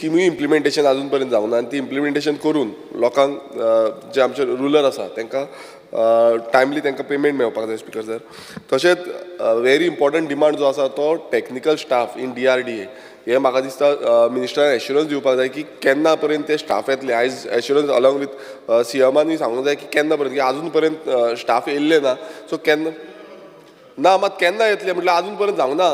स्किमूय implementation अजून पर्यंत जावंक ना आनी ती इम्प्लिमेंटेशन करून लोकांक, जे आमचे रुरल आसा, तांकां टायमली तांकां पेमेंट मेळपाक जाय स्पिकर सर. तशेंच व्हेरी इम्पॉर्टंट डिमांड जो आसा तो technical staff in DRDA. हें म्हाका दिसता मिनिस्टरान एश्युरन्स दिवपाक जाय की केन्ना पर्यंत ते स्टाफ येतले. आयज एश्युरन्स अलॉंग विथ सीएमानूय सांगूंक जाय की केन्ना पर्यंत, की आजून पर्यंत स्टाफ येयल्ले ना. सो केन्ना ना, मात केन्ना येतले म्हटल्यार आजून पर्यंत जावंक ना,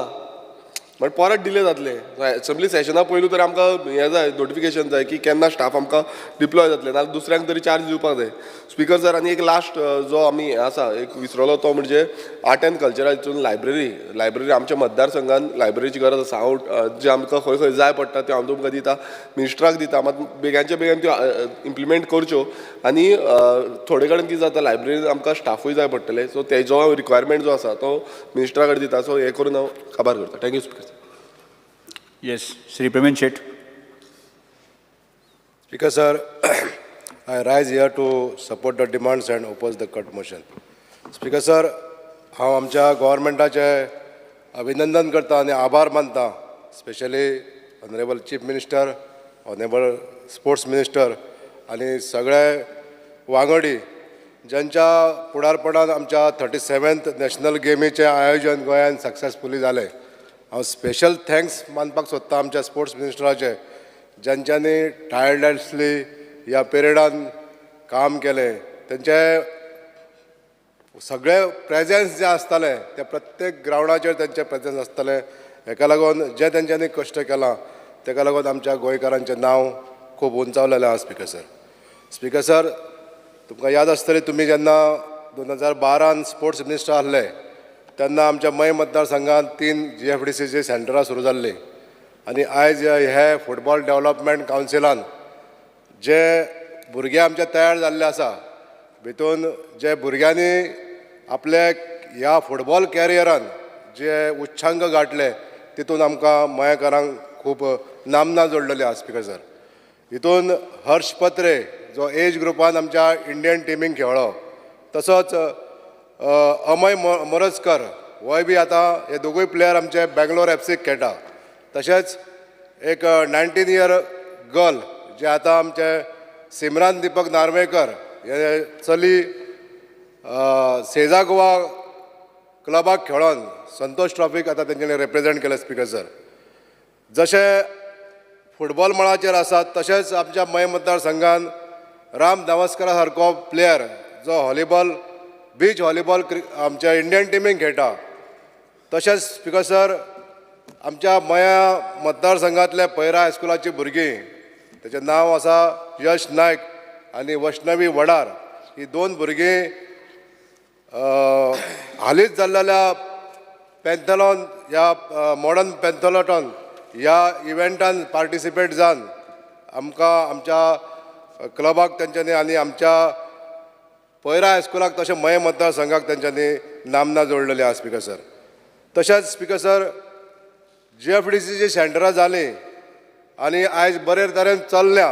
बट परत डिले जातले. एसेंब्ली सेशना पयलू तर आमकां हें जाय, नोटिफिकेशन जाय की केन्ना स्टाफ आमकां डिप्लॉय जातले, नाजाल्यार दुसऱ्यांक तरी चार्ज दिवपाक जाय स्पिकर सर. आनी एक लास्ट जो आमी हें आसा, एक विसरलो, तो म्हणजे आर्ट एंड कल्चरा हितून लायब्ररी. लायब्ररी, आमच्या मतदारसंघान लायब्ररीची गरज आसा. हांव जे आमकां खंय खंय जाय पडटा त्यो हांव तुमकां दिता, मिनिस्टराक दिता, मात बेगानच्या बेगीन त्यो इम्प्लिमेंट करच्यो. आनी थोडे कडेन कितें जाता, लायब्ररीन आमकां स्टाफूय जाय पडटले. सो तेजो रिक्वायरमेंट जो आसा तो मिनिस्टरा कडेन दिता. सो हें करून हांव काबार करता. Thank you, speaker. Yes, Shri Pravin Shet. Speaker sir, I rise here to support the demands and oppose the cut motion. Speaker sir, हांव आमच्या गव्हर्मेंटाचे अभिनंदन करता आनी आभार मानता, specially honourable Chief Minister, honourable Sports Minister आनी सगळे वांगडी, ज्यांच्या फुडारपणान आमच्या 37th national गेमीचें आयोजन गोंयांत सक्सेसफुली जालें. हांव स्पेशल thanks मानपाक सोदता आमच्या स्पोर्ट्स मिनिस्टराचे, ज्यांच्यांनी टायर्डलेसली ह्या पिरियडान काम केलें. तेंचे सगळे प्रेजेन्स जे आसताले ते प्रत्येक ग्रावंडाचेर तेंचे प्रेजेन्स आसताले. हेका लागून जे तेंच्यांनी कश्ट केलां, तेका लागून आमच्या गोंयकारांचें नांव खूब उंचावलेलें आसा स्पिकर सर. स्पिकर सर, तुमकां याद आसतली, तुमी जेन्ना 2012न स्पोर्ट्स मिनिस्टर आहले तेन्ना आमच्या मये मतदारसंघात तीन जीएफडीसीची सेंटरां सुरू जाल्लीं आनी आयज हे फुटबॉल डेवलपमेंट कावन्सिलान जे भुरगे आमचे तयार जाल्ले आसा, भितून जे भुरग्यांनी आपले ह्या फुटबॉल कॅरियरान जे उच्चांक गांठले, तितून आमकां मयेकारांक खूब नामना जोडलेली आसा स्पिकर सर. हितून हर्ष पत्रे, जो एज ग्रुपान आमच्या इंडियन टिमीक खेळ्ळो, तसोच अमय मोरजकर होय बी आतां हे दोगूय प्लेयर आमचे बेंगलोर एफसीक खेळटा. तशेंच एक 19 इयर गर्ल, जे आतां आमचे सिमरान दीपक नार्वेकर हे चली सेजा गोवा क्लबाक खेळोन संतोष ट्रॉफीक आतां तेंच्यांनी रिप्रेजेंट केलें. स्पिकर सर, जशें फुटबॉल मळाचेर आसात, तशेंच आमच्या मये मतदारसंघान राम धावस्करा सारको प्लेयर, जो व्हॉलीबॉल, बीच व्हॉलीबॉल आमच्या इंडियन टिमीक खेळटा. तशेंच स्पिकर सर, आमच्या मया मतदारसंघातल्या पैरा हायस्कुलाची भुरगीं, तेचें नांव आसा यश नायक आनी वैष्णवी वडार, ही दोन भुरगीं हालींच जाल्लेल्या पेंथलॉन ह्या मॉडर्न पेंथलॉटॉन ह्या इव्हेंटान पार्टिसिपेट जावन आमकां आमच्या क्लबाक तेंच्यांनी आनी आमच्या पैरा हायस्कुलाक तशें मये मतदारसंघाक तेंच्यांनी नामना जोडलेली आसा स्पिकर सर. तशेंच स्पिकर सर, जीएफडीसीची सेंटरां जालीं आनी आयज बरे तरेन चल्ल्या,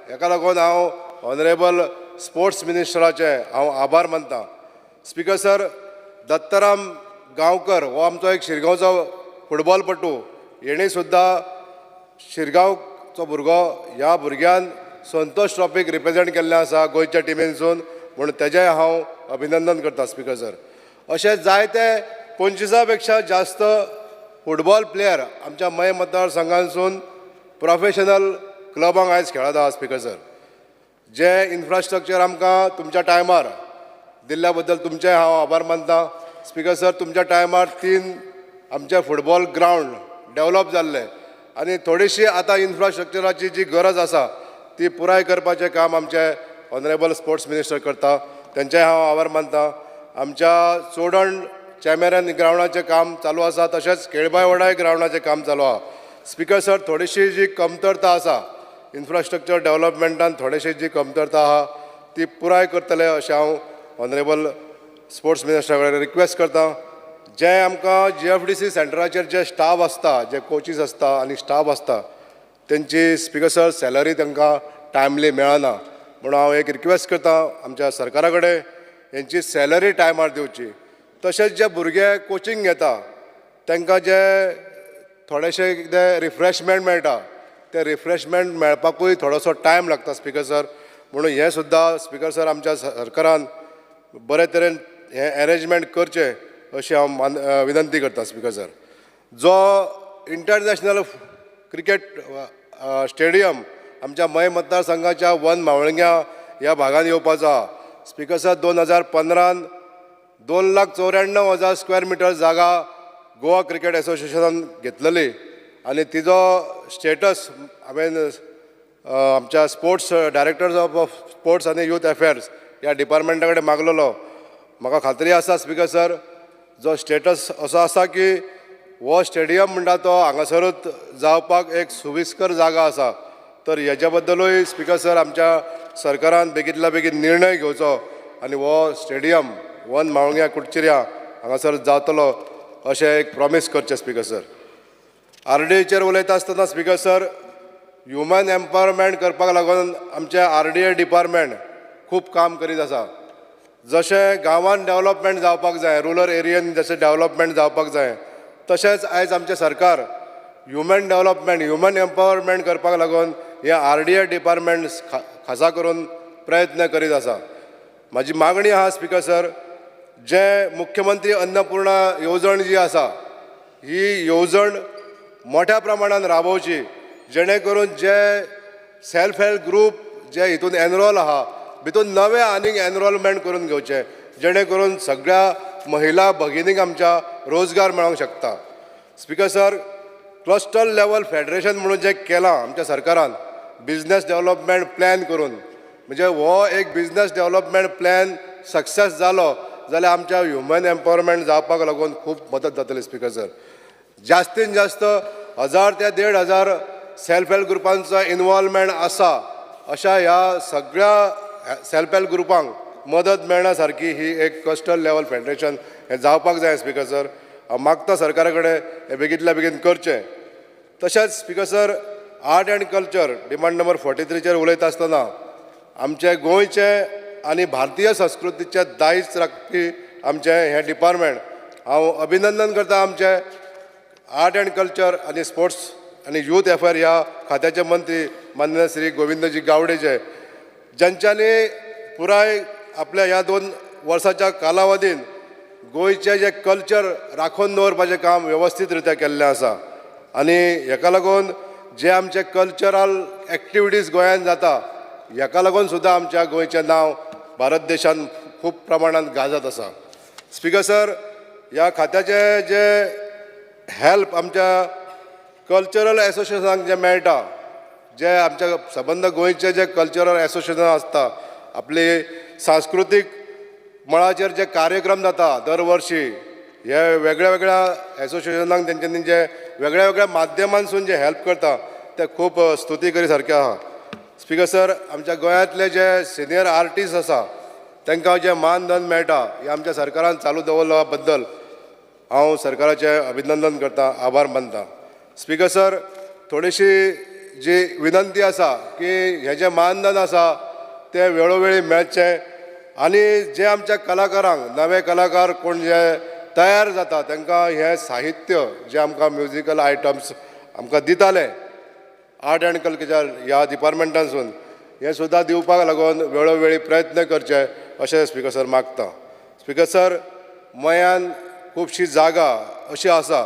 हेका लागून हांव ऑनरेबल स्पोर्ट्स मिनिस्टराचे हांव आभार मानता. स्पिकर सर, दत्ताराम गांवकर हो आमचो एक शिरगांवचो फुटबॉलपटू, हेणी सुद्दां, शिरगांवचो भुरगो, ह्या भुरग्यान संतोष ट्रॉफीक रिप्रेजेंट केल्लें आसा गोंयच्या टिमीनसून, म्हणून तेजें हांव अभिनंदन करता. स्पिकर सर, अशे जायते 25 पेक्षा जास्त फुटबॉल प्लेयर आमच्या मये मतदारसंघांसून प्रोफेशनल क्लबांक आयज खेळत आहा. स्पिकर सर, जे इन्फ्रास्ट्रक्चर आमकां तुमच्या टायमार दिल्ल्या बद्दल तुमचे हांव आभार मानता. स्पिकर सर, तुमच्या टायमार तीन आमचे फुटबॉल ग्रावंड डेवलप जाल्ले आनी थोडीशी आतां इन्फ्रास्ट्रक्चराची जी गरज आसा ती पुराय करपाचें काम आमचे ऑनरेबल स्पोर्ट्स मिनिस्टर करता, तेंचेय हांव आभार मानता. आमच्या चोडण चॅमेरन ग्रावंडाचें काम चालू आसा, तशेंच केळबाय वडाय ग्रावंडाचें काम चालू आहा. स्पिकर सर, थोडीशी जी कमतरता आसा इन्फ्रास्ट्रक्चर डेवलपमेंटान, थोडेशी जी कमतरता आहा ती पुराय करतले अशें हांव ऑनरेबल स्पोर्ट्स मिनिस्टरा कडेन रिक्वेस्ट करता. जे आमकां जीएफडीसी सेंटराचेर जे स्टाफ आसता, जे कोचीस आसता आनी स्टाफ आसता, तेंची स्पिकर सर सॅलरी तांकां टायमली मेळना, म्हणून हांव एक रिक्वेस्ट करता आमच्या सरकारा कडेन, हेंची सॅलरी टायमार दिवची. तशेंच जे भुरगे कोचिंग घेता तांकां जे थोडेशे कितें रिफ्रेशमेंट मेळटा. तें रिफ्रेशमेंट मेळपाकूय थोडोसो टायम लागता स्पिकर सर. म्हणून हें सुद्दां स्पिकर सर आमच्या सरकारान बरे तरेन हें एरेंजमेंट करचें अशें हांव विनंती करता स्पिकर सर. जो इंटरनॅशनल क्रिकेट स्टेडियम आमच्या मये मतदारसंघाच्या वन मावळंग्या ह्या भागान येवपाचो आहा स्पिकर सर, 2015न 2,94,000 स्क्वेअर मिटर जागा गोवा क्रिकेट एसोसिएशनान घेतलेली आनी तिजो स्टेटस हांवें आमच्या स्पोर्ट्स डायरेक्टर्स ऑफ स्पोर्ट्स आनी यूथ अफेर्स ह्या डिपार्टमेंटा कडेन मागलेलो. म्हाका खात्री आसा स्पिकर सर, जो स्टेटस असो आसा की हो स्टेडियम म्हणटा तो हांगासरूच जावपाक एक सुविस्कर जागा आसा. तर हेज्या बद्दलूय स्पिकर सर आमच्या सरकारान बेगीतल्या बेगीन निर्णय घेवचो आनी हो स्टेडियम वन मावळग्या कुडचिऱ्या हांगासर जातलो अशें एक प्रॉमीस करचें स्पिकर सर. आरडीएचेर उलयता आसतना स्पिकर सर, ह्युमन एम्पावरमेंट करपाक लागून आमचें आरडीए डिपार्टमेंट खूब काम करीत आसा. जशें गांवांत डेवलपमेंट जावपाक जाय, रुरल एरियेन जशें डेवलपमेंट जावपाक जाय, तशेंच आयज आमचें सरकार ह्युमन डेवलपमेंट, ह्युमन एम्पावरमेंट करपाक लागून हें आरडीए डिपार्टमेंट खासा करून प्रयत्न करीत आसा. म्हाजी मागणी आहा स्पिकर सर, जे मुख्यमंत्री अन्नपूर्णा येवजण जी आसा, ही येवजण मोठ्या प्रमाणान राबोवची, जेणे करून जे सेल्फ हेल्प ग्रूप जे हितून एनरोल आहा, भितून नवे आनीक एनरोलमेंट करून घेवचे, जेणे करून सगळ्या महिला भगिनींक आमच्या रोजगार मेळोंक शकता. Speaker sir, cluster level federation म्हणून जें केलां आमच्या सरकारान बिजनस डेवलपमेंट प्लॅन करून, म्हणजे हो एक बिजनस डेवलपमेंट प्लॅन सक्सेस जालो जाल्यार आमच्या ह्युमन एम्पावरमेंट जावपाक लागून खूब मदत जातली स्पिकर सर. जास्तीन जास्त 1000 ते 1500 सेल्फ हेल्प ग्रुपांचो इनवॉल्वमेंट आसा. अशा ह्या सगळ्या सेल्फ हेल्प ग्रुपांक मदत मेळना सारकी ही एक क्लस्टर लेवल फेडरेशन हें जावपाक जाय स्पिकर सर. हांव मागता सरकारा कडेन हें बेगींतल्या बेगीन करचें. तशेंच speaker sir, art and culture demand number 43चेर उलयता आसतना आमचे गोंयचे आनी भारतीय संस्कृतीचे दायज राखपी आमचें हें डिपार्टमेंट, हांव अभिनंदन करता आमचे आर्ट अँड कल्चर आनी स्पोर्ट्स आनी यूथ अफेयर ह्या खात्याचे मंत्री माननीय श्री गोविंदजी गावडेचे, ज्यांच्यानी पुराय आपल्या ह्या 2 वर्साच्या कालावधीन गोंयचें जें कल्चर राखून दवरपाचें काम वेवस्थीत रित्या केल्लें आसा. आनी हेका लागून जे आमचे कल्चरल एक्टिविटीज गोंयांत जाता, हेका लागून सुद्दां आमच्या गोंयचें नांव भारत देशांत खूब प्रमाणांत गाजत आसा. स्पिकर सर, ह्या खात्याचे जे हेल्प आमच्या कल्चरल एसोसिएशनाक जें मेळटा, जे आमच्या सबंद गोंयचे जे कल्चरल एसोसिएशन आसता, आपली सांस्कृतीक मळाचेर जे कार्यक्रम जाता दर वर्षी, हे वेगळ्या वेगळ्या एसोसिएशनाक तेंच्यांनी जे वेगळ्या वेगळ्या माध्यमांसून जे हेल्प करता ते खूब स्तुती करी सारकें आहा. स्पिकर सर, आमच्या गोंयांतले जे सिनियर आर्टिस्ट आसा तांकां जें मानधन मेळटा, हें आमच्या सरकारान चालू दवरल्या बद्दल हांव सरकाराचें अभिनंदन करता, आभार मानता. स्पिकर सर, थोडीशी जी विनंती आसा की हें जें मानधन आसा तें वेळोवेळी मेळचें आनी जे आमच्या कलाकारांक, नवे कलाकार कोण जे तयार जाता तांकां हें साहित्य जें आमकां म्युजिकल आयटम्स आमकां दिताले आर्ट अँड कल्चर ह्या डिपार्टमेंटांसून, हें सुद्दां दिवपाक लागून वेळोवेळी प्रयत्न करचे अशें स्पिकर सर मागता. स्पिकर सर, मयान खुबशी जागा अशी आसा,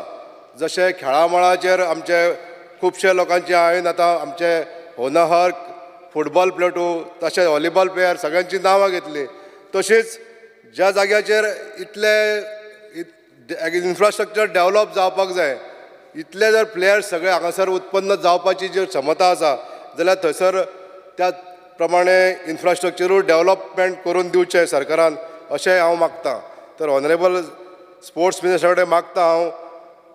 जशें खेळा मळाचेर आमचे खुबशे लोकांचे, हांवें आतां आमचे होनहार फुटबॉल प्लेटू तशेंच व्हॉलीबॉल प्लेयर सगळ्यांची नांवां घेतली, तशीच ज्या जाग्याचेर इतले इन्फ्रास्ट्रक्चर डेवलप जावपाक जाय, इतले जर प्लेयर्स सगळे हांगासर उत्पन्न जावपाची जी क्षमता आसा जाल्यार थंयसर त्या प्रमाणे इन्फ्रास्ट्रक्चरूय डेवलपमेंट करून दिवचें सरकारान अशें हांव मागता. तर ऑनरेबल स्पोर्ट्स मिनिस्टरा कडेन मागता हांव,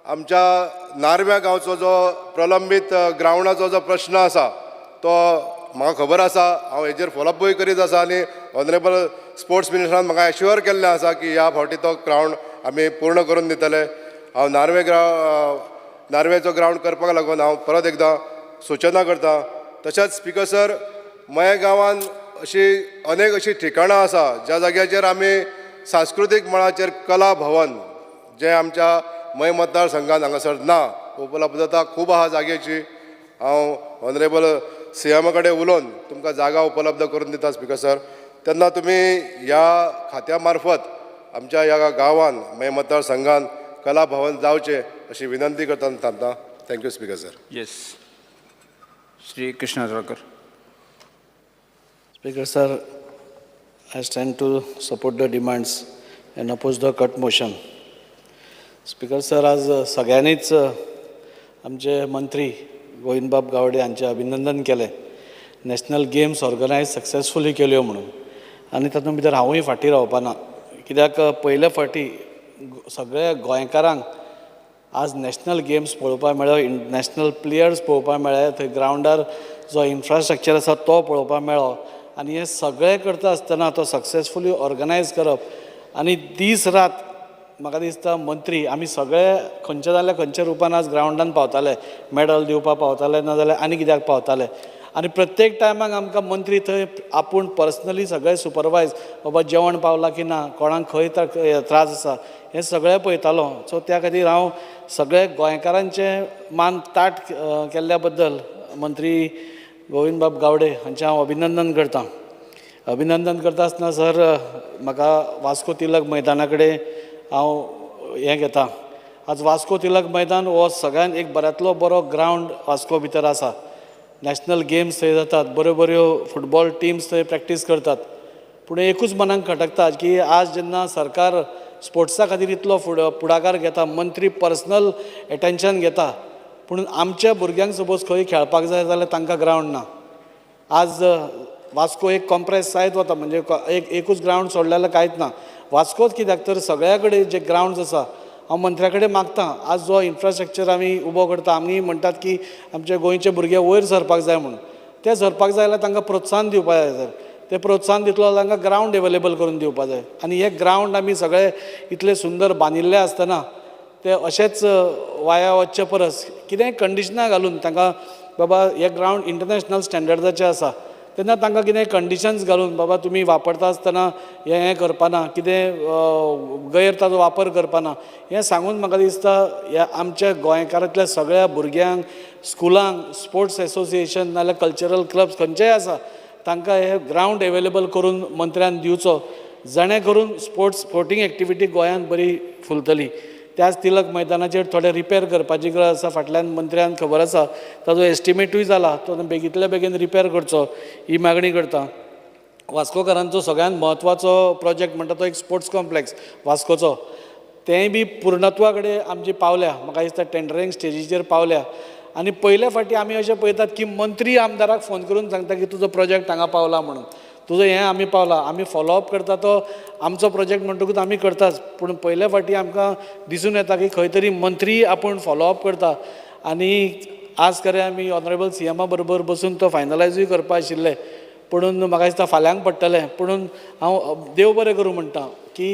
आमच्या नार्व्या गांवचो जो प्रलंबीत ग्रावंडाचो जो प्रश्न आसा तो म्हाका खबर आसा. हांव हेजेर फॉलोअपूय करीत आसा आनी ऑनरेबल स्पोर्ट्स मिनिस्टरान म्हाका एश्युअर केल्लें आसा की ह्या फावटी तो ग्रावंड आमी पूर्ण करून दितले. हांव नार्वेचो ग्रावंड करपाक लागून हांव परत एकदां सुचना करता. तशेंच स्पिकर सर, मये गांवांत अशी अनेक अशी ठिकाणां आसा ज्या जाग्याचेर आमी सांस्कृतीक मळाचेर कला भवन जें आमच्या मये मतदारसंघात हांगासर ना, उपलब्धता खूब आहा जाग्याची. हांव ऑनरेबल सीएमा कडेन उलोवन तुमकां जागा उपलब्ध करून दिता स्पिकर सर. तेन्ना तुमी ह्या खात्या मार्फत आमच्या ह्या गांवान मागीर मतदारसंघान कला भवन जावचें अशी विनंती करतना थांबता. Thank you speaker sir. Yes, Shri Krishna Jolarkar. Speaker sir, I stand to support the demands and oppose the cut motion. Speaker sir, आज सगळ्यांनीच आमचे मंत्री गोविंदबाब गावडे हांचें अभिनंदन केलें, नॅशनल गेम्स ऑर्गनायज सक्सेसफुली केल्यो म्हणून. आनी तातूंत भितर हांवूय फाटीं रावपा ना, कित्याक पयले फावटी सगळ्या गोंयकारांक आज नॅशनल गेम्स पळोवपाक मेळ्ळो, नॅशनल प्लेयर्स पळोवपाक मेळ्ळे, थंय ग्रावंडार जो इन्फ्रास्ट्रक्चर आसा तो पळोवपाक मेळ्ळो. आनी हें सगळें करता आसतना तो सक्सेसफुली ऑर्गनायज करप आनी दीस रात म्हाका दिसता मंत्री आमी सगळे खंयच्या जाल्यार खंयच्या रुपान आज ग्रावंडान पावताले, मॅडल दिवपाक पावताले ना जाल्यार आनी कित्याक पावताले. आनी प्रत्येक टायमाक आमकां मंत्री थंय आपूण पर्सनली सगळें सुपरवायज, बाबा जेवण पावलां की ना, कोणाक खंय त्रास आसा हें सगळें पळयतालो. सो त्या खातीर हांव सगळे गोंयकारांचें मान ताट केल्ल्या बद्दल मंत्री गोविंदबाब गावडे हांचें हांव अभिनंदन करतां. अभिनंदन करता आसतना सर, म्हाका वास्को तिलक मैदाना कडेन हांव हें घेता. आज वास्को तिलक मैदान हो सगळ्यान एक बऱ्यांतलो बरो ग्रावंड वास्को भितर आसा. नॅशनल गेम्स थंय जातात, बऱ्यो बऱ्यो फुटबॉल टिम्स थंय प्रॅक्टीस करतात. पूण एकूच मनाक खटकता की आज जेन्ना सरकार स्पोर्ट्सा खातीर इतलो फुडाकार घेता, मंत्री पर्सनल एटेंशन घेता, पूण आमच्या भुरग्यांक सपोज खंय खेळपाक जाय जाल्यार तांकां ग्रावंड ना. आज वास्को एक कॉम्प्रेस जायत वता, म्हणजे एकूच ग्रावंड सोडलें जाल्यार कांयच ना. वास्कोच कित्याक तर सगळ्या कडेन जे ग्रावंड्स आसा, हांव मंत्र्या कडेन मागता, आज जो इन्फ्रास्ट्रक्चर आमी उबो करता, आमी म्हणटात की आमचे गोंयचे भुरगे वयर सरपाक जाय म्हणून, ते सरपाक जाय जाल्यार तांकां प्रोत्साहन दिवपाक जाय सर. ते प्रोत्साहन दितलो जाल्यार तांकां ग्रावंड एवेलेबल करून दिवपाक जाय. आनी हे ग्रावंड आमी सगळे इतले सुंदर बांदिल्ले आसतना ते अशेंच वाया वचचे परस कितेंय कंडिशनां घालून तांकां, बाबा हे ग्रावंड इंटरनॅशनल स्टँडर्डाचे आसा, तेन्ना तांकां कितें कंडिशन्स घालून बाबा तुमी वापरता आसतना हें हें करपाना, कितें गैर ताजो वापर करपाना, हें सांगून म्हाका दिसता ह्या आमच्या गोंयकारांतल्या सगळ्या भुरग्यांक, स्कुलांक, स्पोर्ट्स एसोसिएशन नाजाल्यार कल्चरल क्लब्स खंयचेय आसा तांकां हे ग्रावंड एवेलेबल करून मंत्र्यान दिवचो, जेणे करून स्पोर्टींग एक्टिविटी गोंयांत बरी फुलतली. त्याच तिलक मैदानाचेर थोडे रिपेर करपाची गरज आसा. फाटल्यान मंत्र्यान खबर आसा ताजो एस्टिमेटूय जाला, तो बेगींतल्या बेगीन रिपेर करचो ही मागणी करता. वास्कोकारांचो सगळ्यांत म्हत्वाचो प्रोजेक्ट म्हणटा तो एक स्पोर्ट्स कॉम्प्लेक्स वास्कोचो, तेंय बी पुर्णत्वा कडेन आमची पावल्या, म्हाका दिसता टेंडरींग स्टेजीचेर पावल्या. आनी पयले फावटी आमी अशें पळयतात की मंत्री आमदाराक फोन करून सांगता की तुजो प्रोजेक्ट हांगा पावला म्हणून, तुजो हें आमी पावला, आमी फॉलोअप करता, तो आमचो प्रोजेक्ट म्हणटकूच आमी करताच. पूण पयले फावटी आमकां दिसून येता की खंय तरी मंत्री आपूण फॉलोअप करता. आनी आज खरें आमी ऑनरेबल सी एमा बरोबर बसून तो फायनलायजूय करपा आशिल्ले, पुणून म्हाका दिसता फाल्यांक पडटलें. पुणून हांव देव बरें करूं म्हणटा की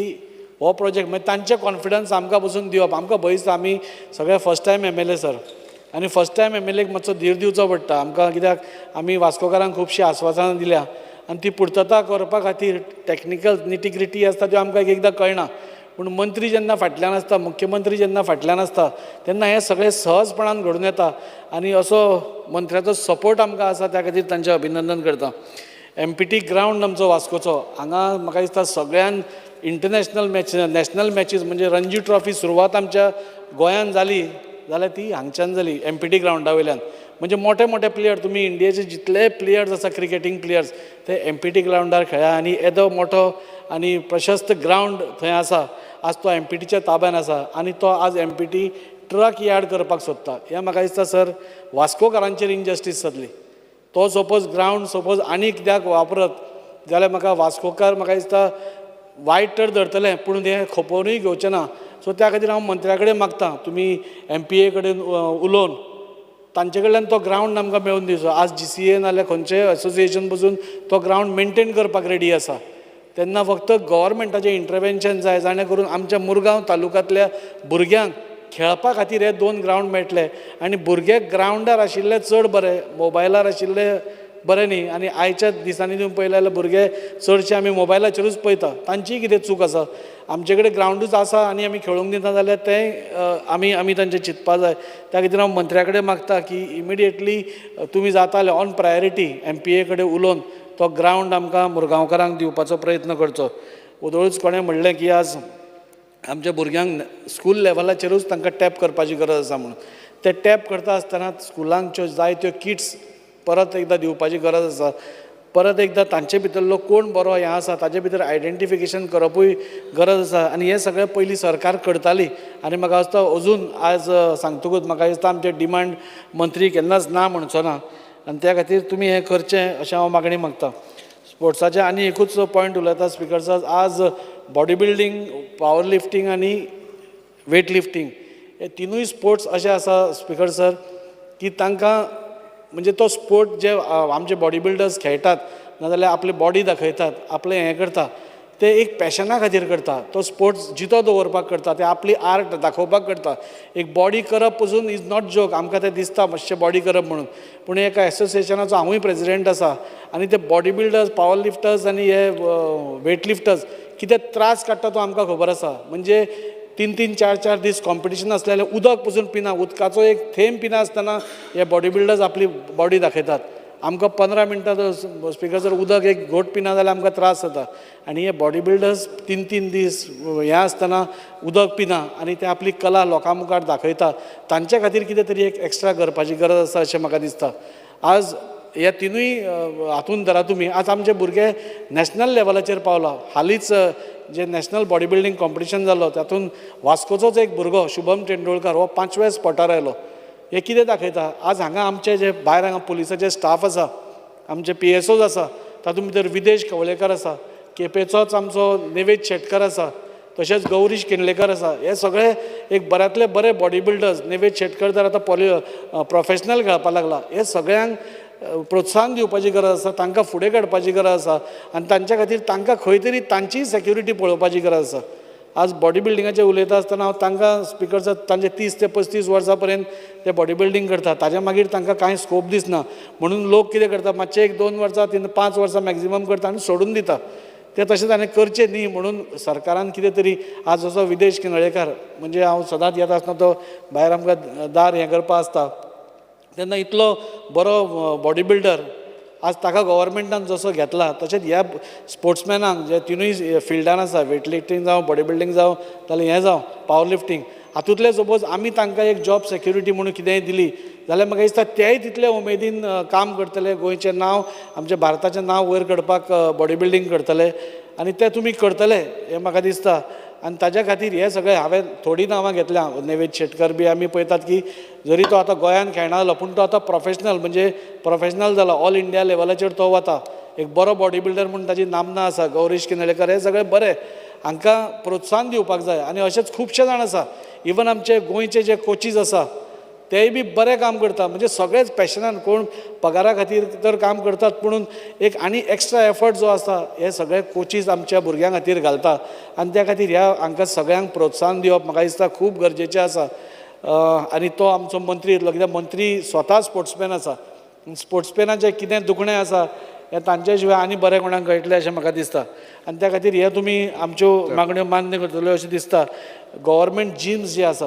हो प्रोजेक्ट मागीर तांचें कॉन्फिडन्स आमकां बसून दिवप, आमकां भंय दिसता. आमी सगळे first time M L A sir, आनी फर्स्ट टायम एम एल एक मातसो धीर दिवचो पडटा आमकां, कित्याक आमी वास्कोकारांक खुबशीं आस्वासनां दिल्या आनी ती पुर्तता करपा खातीर टॅक्निकल निटिग्रिटी आसता त्यो आमकां एक एकदां कळना. पूण मंत्री जेन्ना फाटल्यान आसता, मुख्यमंत्री जेन्ना फाटल्यान आसता, तेन्ना हें सगळें सहजपणान घडून येता. आनी असो मंत्र्याचो सपोर्ट आमकां आसा, त्या खातीर तांचें अभिनंदन करता. एम पी टी ग्रावंड आमचो वास्कोचो, हांगा म्हाका दिसता सगळ्यान इंटरनॅशनल मॅच, नॅशनल मॅचीस म्हणजे रणजी ट्रॉफी सुरवात आमच्या गोंयान जाली जाल्यार ती हांगच्यान जाली, एम पी टी ग्रावंडा वयल्यान. म्हणजे मोठे मोठे प्लेयर, तुमी इंडियेचे जितले प्लेयर्स आसा क्रिकेटींग प्लेयर्स ते एम पी टी ग्रावंडार खेळ्ळा. आनी येदो मोठो आनी प्रशस्त ग्रावंड थंय आसा, आज तो एम पी टीच्या ताब्यान आसा आनी तो आज M P T truck yard करपाक सोदता. हें म्हाका दिसता सर वास्कोकारांचेर इनजस्टीस जातली. तो सपोज ग्रावंड सपोज आनी कित्याक वापरत जाल्यार म्हाका वास्कोकार म्हाका दिसता वायट तर धरतलें, पूण हें खपोवनूय घेवचें ना. सो त्या खातीर हांव मंत्र्या कडेन मागता, तुमी एम पी ए कडेन उलोवन तांचे कडल्यान तो ग्रावंड आमकां मेळोवन दिवचो. आज जी सी ए नाल्यार खंयचेय एसोसिएशन बसून तो ग्रावंड मेनटेन करपाक रेडी आसा. तेन्ना फक्त गव्हर्मेंटाचें इंटरवेन्शन जाय, जाणें करून आमच्या मुरगांव तालुक्यांतल्या भुरग्यांक खेळपा खातीर हे दोन ग्रावंड मेळटले. आनी भुरगे ग्रावंडार आशिल्ले चड बरे, मोबायलार आशिल्ले बरें न्ही. आनी आयच्या दिसांनी तुमी पळयलें जाल्यार भुरगे चडशे आमी मोबायलाचेरूच पळयता, तांचीय कितें चूक आसा. आमचे कडेन ग्रावंडूच आसा आनी आमी खेळूंक दिना जाल्यार तें आमी आमी तांचें चिंतपा जाय. त्या खातीर हांव मंत्र्या कडेन मागता की इमिडिएटली तुमी जाता जाल्यार ऑन प्रायोरिटी एमपीए कडेन उलोवन तो ग्रावंड आमकां मुरगांवकारांक दिवपाचो प्रयत्न करचो. ओदोळूच कोणें म्हणलें की आज आमच्या भुरग्यांक स्कूल लेवलाचेरूच तांकां टॅप करपाची गरज आसा म्हणून. ते टॅप करता आसतना स्कुलांक ज्यो जाय त्यो किट्स परत एकदां दिवपाची गरज आसा. परत एकदां तांचे भितरलो कोण बरो हें आसा ताजे भितर आयडेंटिफिकेशन करपूय गरज आसा. आनी हें सगळें पयलीं सरकार करताली आनी म्हाका दिसता अजून आज सांगतकूच म्हाका दिसता आमचे डिमांड मंत्री केन्नाच ना म्हणचो ना आनी त्या खातीर तुमी हें करचें अशें हांव मागणी मागता. स्पोर्ट्साचें आनी एकूच पॉयंट उलयता स्पिकर सर, आज बॉडी बिल्डींग, पावर लिफ्टींग आनी वेट लिफ्टींग हे तिनूय स्पोर्ट्स अशे आसा स्पिकर सर की तांकां म्हणजे तो स्पोर्ट जे आमचे बॉडी बिल्डर्स खेळटात नाजाल्यार आपली बॉडी दाखयतात, आपलें हें करता, ते एक पॅशना खातीर करता, तो स्पोर्ट्स जितो दवरपाक करता, ते आपली आर्ट दाखोवपाक करता. एक बॉडी करप पसून is not joke, आमकां तें दिसता मातशें बॉडी करप म्हणून, पूण एका एसोसिएशनाचो हांवूय प्रेजिडेंट आसा आनी ते बॉडी बिल्डर्स, पावर लिफ्टर्स आनी हे वेट लिफ्टर्स कितें त्रास काडटा तो आमकां खबर आसा. म्हणजे 3-3, 4-4 दीस कॉम्पिटिशन आसलें जाल्यार उदक पसून पिना, उदकाचो एक थेंब पिना आसतना हे बॉडी बिल्डर्स आपली बॉडी दाखयतात. आमकां 15 मिनटां जर स्पिकर जर उदक एक घोट पिना जाल्यार आमकां त्रास जाता आनी हे बॉडी बिल्डर्स 3-3 दीस हें आसतना उदक पिना आनी ते आपली कला लोकां मुखार दाखयता. तांचे खातीर कितें तरी एक एक्स्ट्रा करपाची गरज आसा अशें म्हाका दिसता. आज ह्या तिनूय हातून धरा तुमी, आज आमचे भुरगे नॅशनल लेवलाचेर पावला. हालींच जे नॅशनल बॉडी बिल्डींग कॉम्पिटिशन जालो तातूंत वास्कोचोच एक भुरगो शुभम तेंडुलकार हो 5व्या स्पॉटार आयलो. हें कितें दाखयता, आज हांगा आमचे जे भायर हांगा पुलिसाचे स्टाफ आसा, आमचे PSOs आसा, तातूंत भितर विदेश कवळेकर आसा, केपेचोच आमचो निवेद शेटकर आसा, तशेंच गौरीश किर्लेकर आसा. हे सगळे एक बऱ्यांतले बरे बॉडी बिल्डर्स. निवेद शेटकर तर आतां प्रोफेशनल खेळपाक लागला. हे सगळ्यांक प्रोत्साहन दिवपाची गरज आसा, तांकां फुडें काडपाची गरज आसा आनी तांच्या खातीर तांकां खंय तरी तांचीय सेक्युरिटी पळोवपाची गरज आसा. आज बॉडी बिल्डिंगाचेर उलयता आसतना हांव तांकां स्पिकर सर तांचे 30 ते 35 वर्सां पर्यंत ते बॉडी बिल्डींग करता, ताज्या मागीर तांकां कांय स्कोप दिसना म्हणून लोक कितें करता, मातशें 1-2 वर्सां 3-5 वर्सां मॅक्झिमम करता आनी सोडून दिता. तें तशें ताणें करचें न्ही म्हणून सरकारान कितें तरी आज जसो विदेश किनळेकार, म्हणजे हांव सदांच येता आसतना तो भायर आमकां दार हें करपा आसता तेन्ना इतलो बरो बॉडी बिल्डर आज ताका गव्हर्मेंटान जसो घेतला तशेंच ह्या स्पोर्ट्समॅनांक जे तिनूय फिल्डान आसा, वेट लिफ्टींग जावं, बॉडी बिल्डींग जावं, जाल्यार हें जावं पावर लिफ्टींग, हातूंतले सपोज आमी तांकां एक जॉब सेक्युरिटी म्हणून कितेंय दिली जाल्यार म्हाका दिसता तेय तितले उमेदीन काम करतले, गोंयचें नांव, आमच्या भारताचें नांव वयर काडपाक बॉडी बिल्डींग करतले आनी तें तुमी करतले हें म्हाका दिसता. आनी ताज्या खातीर हें सगळें हांवें थोडीं नांवां घेतल्या, नेवेद शेटकर बी आमी पळयतात की जरी तो आतां गोंयान खेळना जालो पूण तो आतां प्रोफेशनल, म्हणजे प्रोफेशनल जालो, ऑल इंडिया लेवलाचेर तो वता, एक बरो बॉडी बिल्डर म्हूण ताजी नामना आसा. गौरीश किनळेकर हे सगळे बरे, हांकां प्रोत्साहन दिवपाक जाय. आनी अशेंच खुबशे जाण आसा, इवन आमचे गोंयचे जे कोचीज आसा तेय बी बरें काम करता, म्हणजे सगळेच पॅशनान, कोण पगारा खातीर तर काम करतात पुणून एक आनी एक्स्ट्रा एफर्ट जो आसा हे सगळे कोचीज आमच्या भुरग्यां खातीर घालता आनी त्या खातीर ह्या हांकां सगळ्यांक प्रोत्साहन दिवप म्हाका दिसता खूब गरजेचें आसा. आनी तो आमचो मंत्री येतलो, कित्याक मंत्री स्वता स्पोर्ट्समॅन आसा, स्पोर्ट्समॅनाचें कितें दुखणें आसा हें तांचे शिवाय आनी बरें कोणाक कळटलें अशें म्हाका दिसता. आनी त्या खातीर हे तुमी आमच्यो मागण्यो मान्य करतल्यो अशें दिसता. गव्हर्मेंट जिम्स जे आसा,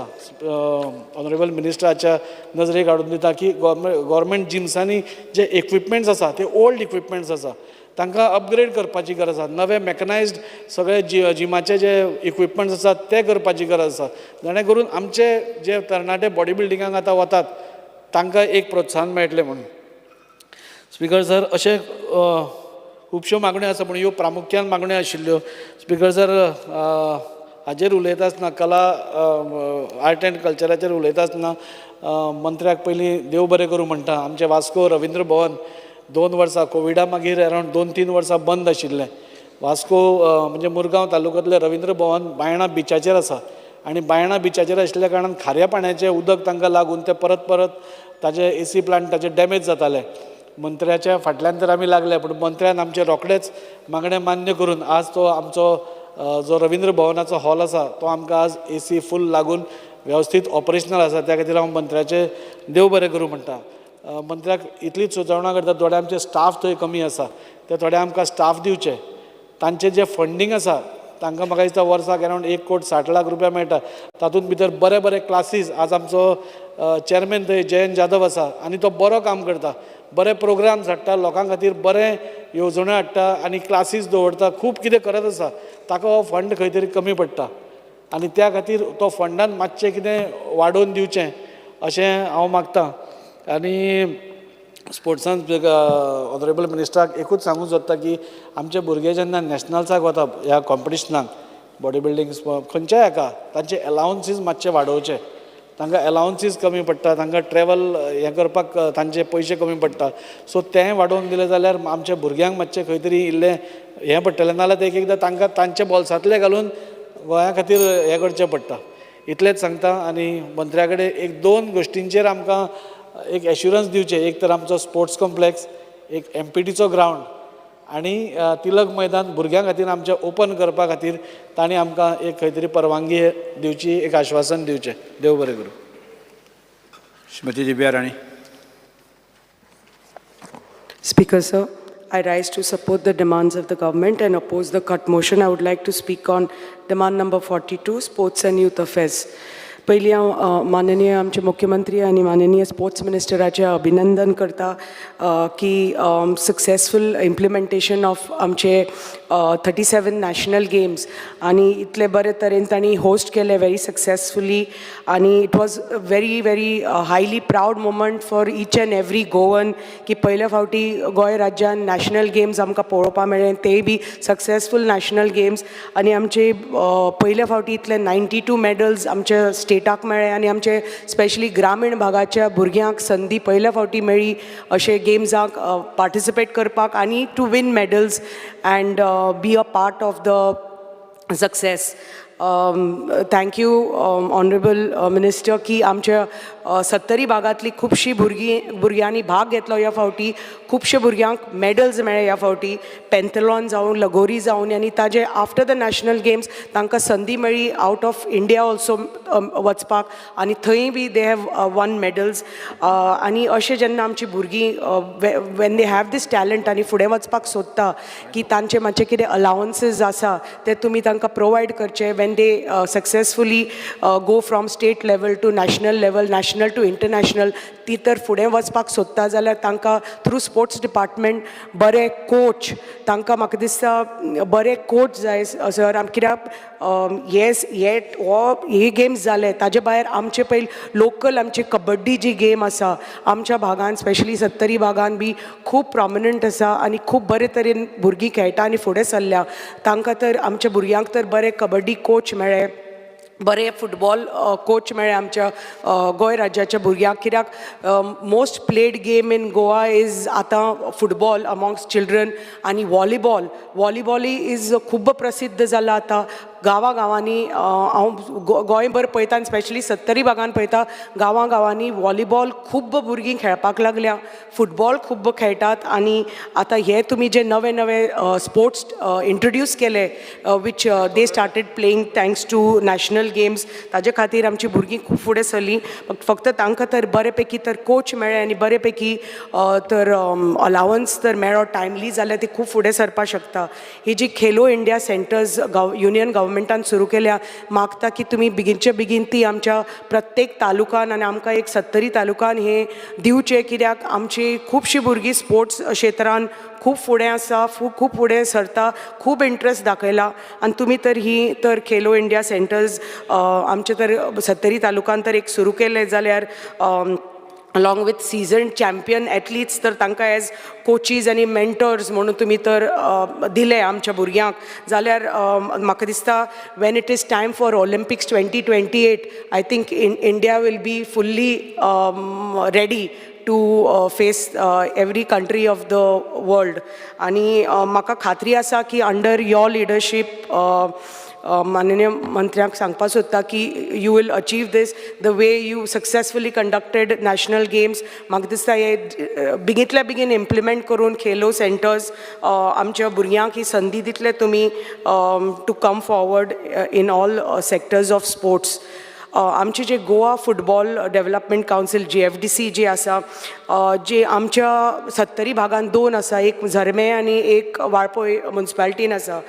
ऑनरेबल मिनिस्टराच्या नजरेक हाडून दिता की गव्हर्मेंट जिम्सांनी जे इक्विपमेंट्स आसा ते ओल्ड इक्विपमेंट्स आसा, तांकां अपग्रेड करपाची गरज आसा. नवे मॅकनायज्ड सगळे जिमाचे जे इक्विपमेंट्स आसात ते करपाची गरज आसा, जेणे करून आमचे जे तरणाटे बॉडी बिल्डिंगाक आतां वतात तांकां एक प्रोत्साहन मेळटलें म्हणून. स्पिकर सर, अशें खुबश्यो मागण्यो आसा पूण ह्यो प्रामुख्यान मागण्यो आशिल्ल्यो. स्पिकर सर, हाजेर उलयता आसतना कला आर्ट एंड कल्चराचेर उलयता आसतना मंत्र्याक पयलीं देव बरें करूं म्हणटा. आमचें वास्को रविंद्र भवन 2 वर्सां कोविडा मागीर अरावंड 2-3 वर्सां बंद आशिल्लें. वास्को म्हणजे मुरगांव तालुक्यांतलें रविंद्र भवन बायणा बिचाचेर आसा आनी बायणा बिचाचेर आशिल्ल्या कारणान खाऱ्या पाण्याचें उदक तांकां लागून तें परत परत ताजे AC plant ताजे डॅमेज जाताले. मंत्र्याच्या फाटल्यान तर आमी लागले पूण मंत्र्यान आमचें रोखडेंच मागणें मान्य करून आज तो आमचो जो रविंद्र भवनाचो हॉल आसा तो आमकां आज AC फूल लागून वेवस्थीत ऑपरेशनल आसा. त्या खातीर हांव मंत्र्याचें देव बरें करूं म्हणटा. मंत्र्याक इतलीच सुचोवणा करता, थोडे आमचे स्टाफ थंय कमी आसा ते थोडे आमकां स्टाफ दिवचे, तांचें जें फंडींग आसा तांकां म्हाका दिसता वर्साक अरावंड 1 कोट 60 लाख रुपया मेळटा. तातूंत भितर बरे बरे क्लासीस, आज आमचो चॅरमॅन थंय जयंत जाधव आसा आनी तो बरो काम करता, बरे प्रोग्राम्स हाडटा, लोकां खातीर बरें येवजण्यो हाडटा आनी क्लासीस दवरता, खूब कितें करत आसा. ताका हो फंड खंय तरी कमी पडटा आनी त्या खातीर तो फंडान मातशें कितें वाडोवन दिवचें अशें हांव मागतां. आनी स्पोर्ट्सान ऑनरेबल मिनिस्टराक एकूच सांगूंक सोदता की आमचे भुरगे जेन्ना नॅशनल्साक वता, ह्या कॉम्पिटिशनाक, बॉडी बिल्डींग, खंयच्याय हाका, तांचे एलावन्सीस मातशे वाडोवचे. तांकां एलावन्सीस कमी पडटा, तांकां ट्रॅवल हें करपाक तांचे पयशे कमी पडटा. सो तें वाडोवन दिलें जाल्यार आमच्या भुरग्यांक मातशें खंय तरी इल्लें हें पडटलें. नाजाल्यार एक एकदां तांकां तांच्या बोल्सांतले घालून गोंया खातीर हें करचें पडटा. इतलेंच सांगता आनी मंत्र्या कडेन एक दोन गोश्टींचेर आमकां एक एश्युरन्स दिवचें. एक तर आमचो स्पोर्ट्स कॉम्प्लेक्स, एक एमपीटीचो ग्रावंड आनी तिलक मैदान भुरग्यां खातीर आमचें ओपन करपा खातीर तांणी आमकां एक खंय तरी परवानगी दिवची, एक आश्वासन दिवचें. देव बरें करूं. श्रीमती दिव्या राणी. Speaker, sir, I rise to support the demands of the government and oppose the cut motion. I would like to speak on demand number 42, sports and youth affairs. पयलीं हांव माननीय आमचे मुख्यमंत्री आनी माननीय स्पोर्ट्स मिनिस्टराचें अभिनंदन करता की सक्सेसफूल इम्प्लिमेंटेशन ऑफ आमचे 37 नॅशनल गेम्स आनी इतले बरे तरेन तांणी होस्ट केले व्हेरी सक्सेसफुली. आनी it was very very highly proud moment for each and every Goan की पयल्या फावटी गोंय राज्यान नॅशनल गेम्स आमकां पळोवपा मेळ्ळे, तेय बी सक्सेसफूल नॅशनल गेम्स. आनी आमचे पयल्या फावटी इतले 92 मॅडल्स आमच्या स्टेटाक मेळ्ळे आनी आमचे स्पेशली ग्रामीण भागाच्या भुरग्यांक संदी पयल्या फावटी मेळ्ळी अशे गेम्साक पार्टिसिपेट करपाक आनी to win medals and be a part of the success. Thank you, Honorable Minister, की आमच्या सत्तरी भागांतली खुबशीं भुरगीं, भुरग्यांनी भाग घेतलो ह्या फावटी. खुबशे भुरग्यांक मेडल्स मेळ्ळे ह्या फावटी, पॅन्थलॉन जावं, लगोरी जावं. आनी ताजे आफ्टर the national games तांकां संदी मेळ्ळी आउट ऑफ इंडिया ऑल्सो वचपाक आनी थंय बी they have won medals. आनी अशें जेन्ना आमची भुरगीं, when they have this talent आनी फुडें वचपाक सोदता, की तांचे मातशे कितें अलावन्सीस आसा ते तुमी तांकां प्रोवायड करचे. When they successfully go from state level to national level, national to international, ती तर फुडें वचपाक सोदता जाल्यार तांकां थ्रू स्पोर्ट्स डिपार्टमेंट बरे कोच तांकां, म्हाका दिसता बरे कोच जाय सर. कित्याक येस हे हो हे गेम्स जाले, ताजे भायर आमचे पयलीं लोकल आमची कबड्डी जी गेम आसा, आमच्या भागान, स्पेशली सत्तरी भागान बी खूब प्रॉमिनंट आसा आनी खूब बरे तरेन भुरगीं खेळटा आनी फुडें सरल्या. तांकां तर, आमच्या भुरग्यांक तर बरे कबड्डी कोच मेळ्ळे, बरे फुटबॉल कोच मेळ्ळे आमच्या गोंय राज्याच्या भुरग्यांक. कित्याक most played game in Goa is आतां फुटबॉल अमॉंगस्ट चिल्ड्रन आनी वॉलीबॉल. वॉलीबॉलय is खूब प्रसिद्ध जाला आतां गांवा गांवांनी. हांव गोंयभर पळयता आनी स्पेशली सत्तरी भागान पळयता, गांवा गांवांनी वॉलीबॉल खूब्ब भुरगीं खेळपाक लागल्या, फुटबॉल खूब्ब खेळटात. आनी आतां हे तुमी जे नवे नवे स्पोर्ट्स इंट्रोड्यूस केले, which they started playing thanks to national games, ताजे खातीर आमची भुरगीं खूब फुडें सरलीं. फक्त तांकां तर बरे पैकी तर कोच मेळ्ळे आनी बरे पैकी तर अलावन्स तर मेळ्ळो टायमली जाल्यार ती खूब फुडें सरपाक शकता. ही जी खेलो इंडिया सेंटर्स युनियन गव्हर्मेंटान सुरू केल्या, मागता की तुमी बेगीनचे बेगीन ती आमच्या प्रत्येक तालुकान आनी आमकां एक सत्तरी तालुकान हे दिवचें. कित्याक आमची खुबशीं भुरगीं स्पोर्ट्स क्षेत्रान खूब फुडें आसा, खूब फुडें सरता, खूब इंट्रस्ट दाखयला. आनी तुमी तर ही तर खेलो इंडिया सेंटर्स आमचे तर सत्तरी तालुकान तर एक सुरू केले जाल्यार, along with seasoned champion athletes तर तांकां एज कोचीज आनी मेंटर्स म्हणून तुमी तर दिले आमच्या भुरग्यांक जाल्यार, म्हाका दिसता when it is time for Olympics 2028, I think in India will be fully ready to face every country of the world. आनी म्हाका खात्री आसा की अंडर your leadership, माननीय मंत्र्यांक सांगपाक सोदता की you will achieve this the way you successfully conducted national games. म्हाका दिसता हे बेगींतल्या बेगीन इम्प्लिमेंट करून खेलो सेंटर्स आमच्या भुरग्यांक ही संदी दितले तुमी to come forward in all sectors of sports. आमचे जे Goa football development council, GFDC जी आसा, जी आमच्या सत्तरी भागान दोन आसा, एक झर्मे आनी एक वाळपय मुन्सिपालिटीन आसा.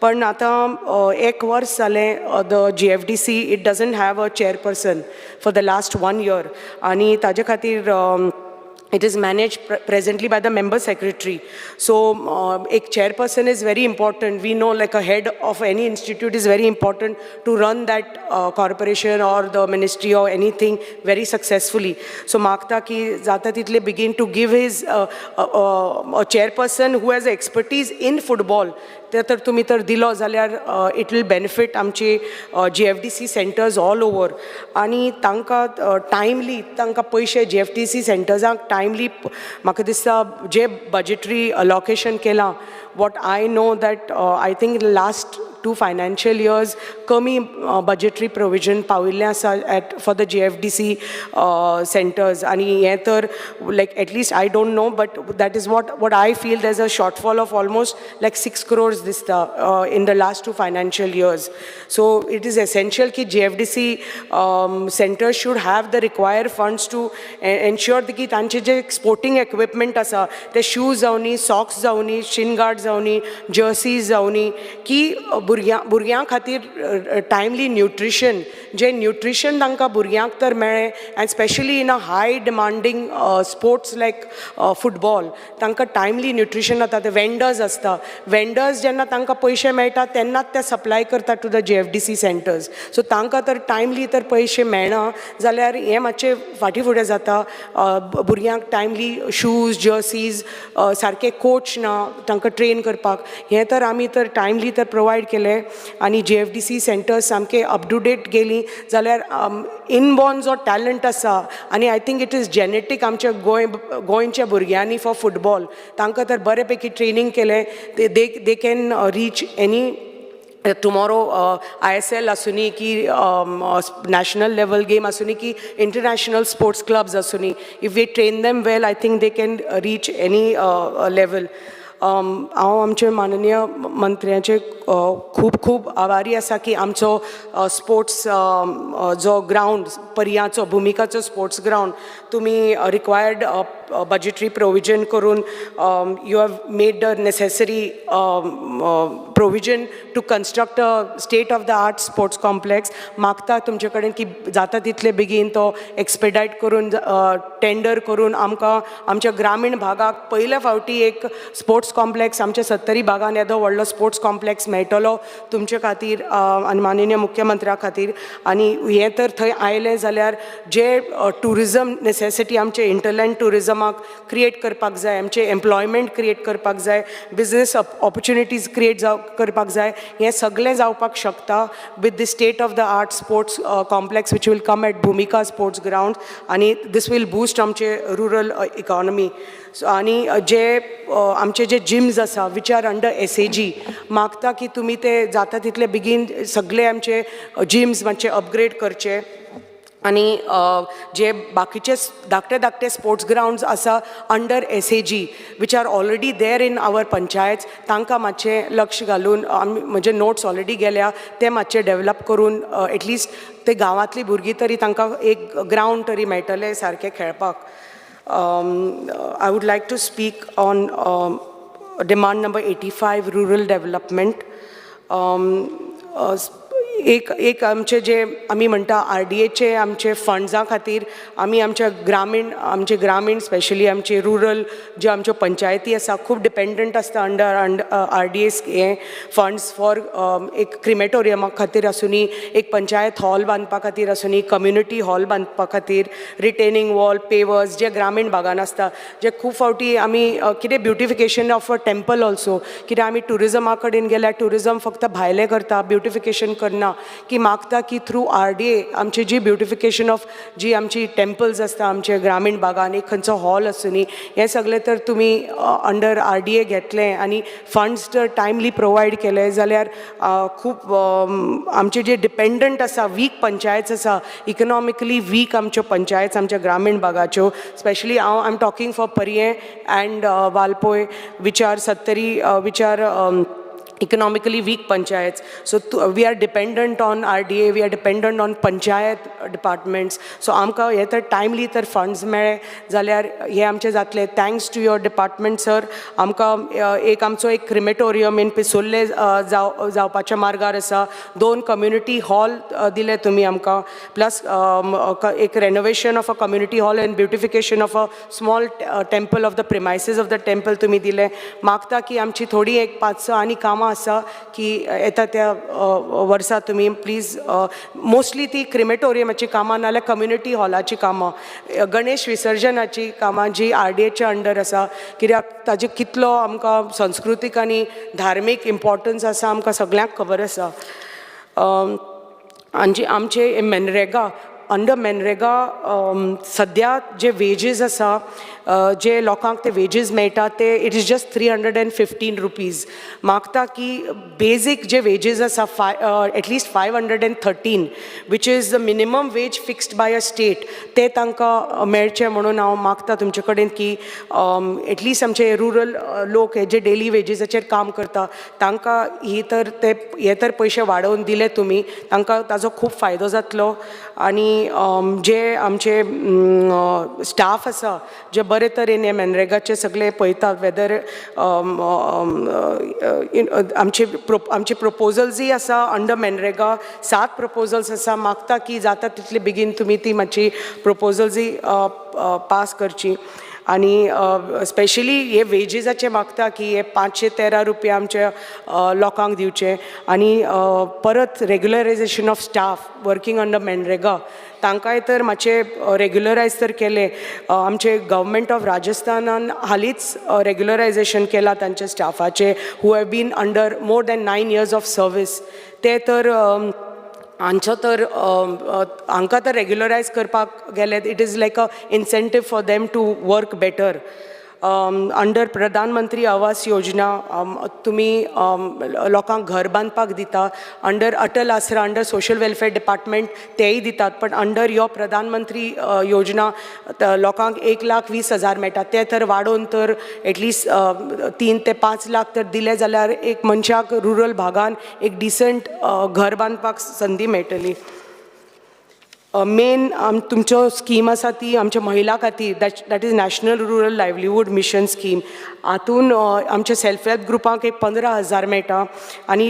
पण आतां एक वर्स जालें, the GFDC, it doesn't have a chairperson for the last one year आनी ताजे खातीर it is managed presently by the member secretary. So a chairperson is very important. We know, like, a head of any institute is very important to run that corporation or the ministry or anything very successfully. So मागता की जाता तितले बेगीन to give his a chairperson who has expertise in football, ते तर तुमी तर दिलो जाल्यार it will benefit आमची जीएफडीसी सेंटर्स ऑल ओवर. आनी तांकां टायमली तांकां पयशे, जीएफडीसी सेंटर्सांक टायमली, म्हाका दिसता जे बजेटरी अलोकेशन केलां, what I know that I think last two financial years कमी बजेटरी प्रोविजन पाविल्लें आसा at for the GFDC centers. आनी हें तर like, at least I don't know, but that is what I feel, there is a shortfall of almost like 6 crores दिसता in the last two financial years. So it is essential की GFDC center should have the required funds to ensure की तांचे जे sporting equipment आसा, ते shoes जावनी, socks जावनी, शिन guard जावनी, jerseys जावनी, की भुरग्यां खातीर टायमली न्युट्रिशन, जे न्युट्रिशन तांकां भुरग्यांक तर मेळ्ळें, and specially in a high demanding sports like football, तांकां टायमली न्युट्रिशन जाता. ते वेंडर्स आसता, वेंडर्स जेन्ना तांकां पयशे मेळटा तेन्नाच ते सप्लाय करता to the GFDC centers. So तांकां तर टायमली तर पयशे मेळना जाल्यार हें मातशें फाटीं फुडें जाता. भुरग्यांक टायमली शूज, जर्सीज, सारके कोच ना तांकां ट्रेन करपाक. हें तर आमी तर टायमली तर प्रोवायड केलें आनी जीएफडीसी सेंटर्स सामके अप टू डेट गेलीं जाल्यार इनबॉर्न जो टॅलंट आसा, आनी I think it is genetic आमच्या गोंयच्या भुरग्यांनी फॉर फुटबॉल, तांकां तर बरे पैकी ट्रेनींग केलें, ते they can reach any tomorrow, ISL आसुनी की नॅशनल लेवल गेम आसुनी की इंटरनॅशनल स्पोर्ट्स क्लब्स आसुनी, if we train them well, I think they can reach any level. हांव आमचे माननीय मंत्र्याचे खूब खूब आभारी आसा की आमचो स्पोर्ट्स जो ग्रावंड पर्याचो, भुमिकाचो स्पोर्ट्स ग्रावंड, तुमी रिक्वायर्ड बजेटरी प्रोविजन करून you have made the necessary provision to construct a state of the art sports complex. मागता तुमचे कडेन की जाता तितले बेगीन तो एक्सपेडायट करून, टेंडर करून आमकां आमच्या ग्रामीण भागाक पयल्या फावटी एक स्पोर्ट्स कॉम्प्लेक्स, आमच्या सत्तरी भागान येदो व्हडलो स्पोर्ट्स कॉम्प्लेक्स मेळटलो तुमचे खातीर आनी माननीय मुख्यमंत्र्या खातीर. आनी हें तर थंय आयलें जाल्यार जे ट्युरिजम नेसेसिटी आमचे हिंटरलँड ट्युरिजमाक क्रिएट करपाक जाय, आमचे एम्प्लॉयमेंट क्रिएट करपाक जाय, बिजनस ऑपॉर्च्युनिटीज क्रिएट करपाक जाय, हें सगळें जावपाक शकता with the state of the art sports complex which will come at Bhumika sports ground. आनी this will boost आमचे रुरल इकॉनॉमी. सो आनी जे आमचे जे जिम्स आसा which are under SAG, मागता की तुमी ते जाता तितले बेगीन सगळे आमचे जिम्स मातशे अपग्रेड करचे. आनी जे बाकीचे धाकटे धाकटे स्पोर्ट्स ग्रावंड्स आसा under SAG which are already there in our panchayat, तांकां मातशें लक्ष घालून, आमी म्हजे नोट्स ऑलरेडी गेल्या, ते मातशे डेवलप करून एटलिस्ट ते गांवांतली भुरगीं तरी तांकां एक ग्रावंड तरी मेळटलें सारकें खेळपाक. I would like to speak on demand number 85, rural development. एक आमचे जे आमी म्हणटा आरडीएचे आमचे फंड्सां खातीर आमी आमच्या ग्रामीण, आमचे ग्रामीण, स्पेशली आमचे रुरल ज्यो आमच्यो पंचायती आसा, खूब डिपेंडंट आसता अंडर आरडीएस हे फंड्स फॉर एक क्रिमेटोरियमा खातीर आसुनी, एक पंचायत हॉल बांदपा खातीर आसुनी, कम्युनिटी हॉल बांदपा खातीर, रिटेनिंग वॉल, पेवर्स जे ग्रामीण भागान आसता, जे खूब फावटी आमी कितें beautification of a temple also, कित्याक आमी ट्युरिजमा कडेन गेल्यार ट्युरिजम फक्त भायलें करता, ब्युटिफिकेशन करना, की मागता की थ्रू आरडीए आमची जी ब्युटिफिकेशन ऑफ जी आमची टेम्पल्स आसता आमचे ग्रामीण भागान, एक खंयचो हॉल आसुनी, हें सगळें तर तुमी अंडर आरडीए घेतलें आनी फंड्स जर टायमली प्रोवायड केले जाल्यार खूब आमचे जे डिपेंडंट आसा, वीक पंचायत आसा, इकनॉमिकली वीक आमच्यो पंचायत आमच्या ग्रामीण भागाच्यो, स्पेशली हांव I am talking for Paryen and Valpoi, which are Sattari, which are Economically weak panchayats. So we are dependent on RDA, we are dependent on panchayat departments. So आमकां हे तर timely तर funds मेळ्ळे जाल्यार हे आमचे जातले. Thanks to your department, sir, आमकां एक आमचो एक क्रिमेटोरियम इन पिसुर्ले जावपाच्या मार्गार आसा. दोन कम्युनिटी हॉल दिले तुमी आमकां, प्लस एक renovation of a community hall and beautification of a small temple of the premises of the temple तुमी दिले. मागता की आमची थोडी एक पांच स आनी कामां आसा की येता त्या वर्सा तुमी प्लीज, मोस्टली ती क्रिमेटोरियमाची कामां नाल्यार कम्युनिटी हॉलाची कामां, गणेश विसर्जनाची कामां जी आरडीएच्या अंडर आसा, कित्याक ताजे कितलो आमकां संस्कृतीक आनी धार्मीक इम्पॉर्टन्स आसा आमकां सगळ्यांक खबर आसा. आनी आमचे मनरेगा, अंडर मनरेगा सद्या जे वेजीस आसा, जे लोकांक ते वेजीस मेळटा ते it is just ₹315. मागता की बेजीक जे वेजीस आसा at least 513, which is the minimum wage fixed by a state, ते तांकां मेळचे म्हणून हांव मागता तुमचे कडेन की एटलिस्ट आमचे रुरल लोक हे जे डेली वेजीसाचेर काम करता तांकां ही तर ते हे तर पयशे वाडोवन दिले तुमी, तांकां ताजो खूब फायदो जातलो. आनी जे आमचे स्टाफ आसा जे बरे तरेन हे मनरेगाचे सगळे पळयता, वेदर आमचे प्रपोजल्सूय आसा अंडर मनरेगा, सात प्रपोजल्स आसा. मागता की जाता तितले बेगीन तुमी ती मातशी प्रपोजल्सूय पास करची. आनी स्पेशली हे वेजीसाचे मागता की हे 513 रुपया आमच्या लोकांक दिवचे आनी परत regularization of staff working under MNREGA, तांकांय तर मातशें रेगुलरायज तर केलें. आमचे गव्हर्मेंट ऑफ राजस्थानान हालींच रेगुलरायजेशन केलां तांच्या स्टाफाचे who have been under more than 9 years of service. ते तर हांचो तर हांकां तर रेगुलरायज करपाक गेले, it is like a incentive for them to work better. Under प्रधानमंत्री आवास योजना तुमी लोकांक घर बांदपाक दिता. अंडर अटल आसरा, अंडर सोशल वेलफेअर डिपार्टमेंट तेय दितात, पण अंडर यो प्रधानमंत्री योजना लोकांक 1,20,000 मेळटा, ते तर वाडोवन तर एटलिस्ट 3 ते 5 लाख तर दिले जाल्यार एक मनशाक रुरल भागान एक डिसंट घर बांदपाक संदी मेळटली. मेन तुमच्यो स्कीम आसा ती आमच्या महिला खातीर, that is National Rural Livelihood Mission scheme. हातून आमच्या सेल्फ हेल्प ग्रुपांक एक 15,000 मेळटा आनी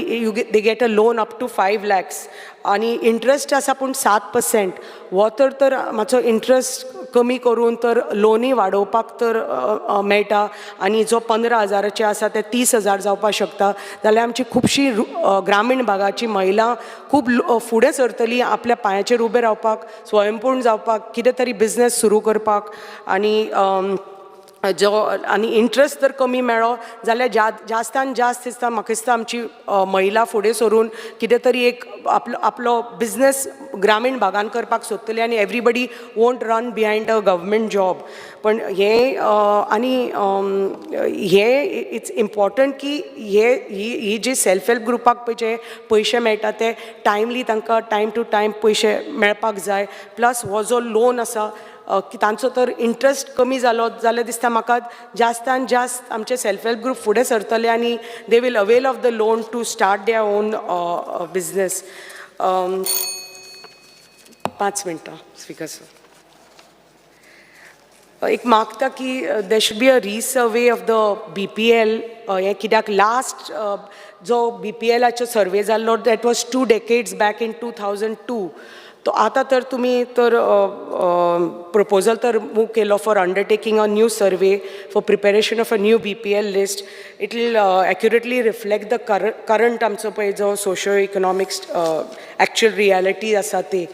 they get a loan up to 5 lakhs आनी इंट्रस्ट आसा पूण 7%. हो तर तर मातसो इंट्रस्ट कमी करून तर लोनूय वाडोवपाक तर अ, अ, मेळटा आनी जो 15 हजाराचे आसा ते 30,000 जावपाक शकता जाल्यार आमची खुबशी ग्रामीण भागाची महिला खूब फुडें सरतली आपल्या पांयाचेर उबें रावपाक, स्वयंपूर्ण जावपाक, कितें तरी बिजनेस सुरू करपाक. आनी जो आनी इंट्रस्ट जर कमी मेळ्ळो जाल्यार जास्तान जास्त दिसता म्हाका दिसता आमची महिला फुडें सरून कितें तरी एक आपलो आपलो बिजनेस ग्रामीण भागान करपाक सोदतली आनी everybody won't run behind a government job. पण हें आनी हें it's important की हे ही ही जी सेल्फ हेल्प ग्रुपाक पळय जे पयशे मेळटा ते टायमली तांकां टायम टू टायम पयशे मेळपाक जाय. प्लस हो जो लोन आसा की तांचो तर इंट्रस्ट कमी जालो जाल्यार दिसता म्हाका जास्तान जास्त आमचे सेल्फ हेल्प ग्रुप फुडें सरतले आनी they will avail of the loan to start their own business. 5 मिनटां स्पीकर सर. एक मागता की there should be a resurvey of the BPL. हें कित्याक लास्ट जो बीपीएलाचो सर्वे जाल्लो, that was 2 decades back in 2002. तो आतां तर तुमी तर प्रपोजल तर मूव केलो for undertaking a new survey for preparation of a new BPL list. It will accurately reflect the current आमचो पळय जो सोशो इकनॉमिक्स एक्चुअल रियालिटी आसा ती.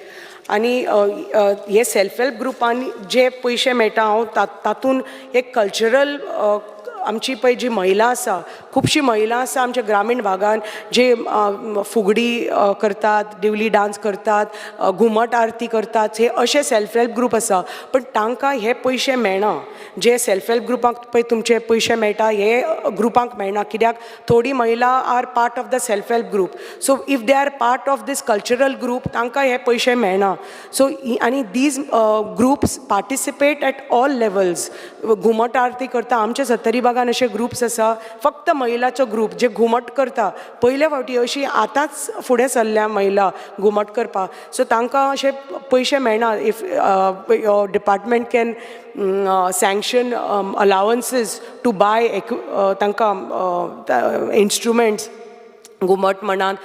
आनी अ, अ, हे सेल्फ हेल्प ग्रुपान जे पयशे मेळटा हांव तातूंत एक कल्चरल आमची पळय जी महिला आसा, खुबशी महिला आसा आमच्या ग्रामीण भागान जे फुगडी करतात, दिवली डांस करतात, घुमट आरती करतात, हे अशे सेल्फ हेल्प ग्रुप आसा, पण तांकां हे पयशे मेळना. जे सेल्फ हेल्प ग्रुपांक पळय तुमचे पयशे मेळटा, हे ग्रुपांक मेळना, कित्याक थोडी महिला are part of the self help group. So if they are part of this cultural group, तांकां हे पयशे मेळना. सो आनी these groups participate at all levels. घुमट आरती करता आमच्या सत्तरी. भागान अशे ग्रुप्स आसा, फक्त महिलाचो ग्रूप जे घुमट करता. पयल्या फावटी अशी आतांच फुडें सरल्या महिला घुमट करपाक. सो तांकां अशे पयशे मेळना. If your department can sanction allowances to buy तांकां इन्स्ट्रुमेंट्स, घुमट म्हणात,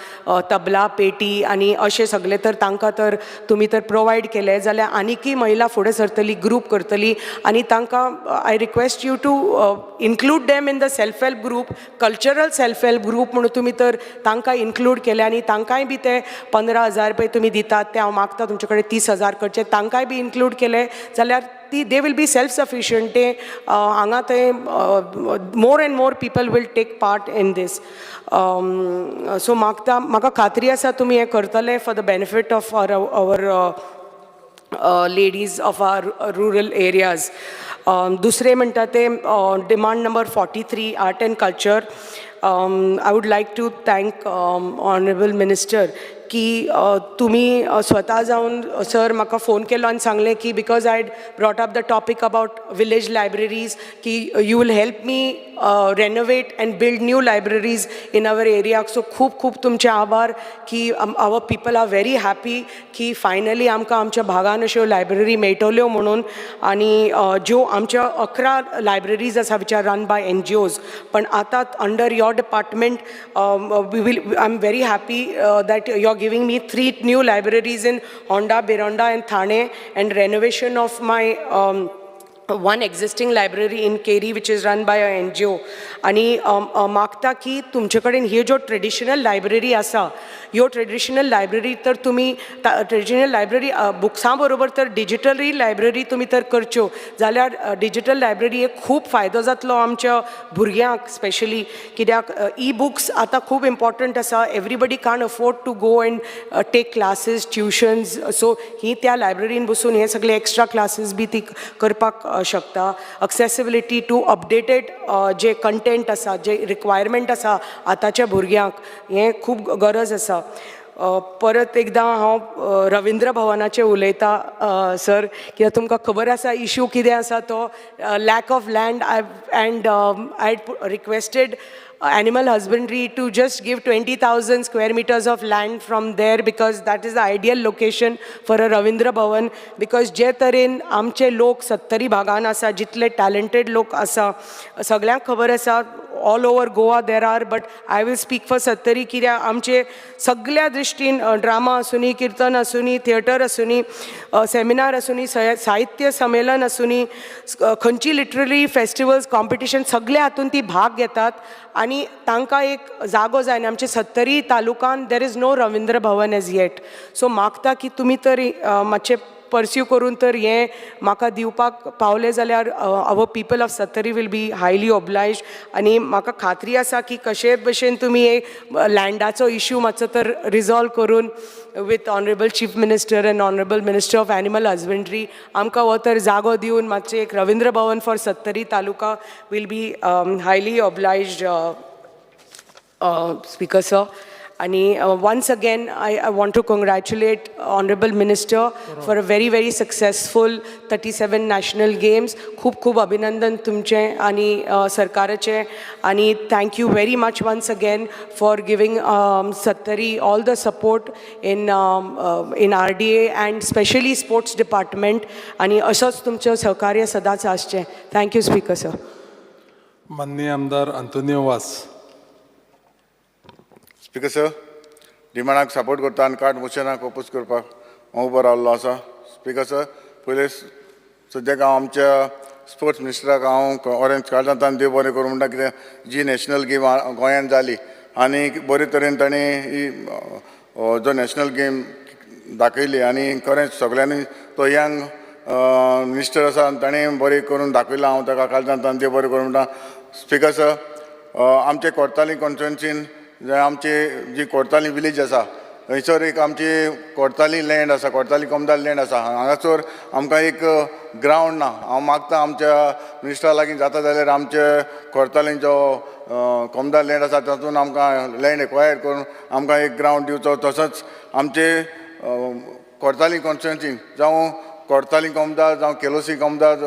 तबला, पेटी आनी अशें सगळें तर तांकां तर तुमी तर प्रोवायड केलें जाल्यार आनीकय महिला फुडें सरतली, ग्रूप करतली. आनी तांकां I request you to include them in the self help group, cultural self help group म्हणून तुमी तर तांकां इन्क्लूड केले आनी तांकांय बी ते 15,000 पळय तुमी दितात ते हांव मागता तुमचे कडेन, 30,000 करचे. तांकांय बी इन्क्लूड केले जाल्यार ती they will be self sufficient. ते हांगा थंय more and more people will take part in this. So मागता, म्हाका खात्री आसा तुमी हें करतले for the benefit of our ladies of our rural areas. दुसरें म्हणटा तें demand number 43, art and culture. I would like to thank honourable minister की तुमी स्वता जावन सर म्हाका फोन केलो आनी सांगलें की because I brought up the topic about village libraries की you will help me renovate and build new libraries in our area. So खूब खूब तुमचे आभार की our people are very happy की फायनली आमकां आमच्या भागान अश्यो लायब्ररी मेळटल्यो म्हणून. आनी ज्यो आमच्या 11 लायब्ररीज आसा which are run by NGOs, पण आतां under your department we will I am very happy that you are giving me three new libraries in Honda, Bironda and Thane and renovation of my one existing library in Keri which is run by a NGO. आनी मागता की तुमचे कडेन ह्यो ज्यो traditional library आसा, ह्यो traditional library तर तुमी ट्रेडिशनल लायब्ररी बुक्सां बरोबर तर डिजिटलय लायब्ररी तुमी तर करच्यो जाल्यार डिजिटल लायब्ररी एक खूब फायदो जातलो आमच्या भुरग्यांक स्पेशली, कित्याक ई बुक्स आतां खूब इम्पॉर्टंट आसा. Everybody can't afford to go and take classes, tuitions. So ही त्या लायब्ररीन बसून हे सगळे एक्स्ट्रा क्लासीस बी ती करपाक शकता. अक्सेसिबिलिटी टू अपडेटेड जे कंटेंट आसा, जे रिक्वायरमेंट आसा आतांच्या भुरग्यांक, हें खूब गरज आसा. परत एकदां हांव रविंद्र भवनाचें उलयतां सर, कित्याक तुमकां खबर आसा इशू कितें आसा तो, lack of land. I and I requested animal husbandry to just give 20,000 square meters of land from there because that is the ideal location for a Ravindra Bhavan, because जे तरेन आमचे लोक सत्तरी भागान आसा, जितले टॅलेंटेड लोक आसा, सगळ्यांक खबर आसा, all over Goa there are, but I will speak for Sattari, कित्याक आमचे सगळ्या दृश्टीन ड्रामा आसुनी, किर्तन आसुनी, थिएटर आसुनी, सेमिनार आसुनी, साहित्य संमेलन आसुनी, खंयची लिटररी फेस्टिवल्स, कॉम्पिटिशन, सगल्या हातून ती भाग घेतात आनी तांकां एक जागो जाय. आनी आमचे सत्तरी तालुकान there is no Ravindra Bhavan as yet. So मागता की तुमी तर मातशें परस्यू करून तर हें म्हाका दिवपाक पावले जाल्यार our people of Sattari will be highly obliged. आनी म्हाका खात्री आसा की कशेय भशेन तुमी हे लँडाचो इशू मातसो तर रिजॉल्व करून with honourable Chief Minister and honourable Minister of Animal Husbandry आमकां हो तर जागो दिवन मातशें एक Ravindra Bhavan for Sattari taluka will be highly obliged, Speaker sir. आणि once again I want to congratulate honourable minister for a very very successful 37 National Games. खूब खूब अभिनंदन तुमचें आनी सरकाराचें आनी thank you very much once again for giving Sattari all the support in RDA and specially sports department. आनी असोच तुमचें सहकार्य सदांच आसचें. Thank you, Speaker sir. माननीय आमदार आंतोनियो वास. स्पीकर सर, डिमांडाक सपोर्ट करता आनी कट मोशनाक ओपोज करपाक हांव उबो रावल्लो आसा. स्पीकर सर, पयले सद्याक हांव आमच्या स्पोर्ट्स मिनिस्टराक हांव ऑरेंज काळजांतल्यान देव बरें करूं म्हणटा, कित्याक जी नॅशनल गेम गोंयांत जाली आनी बरे तरेन ताणें ही जो नॅशनल गेम दाखयली आनी खरेंच सगळ्यांनी तो यंग मिनिस्टर आसा आनी ताणें बरें करून दाखयलां. हांव ताका काळजांतल्यान देव बरें करूं म्हणटा. स्पीकर सर, आमचे कोर्ताली कॉन्स्टिट्युएन्सीन जे आमची जी कोर्ताली विलेज आसा, थंयसर एक आमची कोर्ताली लँड आसा, कोर्ताली कोमदार लँड आसा. हांगासर आमकां एक ग्रावंड ना. हांव मागता आमच्या मिनिस्टरा लागीं, जाता जाल्यार आमचे कोर्ताली जो कोमदार लँड आसा तातूंत आमकां लँड एक्वायर करून आमकां एक ग्रावंड दिवचो. तसोच आमचे कोर्ताली कॉन्स्टिट्युएन्सीन जावं कोडताली कोमदाद जावं केलोसी कोमदाद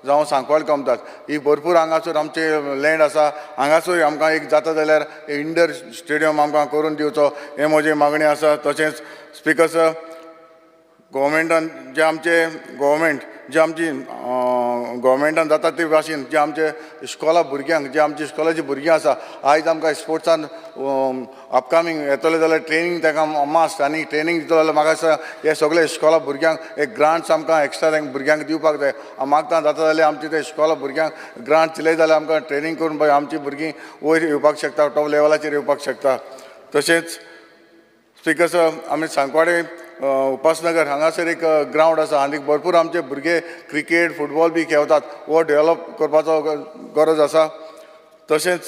जावं सांकवाळ कोमदाद ही भरपूर हांगासर आमचे लँड आसा. हांगासर आमकां एक जाता जाल्यार इंडोर स्टेडियम आमकां करून दिवचो हें म्हजी मागणी आसा. तशेंच स्पिकर सर, गोवोरमेंटान जे आमचे गोवोरमेंट जे आमची गोवोरमेंटान जाता ते भाशेन जे आमचे इस्कॉला भुरग्यांक जे आमची इस्कॉलाची भुरगीं आसा आयज आमकां स्पोर्ट्सान अपकमींग येतले जाल्यार ट्रेनींग तांकां मास्ट आनी ट्रेनींग दितलो जाल्यार म्हाका दिसता हे सगळे इस्कॉला भुरग्यांक एक ग्रांट्स आमकां एक्स्ट्रा तांकां भुरग्यांक दिवपाक जाय. हांव मागता जाता जाल्यार आमचे ते इस्कॉला भुरग्यांक ग्रांट दिले जाल्यार आमकां ट्रेनींग करून पळय आमची भुरगीं वयर येवपाक शकता, टॉप लेवलाचेर येवपाक शकता. तशेंच स्पिकर सर, आमी सांकवाडे उपासनगर हांगासर एक ग्रावंड आसा आनी भरपूर आमचे भुरगे क्रिकेट फुटबॉल बी खेळतात, हो डेवलप करपाचो गरज आसा. तशेंच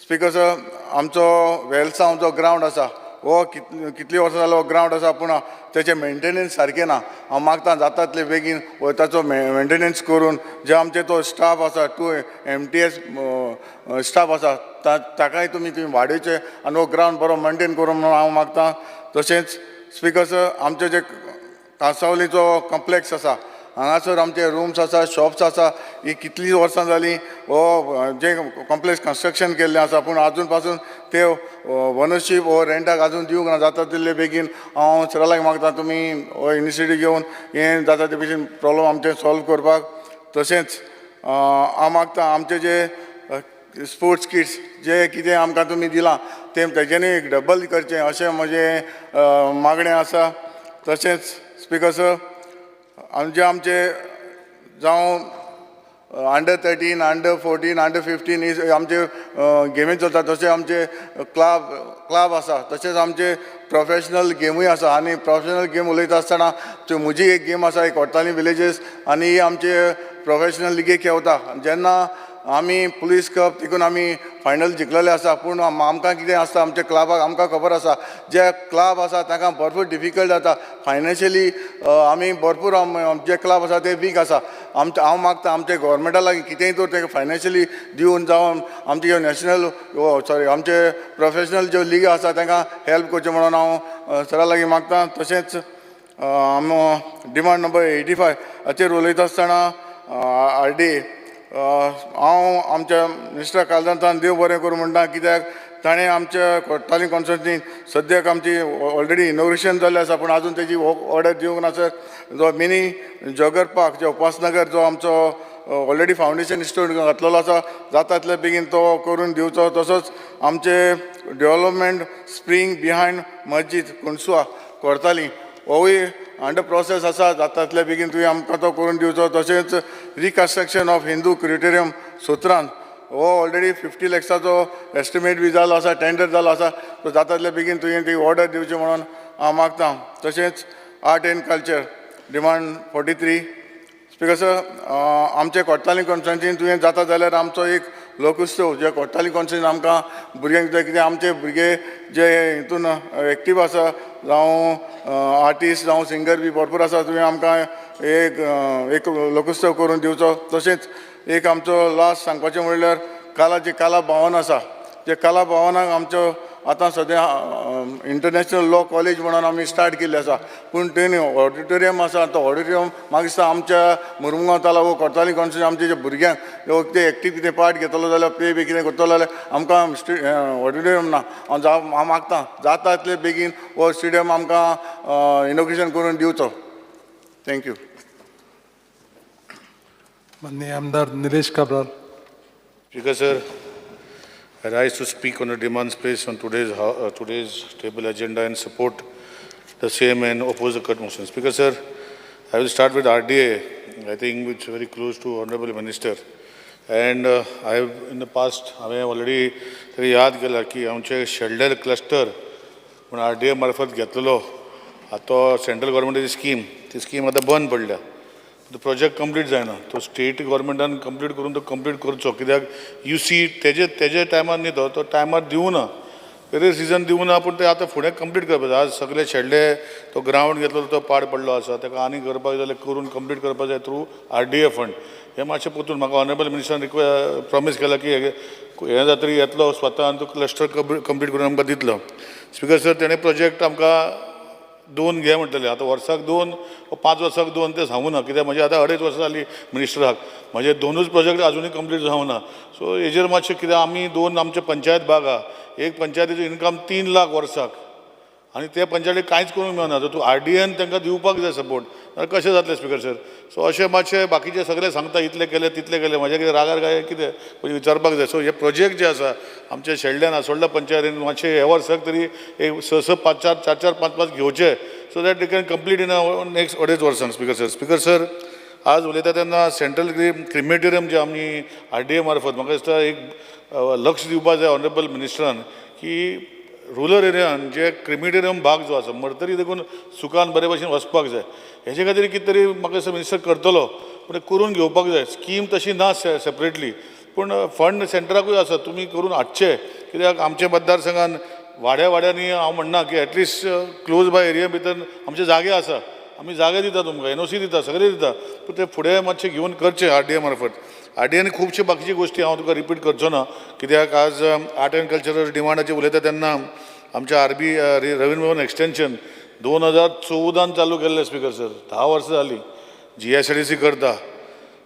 स्पिकर सर, आमचो वेलसांव जो ग्रावंड आसा हो कितलीं वर्सां जालो हो ग्रावंड आसा पूण तेचें मेंटेनन्स सारकें ना. हांव मागता जाता तितले बेगीन हो ताचो मेंटेनन्स करून जे आमचे तो स्टाफ आसा 2 MTS staff आसा ताकाय तुमी वाडोवचे आनी हो ग्रावंड बरो मेंटेन करूं म्हणून हांव मागता. तशेंच स्पिकर सर, आमचे जे कांसावलीचो कॉम्प्लेक्स आसा हांगासर आमचे रुम्स आसा, शॉप्स आसा, ही कितलीं वर्सां जालीं हो जे कॉम्प्लेक्स कन्स्ट्रक्शन केल्लें आसा पूण आजून पासून ते ओनरशीप हो रेंटाक आजून दिवंक ना. जाता तितले बेगीन हांव सरा लागीं मागता तुमी हो इनिशिएटीव घेवन हें जाता ते भशेन प्रोब्लम आमचें सॉल्व करपाक. तशेंच हांव मागता आमचे जे स्पोर्ट्स किट्स जे कितें आमकां तुमी दिलां तें तेजेनूय एक डबल करचें अशें म्हजें मागणें आसा. तशेंच स्पिकर सर, आमचे आमचे जावं अंडर 13, अंडर 14, अंडर 15 ही आमचे गेमी चलता, तशें आमचे क्लब आसा, तशेंच आमचे प्रोफेशनल गेमूय आसा. आनी प्रोफेशनल गेम उलयता आसतना म्हजी एक गेम आसा एक कोडताली विलेजीस आनी ही आमचे प्रोफेशनल लिगेक खेळता. जेन्ना आमी पुलीस कप तिकून आमी फायनल जिखलेले आसा पूण आमकां कितें आसता आमच्या क्लबाक आमकां खबर आसा जे क्लब आसा तांकां भरपूर डिफिकल्ट जाता फायनान्शियली. आमी भरपूर जे क्लब आसा ते वीक आसा. आमचे हांव मागता आमचे गोवोरमेंटा लागीं कितेंय तर तांकां फायनान्शियली दिवन जावन आमचे ज्यो नॅशनल सॉरी आमचे प्रोफेशनल ज्यो लिग आसा तांकां हेल्प करच्यो म्हणून हांव सरा लागीं मागता. तशेंच आम डिमांड नंबर 85 हाचेर उलयता आसतना RDA हांव आमच्या मिनिस्टर कालदांतान देव बरें करूं म्हणटा कित्याक ताणें आमच्या कोट्टाली कॉन्स्टिट्युन्सीन सद्याक आमची ऑलरेडी इनोग्रेशन जाल्लें आसा पूण आजून तेजी ऑर्डर दिवंक ना सर. जो मिनी जॉगर पार्क जो उपासनगर जो आमचो ऑलरेडी फावंडेशन स्टोन घातलेलो आसा जाता तितले बेगीन तो करून दिवचो. तसोच आमचे डेवलपमेंट स्प्रींग बिहायंड मस्जीद कोणसुआ कोरताली होवूय अंडर प्रोसेस आसा, जाता तितले बेगीन तुवें आमकां तो करून दिवचो. तशेंच रिकन्स्ट्रक्शन ऑफ हिंदू क्रिटेरियम सुत्रान हो ऑलरेडी 50 लॅक्साचो एस्टिमेट बी जालो आसा, टेंडर जालो आसा, तो जाता तितले बेगीन तुवें ती ऑर्डर दिवची म्हणून हांव मागता. तशेंच art and culture demand 43 speaker sir, आमचे कोट्टाली कॉन्स्टिट्युन्सीन तुवें जाता जाल्यार आमचो एक लोकोत्सव जे कोट्टाली कॉन्स्टिट्युन्सीन आमकां भुरग्यांक जाय कितें आमचे भुरगे जे हितून एक्टीव आसा जावं आर्टिस्ट जावं सिंगर बी भरपूर आसा, तुवें आमकां एक एक लोकोत्सव करून दिवचो. तशेंच एक आमचो लास्ट सांगपाचें म्हणल्यार काला जी कला भवन आसा जे कला भवनाक आमचो आतां सद्या इंटरनॅशनल लॉ कॉलेज म्हणून आमी स्टार्ट केल्ली आसा पूण तेणी ऑडिटोरियम आसा तो ऑडिटोरियम म्हाका दिसता आमच्या मुरमुगांव तालुको कोट्टाली कॉन्स्टिट्युन्सी आमचे जे भुरग्यांक कितें एक्टीव कितें पार्ट घेतलो जाल्यार प्ले बी कितें करतलो जाल्यार आमकां ऑडिटोरियम ना. हांव मागता जाता तितले बेगीन हो स्टेडियम आमकां इनोग्रेशन करून दिवचो. Thank you. माननीय आमदार Nilesh Cabral. Speaker sir, I rise to speak on the demands placed on today's table agenda and support the same and oppose the cut motion. Speaker sir, I will start with RDA. I think it's very close to Honorable Minister. And I have in the past, I have already याद केला की आमचे shareholder cluster म्हण RDA मार्फत घेतलेलो आतां central गव्हर्मेंटाची scheme, ती scheme आतां बंद पडल्या. तो प्रोजेक्ट कंप्लीट जायना, तो स्टेट गव्हर्मेंटान कंप्लीट करून तो कंप्लीट करचो कित्याक you see तेजे टायमार न्ही तो टायमार दिवना, वेरियस रिजन दिवना, पूण ते आतां फुडें कंप्लीट करपाक जाय. आज सगळे शेडले तो ग्रावंड घेतलो तो पाड पडलो आसा, ताका आनी करपाक जाय जाल्यार करून कंप्लीट करपाक जाय थ्रू RDA fund. हें मातशें परतून म्हाका ऑनरेबल मिनिस्टरान प्रॉमीस केला की हें जातरी येतलो स्वता आनी तो क्लस्टर कंप्लीट करून आमकां दितलो. स्पिकर सर, तेणें प्रोजेक्ट आमकां दोन घे म्हणटले. आतां वर्साक दोन, 5 वर्साक दोन तें सांगू ना, कित्याक म्हजे आतां 2.5 वर्सां जालीं मिनिस्टराक, म्हजे 2ूच प्रोजेक्ट आजुनूय कंप्लीट जावंक ना. सो हेजेर मातशें कित्याक आमी 2 आमचे पंचायत भाग आहा, एक पंचायतीचो इनकम 3 लाख वर्साक आनी ते पंचायतीक कांयच करूंक मेळना. तर तूं RDN तांकां दिवपाक जाय सपोर्ट, नाल्यार कशें जातलें स्पिकर सर? सो अशें मातशें बाकीचे सगळे सांगता इतलें केलें तितलें केलें, म्हजें कितें रागार काय कितें पयलीं विचारपाक जाय. सो हे प्रोजेक्ट जे आसा आमचे शेल्ड्यान आसोल्डा पंचायतीन मातशें हे वर्साक तरी एक 6 6 5 4 4 4 5 5 घेवचे, so that they can complete in next 2.5 वर्सांक. स्पिकर सर, स्पिकर सर, आज उलयता तेन्ना सेंट्रल क्रिमेटोरियम जे आमी RDA मार्फत म्हाका दिसता एक लक्ष दिवपाक जाय ऑनरेबल मिनिस्टरान की रुरल एरियान जे क्रिमिटेरियम भाग जो आसा मरतरी देखून सुखान बरे भशेन वचपाक जाय, हेजे खातीर कितें तरी म्हाका दिसता मिनिस्टर करतलो, पूण करून घेवपाक जाय. स्कीम तशी ना सेपरेटली, पूण फंड सेंटराकूय आसा, तुमी करून हाडचे. कित्याक आमच्या मतदारसंघान वाड्या वाड्यांनी हांव म्हणना की एटलिस्ट क्लोज बाय एरिया भितर आमचे जागे आसा, आमी जागे दिता तुमकां, NOC दिता, सगळें दिता, पूण ते फुडें मातशें घेवन करचें RDA मार्फत. RDA खुबश्यो बाकीच्यो गोश्टी हांव तुका रिपीट करचो ना, कित्याक आज आर्ट एंड कल्चरल डिमांडाचेर उलयता तेन्ना आमच्या RB Ravindra Bhavan extension 2014 चालू केल्लें स्पिकर सर, 10 वर्सां जालीं GSIDC करता.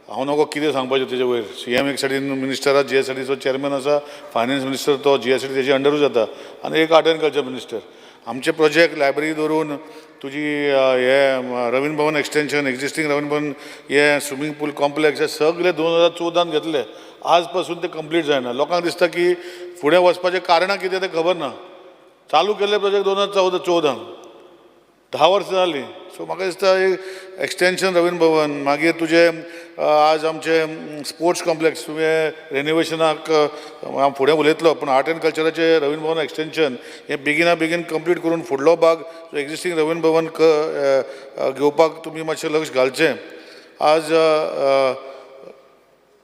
हांव नको कितें सांगपाचें तेजे वयर, CM एक सायडीन मिनिस्टर आसा, GSIDCचो चॅरमॅन आसा, फायनान्स मिनिस्टर तो GSIDC तेजे अंडरूच जाता, आनी एक आर्ट एंड कल्चर मिनिस्टर. आमचे प्रोजेक्ट लायब्ररी धरून तुजी हे रवींद्र भवन एक्सटेंशन, एक्झिस्टींग रवींद्र भवन, हे स्विमींग पूल कॉम्प्लेक्स हे सगळे 2014 घेतले, आज पासून ते कंप्लीट जायना. लोकांक दिसता की फुडें वचपाचें कारणां कितें तें खबर ना. चालू केल्ले प्रोजेक्ट 2014, 10 वर्सां जालीं. सो म्हाका दिसता एक एक्सटेंशन रवींद्र भवन, मागीर तुजें आज आमचें स्पोर्ट्स कॉम्प्लेक्स तुवें रेनोवेशनाक हांव फुडें उलयतलो, पूण आर्ट एंड कल्चराचें रवींद्र भवन एक्सटेंशन हें बेगिना बेगीन कंप्लीट करून फुडलो भाग एक्झिस्टींग रवींद्र भवन घेवपाक तुमी मातशें लक्ष घालचें. आज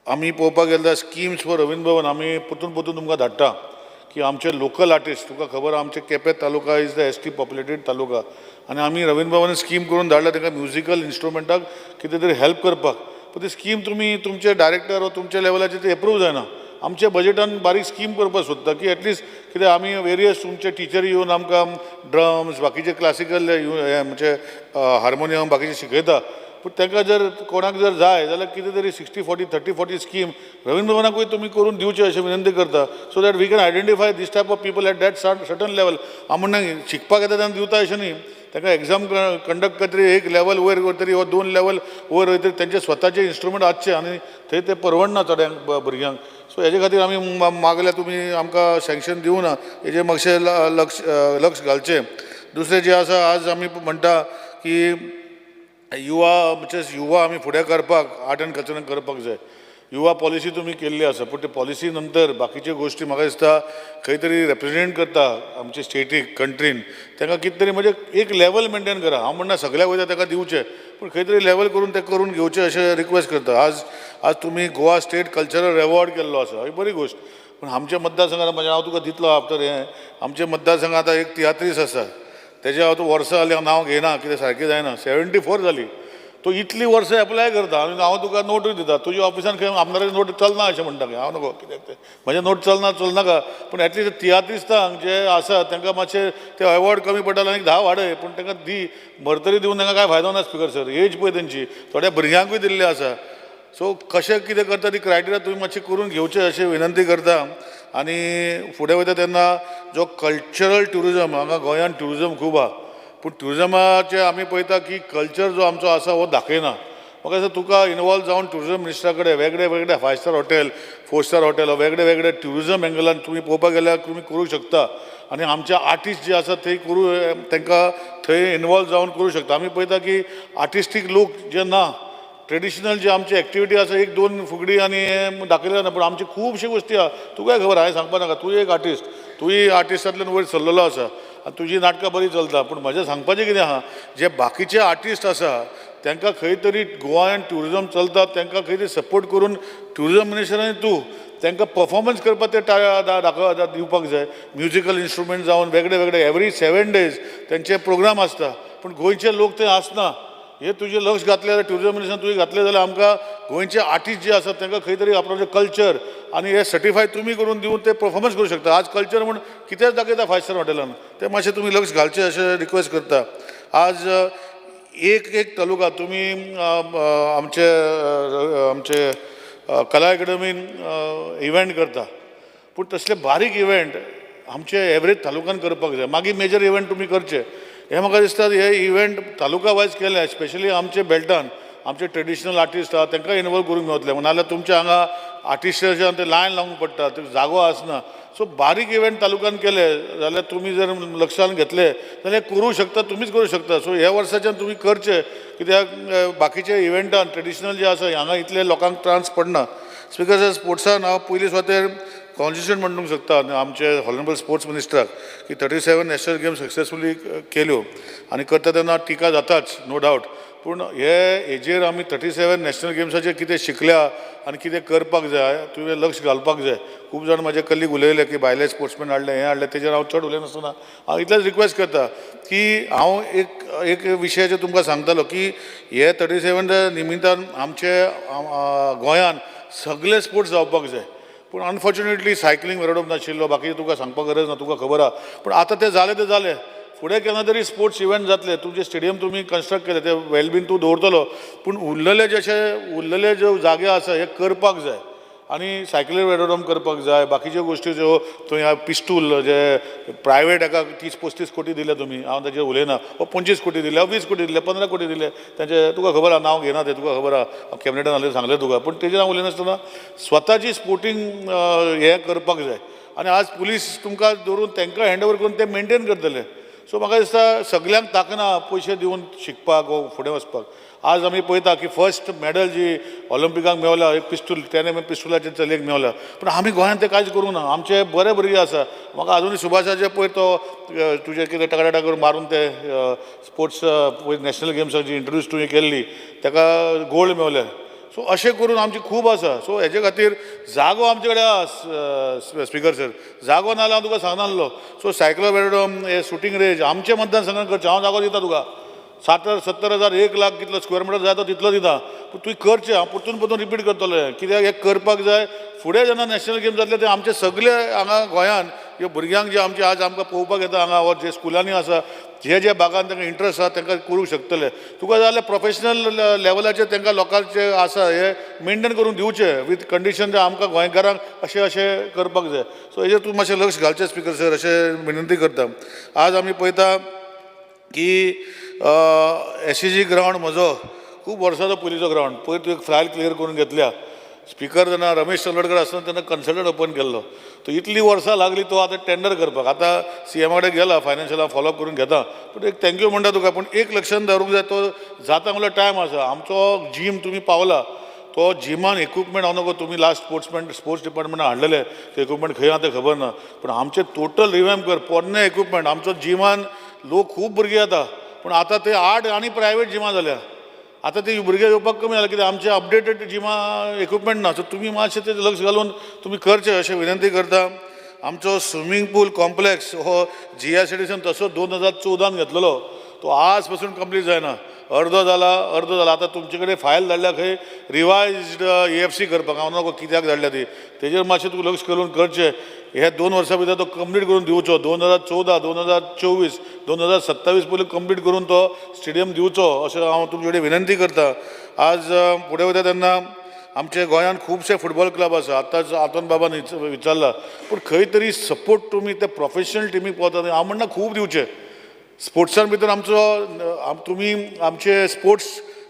आमी पळोवपाक गेल्यार स्किम्स फॉर रवींद्र भवन आमी परतून परतून तुमकां धाडटा की आमचे लोकल आर्टिस्ट, तुका खबर आमचे Quepem taluka is the ST populated taluka, आनी आमी रवींद्र भवन स्कीम करून धाडल्या तांकां म्युजिकल इन्स्ट्रुमेंटाक कितें तरी हेल्प करपाक. पूण ती स्कीम तुमी तुमचे डायरेक्टर वा तुमच्या लेवलाचेर ती एप्रूव जायना. आमच्या बजेटान बारीक स्कीम करपाक सोदता की एटलिस्ट कितें आमी वेरियस तुमचे टिचरी येवन आमकां ड्रम्स बाकीचे क्लासिकल म्हणजे हार्मोनियम बाकीचे शिकयता, पूण तांकां जर कोणाक जर जाय जाल्यार कितें तरी 60-40 30-40 स्कीम रवींद्र भवनाकूय तुमी करून दिवचें अशें विनंती करता, so that we can identify this type of people at that certain level. हांव म्हणना शिकपाक येता तेन्ना दिवता अशें न्ही, तांकां एग्जाम कंडक्ट करतरी एक लेवल वयर वयतरी वा 2 लेवल वयर वयतरी तेंचे स्वताचे इन्स्ट्रुमेंट आसचे आनी थंय ते परवडना चोड्यांक भुरग्यांक. सो हेजे खातीर आमी मागल्या तुमी आमकां सँक्शन दिवना, हेजेर मातशें लक्ष घालचें. दुसरें जें आसा, आज आमी म्हणटा की युवा म्हणजे युवा आमी फुडें करपाक आर्ट एंड कल्चरान करपाक जाय. युवा पॉलिसी तुमी केल्ली आसा, पूण ते पॉलिसी नंतर बाकीच्यो गोश्टी म्हाका दिसता खंय तरी रिप्रेजेंट करता आमचे स्टेटीक कंट्रीन, तांकां कितें तरी म्हणजे एक लेवल मेनटेन करा. हांव म्हणना सगळ्याक वयता ताका दिवचें, पूण खंय तरी लेवल करून तें करून घेवचें अशें रिक्वेस्ट करता. आज आज तुमी गोवा स्टेट कल्चरल एवॉर्ड केल्लो आसा, ही बरी गोश्ट, पूण आमच्या मतदारसंघात म्हणजे हांव तुका दितलो आफ्टर हें, आमच्या मतदारसंघात आतां एक तियात्रीस आसा, तेजें हांव वर्सां जालीं हांव नांव घेयना कितें सारकें जायना, 74 जाली, तो इतलीं वर्सां एप्लाय करता आनी हांव तुका नोटूय दिता, तुज्या ऑफिसान खंय आमदाराची नोट चलना अशें म्हणटा खंय, हांव नको कित्याक तें म्हजें नोट चलना चलनाका, पूण एटलिस्ट तियात्रिस्तांक जे आसा तांकां मातशें ते एवॉर्ड कमी पडटा आनी 10 वाडय, पूण तांकां दी, मरतरी दिवन तांकां कांय फायदो ना. स्पिकर सर, एज पळय तेंची, थोड्या भुरग्यांकूय दिल्ली आसा. सो कशें कितें करता ती क्रायटेरिया तुमी मातशें करून घेवचें अशें विनंती करता. आनी फुडें वयता तेन्ना जो कल्चरल ट्युरिजम, हांगा गोंयांत ट्युरिजम खूब आहा, पूण ट्युरिजमाचें आमी पळयता की कल्चर जो आमचो आसा हो दाखयना. म्हाका दिसता तुका इनवॉल्व जावन ट्युरिजम मिनिस्टरा कडेन वेगळे वेगळे 5 स्टार हॉटेल, 4 स्टार हॉटेल, वेगळे वेगळे ट्युरिजम एंगलान तुमी पळोवपाक गेल्यार तुमी करूंक शकता. आनी आमचे आर्टिस्ट जे आसा ते करूं, तांकां थंय इनवॉल्व जावन करूं शकता. आमी पळयता की आर्टिस्टीक लोक जे ना, ट्रेडिशनल जे आमची एक्टिविटी आसा, 1-2 फुगडी आनी दाखयले जायना, पूण आमची खुबश्यो गोश्टी आहा. तुकाय खबर, हांवें सांगपा नाका, तूं एक आर्टिस्ट, तूंय आर्टिस्टांतल्यान वयर सरलेलो आसा आनी तुजी नाटकां बरीं चलता. पूण म्हजें सांगपाचें कितें आहा, जे बाकीचे आर्टिस्ट आसा तांकां खंय तरी गोंयांत ट्युरिजम चलता तांकां खंय तरी सपोर्ट करून ट्युरिजम मिनिस्टर आनी तूं तांकां परफॉर्मन्स करपाक ते दाखोव दिवपाक जाय. म्युजिकल इन्स्ट्रुमेंट जावन वेगळे वेगळे एवरी 7 डेज तेंचे प्रोग्राम आसता, पूण गोंयचे लोक ते आसना. हे तुजें लक्ष घातलें जाल्यार ट्युरिजम मिनिस्टरान तुवें घातलें जाल्यार आमकां गोंयचे आर्टिस्ट जे आसात तांकां खंय तरी आपणाचें कल्चर आनी हे सर्टिफाय तुमी करून दिवन ते परफॉर्मन्स करूं शकता. आज कल्चर म्हूण कितेंच दाखयता 5 स्टार हॉटेलान, तें मातशें तुमी लक्ष घालचें अशें रिक्वेस्ट करता. आज एक एक तालुका तुमी आमचे आमचे कला एकेडमीन इव्हेंट करता, पूण तसले बारीक इव्हेंट आमचे एवरेज तालुक्यान करपाक जाय. मागीर मेजर इव्हेंट तुमी करचे. हें म्हाका दिसता हे इव्हेंट तालुका वायज केले, स्पेशली आमचे बेल्टान आमचे ट्रेडिशनल आर्टिस्ट आहा तांकां इनवॉल्व करूंक मेवतले. नाजाल्यार तुमच्या हांगा आर्टिस्टाच्या ते लायन लावंक पडटा, ते जागो आसना. सो बारीक इव्हेंट तालुक्यान केले जाल्यार तुमी जर लक्षान घेतले जाल्यार करूं शकता, तुमीच करूं शकता. सो ह्या वर्साच्यान तुमी करचे, कित्याक बाकीचे इव्हेंटान ट्रेडिशनल जे आसा हांगा इतले लोकांक त्रास पडना. स्पिकर सर, स्पोर्ट्सान हांव पयली सुवातेर कॉन्स्टिट्युशन म्हणूंक शकता आमचे हॉनरेबल स्पोर्ट्स मिनिस्टराक की 37 नॅशनल गेम सक्सेसफुली केल्यो आनी करता तेन्ना टिका जाताच, नो डावट. पूण हे हेजेर आमी 37 नॅशनल गेम्साचेर कितें शिकल्या आनी कितें करपाक जाय तुवें लक्ष घालपाक जाय. खूब जाण म्हाजे कलीग उलयले की भायले स्पोर्ट्समॅन हाडले, हें हाडलें, तेजेर हांव चड उलयनासतना हांव इतलेंच रिक्वेस्ट करता की हांव एक एक विशयाचेर तुमकां सांगतालो की हे 37 निमितान आमचे गोंयान सगळे स्पोर्ट्स जावपाक जाय. पूण अनफॉर्च्युनेटली सायकलींग वेरोडोम नाशिल्लो, बाकी तुका सांगपाक गरज ना, तुका खबर आहा. पूण आतां तें जालें तें जालें, फुडें केन्ना तरी स्पोर्ट्स इव्हेंट जातले. तुमचें स्टेडियम तुमी कन्स्ट्रक्ट केलें तें वेल बीन तूं दवरतलो, पूण उरलेले जशे उरलेले जे जागे आसा हे करपाक जाय आनी सायकली वेरोडोम करपाक जाय. बाकीच्यो गोश्टी ज्यो तुवें पिस्टूल जे प्रायवेट हेका 30-35 कोटी दिले तुमी, हांव ताजेर उलयना, वा 25 कोटी दिले, 20 कोटी दिले, 15 कोटी दिले तांचे, तुका खबर आहा, नांव घेयना तें, तुका खबर आहा, कॅबिनेटान आसलें सांगलें तुका. पूण तेजेर हांव उलयनासतना स्वताची स्पोर्टींग हें करपाक जाय आनी आज पुलीस तुमकां दवरून तांकां हँड ओवर करून ते मेनटेन करतले. सो म्हाका दिसता सगल्यांक ताकना पयशे दिवन शिकपाक वो फुडें वचपाक. आज आमी पळयता की फर्स्ट मॅडल जी ऑलिंपिकाक मेवल्या एक पिस्तूल, तेणें पिस्तुलाचे चलयेक मेवल्या, पूण आमी गोंयांत तें कांयच करूंक ना. आमचे बरे भुरगे आसा, म्हाका आजुनूय सुभाषाचे पळय तो तुजें कितें टाकाटाका करून मारून ते स्पोर्ट्स पळय नॅशनल गेम्साक जी इंट्रोड्यूस तुवें केल्ली ताका गोल्ड मेवलें. सो अशें करून आमची खूब आसा. सो हेजे खातीर जागो आमचे कडेन आसा स्पिकर सर, जागो ना जाल्यार हांव तुका सांगनासलो. सो सायकलो वेरोडोम, हे शुटींग रेंज आमचे मतदारसंघान करचें. हांव जागो दिता तुका 60-70 हजार, 1 लाख कितलो स्क्वेअर मिटर जाय तो तितलो दिता, पूण तुवें करचें. हांव परतून परतून रिपीट करतलो हें, कित्याक हें करपाक जाय. फुडें जेन्ना नॅशनल गेम जातले ते आमचे सगळे हांगा गोंयांत ह्यो भुरग्यांक जे आमचे आज आमकां पळोवपाक येता हांगा वा जे स्कुलांनी आसा, जे जे भागान तांकां इंट्रस्ट आसा तांकां करूंक शकतले. तुका जाल्यार प्रोफेशनल लेवलाचेर तांकां लोकांचे आसा हे मेनटेन करूंक दिवचें वीथ कंडिशन जे आमकां गोंयकारांक अशें अशें करपाक जाय. सो हेजेर तूं मातशें लक्ष घालचें स्पिकर सर, अशें विनंती करता. आज आमी पळयता की SCG ground म्हजो खूब वर्सांचो पयलींचो ग्रावंड, पयर तुवें फायल क्लियर करून घेतल्या. स्पिकर जेन्ना रमेश चंदोडकर आसतना तेन्ना कन्सल्टंट ओपन केल्लो, तो इतली वर्सां लागली तो आतां टेंडर करपाक. आतां सीएमा कडेन गेला, फायनान्शियलाक फॉलोअप करून घेता. पूण एक thank you म्हणटा तुका, पूण एक लक्षान दवरूंक जाय तो जाता म्हणल्यार टायम आसा. आमचो जीम तुमी पावला तो जिमान इक्विपमेंट हांव नको तुमी लास्ट स्पोर्ट्स डिपार्टमेंटान हाडलेले ते इक्विपमेंट खंय आहा तें खबर ना, पूण आमचें टोटल रिवॅम्प कर पोरणे इक्विपमेंट. आमचो जिमान लोक खूब भुरगे येता, पूण आतां ते 8 आनी प्रायवेट जिमां जाल्या. आतां ते भुरगे येवपाक कमी जाले, कित्याक आमचे अपडेटेड जिमां इक्विपमेंट ना. सो तुमी मातशें तेजेर लक्ष घालून तुमी करचें अशें विनंती करता. आमचो स्विमींग पूल कॉम्प्लेक्स हो GICDC तसो 2014 घेतलेलो, तो आज पसून कंप्लीट जायना, अर्दो जाला अर्दो जाला. आतां तुमचे कडेन फायल धाडल्या खंय रिवायज्ड EFC करपाक, हांव नको कित्याक धाडल्या ती, तेजेर मातशें तूं लक्ष घालून करचें. हे 2 वर्सां भितर तो कंप्लीट करून दिवचो. 2014, 2024, 2027 पयलीं कंप्लीट करून तो स्टेडियम दिवचो अशें हांव तुमचे कडेन विनंती करता. आज फुडें वयता तेन्ना आमचे गोंयांत खुबशे फुटबॉल क्लब आसा, आतांच आंतोन बाबान विचारला, पूण खंय तरी सपोर्ट तुमी ते प्रोफेशनल टिमीक पावता. हांव म्हणना खूब दिवचें स्पोर्ट्सान भितर आमचो तुमी आमचे स्पोर्ट्स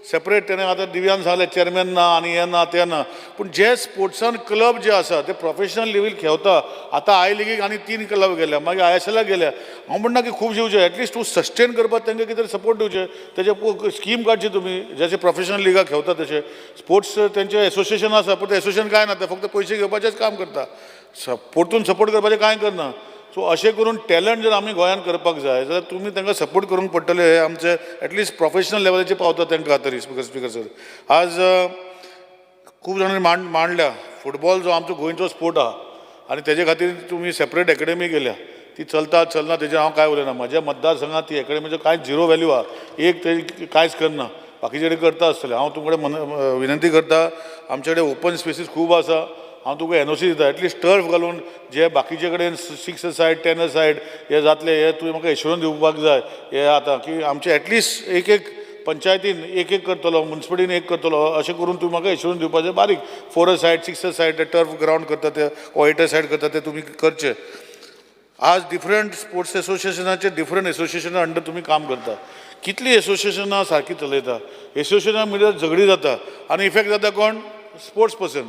सेपरेट तेणें आतां दिव्यान सांगलें चेअरमॅन ना आनी हें ना तें ना, पूण जे स्पोर्ट्सान क्लब जे आसा ते प्रोफेशनल लेवल खेळता. आतां I लिगीक आनी 3 क्लब गेल्या, मागीर ISL गेल्या. हांव म्हणना की खूब दिवचें, एटलिस्ट तूं सस्टेन करपाक तांकां कितें तरी सपोर्ट दिवचें, तेजे स्कीम काडची तुमी जशे प्रोफेशनल लिगा खेळता तशें स्पोर्ट्स तेंचें एसोसिएशन आसा, पूण तें एसोसिएशन कांय ना, तें फक्त पयशे घेवपाचेंच काम करता, परतून सपोर्ट करपाचें कांय करना. सो अशें करून टॅलंट जर आमी गोंयांत करपाक जाय जाल्यार तुमी तांकां सपोर्ट करूंक पडटलें. हें आमचें एटलिस्ट प्रोफेशनल लेवलाचेर पावता तांकां तरी. स्पिकर सर, आज खूब जाणांनी मांडल्या फुटबॉल जो आमचो गोंयचो स्पोर्ट आहा आनी तेजे खातीर तुमी सेपरेट एकेडमी केल्या, ती चलता चलना तेजेर हांव कांय उलयना. म्हज्या मतदारसंघात ती एकेडमीचो कांय झिरो व्हॅल्यू आहा, एक ते कांयच करना, बाकीचे कडेन करता आसतले. हांव तुमचे कडेन विनंती करता, आमचे कडेन ओपन स्पेसीस खूब आसा, हांव तुका एनओसी दिता. एटलिस्ट टर्फ घालून जे बाकीचे कडेन 6 अ सायड, 10 अ सायड हे जातले, हे तुवें म्हाका एश्योरन्स दिवपाक जाय. हे आतां की आमचे एटलिस्ट एक एक पंचायतीन एक एक करतलो, मुन्सिपलिटीन एक करतलो, अशें करून तूं म्हाका एश्योरन्स दिवपाचें. बारीक 4 a side, 6 a side turf ground करता ते वो 8 अ सायड करता ते तुमी करचे. आज डिफरंट स्पोर्ट्स एसोसिएशनाचे डिफरंट एसोसिएशना अंडर तुमी काम करता. कितलीं एसोसिएशनां सारकी चलयता? एसोसिएशना भितर झगडी जाता आनी इफेक्ट जाता कोण? Sports person.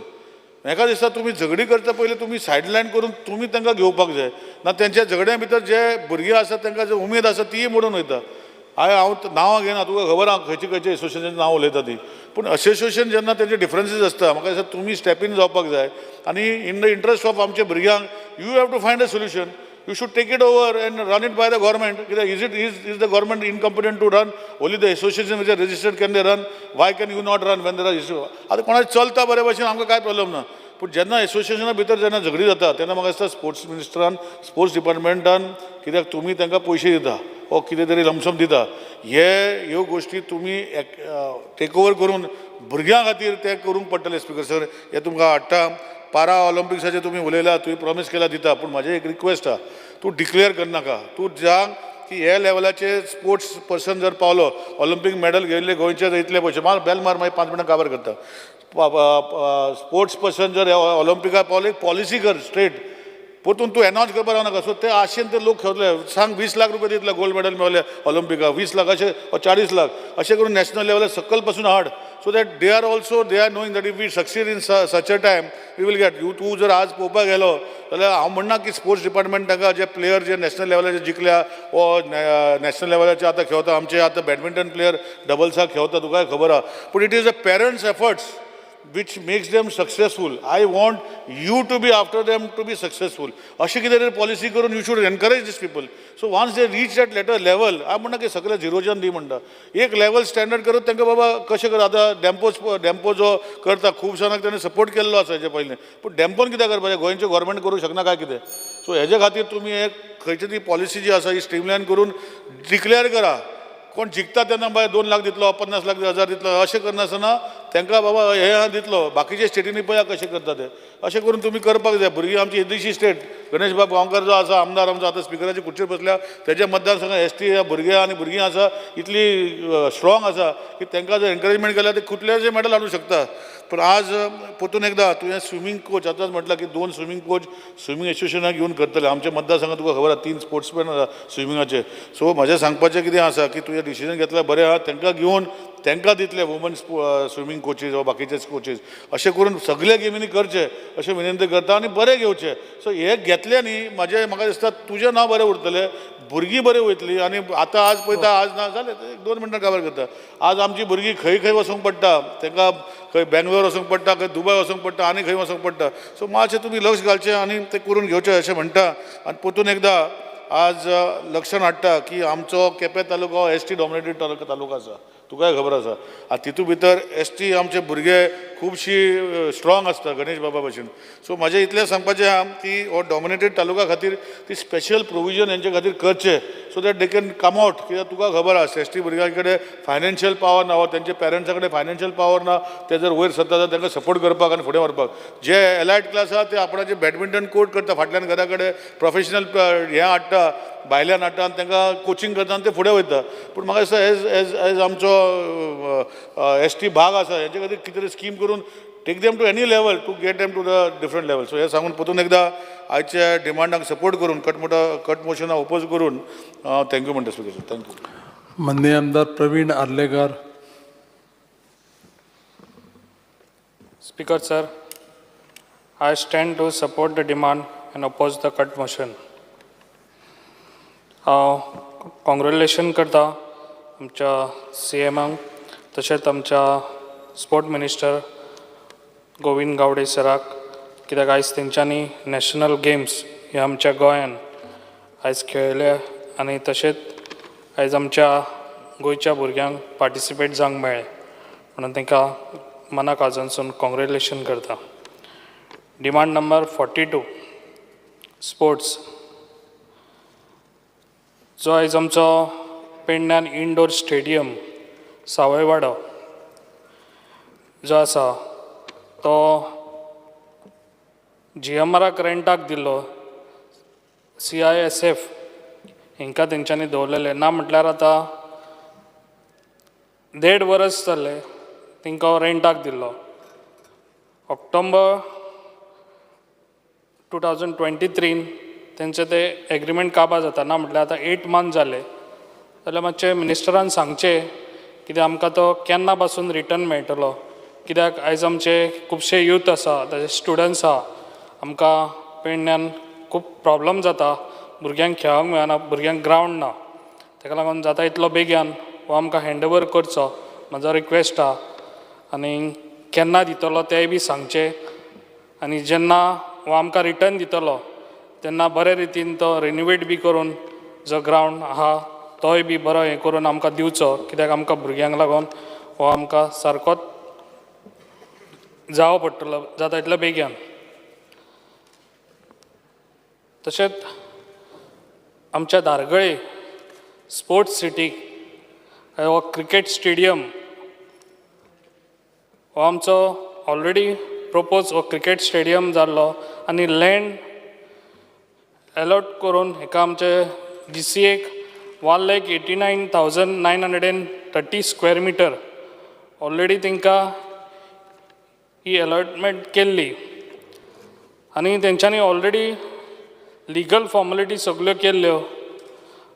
म्हाका दिसता तुमी झगडी करता पयलीं तुमी सायडलायन करून तुमी तांकां घेवपाक जाय ना. तेंच्या झगड्या भितर जे भुरगे आसा, तांकां जे उमेद आसा, तीय मोडून वयता. हांव नांवां घेना, तुका खबर आहा खंयचे खंयचे एसोसिएशन नांव उलयता ती. पूण एसोसिएशन जेन्ना तेंचे डिफरन्सीस आसता, म्हाका दिसता तुमी स्टेप इन जावपाक जाय आनी इन the interest of आमच्या भुरग्यांक you have to find a solution. You should take it over and run it by the government. कित्याक is the government incompetent to run? Only the association which are registered, can they run? Why can you not run when there are issue? आतां कोणाक चलता बरे भशेन, आमकां कांय problem ना. पूण जेन्ना एसोसिएशना भितर जेन्ना झगडी जाता, तेन्ना म्हाका दिसता स्पोर्ट्स मिनिस्टरान, स्पोर्ट्स डिपार्टमेंटान, कित्याक तुमी तांकां पयशे दिता वो कितें तरी लमसम दिता, हे ह्यो गोश्टी तुमी टेक ओवर करून भुरग्यां खातीर तें करूंक पडटलें. स्पिकर सर, हें तुमकां हाडटा. पारा ऑलिम्पिक्साचेर तुमी उलयला, तुवें प्रॉमीस केला दिता, पूण म्हाजें एक रिक्वेस्ट आहा, तूं डिक्लेअर करनाका. तूं सांग की हे लेवलाचे स्पोर्ट्स पर्सन जर पावलो, ऑलिम्पीक मॅडल घेयल्ले गोंयचे, इतले पयशे. मार बेल मार, मागीर 5 मिनटां काबार करता. स्पोर्ट्स पर्सन जर ऑलिम्पिकाक पावले, एक पॉलिसी कर स्ट्रेट. परतून तूं एनावन्स करपाक रावनाका. सो ते आशेन ते लोक खेळटले. सांग, 20 लाख रुपया दितले गोल्ड मेडल मेवले ऑलिम्पिकाक, 20 लाख अशें वा 40 लाख अशें करून नॅशनल लेवलार सकयल पासून हाड, so that they are also, they are knowing that if we succeed in such a time, we will get you. तूं जर आज पळोवपाक गेलो जाल्यार, हांव म्हणना की स्पोर्ट्स डिपार्टमेंट तांकां जे प्लेयर जे नॅशनल लेवलाचेर जिखल्या वो नॅशनल लेवलाचेर आतां खेळता, आमचे आतां बॅडमिंटन प्लेयर डबल्साक खेळता, तुकाय खबर आहा, पूण it is a parents' efforts which makes them successful. I want you to be after them to be successful. अशी कितें तरी पॉलिसी करून you should encourage these people. So once they reach that letter level, हांव म्हणना की सगळे झिरोच्यान दी म्हणटा, एक लेवल स्टँडर्ड करून तांकां बाबा कशें कर. आतां डेम्पो, डेम्पो जो करता, खूब जाणांक ताणें सपोर्ट केल्लो आसा हेजे पयलीं. पूण डेम्पोन कित्याक करपाचें? गोंयचें गोवोरमेंट करूंक शकना काय कितें? सो हेजे खातीर तुमी एक खंयची ती पॉलिसी जी आसा ही स्ट्रीमलायन करून डिक्लेअर करा. कोण जिखता तेन्ना बाय 2 लाख दितलो, 50 लाख हजार दितलो, अशें करनासतना तांकां बाबा हे आहा दितलो. बाकीच्या स्टेटींनी पळया कशें करता ते. अशें करून तुमी करपाक जाय. भुरगीं आमची येदीशी स्टेट, गणेश बाब गांवकर जो आसा आमदार आमचो, आतां स्पिकराचे खुर्चेर बसल्या, तेज्या मतदारसंघात एसटी भुरगे आनी भुरगीं आसा, इतली स्ट्रॉंग आसा की तांकां जर एनकरेजमेंट केल्यार ते कुठल्याचे मेडल हाडूंक शकता. पूण आज परतून एकदां तुवें स्विमींग कोच आतांच म्हटलां की दोन स्विमींग कोच स्विमींग एसोसिएशनाक घेवन करतले. आमच्या मतदारसंघात तुका खबर आहा, तीन स्पोर्ट्समॅन आसा स्विमिंगाचे. सो म्हजें सांगपाचें कितें आसा की तुवें डिसिजन घेतलें बरें आहा. तांकां घेवन तांकां दितले वुमन स्विमींग कोचीस वा बाकीचे कोचीस, अशें करून सगल्या गेमींनी करचें अशें विनंती करता आनी बरें घेवचें. सो हे घेतलें न्ही, म्हाजें म्हाका दिसता तुजें नांव बरें उरतलें, भुरगीं बरीं वयतलीं. आनी आतां आज पळयता, आज ना जालें, एक 2 मिनटां काबार करता. आज आमची भुरगीं खंय खंय वचूंक पडटा तांकां, खंय बेंगलोर वचूंक पडटा, खंय दुबय वचूंक पडटा आनी खंय वचूंक पडटा. सो मातशें तुमी लक्ष घालचें आनी तें करून घेवचें अशें म्हणटा. आनी परतून एकदां आज लक्षान हाडटा की आमचो केपें तालुको एसटी डॉमिनेटेड तालुका आसा, तुकाय खबर आसा. आनी तितू भितर एसटी आमचे भुरगे खुबशी स्ट्रॉंग आसता गणेश बाबा भशेन. सो म्हाजें इतलें सांगपाचें आहा की हो डॉमिनेटेड तालुका खातीर ती स्पेशल प्रोविजन हेंचे खातीर करचें, so that they can come out. कित्याक तुका खबर आसा, एसटी भुरग्यां कडेन फायनान्शियल पावर ना वा तेंच्या पेरंट्सा कडेन फायनान्शियल पावर ना. ते जर वयर सरता जाल्यार तांकां सपोर्ट करपाक आनी फुडें व्हरपाक. जे एलायट क्लास आहा ते आपणाचे बॅडमिंटन कोर्ट करता फाटल्यान घरा कडेन, प्रोफेशनल हें हाडटा, भायल्यान हाडटा आनी तांकां कोचिंग करता आनी ते फुडें वयता. पूण म्हाका दिसता एज एज एज आमचो एसटी भाग आसा, हेचे खातीर कितें तरी स्कीम करून take them to any level, to get them to the different level. So हें सांगून परतून एकदां आयच्या डिमांडाक सपोर्ट करून कट मोशनाक ओपोज करून thank you म्हणटा स्पिकर सर. Thank you. माननीय आमदार प्रवीण Arlekar. Speaker sir, I stand to support the demand and oppose the cut motion. हांव कॉंग्रेच्युलेशन करता आमच्या सीएमाक, तशेंच आमच्या स्पोर्ट मिनिस्टर गोविंद गावडे सराक, कित्याक आयज तेंच्यांनी नॅशनल गेम्स हे आमच्या गोंयान आयज खेळयले आनी तशेंच आयज आमच्या गोंयच्या भुरग्यांक पार्टिसिपेट जावंक मेळ्ळें म्हणून तांकां मना काळजांसून कॉंग्रेच्युलेशन करता. Demand number 42, sports. जो आयज आमचो पेडण्यान इनडोर स्टेडियम सावयवाडो जो आसा, तो जीएमआराक रेंटाक दिल्लो. सीआयएसएफ हेंकां तेंच्यांनी दवरलेलें ना. म्हटल्यार आतां देड वरस जालें तेंकां हो रेंटाक दिल्लो. ऑक्टोबर 2023न तेंचे ते एग्रीमेंट काबार जाता. ना म्हटल्यार आतां 8 मंथ जाले. जाल्यार मातशें मिनिस्टरान सांगचें कित्याक आमकां तो केन्ना पासून रिटर्न मेळटलो, कित्याक आयज आमचे खुबशे यूथ आसा, तशेंच स्टुडंट्स आहा. आमकां पेडण्यान खूब प्रोब्लम जाता, भुरग्यांक खेळोंक मेळना, भुरग्यांक ग्रावंड ना. ताका लागून जाता इतलो बेगीन हो आमकां हँड ओवर करचो, म्हाजो रिक्वेस्ट आहा. आनी केन्ना दितलो तेंय बी सांगचें. आनी जेन्ना हो आमकां रिटर्न दितलो तेन्ना बरे रितीन तो रिनोवेट बी करून जो ग्रावंड आहा तोय बी बरो हें करून आमकां दिवचो, कित्याक आमकां भुरग्यांक लागून हो आमकां सारकोच जावो पडटलो जाता इतले बेगीन. तशेंच आमच्या धारगळे स्पोर्ट्स सिटीक हो क्रिकेट स्टेडियम हो आमचो ऑलरेडी प्रपोज हो क्रिकेट स्टेडियम जाल्लो आनी लँड एलॉट करून हेका आमचे जीसीएक 1,89,930 square meter already तांकां ही अलॉटमेंट केल्ली आनी तेंच्यांनी ऑलरेडी लिगल फॉर्मेलिटी सगल्यो केल्ल्यो.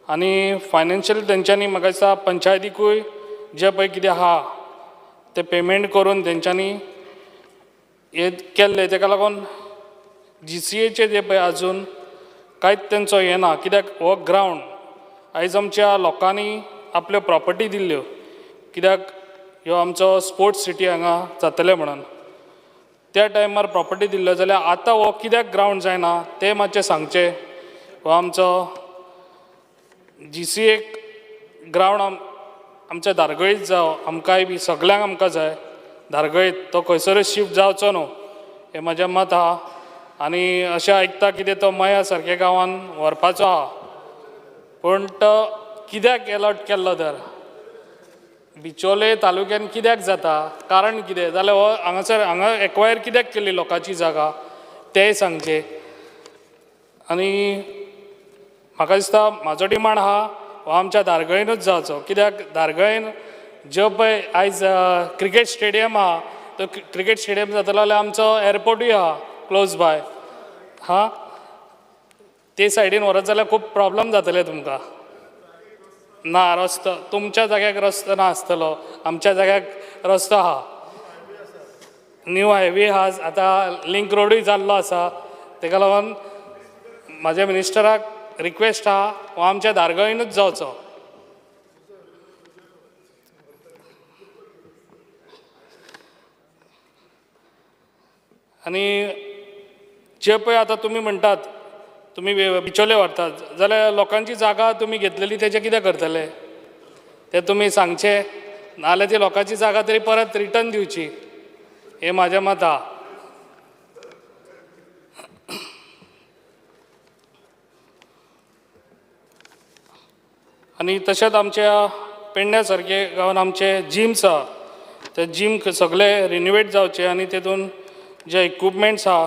आनी फायनान्शियल तेंच्यांनी म्हाका दिसता पंचायतीकूय जें पळय कितें आहा तें पेमेंट करून तेंच्यांनी हें केल्लें. तेका लागून जीसीएचें जें पळय आजून कांयच तेंचो हें ना, कित्याक हो ग्रावंड आयज आमच्या लोकांनी आपल्यो प्रॉपर्टी दिल्ल्यो, कित्याक ह्यो आमचो स्पोर्ट्स सिटी हांगा जातलें म्हणून त्या टायमार प्रॉपर्टी दिल्ल्यो. जाल्यार आतां हो कित्याक ग्रावंड जायना तें मातशें सांगचें. हो आमचो जीसीएक ग्रावंड आमच्या धारगळीच जावं, आमकांय बी सगल्यांक आमकां जाय धारगळीत. तो खंयसरूय शिफ्ट जावचो न्हू हें म्हाजें मत आहा. आनी अशें आयकता कितें तो मया सारक्या गांवान व्हरपाचो आहा, पूण तो कित्याक एलॉट केल्लो तर बिचोले तालुक्यान कित्याक जाता, कारण कितें? जाल्यार हो हांगासर हांगा एक्वायर कित्याक केल्ली लोकांची जागा तेंय सांगचें. आनी म्हाका दिसता म्हाजो डिमांड आहा हो आमच्या धारगळीनूच जावचो, कित्याक धारगळीन ज्यो पळय आयज क्रिकेट स्टेडियम आहा, तो क्रिकेट स्टेडियम जातलो जाल्यार आमचो एरपोर्टूय आहा क्लोज बाय. हा, ते सायडीन व्हरत जाल्यार खूब प्रॉब्लम जातले तुमकां. ना रस्तो तुमच्या जाग्याक रस्तो ना आसतलो, आमच्या जाग्याक रस्तो आहा. न्यू हायवे आहा, आतां लिंक रोडूय जाल्लो आसा. तेका लागून म्हाज्या मिनिस्टराक रिक्वेस्ट आहा, हो आमच्या धारगळीनूच जावचो. आनी जे पळय आतां तुमी म्हणटात तुमी बिचोले व्हरतात जाल्यार लोकांची जागा तुमी घेतलेली तेजें कितें करतले तें तुमी सांगचें, नाजाल्यार ती लोकांची जागा तरी परत रिटर्न दिवची, हें म्हाजें मत आहा. आनी तशेंच आमच्या पेडण्या सारके गांवान आमचे जिम्स आहा, ते जीम सगळे रिनोवेट जावचे आनी तेतून जे इक्विपमेंट्स आहा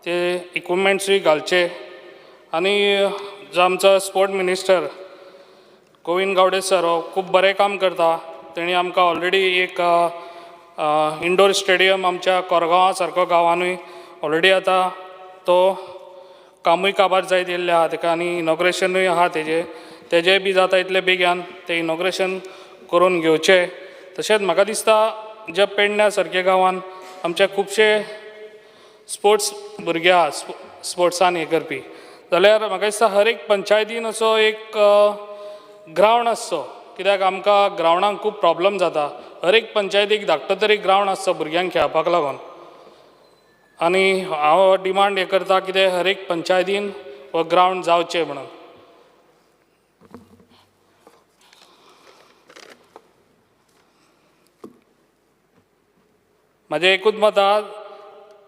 ते इक्विपमेंट्सूय घालचे. आनी जो आमचो sport minister Govind Gawade sir हो खूब बरें काम करता. तेणी आमकां ऑलरेडी एक इंडोर स्टेडियम आमच्या कोरगांवा सारको गांवानूय ऑलरेडी आतां तो कामूय काबार जायत येयल्लें आहा तेका आनी इनॉग्रेशनूय आहा तेजें. तेजें बी जाता इतले बेगीन तें इनॉग्रेशन करून घेवचें. तशेंच म्हाका दिसता जे पेडण्या सारक्या गांवान आमचे खुबशे स्पोर्ट्स भुरगे आहा, स्पोर्ट्सान हें करपी, जाल्यार म्हाका दिसता हर एक पंचायतीन असो एक ग्रावंड आसचो, कित्याक आमकां ग्रावंडाक खूब प्रॉब्लम जाता. हर एक पंचायतीक धाकटो तरी ग्रावंड आसचो भुरग्यांक खेळपाक लागून. आनी हांव डिमांड हें करता कितें हर एक पंचायतीन हो ग्रावंड जावचें म्हणून. म्हाजें एकूच मत आहा,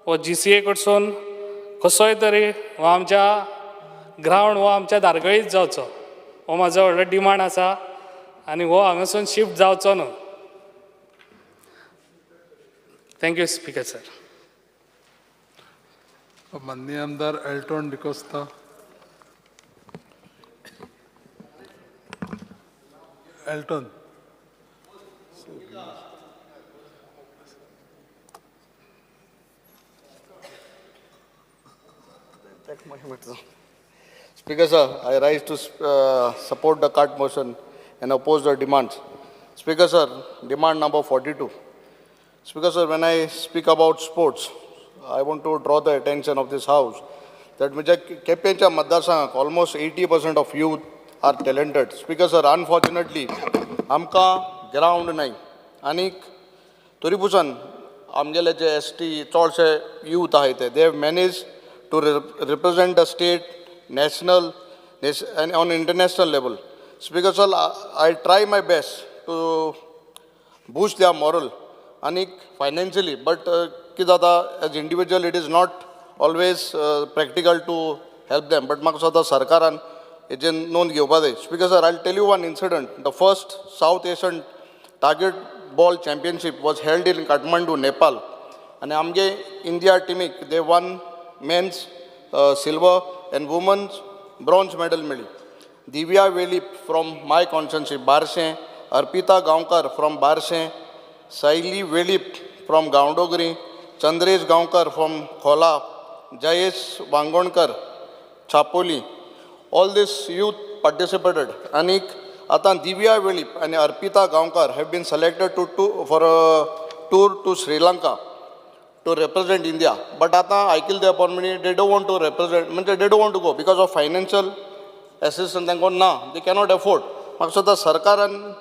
हो जीसीए कडसून कसोय तरी हो आमच्या ग्रावंड हो आमच्या धारगळीच जावचो, हो म्हाजो व्हडलो डिमांड आसा आनी हो हांगासून शिफ्ट जावचो न्हू. Thank you speaker sir. माननीय आमदार Elton D'Costa. Elton. Speaker sir, I rise to support the cut motion and oppose the demands. Speaker sir, demand number 42. Speaker sir, when I speak about sports, I want to draw the attention of this house that म्हज्या केपेंच्या मतदारसंघाक almost 80% of youth are talented. Speaker sir, unfortunately, आमकां ground नाही आनीक तरी पसून आमगेले जे S T चडशे youth आहाय ते they have manage to represent the state, national and on international level. Speaker sir, I try my best to boost their moral आनीक फायनान्शियली, बट कितें जाता, as individual it is not always practical to help them, but म्हाका दिसता सरकारान हेजेर नोंद घेवपा जाय. Speaker sir, I tell you one incident. The first South Asian target ball championship was held in Kathmandu, Nepal, आनी आमगे इंडिया टिमीक they won men's silver and women's bronze medal मेळ्ळी. Divya Velip from my constituency Barcem, Arpita Gaonkar from Barcem, Sayali Velip from Gaondongri, Chandresh Gaonkar from Khola, Jayesh Vangonkar Chapoli, all this youth participated. आनीक आतां दिव्या वेळीप आनी Arpita Gaonkar have been selected to for a tour to Sri Lanka to represent India. But आतां आयकिल्लें त्या प्रमाणे they don't want to represent, म्हणजे they don't want to go because of financial assistance तांकां ना, they cannot afford. म्हाका दिसता सरकारान,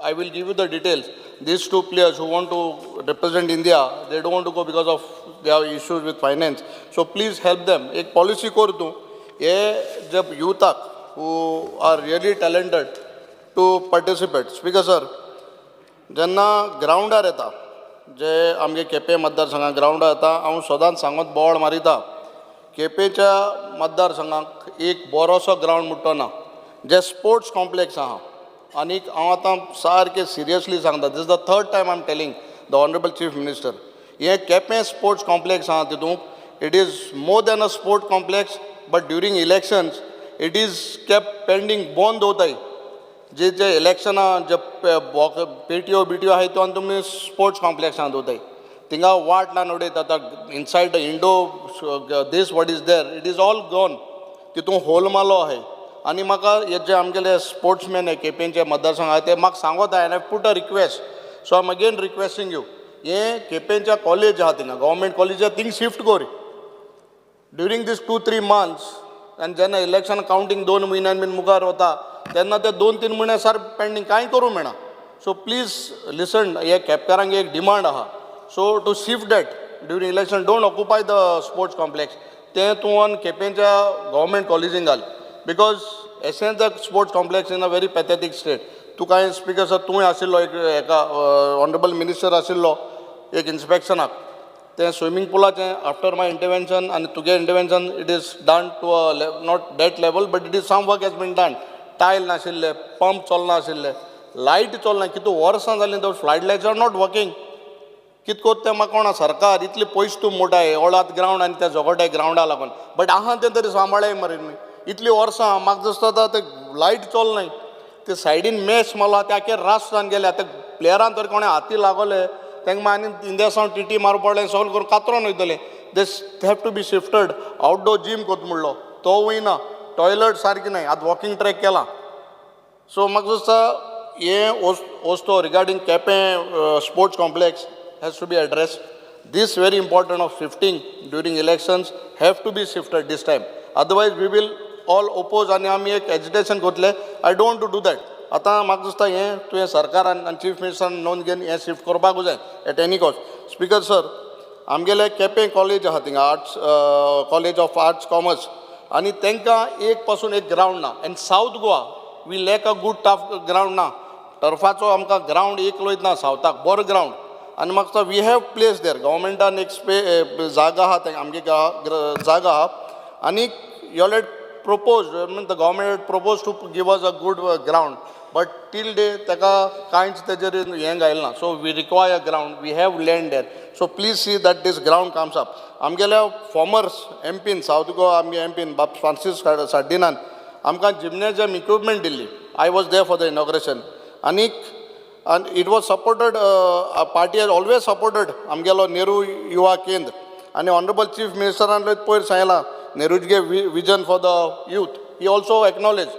I will give you the details, these two players who want to represent India, they don't want to go because of their issues with finance. So please help them. एक policy कर तूं हे जे युथाक who are really talented to participate. Speaker sir, जेन्ना ग्रावंडार येता, जे आमगे केपें मतदारसंघाक ग्रावंडार येता, हांव सदांच सांगत बोवाळ मारिता, केपेंच्या मतदारसंघाक एक बरोसो ग्रावंड म्हणटा ना, जे स्पोर्ट्स कॉम्प्लेक्स आहा. आनीक हांव आतां सारकें सिरियसली सांगता, this the third time I am telling the honourable chief minister, हें केपें स्पोर्ट्स कॉम्प्लेक्स आहा तितूंत it is more than a sport complex, but during elections it is kept pending, बंद दवरताय. जे जे इलेक्शनां जे पेटयो बिटयो आहाय त्यो आनी तुमी स्पोर्ट्स कॉम्प्लेक्सां दवरताय, थिंगा वाट लावन उडयता. आतां inside the Indo this what is there it is all gone, तितून होल मालो आहाय. आनी म्हाका हे जे आमगेले स्पोर्ट्समॅन हे केपेंचे मतदारसंघ आहा ते म्हाका सांगत आहाय, I put a request, so I am again requesting you, हें केपेंच्या कॉलेज आहा थिंगा गव्हर्मेंट कॉलेज आहा थिंग शिफ्ट कर ड्युरींग these 2-3 months. आनी जेन्ना इलेक्शन कावंटींग 2 म्हयन्यान बीन मुखार वता तेन्ना ते 2-3 म्हयने सारकें पेंडींग कांय करूंक मेळना. सो प्लीज लिसन, हे केपकारांक एक डिमांड आहा, so to shift that during election, don't occupy the sports complex, तें तूं केपेंच्या गव्हर्मेंट कॉलेजीन घाल, because एसेंच the sports complex in a very pathetic state. तूं कांय स्पिकर सर तूंय आशिल्लो एक एका ऑनरेबल मिनिस्टर आशिल्लो एक इन्स्पेक्शनाक, तें स्विमींग पुलाचें आफ्टर my intervention आनी तुगे intervention it is done to a not that level, but it is some work has been done. Tile नाशिल्ले, पंप चलना आशिल्ले, लायट चलना, कितू वर्सां जालीं तो flood lights are not working. कित कोत्ता तें म्हाका कोणा सरकार इतले पयस तूं मोटाय ओळात ग्रावंड आनी त्या झगोटाय ग्रावंडा लागून, बट आहा तें तरी सांबाळाय मरे न्ही. इतलीं वर्सां म्हाका दिसता आतां तें लायट चलनाय, ते सायडीन मॅच मारलो ते आख्खे राष्ट्रान गेले. आतां प्लेयरान तर कोणें हाती लागोले तांकां मागीर आनी इंदिया टिटी मारपा पडलें, सगळें करून कातरोन वयतले. This have to be shifted. Outdoor gym कोत म्हणलो तो वयना, टॉयलट सारकी नाय, आतां वॉकिंग ट्रॅक केला. सो म्हाका दिसता हें वस्तू regarding Quepem sports complex has to be addressed. This very important of shifting during elections have to be shifted this time, otherwise we will all oppose आनी आमी एक एजिटेशन करतले. I don't to do that. आतां म्हाका दिसता हें तुवें सरकारान आनी चीफ मिनिस्टरान नोंद घेवन हें शिफ्ट करपाकूच जाय at any cost. Speaker sir, आमगेले केपें कॉलेज आहा थिंगा, arts college of arts commerce, आनी तांकां एक पासून एक ग्रावंड ना. And South Goa we lack a good turf ground ना, टर्फाचो आमकां ग्रावंड एक लोयत ना सावथाक बरो ग्रावंड. आनी म्हाका दिसता we have place there, गव्हर्मेंटान एक स्पे जागा आहा थंय आमगे जागा आहा, आनी you all had propose, mean the government had propose to give us a good ground. But till day ताका कांयच तेजेर हें घायलें ना. So we require ground, we have land there, so please see that this ground comes up. आमगेल्या formers MPIN, south Goa आमगे MPIN बाब Francis सार्डिनान आमकां gymnasium equipment Delhi. I was there for the inauguration आनीक and it was supported, party has always supported आमगेलो नेहरू युवा केंद्र. आनी honourable chief मिनिस्टरान पयर सांगलां नेहरूगे vision for the youth, he also acknowledge.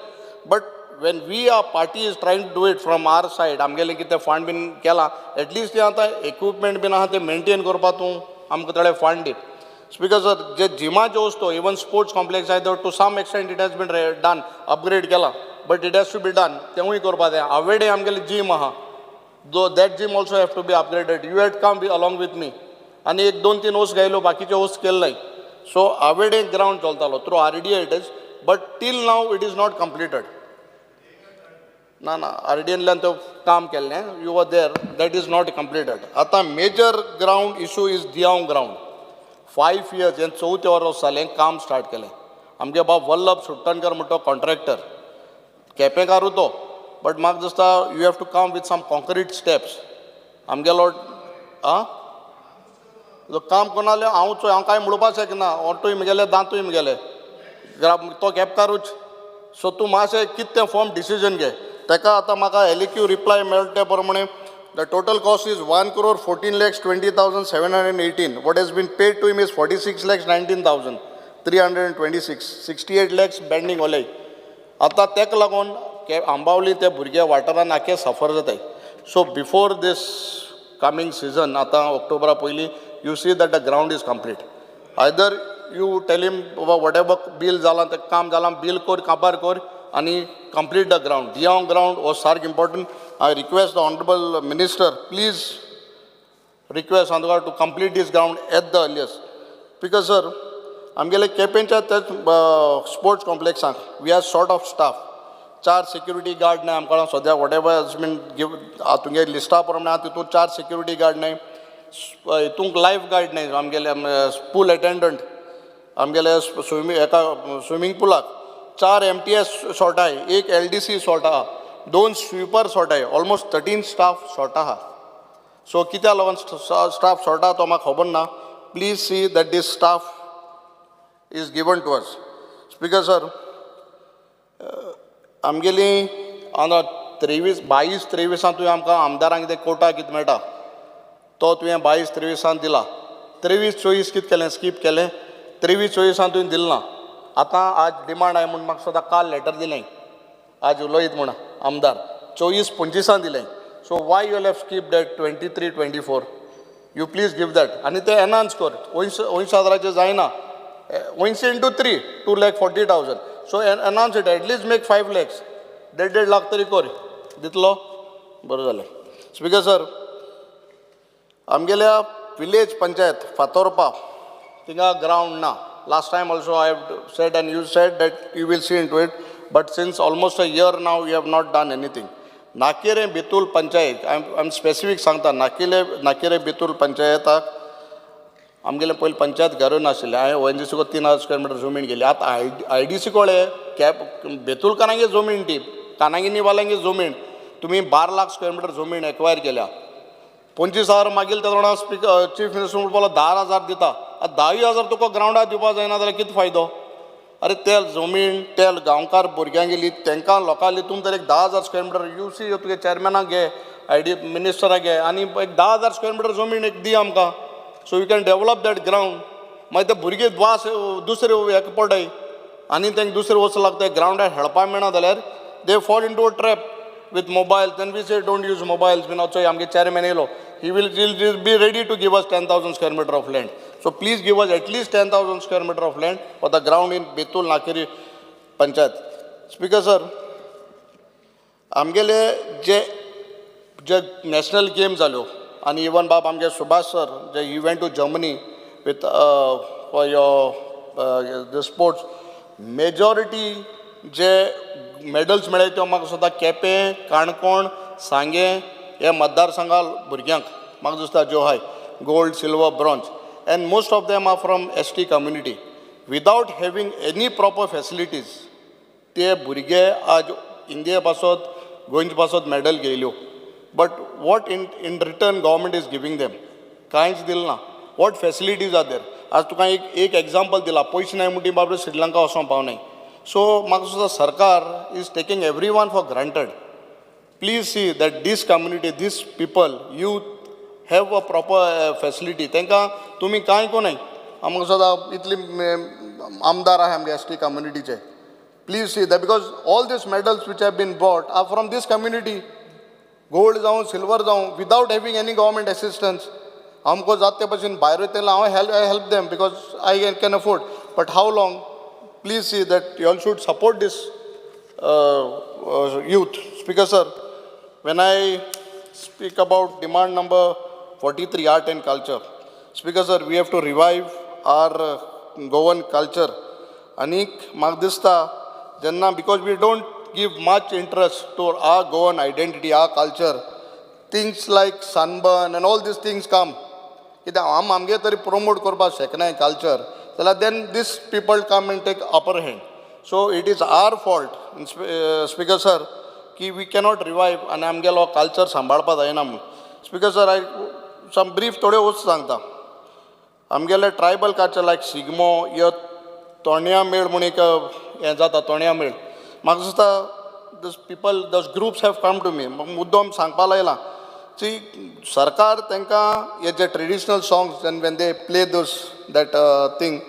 But when we our party is trying to do it from our side, आमगेलें कितें fund बीन केलां, एटलिस्ट तें आतां इक्विपमेंट बीन आहा तें मेंटेन करपा तूं आमकां थोडे फंड दी. स्पीकर सर, जे जिमाच्यो वस्तू, इवन स्पोर्ट्स कॉम्प्लेक्स आहा, to some extent it has been done, upgrade केलां, but it has to be done, तेंवूय करपा जाय. आवेडे आमगेलें जीम आहा, though that gym also have to be upgraded. You had come along with me आनी एक दोन तीन वस्त गायलो, बाकीच्यो वस्त केल्ले नाय. सो आवेडे ग्रावंड चलतालो through RDA it is, but till now it is not completed. ना ना, आरडीएनल्यान तो काम केल्लें, you were there, that is not completed. आतां major ground issue is Diao ground. 5 years हें चवथें वर्स जालें काम स्टार्ट केलें. आमगे बाब वल्लभ सुट्टणकर म्हणटा कॉन्ट्रॅक्टर, केपेंकारू तो, बट म्हाका दिसता you have to come with some concrete steps. आमगेलो आं जो काम कोण जाल्यार हांव चोय, हांव कांय म्हणपाक शकना, ओंटूय म्हगेले दांतूय म्हगेले, तो केपकारूच. सो तूं मातशें कितें तें फर्म डिसिजन घे. ताका आतां म्हाका एलएक्यू रिप्लाय मेळटा ते प्रमाणे the total cost is 1,14,20,718. What has been paid to him is 46,19,326, 68 lakhs pending ओले. आतां ताका लागून आंबावली ते भुरगे वाठारान आख्खे सफर जाताय. So before this coming season, आतां ऑक्टोबरा पयलीं, you see that the ground is complete. Either you tell him बाबा what ever बील जालां तें काम जालां, बील कर, काबार कर आनी कंप्लीट the ground. दियांव ग्रावंड हो सारको important. I request the honourable minister, please request Andkar to complete this ground at the earliest. Because sir, आमगेले केपेंच्या त्याच स्पोर्ट्स कॉम्प्लेक्साक we are short of staff. चार सिक्युरिटी गार्ड नाय आमकां सद्या. Whatever has been give तुगे लिस्टा प्रमाणे आहा तितून चार सिक्युरिटी गार्ड नाय, हितूंक लायफ गार्ड नाय, आमगेले पूल एटेंडंट, आमगेले स्विमींग एका स्विमींग पुलाक चार एमटीएस शॉर्ट आहाय, एक एलडीसी शॉर्ट आहा, दोन स्वीपर शॉर्ट आहाय, ऑलमोस्ट 13 स्टाफ शॉर्ट आहा. सो कित्याक लागून स्टाफ शॉर्ट आहा तो म्हाका खबर ना. Please see that this staff is given to us. Speaker sir, आमगेली आतां 23 22 23आं तुवें आमकां आमदारांक कितें कोटा कितें मेळटा तो तुवें 22 23आन दिला. 23 24 कितें केलें? स्कीप केलें. 23 24आन तुवें दिलें ना. आतां आज डिमांड आहा म्हूण म्हाका सुद्दां काल लेटर दिलें, आज उलयत म्हूण आमदार 24 25आन दिलें. So why you have skip that 23 24? You please give that आनी ते एनहान्स कर. अंयशीं हजाराचें जायना, 80 into 3, 2,40,000. So enhance it, at least make 5 lakhs, देड देड लाख तरी कर. दितलो? बरें जालें. स्पीकर सर, आमगेल्या विलेज पंचायत फातोरपा थिंगा ग्रावंड ना. Last time also I have said and you said that you will see into it, but since almost a year now you have not done anything. नाकेरे Betul panchayat, I am specific सांगता, नाकेले नाकेरे बेतूल पंचायताक आमगेलें पयलीं पंचायत घरूय नाशिल्लें. हांवें ONGC को 3000 square metre जमीन गेली. आतां IDC कोळे cap बेतुलकारांगे जमीन ती, कानागिनी वाल्यांगे जमीन. तुमी 12 लाख स्क्वेअर मिटर जमीन एक्वायर केल्या. 25,000 मागील ते जाणा स्पीकर, चीफ मिनिस्टर म्हणपाक 10,000 दिता. आतां 10 हजार तुका ग्रावंडार दिवपा जायना जाल्यार कितें फायदो? अरे, ते जमीन ते गांवकार भुरग्यांक गेली, तांकां लोकांक हितून तर एक 10,000 स्क्वेअर मिटर you see, तुगे चेअरमॅनाक घे, आयडी मिनिस्टराक घे आनी एक 10,000 स्क्वेअर मिटर जमीन एक दी आमकां, so you can develop that ground. मागीर ते भुरगे वास दुसरे हेका पडय आनी तांकां दुसरे वचूं लागता. ग्रावंडार खेळपाक मेळना जाल्यार they fall into a trap with mobile. Then we say don't use mobiles बीन. चोय, आमगे चेअरमॅन येयलो, he will be ready to give us 10,000 square meter of land. So please give us at least 10,000 square meter of land for the ground in Betul Nakeri panchayat. Speaker sir, आमगेले जे जे national game जाल्यो आनी even बाब आमगे Subhash sir J he went to Germany with for your the sports, majority J medals मेळ्ळे त्यो म्हाका दिसता केपें, काणकोण, सांगें हे मतदारसंघा भुरग्यांक म्हाका दिसता ज्यो आहाय, gold, silver, bronze, and most of them are from ST community. Without having any proper facilities ते भुरगे आज इंडिये पासत गोंयचे पासत medal घेयल्यो. But what in return government is giving them? कांयच दिलें ना. What facilities are there? आज तुका एक एक एग्जाम्पल दिला, पयशे नाय म्हणटी बाबडो श्रीलंका वचोंक पावनाय. सो म्हाका दिसता सरकार is taking everyone for granted. Please see that this community, this people, youth have a proper facility. तांकां तुमी कांय कोनाय. आमकां सदां इतली आमदार आहाय आमगे एस टी कम्युनिटीचे. Please see that, because all these medals which have been brought are from this community. Gold जावं, सिल्वर जावं, without having any government assistance. आमकां जाता ते भशेन भायर वयतले हांव help them because I can afford, but how long? Please see that you all should support this youth. Speaker sir, when I speak about demand number 43, art and culture. Speaker sir, we have to revive our Goan culture. आनीक म्हाका दिसता जेन्ना, because we don't give much interest to our Goan identity, our culture, things like sunburn and all these things come. कित्याक आम आमगे तरी promote करपाक शकनाय culture जाल्यार, then these people come and take upper hand. So it is our fault, Speaker sir, की we cannot revive आनी आमगेलो culture सांबाळपा जायना म्हूण. Speaker sir, I some brief थोड्यो वस्तू सांगता. आमगेले ट्रायबल कल्चर लायक शिगमो या तोणया मेळ म्हूण एक हें जाता, तोणया मेळ. म्हाका दिसता these people, those groups have come to me. मुद्दम सांगपा लायला सी सरकार तांकां हे जे traditional songs and when they play those that thing,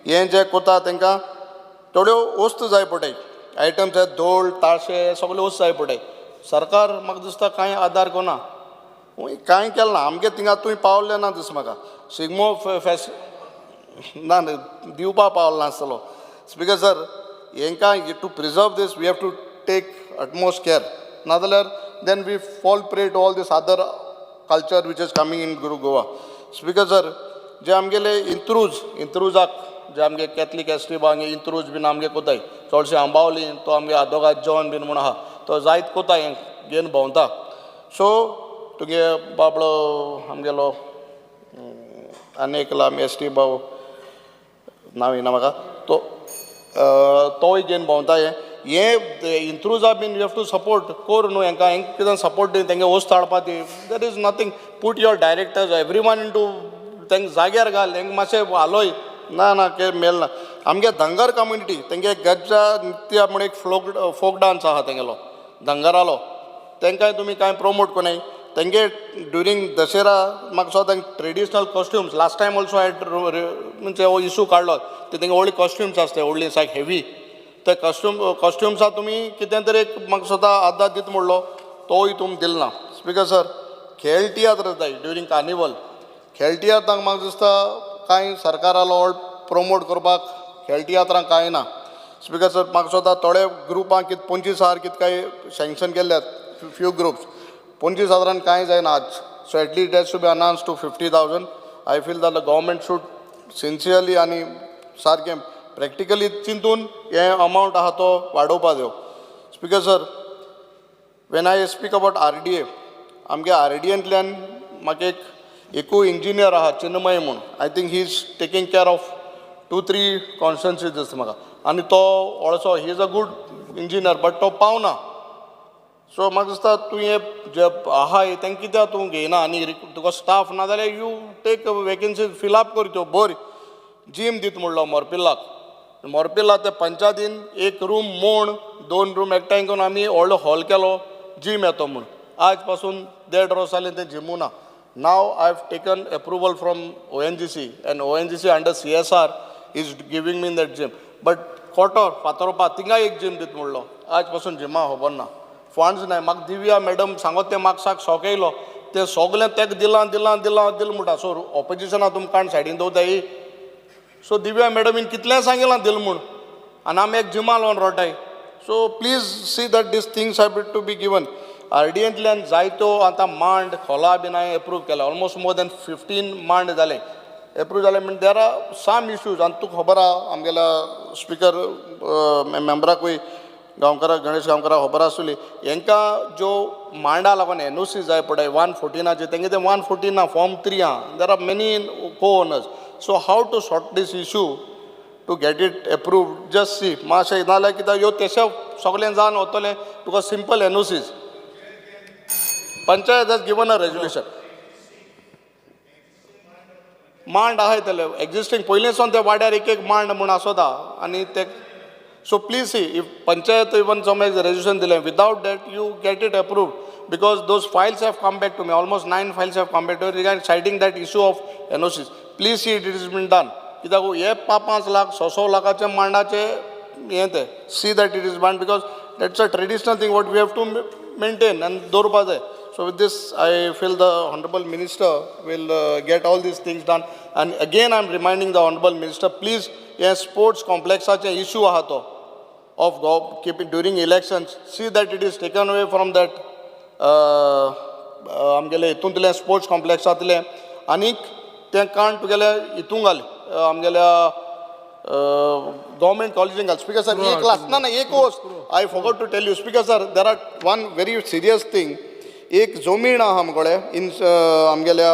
हें जें कोता तांकां थोड्यो वस्तू जाय पडटाय, आयटम्स, धोल ताशे सगळे वस्तू जाय पडटाय. सरकार म्हाका दिसता कांय आदार कोना, कांय केलें ना. आमगे थिंगा तुवें पावलें ना दिस म्हाका. शिगमो फेस्ट ना दिवपा पावलो नासतलो. स्पिकर सर, हेंकां to preserve this we have to take utmost care, नाजाल्यार then we fall prey to all this other culture which is coming in Goa. Speaker sir, जे आमगेले इंत्रूज, इंत्रुजाक जे आमगे कॅथलीक एस टी आमगे इंत्रूज बीन आमगे कोताय चडशे आंबावली, तो आमगे आदोगाद जॉन बीन म्हूण आहा, तो जायत कोताय, घेवन भोंवता. सो तुगे बाबडो आमगेलो आनी एकलो आमी एस टी भाव, नांव येना म्हाका, तो तोय घेवन भोंवता. हें हें इंत्रुजा बीन you have to support कोर न्हू हेंकां. हेंकां कितें सपोर्ट दी, तेंगे वस्त हाडपा दी. There is nothing. Put your directors, everyone into तेंका जाग्यार घाल, हेंकां मातशें हालोय. ना ना के मेल ना. आमगे धंगर कम्युनिटी, तेंगे गज्जा नृत्य म्हूण एक फोक डांस आहा तेंगेलो धंगरालो, तेंकांय तुमी कांय प्रमोट कोनाय. तेंगे ड्युरींग दशेरा म्हाका दिसता तेंगे traditional costumes, last time also I म्हणजे हो इशू काडलो, ते तेंगे व्हडली कॉस्ट्युम्स आसता, व्हडली सारके हेवी, ते कॉस्ट्युम्सा तुमी कितें तरी एक म्हाका दिसता आदार दिता म्हणलो, तोय तुमी दिल ना. स्पिकर सर, खेळ तियात्र जाताय ड्युरींग कार्निवल. खेळ तियात्रांक म्हाका दिसता कांय सरकारालो प्रमोट करपाक खेळ तियात्रांक कांय ना. स्पिकर सर, म्हाका दिसता थोडे ग्रुपांक कितें 25,000 कितें काय सँक्शन केल्यात फ्यू ग्रुप्स. 25 हजारान कांय जायना आज. So at least has to be announce to 50,000. I feel that the government should sincerely आनी सारकें प्रॅक्टिकली चिंतून हें अमावंट आहा तो वाडोवपा जायो. Speaker sir, when I speak about RDA, आमगे आर डी एंतल्यान म्हाका एक एकूय इंजिनियर आहा चिन्मय म्हूण. I think he is taking care of two three constituencies दिसता म्हाका. आनी तो also he is a good engineer, but तो पावना. सो म्हाका दिसता तूं हे जे आहाय तांकां कित्याक तूं घेयना आनी तुका स्टाफ ना जाल्यार you take vacancy, fill up कर त्यो. बरी जीम दित म्हणलो मोरपिल्लाक. मोरपिल्ला ते पंचायतीन एक रूम मोण दोन रूम एकठांय करून आमी व्हडलो हॉल केलो, जीम येतो म्हूण. आज पासून देड वर्स जालें तें जिमू ना. Now I have taken approval from ONGC and ONGC under CSR is giving me that gym. But Kotor Fatorpa थिंगाय एक जीम दित म्हणलो, आज पासून जिमा खबर ना, फंड्स नाय. म्हाका दिव्या मॅडम सांगत तें म्हाका साक शॉक येयलो. तें सगलें तेका दिलां दिलां दिलां दिलां म्हणटा. सो ऑपोजिशना तुमकां सायडीन दवरताय. सो दिव्या मॅडमीन कितलें सांगिलां दिल म्हूण आनी आमी एक जिमा लावन रोटाय. So please see that these things have to be given. R D एंतल्यान जायत्यो आतां मांड खोला बीन हांवें एप्रूव केला. ऑलमोस्ट मोर दॅन 15 मांड जाले, एप्रूव जाले. म्हण there are some issues. आनी तुका खबर आहा, आमगेल्या स्पिकर मेंबराकूय, गांवकारा गणेश गांवकारा खबर आसतली. हेंकां ज्यो मांडा लागून एनओसी जाय पडय 114आचे, तेंगे ते 114 ना, फॉर्म 3 आहा. There are many co owners, so how to sort this issue to get it approve, just see मातशें. नाजाल्यार कित्याक ह्यो तेशे सगळें जावन वतलें तुका simple NOCs. Panchayat has given a resolution. मांड आहाय तेले एक्झिस्टींग पयलींसून ते वाड्यार एक एक मांड म्हूण आसोता आनी ते, so please see if panchayat even some resolution दिलें, without that you get it approved, because those files have come back to me, almost 9 files have come back to regarding citing that issue of NOCs. Please see it is been done. कित्याक हे 5-5 लाख 6-6 लाखाचे मांडाचे हें तें, see that it is done, because that's a traditional thing what we have to maintain आनी दवरपा जाय. So with this, I feel the Honorable Minister will get all these things done. And again, I'm reminding the Honorable Minister, please, हे sports complexाचे issue आहा तो of keeping during elections, see that it is taken away from that आमगेले हितूंतलें sports complexांतलें आनीक तें काण तुगेलें हितूंक घाल, आमगेल्या गव्हर्मेंट कॉलेजीन घाल. स्पीकर सर, एक लास्ट ना ना एक वस्त I forgot to tell you. Speaker sir, there are one very serious thing. एक जमीन आहा आमकडे इन आमगेल्या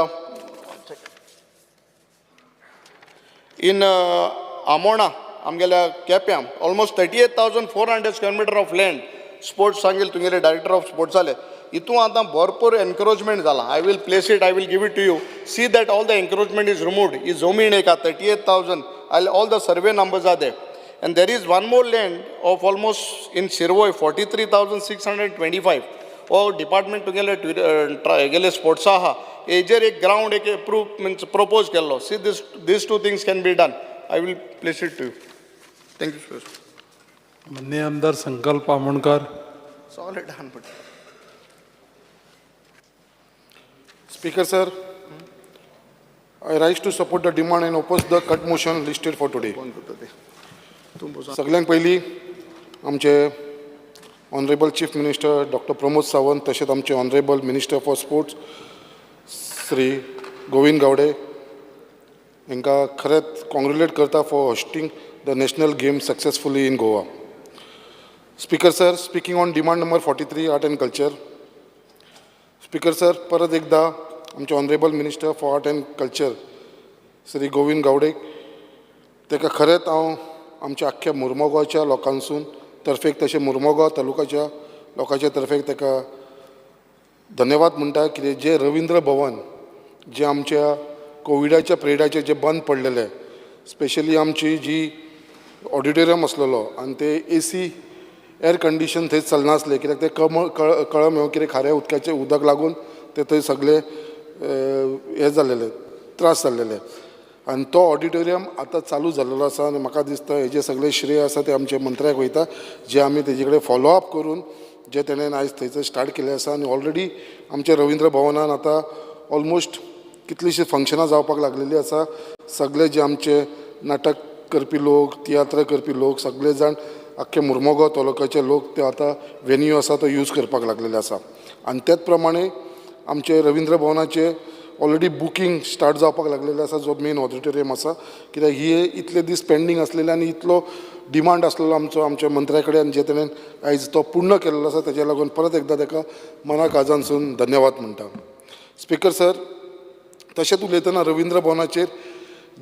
इन आमोणा आमगेल्या केप्यां almost 38,400 square metre of land sports सांगेल तुगेले डायरेक्टर ऑफ स्पोर्ट्स जाले, हितून आतां भरपूर एनक्रोचमेंट जाला. I will place it, I will give it to you. See that all the encroachment is removed. ही जमीन एक आहा 38,000, I all the survey numbers are there. And there is one more land of almost in Shirvoi 43,625. हो department तुगेले हेगेले स्पोर्ट्सा आहा, हेजेर एक ground एक approve means propose केल्लो. See this these two things can be done. I will place it to you. Thank you sir. माननीय आमदार संकल्प आमोणकर. सगळें done. Speaker sir, I rise to support the demand and oppose the cut motion listed for today. सगळ्यांत पयलीं आमचे honourable chief minister doctor Pramod Sawant, तशेंच आमचे honourable minister for sports Shri Govind Gawde हांकां खरेंच कॉंग्रेट्युलेट करता for hosting the national game successfully in Goa. Speaker sir, speaking on demand number 43, art and culture. Speaker sir, परत एकदा आमचे honourable minister for art and culture Shri Govind Gawde ताका खरेंच हांव आमच्या आख्ख्या मुर्मगांवच्या लोकांसून तर्फेक तशें मुर्मगांव तालुकाच्या लोकांच्या तर्फेक ताका धन्यवाद म्हणटा. कितें जें रविंद्र भवन जें आमच्या कोविडाच्या पिरियडाचेर जें बंद पडलेलें, स्पेशली आमची जी ऑडिटोरियम आसलेलो आनी ते एसी एर कंडिशन थंय चलनासलें, कित्याक तें कमळ कळम कितें खाऱ्या उदकाचें उदक लागून ते थंय सगळे हें जालेलें, त्रास जाल्लेले. आनी तो ऑडिटोरियम आतां चालू जाल्लेलो आसा आनी म्हाका दिसता हेजें सगळें श्रेय आसा तें आमच्या मंत्र्याक वयता, जें आमी तेजे कडेन फॉलो अप करून जें तेणेन आयज थंयसर स्टार्ट केल्लें आसा. आनी ऑलरेडी आमच्या रविंद्र भवनान आतां ऑलमोस्ट कितलींशीं फंक्शनां जावपाक लागलेलीं आसा. सगळे जे आमचे नाटक करपी लोक, तियात्र करपी लोक, सगळे जाण आख्खे मुर्मगांव तालुक्याचे लोक ते आतां वेन्यू आसा तो यूज करपाक लागलेले आसा. आनी तेच प्रमाणे आमचे रविंद्र भवनाचे ऑलरेडी बुकींग स्टार्ट जावपाक लागलेलें आसा, जो मेन ऑडिटोरियम आसा, कित्याक ही इतले दीस पेंडींग आसलेले आनी इतलो डिमांड आसलेलो आमचो आमच्या मंत्र्या कडेन, जे तेणेन आयज तो पूर्ण केल्लो आसा. तेज्या लागून परत एकदां ताका मना काळजानसून धन्यवाद म्हणटा. स्पिकर सर, तशेंच उलयतना रविंद्र भवनाचेर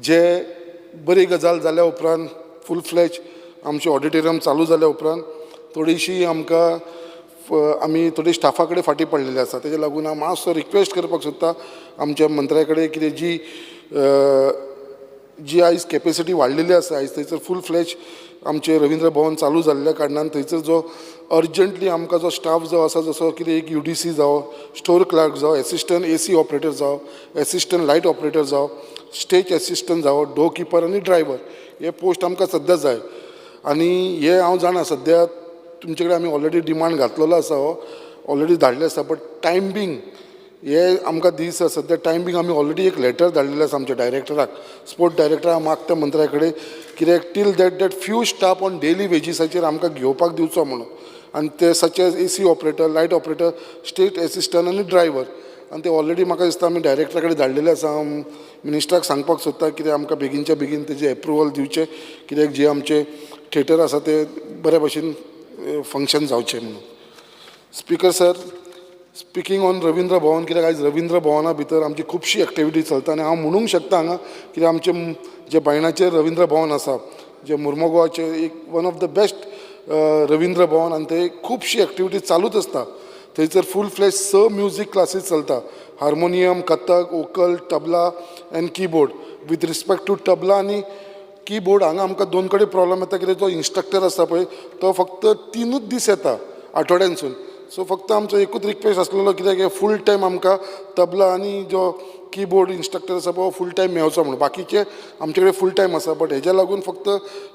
जे बरी गजाल जाल्या उपरांत फूल फ्लॅज आमचें ऑडिटोरियम चालू जाल्या उपरांत थोडीशी आमकां आमी थोडी स्टाफा कडेन फाटीं पडलेले आसा. तेजे लागून हांव मातसो रिक्वेस्ट करपाक सोदता आमच्या मंत्र्या कडेन, कितें जी जी आयज कॅपेसिटी वाडलेली आसा, आयज थंयसर फूल फ्लॅज आमचें रविंद्र भवन चालू जाल्ल्या कारणान थंयसर जो अर्जंटली आमकां जो स्टाफ जो आसा, जसो कितें एक UDC जावं, स्टोर क्लर्क जावं, एसिस्टंट AC operator जावं, एसिस्टंट लायट ऑपरेटर जावं, स्टेज एसिस्टंट जावं, डोर किपर आनी ड्रायवर, हे पोस्ट आमकां सद्या जाय. आनी हे हांव जाणा सद्या तुमचे कडेन आमी ऑलरेडी डिमांड घातलेलो आसा, हो ऑलरेडी धाडले आसा, बट टायम बींग हे आमकां दीस सद्या टायम बींग आमी ऑलरेडी एक लेटर धाडलेलें आसा आमच्या डायरेक्टराक, स्पोर्ट डायरेक्टराक मागता मंत्र्या कडेन कित्याक till that that few staff on daily वेजीसाचेर आमकां घेवपाक दिवचो म्हणून. आनी ते such as AC operator, light operator, stage assistant आनी ड्रायवर. आनी ते ऑलरेडी म्हाका दिसता आमी डायरेक्टरा कडेन धाडलेले आसा. हांव मिनिस्टराक सांगपाक सोदता कित्याक आमकां बेगीनच्या बेगीन तेजें एप्रुवल दिवचें, कित्याक जे आमचे थिएटर आसा ते बऱ्या भशेन फंक्शन जावचें म्हणून. Speaker sir, speaking on Ravindra Bhavan, कित्याक आयज रविंद्र भवना भितर आमची खुबशी एक्टिविटी चलता आनी हांव म्हणूंक शकता हांगा कित्याक आमचें जें बायणाचेर रविंद्र भवन आसा, जें मुर्मुगांवचें एक one of the best Ravindra Bhavan, आनी थंय खुबशी एक्टिविटी चालूच आसता. थंयसर फूल फ्लॅज स म्युजीक क्लासीस चलता, harmonium, Kathak, vocal, tabla and keyboard. With respect to tabla आनी किबोर्ड हांगा आमकां दोन कडेन प्रॉब्लम येता, कित्याक तो इन्स्ट्रक्टर आसा पळय तो फक्त 3 दीस येता आठवड्यानसून. सो फक्त आमचो एकूच रिक्वेस्ट आसलेलो कित्याक फूल टायम आमकां तबला आनी जो किबोर्ड इन्स्ट्रक्टर आसा पळय फूल टायम मेळचो म्हणून. बाकीचे आमचे कडेन फूल टायम आसा, बट हेज्या लागून फक्त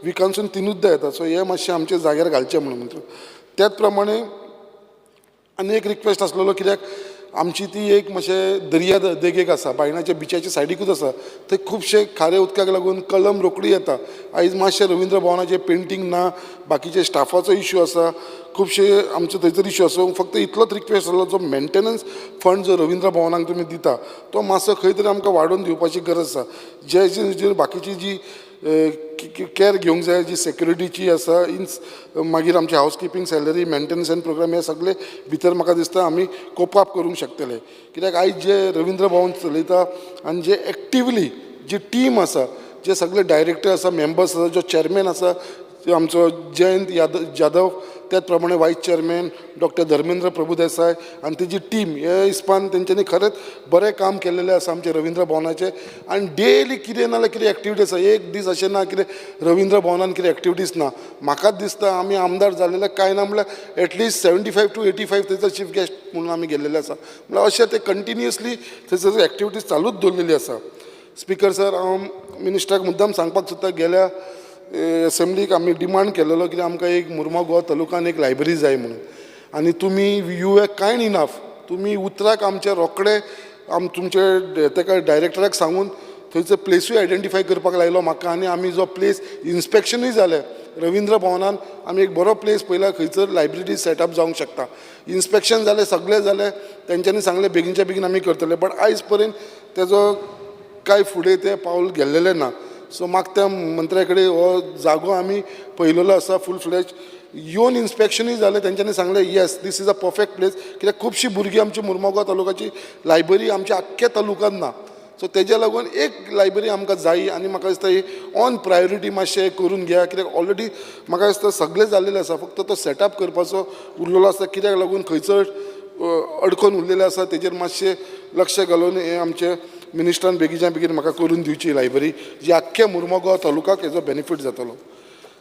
विकानसून 3 येता. सो हे मातशें आमचे जाग्यार घालचें म्हणून. त्याच प्रमाणे आनी एक रिक्वेस्ट आसलेलो कित्याक आमची ती एक मातशें दर्या देगेक आसा, बायणाच्या बिचाच्या सायडीकूच आसा, थंय खुबशे खारे उदकाक लागून कलम रोखडी येता. आयज मातशें रविंद्र भवनाचें पेंटींग ना, बाकीचे स्टाफाचो इश्यू आसा, खुबशे आमचो थंयसर इश्यू आसा. फक्त इतलोच रिक्वेस्ट आसलो, जो मेंटेनन्स फंड जो रविंद्र भवनाक तुमी दिता तो मातसो खंय तरी आमकां वाडोवन दिवपाची गरज आसा. जे जे बाकीची जी कॅर घेवंक जाय, जी सेक्युरिटीची आसा, मागीर आमची house keeping, salary, maintenance and programme, हे सगळे भितर म्हाका दिसता आमी कोप अप करूंक शकतले. कित्याक आयज जे रविंद्र भवन चलयता आनी जे एक्टिवली जी टीम आसा, जे सगळे डायरेक्टर आसा, मेंबर्स आसा, जो चॅरमॅन आसा आमचो जयंत जाधव, त्याच प्रमाणे vice chairman doctor Dharmendra Prabhudesai आनी तेजी टीम, हे हिसपान तेंच्यांनी खरेंच बरें काम केल्लेलें आसा आमचें रविंद्र भवनाचें. आनी डेली कितें ना जाल्यार कितें एक्टिविटी आसा, एक दीस अशें ना कितें रविंद्र भवनान कितें एक्टिविटीज ना. म्हाकाच दिसता आमी आमदार जाल्ले कांय ना म्हणल्यार एटलिस्ट 75 to 85 थंयसर चीफ गेस्ट म्हणून आमी गेल्लेले आसा. म्हणल्यार अशें ते कंटिन्युअसली थंयसर एक्टिविटीज चालूच दवरलेली आसा. स्पीकर सर, हांव मिनिस्टराक मुद्दाम सांगपाक सोदता, गेल्या एसेंब्लीक आमी डिमांड केलेलो कित्याक आमकां एक मुर्मागोवा तालुकान एक लायब्ररी जाय म्हणून, आनी तुमी you are kind enough, तुमी उतराक आमचे रोखडे तुमचे तेका डायरेक्टराक सांगून थंयचो प्लेसूय आयडेंटिफाय करपाक लायलो म्हाका. आनी आमी जो प्लेस इन्स्पेक्शनूय जालें रविंद्र भवनान, आमी एक बरो प्लेस पळयला खंयसर लायब्ररी सेटअप जावंक शकता. इन्स्पेक्शन जालें, सगळें जालें, तेंच्यांनी सांगलें बेगीनच्या बेगीन आमी करतले, बट आयज पर्यंत तेजो कांय फुडें तें पावल गेल्लेलें ना. सो म्हाका त्या मंत्र्या कडेन हो जागो आमी पळयलेलो आसा फूल फ्लॅज, येवन इन्स्पेक्शनूय जालें, तेंच्यांनी सांगलें yes this is a perfect place, कित्याक खुबशीं भुरगीं आमची मुर्मागांव तालुकाची लायब्ररी आमच्या आख्ख्या तालुक्यांत ना. सो तेज्या लागून एक लायब्ररी आमकां जायी आनी म्हाका दिसता ही ऑन प्रायोरिटी मातशें करून घेया, कित्याक ऑलरेडी म्हाका दिसता सगळें जाल्लेलें आसा, फक्त तो सेटअप करपाचो उरलेलो आसा. कित्याक लागून खंयचो अडकोन उरलेलें आसा तेजेर मातशें लक्ष घालून हें आमचें मिनिस्टरान बेगीच्या बेगीन म्हाका करून दिवची लायब्ररी, जी आख्ख्या मुर्मागांव तालुकाक हेजो बेनिफीट जातलो.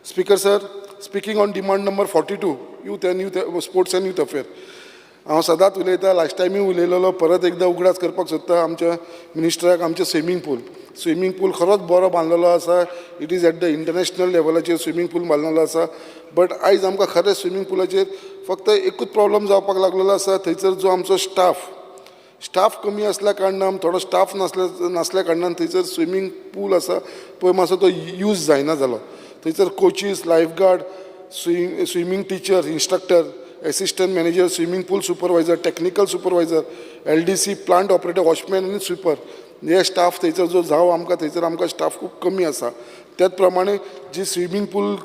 Speaker sir, speaking on demand number 42, youth and youth sports and youth affair, हांव सदांच उलयतां, लास्ट टायमूय उलयलेलो, परत एकदां उगडास करपाक सोदता आमच्या मिनिस्टराक. आमचें स्विमींग पूल खरोच बरो बांदलेलो आसा, it is at the international लेवलाचेर स्विमींग पूल बांदलेलो आसा. बट आयज आमकां खरें स्विमींग पुलाचेर फक्त एकूच प्रॉब्लम जावपाक लागलेलो आसा, थंयसर जो आमचो स्टाफ कमी आसल्या कारणान, थोडो स्टाफ नासल्या कारणान थंयसर स्विमींग पूल आसा पळय मातसो तो यूज जायना जालो. थंयसर coaches, lifeguard, swimming teacher, instructor, assistant manager, swimming pool supervisor, technical supervisor, LDC, plant operator, watchman आनी स्विपर, हे स्टाफ थंयसर जो जावं आमकां थंयसर आमकां स्टाफ खूब कमी आसा. त्याच प्रमाणे जी स्विमींग पूल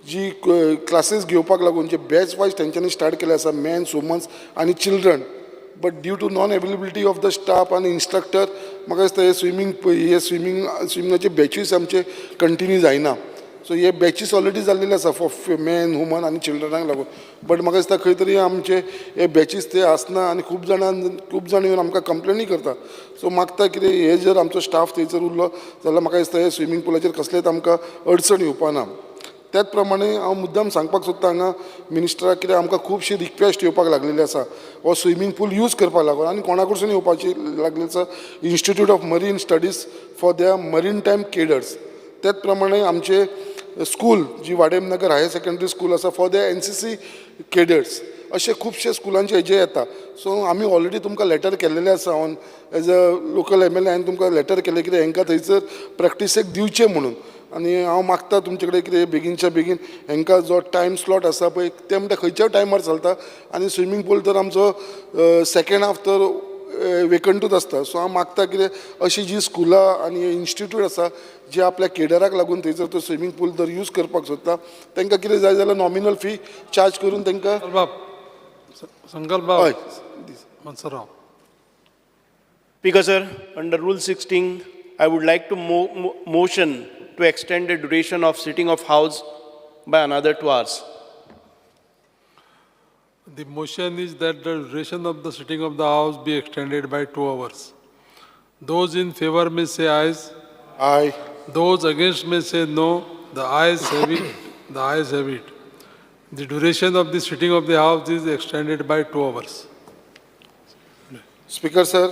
जी क्लासीस घेवपाक लागून जे बॅच वायज तेंच्यांनी स्टार्ट केले आसा, मेन्स, वुमन्स आनी children, but due to non availability of the staff आनी इन्स्ट्रक्टर म्हाका दिसता हे स्विमिंगाचे बॅचीस आमचे कंटिन्यू जायना. सो हे बॅचीस ऑलरेडी जाल्लेले आसा फॉर मॅन, वुमन आनी चिल्ड्रनाक लागून, बट म्हाका दिसता खंय तरी आमचे हे बॅचीस ते आसना आनी खूब जाण येवन आमकां कंप्लेनी करता. सो मागता कितें हे जर आमचो स्टाफ थंयसर उरलो जाल्यार म्हाका दिसता हे स्विमींग पुलाचेर कसलेच आमकां अडचण येवपा ना. त्याच प्रमाणे हांव मुद्दाम सांगपाक सोदता हांगा मिनिस्टराक, कित्याक आमकां खुबशी रिक्वेस्ट येवपाक लागलेली आसा हो स्विमींग पूल यूज करपाक लागून, आनी कोणा कडसून येवपाची लागलेली आसा, institute of marine studies for their marine time cadres. त्याच प्रमाणे आमचे स्कूल जी वाडेमनगर हायर सेकेंडरी स्कूल आसा फॉर the NCC cadres, अशे खुबशे स्कुलांचे हेजे येता. सो आमी ऑलरेडी तुमकां लेटर केल्लेले आसा on as a local MLA, हांवें तुमकां लेटर केलें कित्याक हेंकां थंयसर प्रॅक्टिसेक दिवचें म्हणून. आनी हांव मागता तुमचे कडेन कितें बेगीनच्या बेगीन हेंकां जो टायम स्लॉट आसा पळय ते म्हणटा खंयच्याय टायमार चलता, आनी स्विमींग पूल तर आमचो सेकेंड हाफ तर वेकंटूच आसता. सो हांव मागता कितें अशी जी स्कुलां आनी इन्स्टिट्यूट आसा जे आपल्या केडराक लागून थंयसर तो स्विमींग पूल जर यूज करपाक सोदता तांकां कितें जाय जाल्यार नॉमिनल फी चार्ज करून तांकां. संकल्प बाब, हय. मनसराव. Speaker sir, under Rule 16, I would like to motion to extend the duration of sitting of House by another 2 hours. The motion is that the duration of the sitting of the House be extended by 2 hours. Those in favor may say ayes. Aye. Those against may say no. The ayes have it. The ayes have it. The duration of the sitting of the House is extended by 2 hours. Speaker sir,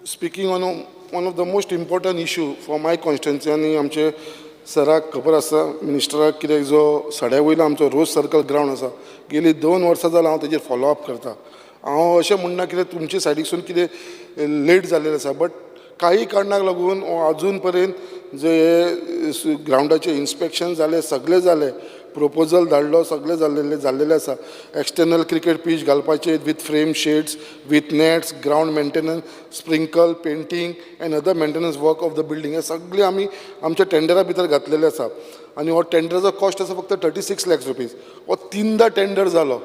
speaking on one of the most important issue for my constituency आनी आमचे सराक खबर आसा, मिनिस्टराक, कित्याक जो सड्या वयलो आमचो रोज circle ground आसा, गेली 2 वर्सां जाल्यार हांव तेजेर फॉलो अप करता. हांव अशें म्हणना कितें तुमचे सायडीकसून कितें लेट जाल्लें आसा, बट काही कारणाक लागून अजून पर्यंत जे हे ग्रावंडाचें इन्स्पेक्शन जालें, सगळें जालें, प्रोपोजल धाडलो, सगळें जाल्लेलें आसा. एक्सटर्नल क्रिकेट पीच घालपाचे with frame shades, with nets, ground maintenance, sprinkle, painting and other maintenance work of the building, हे सगळें आमी आमच्या टेंडरा भितर घातलेले आसा. आनी हो टेंडराचो कॉस्ट आसा फक्त 36 लॅक्स रुपीज. हो 3दा टेंडर जालो,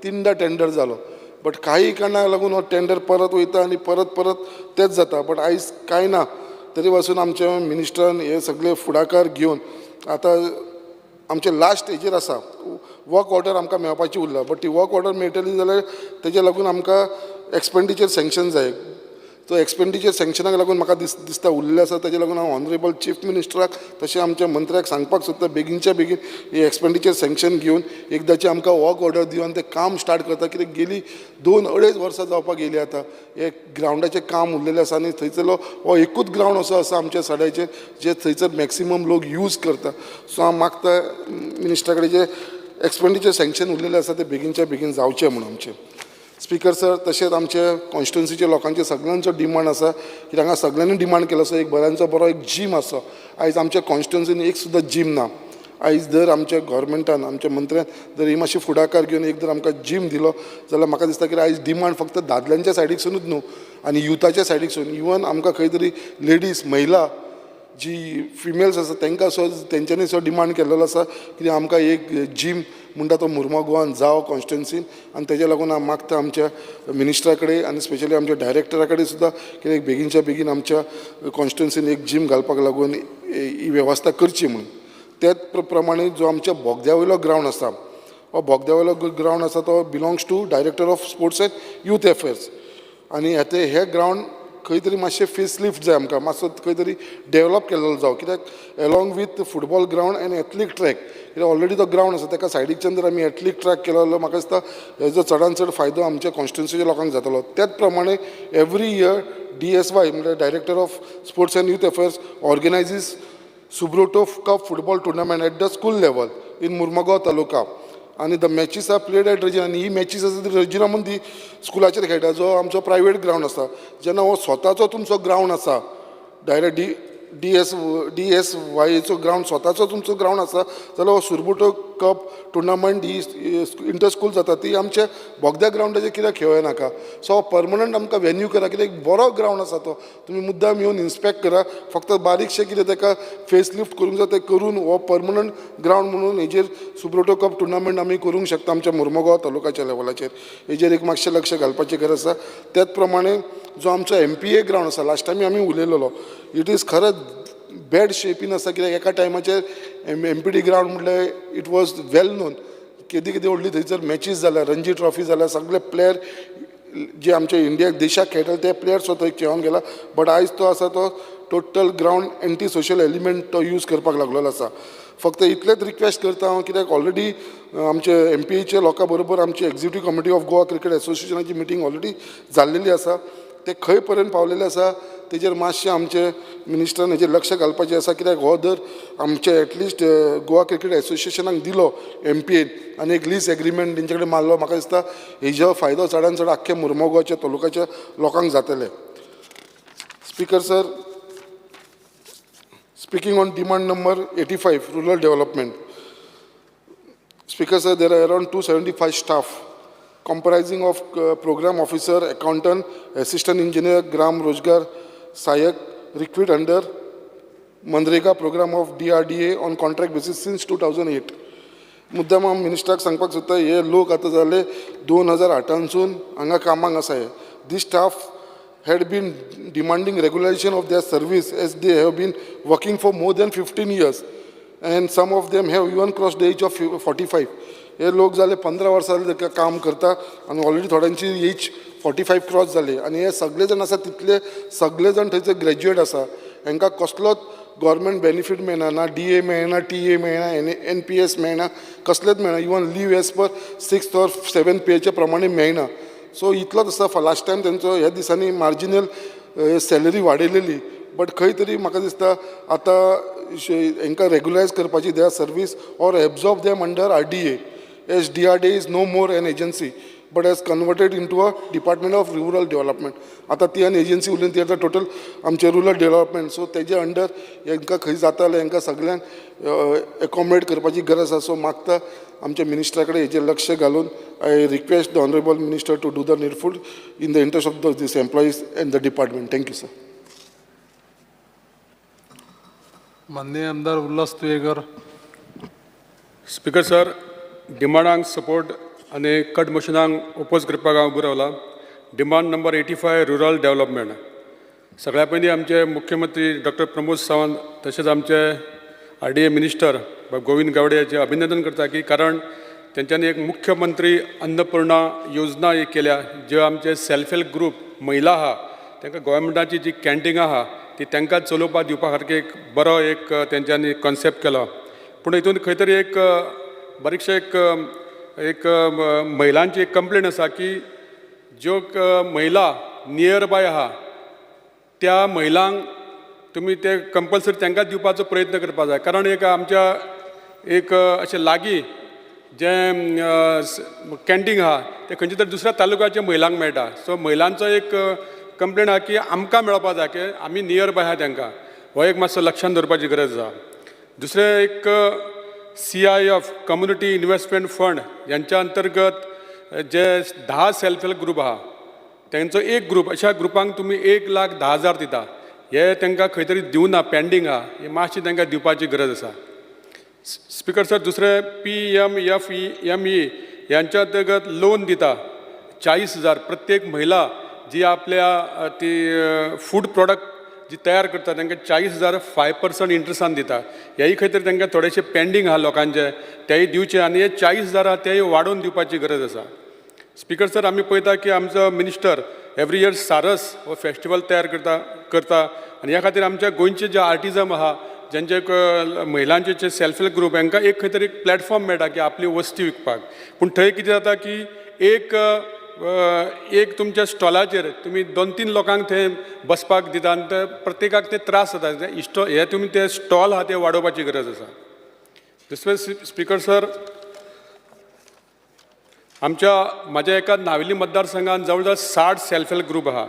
3दा टेंडर जालो, बट काही कारणाक लागून हो टेंडर परत वयता आनी परत परत तेच जाता. बट आयज कांय ना, तरी पासून आमच्या मिनिस्टरान हे सगळे फुडाकार घेवन आतां आमचे लास्ट स्टेजीर आसा. वर्क ऑर्डर आमकां मेळपाची उरला, बट ती वर्क ऑर्डर मेळटली जाल्यार तेजे लागून आमकां एक्सपेंडिचर सँक्शन जाय. तो एक्सपेंडिचर सँक्शनाक लागून म्हाका दिसता उरलेलें आसा. तेजे लागून हांव ऑनरेबल चीफ मिनिस्टराक तशें आमच्या मंत्र्याक सांगपाक सोदता, बेगीनच्या बेगीन ही एक्सपेंडिचर सँक्शन घेवन एकदांची आमकां वर्क ऑर्डर दिवन तें काम स्टार्ट करता. कित्याक गेली 2-2.5 वर्सां जावपाक गेली आतां हे ग्रावंडाचें काम उरलेलें आसा. आनी थंयसरलो हो एकूच ग्रावंड असो आसा आमच्या सड्याचेर जे थंयसर मॅक्सिमम लोक यूज करता. सो हांव मागता मिनिस्टरा कडेन जे एक्सपेंडिचर सँक्शन उरलेलें आसा तें बेगीनच्या बेगीन जावचें म्हणून आमचें. स्पीकर सर, तशेंच आमचे कॉन्स्टिट्युन्सीच्या लोकांचे सगळ्यांचो डिमांड आसा की हांगा सगळ्यांनी डिमांड केलो आसा एक बऱ्यांचो बरो एक जीम आसा. आयज आमच्या कॉन्स्टिट्युन्सीन एक सुद्दां जीम ना. आयज जर आमच्या गोवोरमेंटान, आमच्या मंत्र्यान जर ही मातशी फुडाकार घेवन एक जर आमकां जीम दिलो जाल्यार म्हाका दिसता की आयज डिमांड फक्त दादल्यांच्या सायडीकसुनूच न्हू आनी युथाच्या सायडीकसून, इवन आमकां खंय तरी लेडीज, महिला जी फिमेल्स आसा तांकां सो तेंच्यांनी सो डिमांड केल्लो आसा की आमकां एक जीम म्हणटा तो मुर्मो गोवान जावं कॉन्स्टिट्युन्सीन. आनी तेज्या लागून हांव मागता आमच्या मिनिस्टरा कडेन आनी स्पेशली आमच्या डायरेक्टरा कडेन सुद्दां की एक बेगीनच्या बेगीन आमच्या कॉन्स्टिट्युन्सीन एक जीम घालपाक लागून ही वेवस्था करची म्हणून. त्याच प्रमाणे जो आमच्या बोगद्या वयलो ग्रावंड आसा, हो बोगद्या वयलो ग्रावंड आसा तो belongs to director of sports and youth affairs. आनी आतां हे ग्रावंड खंय तरी मातशें फेस लिफ्ट जाय आमकां, मातसो खंय तरी डेवलप केल्लो जावं. कित्याक along with football ground and athletic track, कित्याक ऑलरेडी तो ग्रावंड आसा ताका सायडीकच्यान जर आमी एथलीक ट्रॅक केलो जाल्यार म्हाका दिसता हेजो चडान चड फायदो आमच्या कॉन्स्टिट्युन्सीच्या लोकांक जातलो. त्याच प्रमाणे एवरी इयर DSY म्हणल्यार director of sports and youth affairs organises Subroto cup football tournament at the school level in Mormugao taluka. आनी the matches are played at Regina. आनी ही मॅचीस आसा ती रेजिना मंदी स्कुलाचेर खेळटा, जो आमचो प्रायवेट ग्रावंड आसा. जेन्ना हो स्वताचो तुमचो ग्रावंड आसा, डायरेक्ट DSY ground, स्वताचो तुमचो ग्रावंड आसा जाल्यार हो सुरबुटो कप टुर्नामेंट ही इंटर स्कूल जाता ती आमच्या बोगद्या ग्रावंडाचेर कित्याक खेळों नाका. सो परमनंट आमकां वेन्यू करा, कित्याक एक बरो ग्रावंड आसा तो, तुमी मुद्दाम येवन इन्स्पेक्ट करा. फक्त बारीकशें कितें ताका फेस लिफ्ट करूंक जाय तें करून हो परमनंट ग्रावंड म्हणून हेजेर सुब्रोटो कप टुर्नामेंट आमी करूंक शकता आमच्या मुर्मगांव तालुकाच्या लेवलाचेर. हेजेर एक मातशें लक्ष घालपाची गरज आसा. त्याच प्रमाणे जो आमचो MPA ground आसा, लास्ट टायम आमी उलयलेलो, it is खरेंच बॅड शेपीन आसा. कित्याक एका टायमाचेर MPD ground म्हणल्यार it was well known, केदी केदी व्हडली थंयसर मॅचीस जाल्या, रणजी ट्रॉफी जाल्या, सगळे प्लेयर जे आमच्या इंडियाक देशाक खेळटाले ते प्लेयर सुद्दां थंय खेळोन गेला. बट आयज तो आसा तो total ground anti social element तो यूज करपाक लागलेलो आसा. फक्त इतलेंच रिक्वेस्ट करता हांव, कित्याक ऑलरेडी आमचे MPAच्या लोकां बरोबर आमची executive committee of Goa cricket एसोसिएशनाची meeting already जाल्लेली आसा. ते खंय पर्यंत पावलेले आसा तेजेर मातशें आमचे मिनिस्टरान हेजेर लक्ष घालपाचें आसा. कित्याक हो जर आमचे एटलिस्ट गोवा क्रिकेट एसोसिएशनाक दिलो MPAन आनी एक लीज एग्रीमेंट तेंचे कडेन मारलो, म्हाका दिसता हेजो फायदो चडान चड आख्खे मुर्मोगांवच्या तालुकाच्या लोकांक जातले. Speaker sir, speaking on demand number 85, rural development. Speaker sir, there are around 275 staff comprising of program officer, accountant, assistant engineer, Gram Rozgar Sahayak recruit under MNREGA program of DRDA on contract basis since 2008. मुद्दाम हांव मिनिस्टराक सांगपाक सोदता, हे लोक आतां जाले 2008सून हांगा कामाक आसा. हे this staff had been demanding regularization of their service as they have been working for more than 15 years and some of them have even crossed the age of 45. हे लोक जाले 15 वर्सां जाली ताका काम करता आनी ऑलरेडी थोड्यांची एज 45 क्रॉस जाली आनी हे सगळे जाण आसा तितले सगळे जाण थंयसर ग्रॅज्युएट आसा. हांकां कसलोच गव्हर्मेंट बेनिफीट मेळना, ना डीए मेळना, टीए मेळना, एनपीएस मेळना, कसलेच मेळना. Even leave as per 6th or 7th पेच्या प्रमाणे मेळना. सो इतलोच आसा. लास्ट टायम तेंचो ह्या दिसांनी मार्जिनल सॅलरी वाडयलेली, बट खंय तरी म्हाका दिसता आतां हांकां रेगुलरायज करपाची their service or absorb them under RDA, as DRDA is no more an agency but has converted into a department of rural development. आतां ती आनी एजन्सी उरली, ती आतां टोटल आमचे रुरल डेव्हलपमेंट. सो तेजे अंडर हांकां खंय जाता जाल्यार हांकां सगळ्यांक एकोमोडेट करपाची गरज आसा. सो मागता आमच्या मिनिस्टरा कडेन हेजेर लक्ष घालून, I request the honourable minister to do the needful in the interest of the these employees and the department. Thank you sir. माननीय आमदार Ulhas Tuyekar. Speaker sir, डिमांडांक support आनी कट मोशनाक ओपोज करपाक हांव उबो रावला. Demand number 85, rural development. सगळ्या पयलीं आमचे मुख्यमंत्री डॉक्टर प्रमोद सावंत तशेंच आमचे आरडीए मिनिस्टर गोविंद गावडे हाचें अभिनंदन करता की कारण तेंच्यांनी एक मुख्यमंत्री अन्नपूर्णा योजना एक केल्या, ज्यो आमचे सेल्फ हेल्प ग्रूप महिला आहा तांकां गोवोरमेंटाची जी कॅन्टीन आहा ती तांकां चलोवपाक दिवपा सारकी एक बरो एक तेंच्यांनी कॉन्सेप्ट केलो. पूण हितून खंय तरी एक बारीकशे एक एक महिलांची एक कंप्लेन आसा की ज्यो महिला नियर बाय आहा त्या महिलांक तुमी ते कंपल्सरी तांकां दिवपाचो प्रयत्न करपाक जाय. कारण एक आमच्या एक अशें लागीं जें कॅन्टीन आहा तें खंयच्या तरी दुसऱ्या तालुक्याच्या महिलांक मेळटा. सो महिलांचो एक कंप्लेन आहा की आमकां मेळपा जाय की आमी नियर बाय आहा तांकां. हो एक मातसो लक्षान दवरपाची गरज आसा. दुसरें एक CIF community investment fund यांच्या अंतर्गत जे 10 सेल्फ हेल्प ग्रूप आहा तेंचो एक ग्रूप, अशा ग्रुपांक तुमी 1,10,000 दिता, हे तांकां खंय तरी दिवना, पेंडींग आहा, हे मातशी तांकां दिवपाची गरज आसा. स्पीकर सर, दुसरें PMFME यांच्या अंतर्गत लोन दिता 40,000 प्रत्येक महिला जी आपल्या ती फूड प्रोडक्ट जी तयार करता तांकां 40,000 5% इंट्रस्टान दिता. हेय खंय तरी तांकां थोडेशे पेंडींग आहा लोकांचे, तेय दिवचे आनी हे 40,000 आहा तेय वाडोवन दिवपाची गरज आसा. स्पीकर सर, आमी पळयता की आमचो मिनिस्टर एवरी इयर सारस हो फेस्टिवल तयार करता आनी ह्या खातीर आमच्या गोंयचे जे आर्टिजम आहा, जेंचे महिलांचे जे सेल्फ हेल्प ग्रूप, हांकां एक खंय तरी एक प्लॅटफॉर्म मेळटा की आपली वस्ती विकपाक. पूण थंय कितें जाता की एक एक तुमच्या स्टॉलाचेर तुमी 2-3 लोकांक थंय बसपाक दिता आनी ते प्रत्येकाक ते त्रास जाता. हे तुमी ते स्टॉल आहा ते वाडोवपाची गरज आसा. दुसरें स्पीकर सर, आमच्या म्हाज्या एका नावेली मतदारसंघात जवळ जवळ 60 सेल्फ हेल्प ग्रूप आहा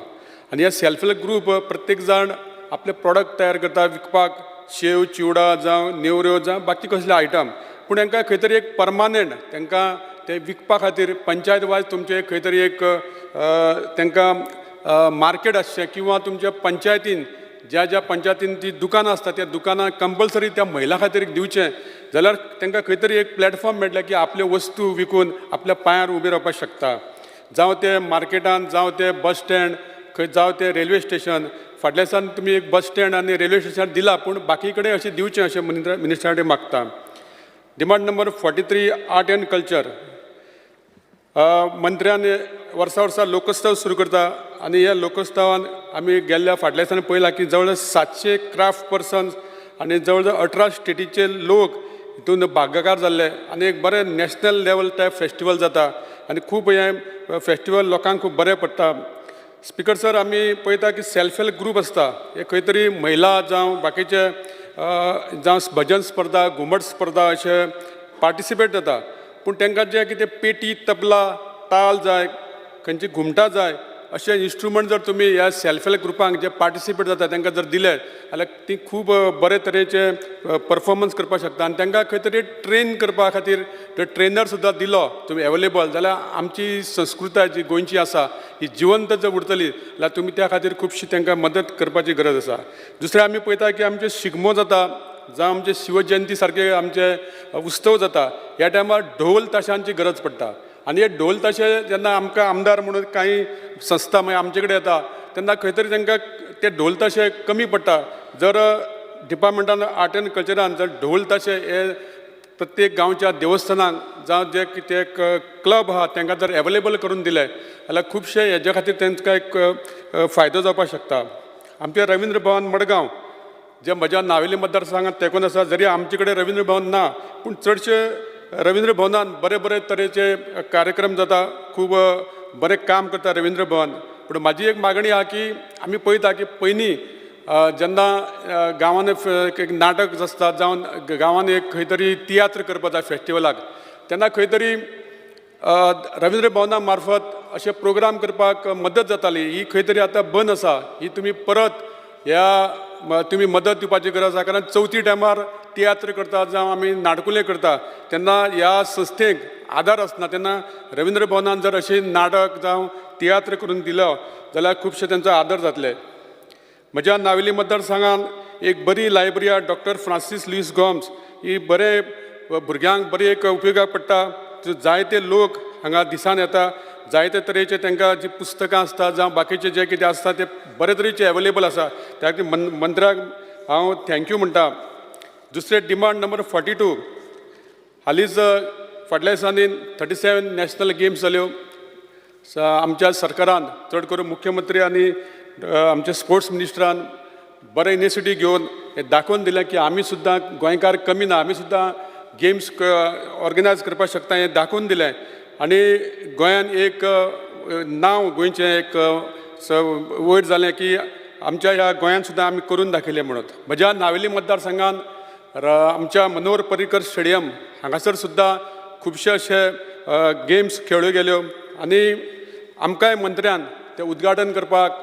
आनी हे सेल्फ हेल्प ग्रूप प्रत्येक जाण आपले प्रोडक्ट तयार करता विकपाक, शेव चिवडा जावं नेवऱ्यो जावं बाकी कसले आयटम. पूण तांकां खंय तरी एक परमानंट तांकां ते विकपा खातीर पंचायत वायज तुमचें खंय तरी एक तांकां मार्केट आसचें किंवा तुमच्या पंचायतीन ज्या ज्या पंचायतीन ती दुकानां आसता त्या दुकानां कंपल्सरी त्या महिला खातीर एक दिवचें जाल्यार तांकां खंय तरी एक प्लॅटफॉर्म मेळटलें की आपल्यो वस्तू विकून आपल्या पांयार उबे रावपाक शकता. जावं ते मार्केटान, जावं ते बस स्टँड खंय, जावं ते रेल्वे स्टेशन. फाटल्या दिसान तुमी एक बस स्टँड आनी रेल्वे स्टेशन दिला, पूण बाकी कडेन अशें दिवचें अशें मिनिस्टरा कडेन मागता. Demand number 43, art and culture. मंत्र्यान वर्सा वर्सा लोकोत्सव सुरू करता आनी ह्या लोकोत्सवान आमी गेल्ल्या फाटल्या दिसांनी पळयलां की जवळ जवळ 700 क्राफ्ट पर्सन्स आनी जवळ जवळ 18 स्टेटीचे लोक हितून भागकार जाल्ले आनी एक बरें नॅशनल लेवल टायप फेस्टिवल जाता आनी खूब हें फेस्टिवल लोकांक खूब बरें पडटा. स्पीकर सर, आमी पळयता की सेल्फ हेल्प ग्रूप आसता, हे खंय तरी महिला जावं बाकीचे जावं भजन स्पर्धा, घुमट स्पर्धा अशे पार्टिसिपेट जाता, पूण तांकां जें कितें पेटी, तबला, ताल जाय, खंयची घुमटां जाय, अशे इन्स्ट्रुमंट जर तुमी ह्या सेल्फ हेल्प ग्रुपांक जे पार्टिसिपेट जाता तांकां जर दिले जाल्यार ती खूब बरे तरेचे परफॉर्मन्स करपाक शकता. आनी तांकां खंय तरी ट्रेन करपा खातीर जर ट्रेनर सुद्दां दिलो तुमी एवेलेबल जाल्यार आमची संस्कृताय जी गोंयची आसा ही जिवंत जर उरतली जाल्यार तुमी त्या खातीर खुबशी तांकां मदत करपाची गरज आसा. दुसरें आमी पळयता की आमचे शिगमो जाता जावं आमचे शिवजयंती सारके आमचे उत्सव जाता, ह्या टायमार ढोल ताशांची गरज पडटा आनी हे ढोल ताशे जेन्ना आमकां आमदार म्हणून कांय संस्था मागीर आमचे कडेन येता तेन्ना खंय तरी तांकां ते ढोल ताशे कमी पडटा. जर डिपार्टमेंटान आर्ट एंड कल्चरान जर ढोल ताशे हे प्रत्येक गांवच्या देवस्थानांक जावं जे कितें क्लब आहा तांकां जर एवेलेबल करून दिले जाल्यार खुबशे हेज्या खातीर तांकां एक फायदो जावपाक शकता. आमचें रविंद्र भवन मडगांव जे म्हज्या नावेली मतदारसंघात तेंकून आसा, जरी आमचे कडेन रविंद्र भवन ना पूण चडशे रविंद्र भवनान बरे बरे तरेचे कार्यक्रम जाता, खूब बरें काम करता रविंद्र भवन. पूण म्हाजी एक मागणी आहा की आमी पळयता की पयलीं जेन्ना गांवांत एक नाटक आसता जावं गांवांत एक खंय तरी तियात्र करपा जाय फेस्टिवलाक तेन्ना खंय तरी रविंद्र भवना मार्फत अशे प्रोग्राम करपाक मदत जाताली. ही खंय तरी आतां बंद आसा, ही तुमी परत ह्या तुमी मदत दिवपाची गरज आसा. कारण चवथी टायमार तियात्र करता जावं आमी नाटकुलें करता तेन्ना ह्या संस्थेक आदार आसना, तेन्ना रविंद्र भवनान जर अशें नाटक जावं तियात्र करून दिलो जाल्यार खुबशे तेंचो आदर जातले. म्हज्या नावेली मतदारसंघात एक बरी लायब्ररी आहा, डॉक्टर फ्रांसीस लुईस गोम्स, ही बरे भुरग्यांक बरी एक उपयोगाक पडटा. जायते लोक हांगा दिसान येता, जायते तरेचे तांकां जी पुस्तकां आसता जावं बाकीचे जे कितें आसता ते बरे तरेचे एवेलेबल आसा. त्या खातीर मंत्र्याक हांव thank you म्हणटा. दुसरें डिमांड नंबर 42, हालींच फाटल्या दिसांनी 37 नॅशनल गेम्स जाल्यो. आमच्या सरकारान चड करून मुख्यमंत्री आनी आमच्या स्पोर्ट्स मिनिस्टरान बरें इनिशिएटीव घेवन हें दाखोवन दिलें की आमी सुद्दां गोंयकार कमी ना, आमी सुद्दां गेम्स ऑर्गनायज करपाक शकता हें दाखोवन दिलें. आनी गोंयान एक नांव गोंयचें एक वयर जालें की आमच्या ह्या गोंयान सुद्दां आमी करून दाखयलें म्हणून. म्हज्या नावेली मतदारसंघान आमच्या मनोहर पर्रीकर स्टेडियम हांगासर सुद्दां खुबशे अशे गेम्स खेळ्ळ्यो गेल्यो आनी आमकांय मंत्र्यान तें उद्घाटन करपाक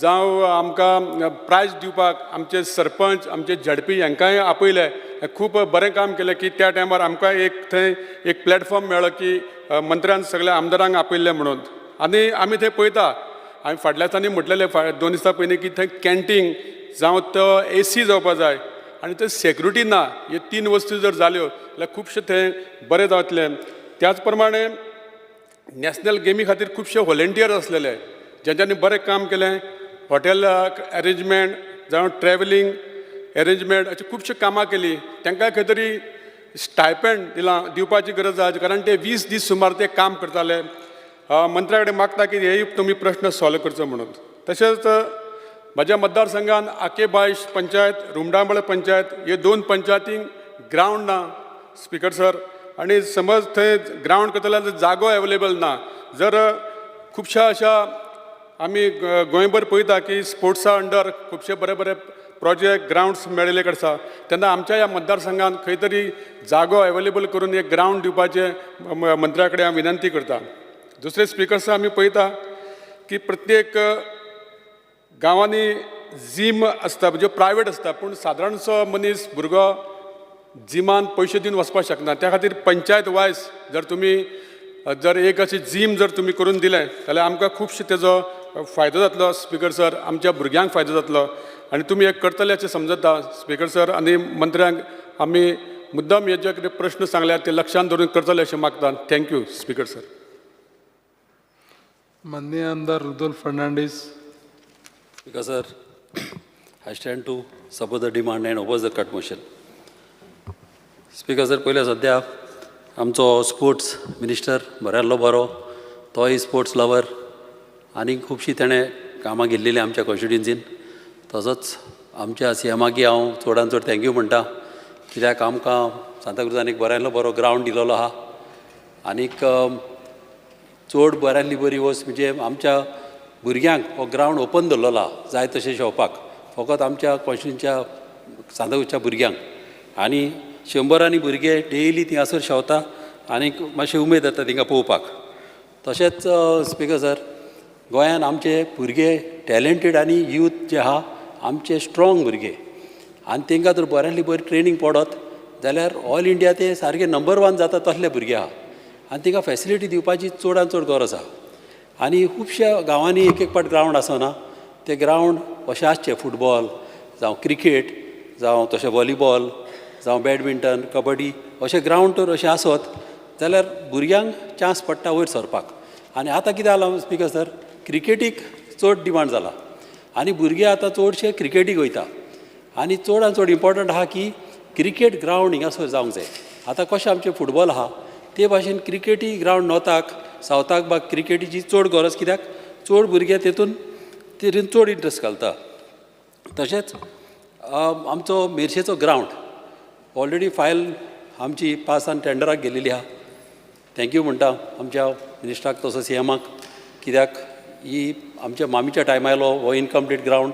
जावं आमकां प्रायज दिवपाक आमचे सरपंच आमचे झेडपी हांकांय आपयले. खूब बरें काम केलें की त्या टायमार आमकां एक थंय एक प्लॅटफॉर्म मेळ्ळो की मंत्र्यान सगळ्या आमदारांक आपयल्लें म्हणून. आनी आमी थंय पळयता, आमी फाटल्या दिसांनी म्हटलेलें 2 दिसां पयलीं की थंय कॅन्टीन जावं तो एसी जावपा जाय आनी थंय सेक्युरिटी ना. हे 3 वस्तू जर जाल्यो जाल्यार खुबशें थंय बरें जातलें. त्याच प्रमाणे नॅशनल गेमी खातीर खुबशे व्हॉलेंटियर आसलेले जेंच्यांनी बरें काम केलें. हॉटेल एरेंजमेंट जावं ट्रॅवलिंग एरेंजमेंट अशी खुबशीं कामां केलीं. तांकां खंय तरी स्टायपेंड दिलां दिवपाची गरज आसा, कारण ते 20 दीस सुमार ते काम करताले. मंत्र्या कडेन मागता की हे तुमी प्रश्न सॉल्व करचो म्हणून. तशेंच म्हज्या मतदारसंघान आके बायश पंचायत, रुमडामळ पंचायत हे 2 पंचायतींक ग्रावंड ना स्पिकर सर. आनी समज थंय ग्रावंड करतले जाल्यार जागो एवेलेबल ना. जर खुबश्या अशा आमी गोंयभर पळयता की स्पोर्ट्सा अंडर खुबशे बरे बरे प्रोजेक्ट ग्रावंड्स मेळिल्ले कडेन आसा, तेन्ना आमच्या ह्या मतदारसंघान खंय तरी जागो एवेलेबल करून एक ग्रावंड दिवपाचें मंत्र्या कडेन हांव विनंती करता. दुसरें स्पिकर सर, आमी पळयता की प्रत्येक गांवांनी जीम आसता म्हणजे प्रायवेट आसता, पूण सादारणसो मनीस भुरगो जिमान पयशे दिवन वचपाक शकना. त्या खातीर पंचायत वायज जर तुमी जर एक अशी जीम जर तुमी करून दिलें जाल्यार आमकां खुबशे तेजो फायदो जातलो स्पिकर सर, आमच्या भुरग्यांक फायदो जातलो आनी तुमी हें करतले अशें समजता स्पिकर सर. आनी मंत्र्यांक आमी मुद्दम हे जे कितें प्रश्न सांगल्यात ते लक्षांत धरून करतले अशें मागता. Thank you speaker sir. माननीय आमदार Rudolf Fernandes. Speaker sir, I stand to support the demand and oppose the cut motion. Speaker sir, पयलें सद्या आमचो स्पोर्ट्स मिनिस्टर बऱ्यालो बरो, तोय स्पोर्ट्स लवर आनी खुबशीं तेणें कामां घेतलेलीं आमच्या कॉन्स्टिट्युएन्सीन. तसोच आमच्या सी एमाकी हांव चडान चड thank you म्हणटा, कित्याक आमकां सांताक्रुजान एक बऱ्यांतलो बरो ग्रावंड दिलेलो आहा. आनीक चड बऱ्यांतली बरी वस्त म्हणजे आमच्या भुरग्यांक हो ग्रावंड ओपन दवरलेलो आहा जाय तशें शेवपाक, फकत आमच्या कॉन्स्टिट्युएन्सीच्या सांताक्रुजच्या भुरग्यांक. आनी शंबरांनी भुरगे डेली थिंगासर शेवता आनीक मातशें उमेद येता तिंगा पळोवपाक. तशेंच स्पिकर सर, गोंयान आमचे भुरगे टॅलंटेड आनी यूथ जे आहा आमचे स्ट्रॉंग भुरगे, आनी तांकां जर बऱ्यांतली बरी ट्रेनींग पडत जाल्यार ऑल इंडिया ते सारके नंबर 1 जाता तसले भुरगे आहा. आनी तांकां फेसिलिटी दिवपाची चडान चड गरज आहा. आनी खुबश्या गांवांनी एक एक पाट ग्रावंड आसना, ते ग्रावंड अशें आसचे फुटबॉल जावं क्रिकेट जावं तशें व्हॉलीबॉल जावं बॅडमिंटन कबड्डी अशें ग्रावंड तर अशें आसत जाल्यार भुरग्यांक चान्स पडटा वयर सरपाक. आनी आतां कितें जालां स्पिकर सर, क्रिकेटीक चड डिमांड जाला आनी भुरगे आतां चडशे क्रिकेटीक वयता. आनी चडान चड इम्पोर्टंट आहा की क्रिकेट ग्रावंड हिंगासर जावंक जाय. आतां कशें आमचें फुटबॉल आहा ते भाशेन क्रिकेटी ग्रावंड नॉर्थाक सावथाक बा क्रिकेटीची चड गरज, कित्याक चड भुरगे तेतून तेतून चड इंट्रस्ट घालता. तशेंच आमचो मेरशेचो ग्रावंड ऑलरेडी फायल आमची पासान टेंडराक गेलेली आहा. Thank you म्हणटा आमच्या मिनिस्टराक तसो सीएमाक, कित्याक ही आमच्या मामीच्या टायमार आयलो हो इनकम्प्लीट ग्रावंड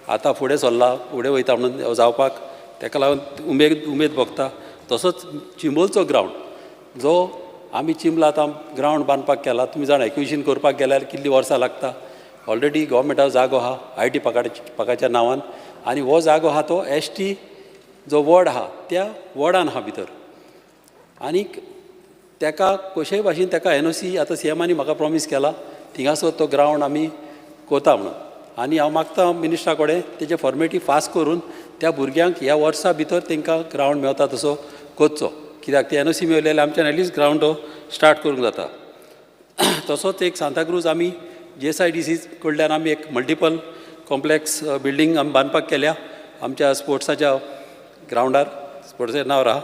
आतां फुडें सरला, फुडें वयता म्हणून जावपाक, ताका लागून उमेद भोगता. तसोच चिंबलचो ग्रावंड जो आमी चिंबला आतां ग्रावंड बांदपाक केला, तुमी जाणा एक्विजिशन करपाक गेल्यार कितलीं वर्सां लागता. ऑलरेडी गोवोरमेंटा जागो आहा I T पाकाच्या नांवान, आनी हो जागो आहा तो एस टी जो वॉर्ड आहा त्या वॉर्डान आहा भितर, आनीक ताका कशेय भाशेन ताका एनओसी आतां सीएमांनी म्हाका प्रोमीस केला थिंगासर तो ग्रावंड आमी कोता म्हणून. आनी हांव मागता मिनिस्टरा कडेन तेजे फॉर्मेलिटी फास्ट करून त्या भुरग्यांक ह्या वर्सा भितर तांकां ग्रावंड मेवता तसो करचो, कित्याक ते एनओसी मेवले जाल्यार आमच्यान एटलिस्ट ग्रावंड हो स्टार्ट करूंक जाता. तसोच एक सांताक्रूज आमी GSIDC कडल्यान आमी एक मल्टिपल कॉम्प्लेक्स बिल्डींग आमी बांदपाक केल्या आमच्या स्पोर्ट्साच्या ग्रावंडार, स्पोर्ट्साच्या नांवार आहा.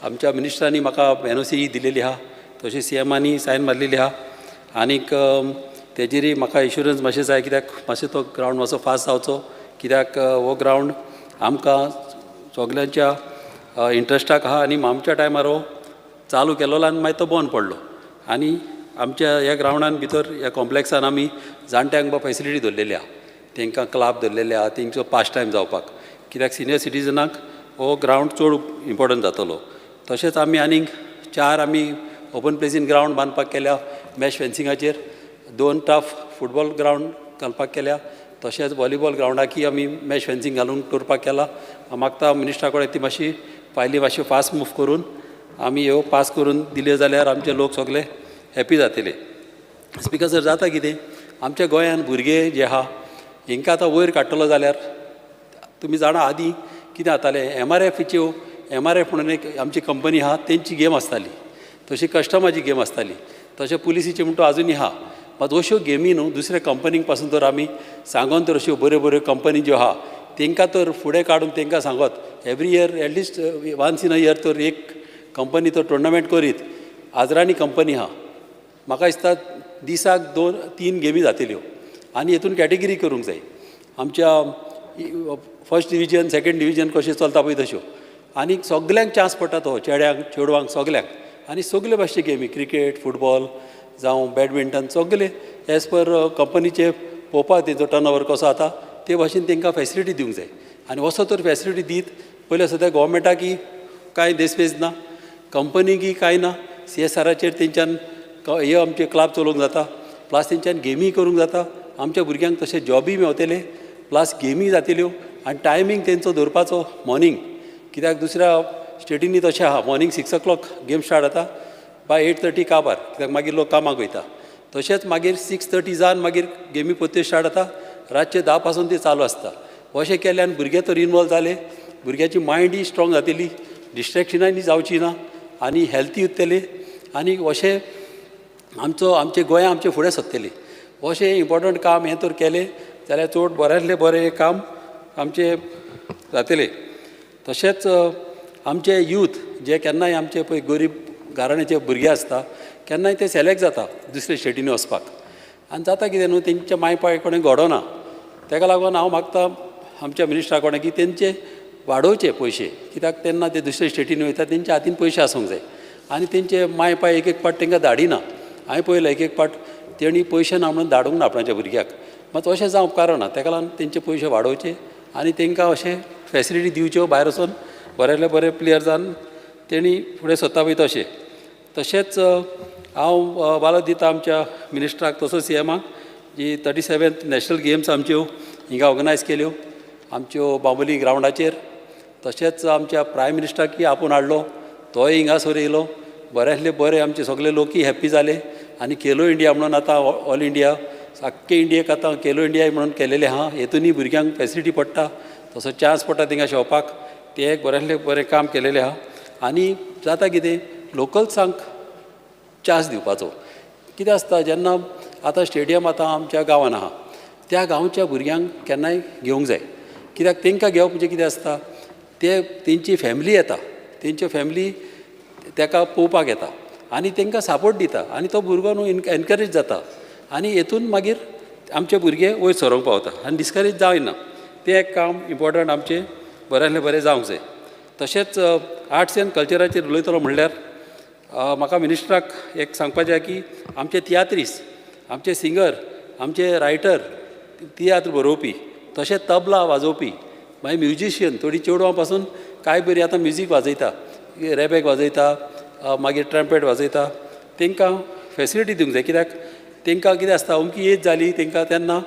आमच्या मिनिस्टरांनी म्हाका एनओसी दिलेली आहा, तशी सीएमांनी सायन मारलेली आहा. आनीक तेजेरय म्हाका इन्शुरन्स मातशें जाय, कित्याक मातशें तो ग्रावंड मातसो फास्ट जावचो, कित्याक हो ग्रावंड आमकां सगल्यांच्या इंट्रस्टाक आहा आनी आमच्या टायमार हो चालू केलोलो आनी मागीर तो बंद पडलो. आनी आमच्या ह्या ग्रावंडान भितर ह्या कॉम्प्लेक्सान आमी जाणट्यांक बा फेसिलिटी दवरलेली आहा, तांकां क्लब दवरलेले आहा तेंचो पास टायम जावपाक, कित्याक सिनियर सिटीजनाक हो ग्रावंड चड इम्पोर्टंट जातलो. तशेंच आमी आनीक 4 आमी ओपन प्लेसीन ग्रावंड बांदपाक केल्या मॅश फेन्सिंगाचेर, 2 टफ फुटबॉल ग्रावंड घालपाक केल्या, तशेंच वॉलीबॉल ग्रावंडाकय आमी मॅश फेन्सिंग घालून करपाक केला. मागता मिनिस्टरा कडेन ती मातशी फायली मातशी फास्ट मूव करून आमी ह्यो पास करून दिल्यो जाल्यार आमचे लोक सगळे हॅपी जातले. स्पिकर सर, जाता कितें आमच्या गोंयान भुरगे जे आहा हेंकां आतां वयर काडटलो जाल्यार तुमी जाणा आदीं कितें जातालें, एमआरएफच्यो एमआरएफ म्हणून एक आमची कंपनी आहा तेंची गेम आसताली, तशी कस्टमाची गेम आसताली, तशें पुलिसीची म्हणटा आजुनूय आहा. मात अश्यो गेमी न्हू दुसऱ्या कंपनीक पासून तर आमी सांगोन तर अश्यो बऱ्यो बऱ्यो कंपनी ज्यो आहा तेंकां तर फुडें काडून तेंकां सांगत every year at least once in a year तर एक कंपनी तर टुर्नामेंट करीत. आजरानी कंपनी आहा, म्हाका दिसता दिसाक 2-3 गेमी जातल्यो आनी हेतून कॅटेगरी करूंक जाय आमच्या फर्स्ट डिविजन सेकेंड डिविजन कशें चलता पळय तश्यो, आनी सगल्यांक चान्स पडटा तो चेड्यांक चेडवांक सगल्यांक, आनी सगले भाशेचे गेमी क्रिकेट फुटबॉल जावं बॅडमिंटन सगले एज पर कंपनीचे पळोवपाक तेंचो टर्न ओवर कसो जाता ते भाशेन तेंकां फेसिलिटी दिवंक जाय. आनी असो तर फेसिलिटी दीत पयलें सद्या गोवोरमेंटाकय कांय देसपेज ना, कंपनीकय कांय ना, सीएसआराचेर तेंच्यान हे आमचे क्लब चलोवंक जाता, प्लस तेंच्यान गेमी करूंक जाता, आमच्या भुरग्यांक तशें जॉबी मेवतले, प्लस गेमी जातल्यो. आनी टायमींग तेंचो दवरपाचो मॉर्निंग, कित्याक दुसऱ्या स्टेटींनी तशें आहा मॉर्निंग 6 o'clock game start जाता, बाय 8:30 काबार, कित्याक मागीर लोक कामाक वयता. तशेंच मागीर 6:30 जावन मागीर गेमी परत्यो स्टार्ट जाता, रातचे 10 पासून ती चालू आसता. अशें केल्यान भुरगे तर इनवॉल्व जाले, भुरग्याची मायंडय स्ट्रॉंग जातली, डिस्ट्रेक्शनाय जावची ना आनी हेल्थी उरतले, आनी अशें आमचो आमचे गोंया आमचें फुडें सरतलें. अशें इम्पोर्टंट काम हें तर केलें जाल्यार चड बऱ्यांतलें बरें काम आमचें जातलें. तशेंच आमचे यूथ जे केन्नाय आमचे पळय गरीब घराण्याचे भुरगे आसता केन्नाय ते सेलेक्ट जाता दुसऱ्या स्टेटींनी वचपाक, आनी जाता कितें न्हू तेंच्या माय पाय कडेन घडोना. ताका लागून हांव मागता आमच्या मिनिस्टरा कडेन की तेंचे वाडोवचे पयशे, कित्याक तेन्ना ते दुसऱ्या स्टेटींनी वयता तेंच्या हातीन पयशे आसूंक जाय, आनी तेंचे माय पाय एक एक पाट तेंकां धाडिना. हांवें पळयलें एक एक पाट तेणी पयशे ना म्हणून धाडूंक ना आपणाच्या भुरग्याक, मात अशें जावंक कारण ताका लागून तेंचे पयशे वाडोवचे आनी तेंकां अशें फेसिलिटी दिवच्यो, भायर वचून बऱ्यांतले बरे प्लेयर जावन तेणी फुडें सरता पळय तशें. तशेंच हांव वालो दिता आमच्या मिनिस्टराक तसोच सीएमाक जी 37th national games आमच्यो हिंगा ऑर्गनायज केल्यो आमच्यो बांबोली ग्रावंडाचेर, तशेंच आमच्या प्रायम मिनिस्टराकय आपोवन हाडलो, तोय हिंगासर येयलो, बऱ्यांतले बरे आमचे सगळे लोकय हॅप्पी जाले. आनी खेलो इंडिया म्हणून आतां ऑल इंडिया आख्खे इंडियेक आतां खेलो इंडिया म्हणून केलेलें आहा, हेतूनय भुरग्यांक फेसिलिटी पडटा, तसो चान्स पडटा थिंगा शेवपाक, तें एक बऱ्यांतलें बरें काम केलेलें आहा. आनी जाता कितें लोकल्सांक चान्स दिवपाचो, कितें आसता जेन्ना आतां स्टेडियम आतां आमच्या गांवान आहा त्या गांवच्या भुरग्यांक केन्नाय घेवंक जाय, कित्याक तेंकां घेवप म्हणजे कितें आसता ते तेंची फॅमिली येता, तेंच्यो फॅमिली ताका पळोवपाक येता आनी तांकां सपोर्ट दिता आनी तो भुरगो न्हू एनकरेज जाता आनी हेतून मागीर आमचे भुरगे वयर सरोंक पावता आनी डिस्करेज जायना. तें एक काम इम्पोर्टंट आमचें बऱ्यांतलें बरें जावंक जाय. तशेंच आर्ट्स एंड कल्चराचेर उलयतलो म्हणल्यार म्हाका मिनिस्टराक एक सांगपाचें आहा की आमचे तियात्रीस, आमचे सिंगर, आमचे रायटर, तियात्र बरोवपी, तशेंच तबला वाजोवपी, मागीर म्युजिशियन, थोडीं चेडवां पासून कांय बरीं आतां म्युजीक वाजयता, रेबेक वाजयता, मागीर ट्रम्पेट वाजयता, तांकां फेसिलिटी दिवंक जाय. कित्याक तांकां कितें आसता, अमकी एज जाली तांकां तेन्ना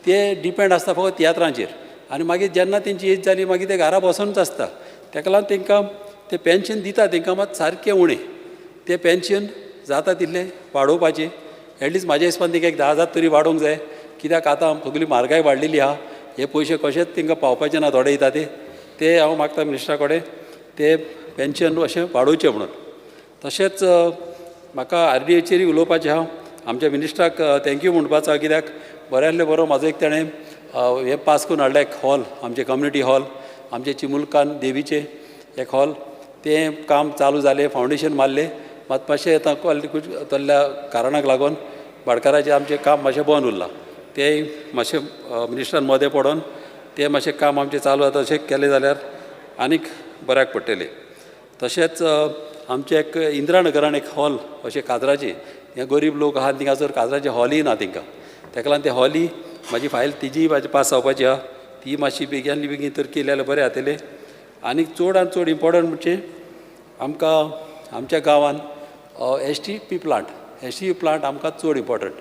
ते डिपेंड आसता फकत तियात्रांचेर आनी मागीर जेन्ना तेंची एज जाली मागीर ते घरा बसोनच आसता. ताका लागून तांकां ते पेन्शन दिता तांकां मात सारकें उणें, तें पेन्शन जाता तितलें वाडोवपाचें. एटलिस्ट म्हाज्या हिसपान तांकां एक 10,000 तरी वाडोवंक जाय. कित्याक आतां सगळी म्हारगाय वाडलेली आहा, हे पयशे कशेंच तांकां पावपाचे ना थोडे दिता ते ते हांव मागता मिनिस्टरा कडेन ते पेन्शन अशें वाडोवचें म्हणून. तशेंच म्हाका RDAचेरूय उलोवपाचें आहा. आमच्या मिनिस्टराक thank you म्हणपाचो आहा, कित्याक बऱ्यांतलें बरो म्हाजो एक ताणें हें पास करून हाडलें एक हॉल, आमचें कम्युनिटी हॉल, आमचें चिमुलकान देवीचें एक हॉल, तें काम चालू जालें, फावंडेशन मारलें, मात मातशें आतां तल्ल्या कारणाक लागून भाटकाराचें आमचें काम मातशें बंद उरलां. तें मातशें मिनिस्टरान मदें पडोन तें मातशें काम आमचें चालू जाता अशें केलें जाल्यार आनीक बऱ्याक पडटलें. तशेंच आमचें एक इंदिरा नगरान एक हॉल अशें काजराचें, हे गरीब लोक आहा थिंगासर काजराचें हॉलूय ना तांकां, ताका लागून तें हॉलूय म्हाजी फायल तिजीय म्हाजी पास जावपाची आहा, ती मातशी बेगिनली बेगीन तर केली जाल्यार बरें जातलें. आनी चड आनी चड इम्पोर्टंट म्हणजे आमकां आमच्या गांवान STP plant, STP plant आमकां चड इम्पोर्टंट.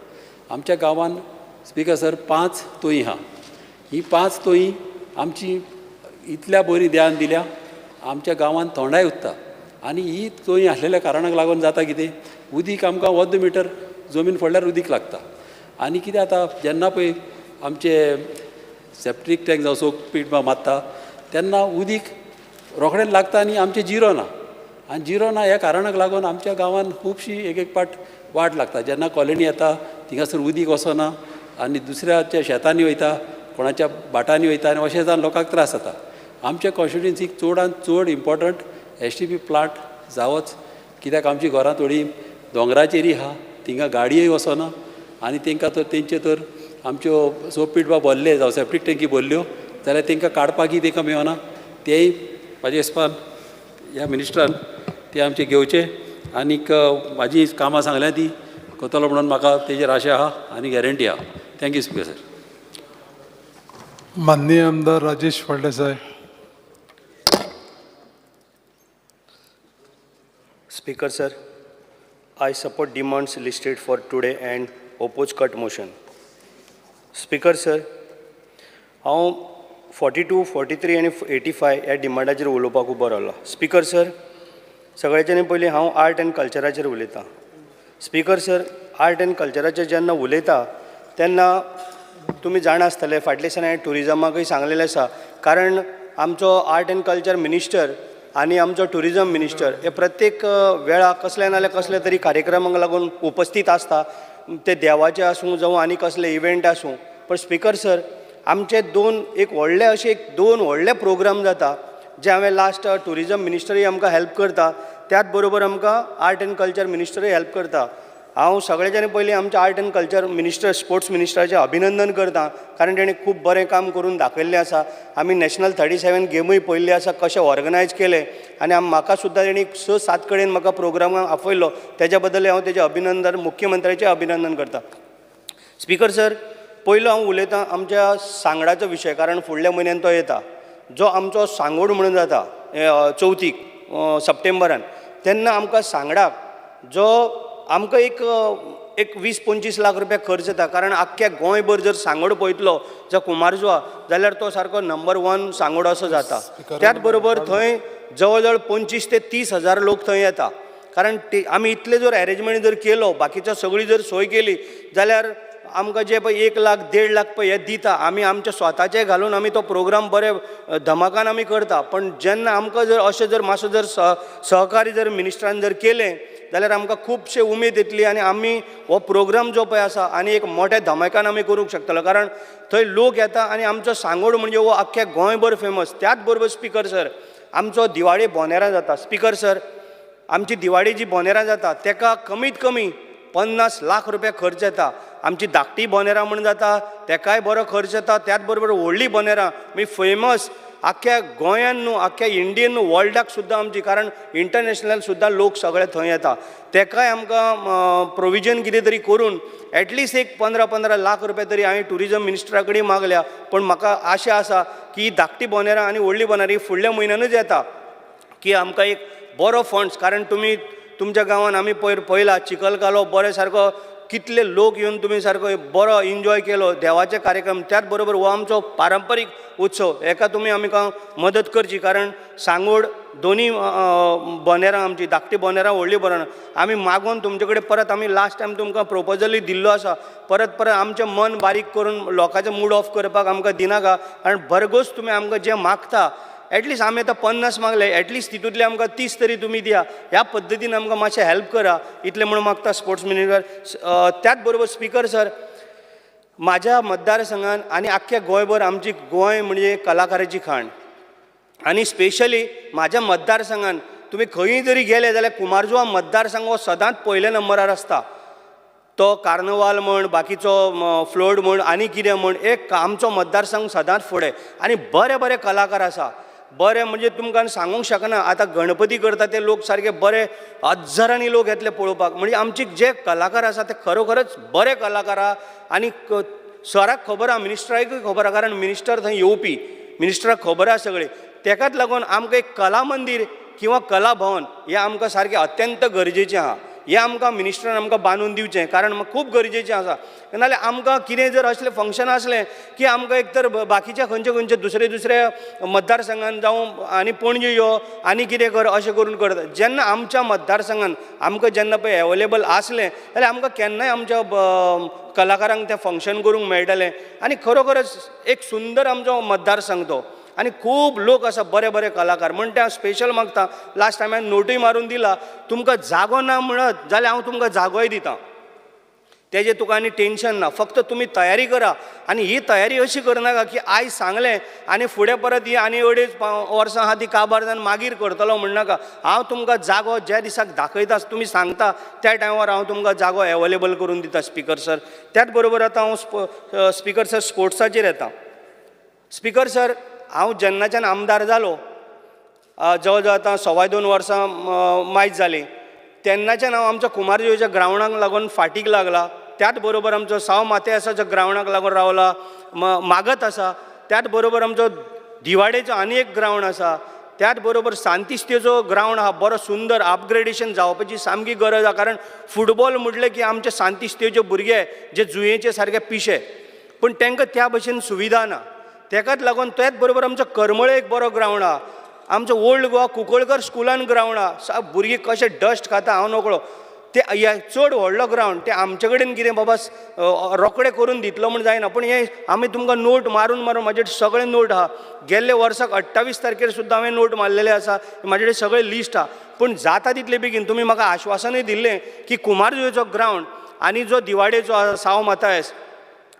आमच्या गांवान स्पीकर सर 5 तोयी आहा, ही 5 तोयी आमची इतल्या बरी ध्यान दिल्या आमच्या गांवान थोंडाय उत्ता आनी ही तोयी आसलेल्या कारणाक लागून जाता कितें, उदीक आमकां अर्द मिटर जमीन फोडल्यार उदीक लागता. आनी कितें जाता जेन्ना पळय आमचे सेप्टीक टँक जावं सोक पीट मारता तेन्ना उदीक रोखडेंच लागता आनी आमचें जिरो ना, आनी जिरो ना ह्या कारणाक लागून आमच्या गांवान खुबशी एक एक पाट वाट लागता. जेन्ना कॉलनी येता थिंगासर उदीक वचना आनी दुसऱ्याच्या शेतांनी वयता, कोणाच्या भाटांनी वयता आनी अशें जावन लोकांक त्रास जाता. आमच्या कॉन्स्टिट्युएन्सीक चडान चड इम्पोर्टंट STP plant जावच, कित्याक आमची घरां थोडीं दोंगराचेरूय आहा, थिंगा गाडयोय वचना आनी तांकां तर तेंचे तर आमच्यो सोपीट बा भरले जावं सेप्टीक टँकी भरल्यो जाल्यार तांकां काडपाकय तांकां मेळना. तेय म्हाज्या हिसपान ह्या मिनिस्टरान ते आमचे घेवचे आनीक म्हाजी कामां सांगल्या ती करतलो म्हणून म्हाका तेजेर आशा आहा आनी गॅरंटी आहा. Thank you speaker sir. माननीय आमदार Rajesh Phaldesai. Speaker sir, I support demands listed for today and oppose cut motion. Speaker sir, हांव 42, 43 आनी 85 ह्या डिमांडाचेर उलोवपाक उबो रावलो. स्पीकर सर, सगळ्याच्यानी पयलीं हांव आर्ट एंड कल्चराचेर उलयतां. स्पीकर सर, आर्ट एंड कल्चराचेर जेन्ना उलयता तेन्ना तुमी जाणा आसतले फाटल्या दिसांनी हांवें ट्युरिजमाकूय सांगलेलें आसा, कारण आमचो आर्ट एंड कल्चर मिनिस्टर आनी आमचो ट्युरिजम मिनिस्टर हे प्रत्येक वेळा कसले ना जाल्यार कसले तरी कार्यक्रमांक लागून उपस्थीत आसता, ते देवाचे आसूं जावं आनी कसले इव्हेंट आसूं. पण स्पीकर सर, आमचे दोन एक व्हडले अशे एक दोन व्हडले प्रोग्राम जाता जे हांवें लास्ट ट्युरिजम मिनिस्टरूय आमकां हेल्प करता, त्याच बरोबर आमकां आर्ट एंड कल्चर मिनिस्टरूय हेल्प करता. हांव सगळ्याच्यानी पयलीं आमच्या art and culture minister, sports मिनिस्टराचें अभिनंदन करता, कारण तेणें खूब बरें काम करून दाखयल्लें आसा. आमी नॅशनल 37 गेमूय पळयल्ली आसा कशें ऑर्गनायज केलें आनी म्हाका सुद्दां तेणी 6-7 कडेन म्हाका प्रोग्रामाक आपयलो, तेज्या बद्दल हांव तेजें अभिनंदन, मुख्यमंत्र्याचें अभिनंदन करता. स्पीकर सर, पयलो हांव उलयतां आमच्या सांगडाचो विशय, कारण फुडल्या म्हयन्यान तो येता, जो आमचो सांगोड म्हणून जाता चवथीक सप्टेंबरान, तेन्ना आमकां सांगडाक जो आमकां एक एक 20-25 लाख रुपया खर्च येता, कारण आख्ख्या गोंयभर जर सांगोड पळयतलो जो कुमारजुआ जाल्यार तो सारको नंबर 1 सांगोड असो जाता. त्याच बरोबर थंय जवळ जवळ 25 ते 30 हजार लोक थंय येता, कारण आमी इतले जर एरेंजमेंट जर केलो, बाकीचो सगळी जर सोय केली जाल्यार आमकां जे पळय 1 लाख 1.5 लाख पळय हे दिता, आमी आमच्या स्वताचे घालून आमी तो प्रोग्राम बरे धमाकान आमी करता. पण जेन्ना आमकां जर अशें जर मातसो जर सहकार्य जर मिनिस्टरान जर केलें जाल्यार आमकां खुबशे उमेद येतली आनी आमी हो प्रोग्राम जो पळय आसा आनी एक मोठ्या धमाकान आमी करूंक शकतलो, कारण थंय लोक येता आनी आमचो सांगोड म्हणजे हो आख्ख्या गोंयभर फेमस. त्याच बरोबर स्पीकर सर, आमचो दिवाळे बोनेरां जाता. स्पीकर सर, आमची दिवाळी जी बोनेरां जाता तेका कमीत कमी 50 लाख रुपया खर्च येता. आमची धाकटी बोनेरां म्हण जाता तेकाय बरो खर्च येता, त्याच बरोबर व्हडली बोनेरां मी फेमस आख्ख्या गोंयान न्हू आख्ख्या इंडियन न्हू वर्ल्डाक सुद्दां आमची, कारण इंटरनॅशनल सुद्दां लोक सगळे थंय येता, तेकाय आमकां प्रोविजन कितें तरी करून एटलिस्ट एक 15-15 लाख रुपया तरी हांवें ट्युरिजम मिनिस्टरा कडेन मागल्या. पूण म्हाका आशा आसा की धाकटी बोनेरां आनी व्हडली बोनेरां ही फुडल्या म्हयन्यानूच येता की आमकां एक बरो फंड्स, कारण तुमी तुमच्या गांवान आमी पयर पळयला चिखलकालो बरे सारको कितले लोक येवन तुमी सारको बरो एन्जॉय केलो देवाचे कार्यक्रम, त्याच बरोबर हो आमचो पारंपारीक उत्सव, हेका तुमी आमकां मदत करची. कारण सांगोड दोनी बोनेरां आमची धाकटी बोनेरां व्हडली बोनेरां आमी मागोन तुमचे कडेन परत आमी लास्ट टायम तुमकां प्रोपोजलूय दिल्लो आसा, परत परत आमचें मन बारीक करून लोकांचें मूड ऑफ करपाक आमकां दिनाका, कारण भरघोस तुमी आमकां जें मागता एटलिस्ट आमी आतां 50 मागले एटलिस्ट तितूंतले आमकां 30 तरी तुमी दिया, ह्या पद्दतीन आमकां मातशें हेल्प करा इतलें म्हणून मागता स्पोर्ट्स मिनिस्टर. त्याच बरोबर स्पिकर सर, म्हाज्या मतदारसंघान आनी आख्ख्या गोंयभर आमची गोंय म्हणजे कलाकाराची खाण, आनी स्पेशली म्हाज्या मतदारसंघान तुमी खंयी जरी गेले जाल्यार कुमारजुवा मतदारसंघ हो सदांच पयल्या नंबरार आसता, तो कार्नवाल म्हण बाकीचो फ्लोट म्हण आनी कितें म्हण एक आमचो मतदारसंघ सदांच फुडें आनी बरे बरे कलाकार आसा, बरें म्हणजे तुमकां सांगूंक शकना. आतां गणपती करता ते लोक सारके बरे हजारांनी लोक येतले पळोवपाक, म्हणजे आमचे जे कलाकार आसा ते खरोखरच बरे कलाकार आहा. आनी सराक खबर आहा, मिनिस्टराकूय खबर आहा, कारण मिनिस्टर थंय येवपी, मिनिस्टराक खबर आहा सगळें, तेकाच लागून आमकां एक कला मंदीर किंवा कला भवन हें आमकां सारकें अत्यंत गरजेचें आहा, हें आमकां मिनिस्टरान आमकां बांदून दिवचें, कारण खूब गरजेचें आसा. नाल्यार आमकां कितें जर असलें फंक्शन आसलें की आमकां एक तर बाकीच्या खंयचे खंयचे दुसरे दुसऱ्या मतदारसंघान जावं आनी पणजे यो आनी कितें कर अशें करून करता. जेन्ना आमच्या मतदारसंघान आमकां जेन्ना पळय एवेलेबल आसलें जाल्यार आमकां केन्नाय आमच्या कलाकारांक तें फंक्शन करूंक मेळटलें. आनी खरोखरच एक सुंदर आमचो मतदारसंघ तो, आनी खूब लोक आसा बरे बरे कलाकार, म्हण ते हांव स्पेशल मागता. लास्ट टायम हांवें नोटूय मारून दिला, तुमकां जागो ना म्हणत जाल्यार हांव तुमकां जागोय दिता, तेजें तुका आनी टेंशन ना, फक्त तुमी तयारी करा. आनी ही तयारी अशी करनाका की आयज सांगलें आनी फुडें परत ही आनी 2.5 वर्सां आहा ती काबार जावन मागीर करतलो म्हणनाका. हांव तुमकां जागो ज्या दिसाक दाखयता तुमी सांगता त्या टायमार हांव तुमकां जागो एवेलेबल करून दिता स्पिकर सर. त्याच बरोबर आतां हांव स्पिकर सर स्पोर्ट्साचेर येता. स्पिकर सर, हांव जेन्नाच्यान आमदार जालो जवळ जवळ आतां 2.25 वर्सां मायज जालीं, तेन्नाच्यान हांव आमच्या कुमारजुंवेच्या ग्रावंडाक लागून फाटीक लागला, त्याच बरोबर आमचो साव माथेयासाच्या ग्रावंडाक लागून रावला मागत आसा, त्याच बरोबर आमचो दिवाडेचो आनी एक ग्रावंड आसा, त्याच बरोबर सांतिस्तेचो ग्रावंड आहा बरो सुंदर अपग्रेडेशन जावपाची सामकी गरज आहा. कारण फुटबॉल म्हटलें की आमचे सांतिस्तेचे भुरगे जे जुयेचे सारके पिशे, पूण तांकां त्या भशेन सुविधा ना, तेकाच लागून त्याच बरोबर आमचो करमळे एक बरो ग्रावंड आहा, आमचो ओल्ड गोवा कुंकळकर स्कुलान ग्रावंड आहा, भुरगीं कशें डस्ट खाता हांव नकळो, ते चड व्हडलो ग्रावंड ते आमचे कडेन कितें बाबा रोखडे करून दितलो म्हूण जायना, पूण हें आमी तुमकां नोट मारून मारून म्हाजे सगळे नोट आहा, गेल्ले वर्साक 28 तारखेर सुद्दां हांवें नोट मारलेले आसा, म्हाजे कडेन सगळे लिस्ट आहा. पूण जाता तितले बेगीन तुमी म्हाका आश्वासनूय दिल्लें की कुमारजुंवेचो ग्रावंड आनी जो दिवाडेचो आसा साव माथायस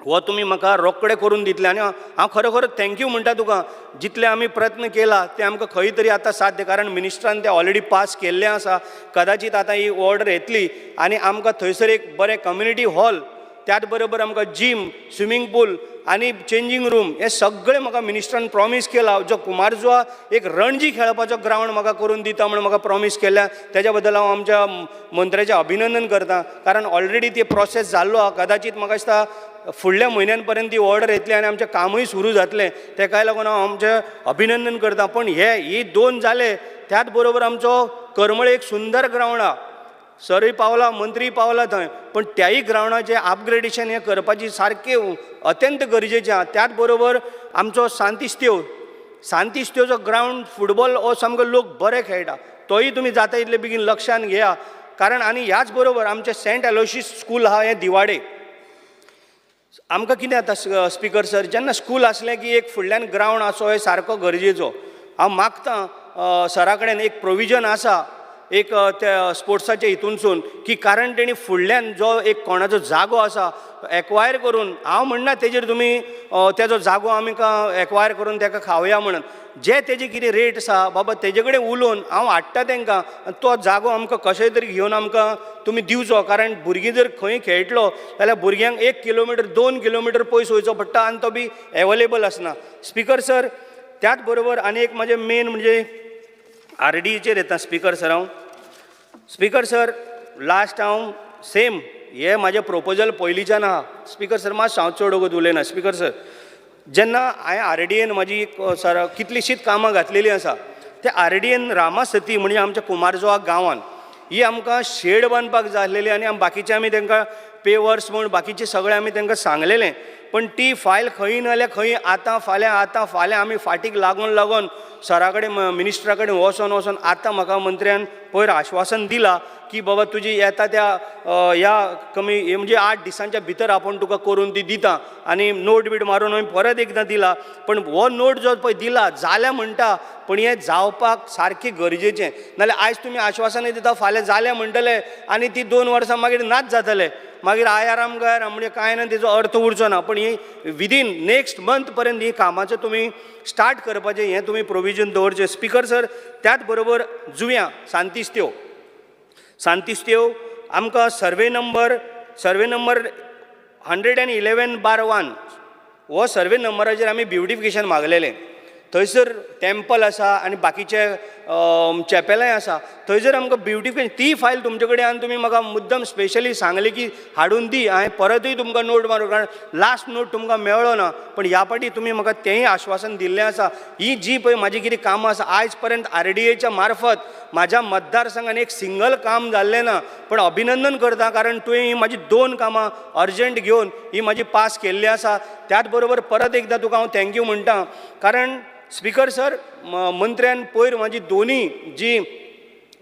हो तुमी म्हाका रोखडे करून दितले, आनी हांव खरोखर thank you म्हणटा तुका. जितले आमी प्रयत्न केला ते आमकां खंय तरी आतां साध्य, कारण मिनिस्टरान ते ऑलरेडी पास केल्लें आसा, कदाचीत आतां ही ऑर्डर येतली आनी आमकां थंयसर एक बरें कम्युनिटी हॉल, त्याच बरोबर आमकां जीम, स्विमींग पूल आनी चेंजींग रूम हें सगळें म्हाका मिनिस्टरान प्रॉमीस केला. जो कुमारजुवा एक रणजी खेळपाचो ग्रावंड म्हाका करून दिता म्हूण म्हाका प्रॉमीस केल्या, तेज्या बद्दल हांव आमच्या मंत्र्याचें अभिनंदन करता, कारण ऑलरेडी ती प्रोसेस जाल्लो आहा. कदाचीत म्हाका दिसता फुडल्या म्हयन्यान पर्यंत ती ऑर्डर येतली आनी आमचें कामूय सुरू जातलें, तेकाय लागून हांव आमचें अभिनंदन करता. पूण हे ही दोन जाले, त्याच बरोबर आमचो करमळे एक सुंदर ग्रावंड आहा, सरय पावला, मंत्रीय पावला थंय, पूण त्याय ग्रावंडाचें अपग्रेडेशन हें करपाची सारकें अत्यंत गरजेचें आहा. त्याच बरोबर आमचो सांतिस्तेव, सांतिस्तेवचो ग्रावंड फुटबॉल हो सामको लोक बरे खेळटा, तोय तुमी जाता इतले बेगीन लक्षान घेया. कारण आनी ह्याच बरोबर आमचें सेंट एलोशियस स्कूल आहा हें दिवाडे, आमकां कितें जाता स्पिकर सर, जेन्ना स्कूल आसलें की एक फुडल्यान ग्रावंड आसो हें सारको गरजेचो. हांव मागतां सरा कडेन एक प्रोविजन आसा, एक त्या स्पोर्ट्साच्या हितूनसून की कारण तेणी फुडल्यान जो एक कोणाचो जागो आसा एक्वायर करून, हांव म्हणना तेजेर तुमी तेजो जागो आमकां एक्वायर करून तेका खावया म्हणून, जे तेजी कितें रेट आसा बाबा तेजे कडेन उलोवन हांव हाडटा तेंकां, तो जागो आमकां कशें तरी घेवन आमकां तुमी दिवचो. कारण भुरगीं जर खंय खेळटलो जाल्यार भुरग्यांक 1 किलोमिटर 2 किलोमिटर पयस वयचो पडटा आनी तो बी एवेलेबल आसना. स्पिकर सर, त्याच बरोबर आनी एक म्हाजें मेन म्हणजे आरडीचेर येता स्पिकर सर. हांव स्पिकर सर लास्ट हांव सेम हे म्हाजें प्रोपोजल पयलींच्यान आहा स्पिकर सर, मातसो हांव चड वगत उलयना. स्पिकर सर, जेन्ना हांवें आरडीएन म्हाजी सर कितलींशींच कामां घातलेलीं आसा, ते आरडीएन रामासती म्हणजे आमच्या कुमारजुवा गांवान ही आमकां शेड बांदपाक जाय आसलेली आनी बाकीचे आमी तांकां पेवर्स म्हूण बाकीचे सगळें आमी तांकां सांगलेलें, पण ती फायल खंय ना जाल्यार खंय आतां फाल्यां आतां फाल्यां आमी फाटीक लागून लागून सरा कडेन मिनिस्टरा कडेन वचोन वचोन आतां म्हाका मंत्र्यान पयर आश्वासन दिलां की बाबा तुजी येता त्या ह्या कमी म्हणजे 8 दिसांच्या भितर आपूण तुका करून ती दिता आनी नोट बीट मारून हांवें परत एकदां दिला. पण हो नोट जो पळय दिला जाल्या म्हणटा, पण हें जावपाक सारकें गरजेचें, नाल्यार आयज तुमी आश्वासनां दिता फाल्यां जालें म्हणटले आनी ती 2 वर्सां मागीर नाच जातले, मागीर आयाराम गयाराम म्हणजे कांय ना, तेजो अर्थ उरचो ना. पण ही विदीन नेक्स्ट मंथ पर्यंत ही कामाचें तुमी स्टार्ट करपाचें हें तुमी प्रोविजन दवरचें. स्पिकर सर, त्याच बरोबर जुव्यां सांतिस्त्यो, सांतिस्त्यो आमकां सर्वे नंबर 111/1 हो सर्वे नंबराचेर आमी ब्युटिफिकेशन मागलेलें. थंयसर टेम्पल आसा आनी बाकीचे चॅपेलांय आसा, थंयसर आमकां ब्युटिफिकेशन ती फायल तुमचे कडेन आनी तुमी म्हाका मुद्दम स्पेशली सांगलें की हाडून दी, हांवें परतूय तुमकां नोट मारून, कारण लास्ट नोट तुमकां मेळ्ळो ना, पण ह्या पाटी तुमी म्हाका तेंय आश्वासन दिल्लें आसा. ही जी पळय म्हाजी कितें कामां आसा आयज पर्यंत आरडीएच्या मार्फत म्हाज्या मतदारसंघान एक सिंगल काम जाल्लें ना, पण अभिनंदन करता कारण तुवें ही म्हाजी 2 कामां अर्जंट घेवन ही म्हाजी पास केल्ली आसा. त्याच बरोबर परत एकदां तुका हांव thank you म्हणटा, कारण स्पिकर सर मंत्र्यान पयर म्हाजी दोनी जी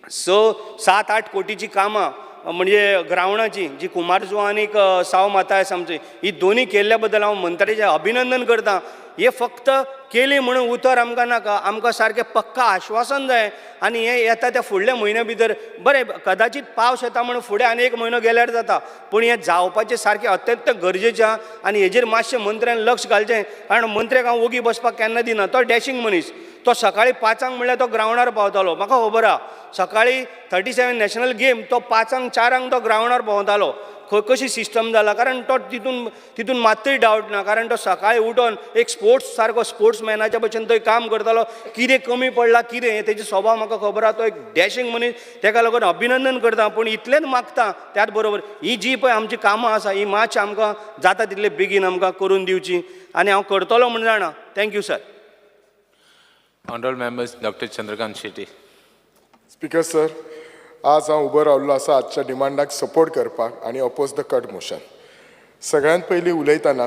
6, 7, 8 कोटीची कामां म्हणजे ग्रावंडाची जी कुमारजुवा आनीक साव माता आसा आमची, ही दोनी केल्ल्या बद्दल हांव मंत्र्याचें अभिनंदन करता. हे फक्त केली म्हणून उतर आमकां नाका, आमकां सारकें पक्का आश्वासन जाय आनी हें येता त्या फुडल्या म्हयन्या भितर बरें कदाचीत पावस येता म्हणून फुडें आनी 1 म्हयनो गेल्यार जाता, पूण हें जावपाचें सारकें अत्यंत गरजेचें आहा आनी हेजेर मातशें मंत्र्यान लक्ष घालचें. कारण मंत्र्याक हांव ओगी बसपाक केन्ना दिना, तो डॅशींग मनीस, तो सकाळीं 5 म्हणल्यार तो ग्रावंडार पावतालो, म्हाका खबर आहा सकाळीं 37 नॅशनल गेम तो 5, 4 तो ग्रावंडार भोंवतालो. खंय कशी सिस्टम जाला, कारण तो तितून मात्तूय डावट ना, कारण तो सकाळीं उठोन एक स्पोर्ट्स सारको स्पोर्ट्समॅनाच्या भशेन थंय काम करतालो. कितें कमी पडलां कितें हें तेजो स्वभाव म्हाका खबर आहा, तो एक डॅशींग मनीस, तेका लागून अभिनंदन करता. पूण इतलेंच मागता त्याच बरोबर ही जी पळय आमची कामां आसा ही मातशी आमकां जाता तितले बेगीन आमकां करून दिवची आनी हांव करतलो म्हूण जाणा. Thank you sir. Honourable members, doctor Chandrakant Shetty. Speaker sir, आज हांव उबो रावल्लो आसा आजच्या डिमांडाक सपोर्ट करपाक आनी अपोज the cut motion. सगळ्यांत पयलीं उलयतना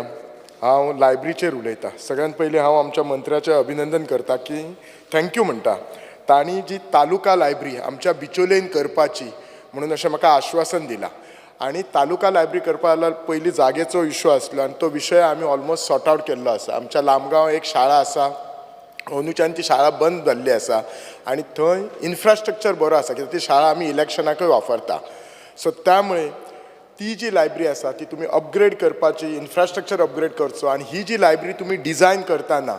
हांव लायब्ररीचेर उलयतां. सगळ्यांत पयलीं हांव आमच्या मंत्र्याचें अभिनंदन करता की thank you म्हणटा, तांणी जी तालुका लायब्ररी आमच्या बिचोलेन करपाची म्हणून अशें म्हाका आश्वासन दिलां. आनी तालुका लायब्ररी करपा जाल्यार पयलीं जागेचो इशू आसलो आनी तो विशय आमी ऑलमोस्ट सॉर्ट आवट केल्लो आसा. आमच्या लामगांव एक शाळा आसा, अंदूच्यान ती शाळा बंद जाल्ली आसा आनी थंय इन्फ्रास्ट्रक्चर बरो आसा कित्याक ती शाळा आमी इलेक्शनाकूय वापरता. सो त्यामुळे ती जी लायब्ररी आसा ती तुमी अपग्रेड करपाची, इन्फ्रास्ट्रक्चर अपग्रेड करचो आनी ही जी लायब्ररी तुमी डिजायन करतना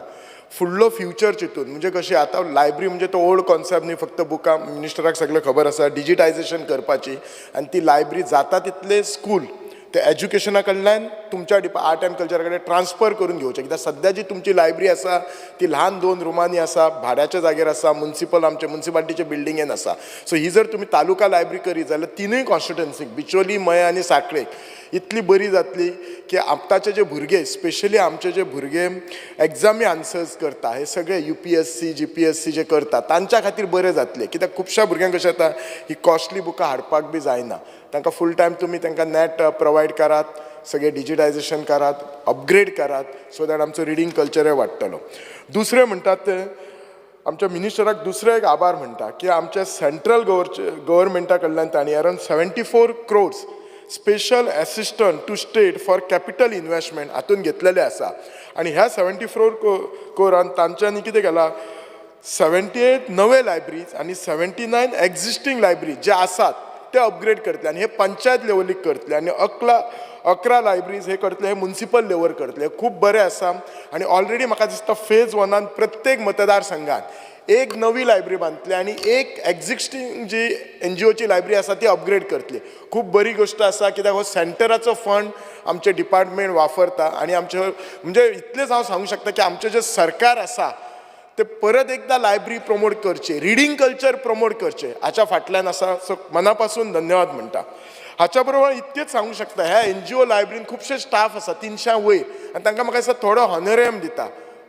फुडलो फ्युचर चिंतून, म्हणजे कशी आतां लायब्ररी म्हणजे तो ओल्ड कॉन्सेप्ट न्ही, फक्त बुकां मिनिस्टराक सगळें खबर आसा, डिजिटायजेशन करपाची आनी ती लायब्ररी जाता तितले स्कूल ते एज्युकेशना कडल्यान तुमच्या आर्ट एंड कल्चरा कडेन ट्रान्सफर करून घेवचें. कित्याक सद्या जी तुमची लायब्ररी आसा ती ल्हान 2 रुमांनी आसा, भाड्याच्या जागेर आसा, मुन्सिपल आमचे मुन्सिपालिटीच्या बिल्डिंगेन आसा. सो ही जर तुमी तालुका लायब्ररी करीत जाल्यार 3 कॉन्स्टिट्युएन्सीक बिचोली, मये आनी साखळे इतली बरी जातली की आतांचे जे भुरगे, स्पेशली आमचे जे भुरगे एग्जामी आन्सर्स करता, हे सगळे UPSC GPSC जे करता तांच्या खातीर बरें जातलें. कित्याक खुबश्या भुरग्यांक कशें जाता, ही कॉस्टली बुकां हाडपाक बी जायना, तांकां फूल टायम तुमी तांकां नॅट प्रोवायड करात, सगळें डिजिटायजेशन करात, अपग्रेड करात, सो that आमचो रिडींग कल्चरय वाडटलो. दुसरें म्हणटात तें आमच्या मिनिस्टराक दुसरें एक आभार म्हणटा की आमच्या सेंट्रल गव्हर्मेंटा कडल्यान तांणी around 74 crores special assistant to state for capital investment हातून घेतलेले आसा. आनी ह्या 74 क्रोरान तांच्यांनी कितें केलां, 78 नवे लायब्ररीज आनी 79 एक्झिस्टींग लायब्ररी जे आसात ते अपग्रेड करतले आनी हे पंचायत लेवलीक करतले आनी 11 लायब्ररीज हे करतले, हे मुन्सिपल लेवल करतले. खूब बरें आसा आनी ऑलरेडी म्हाका दिसता फेज वनान प्रत्येक मतदारसंघात एक नवी लायब्ररी बांदतले आनी एक एक्झिस्टींग जी एनजीओची लायब्ररी आसा ती अपग्रेड करतले. खूब बरी गोश्ट आसा, कित्याक हो सेंटराचो फंड आमचें डिपार्टमेंट वापरता आनी आमचें म्हणजे इतलेंच हांव सांगूंक शकता की आमचें जें सरकार आसा ते परत एकदां लायब्ररी प्रमोट करचे, रिडींग कल्चर प्रमोट करचें हाच्या फाटल्यान आसा. सो मना पासून धन्यवाद म्हणटा. हाच्या बरोबर इतकेंच सांगूंक शकता, ह्या एनजीओ लायब्ररीन खुबशे स्टाफ आसा 300 वयर आनी तांकां म्हाका दिसता थोडो हॉनोरियम दिता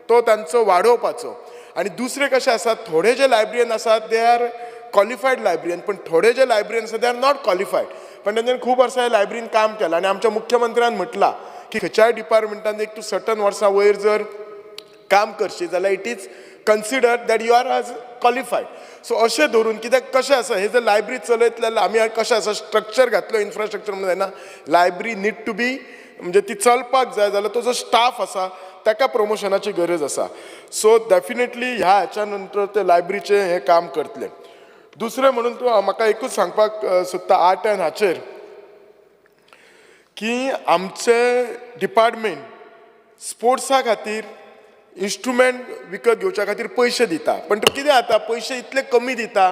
तो तांचो वाडोवपाचो. आनी दुसरें कशें आसा, थोडे जे लायब्ररीन आसात they are qualified librarian, पण थोडे जे लायब्ररीन आसा they are not qualified. पण तेंच्यांनी खूब वर्सां ह्या लायब्ररीन काम केलां आनी आमच्या मुख्यमंत्र्यान म्हटलां की खंयच्याय डिपार्टमेंटान एक तूं सर्टन वर्सां वयर जर काम करशी जाल्यार it is considered that you are as qualified. So अशें धरून कित्याक कशें आसा, हे जर लायब्ररी चलयतले जाल्यार आमी कशें आसा स्ट्रक्चर घातलो इन्फ्रास्ट्रक्चर म्हणून जायना, लायब्ररी नीड टू बी म्हणजे ती चलपाक जाय जाल्यार तो जो स्टाफ आसा ताका प्रमोशनाची गरज आसा. सो डेफिनेटली ह्या हाच्या नंतर ते लायब्ररीचें हें काम करतले. दुसरें म्हणून तूं म्हाका एकूच सांगपाक सोदता आर्ट एंड हाचेर की आमचें डिपार्टमेंट स्पोर्ट्सा खातीर इन्स्ट्रुमेंट विकत घेवच्या खातीर पयशे दिता, पण कितें जाता पयशे इतले कमी दिता,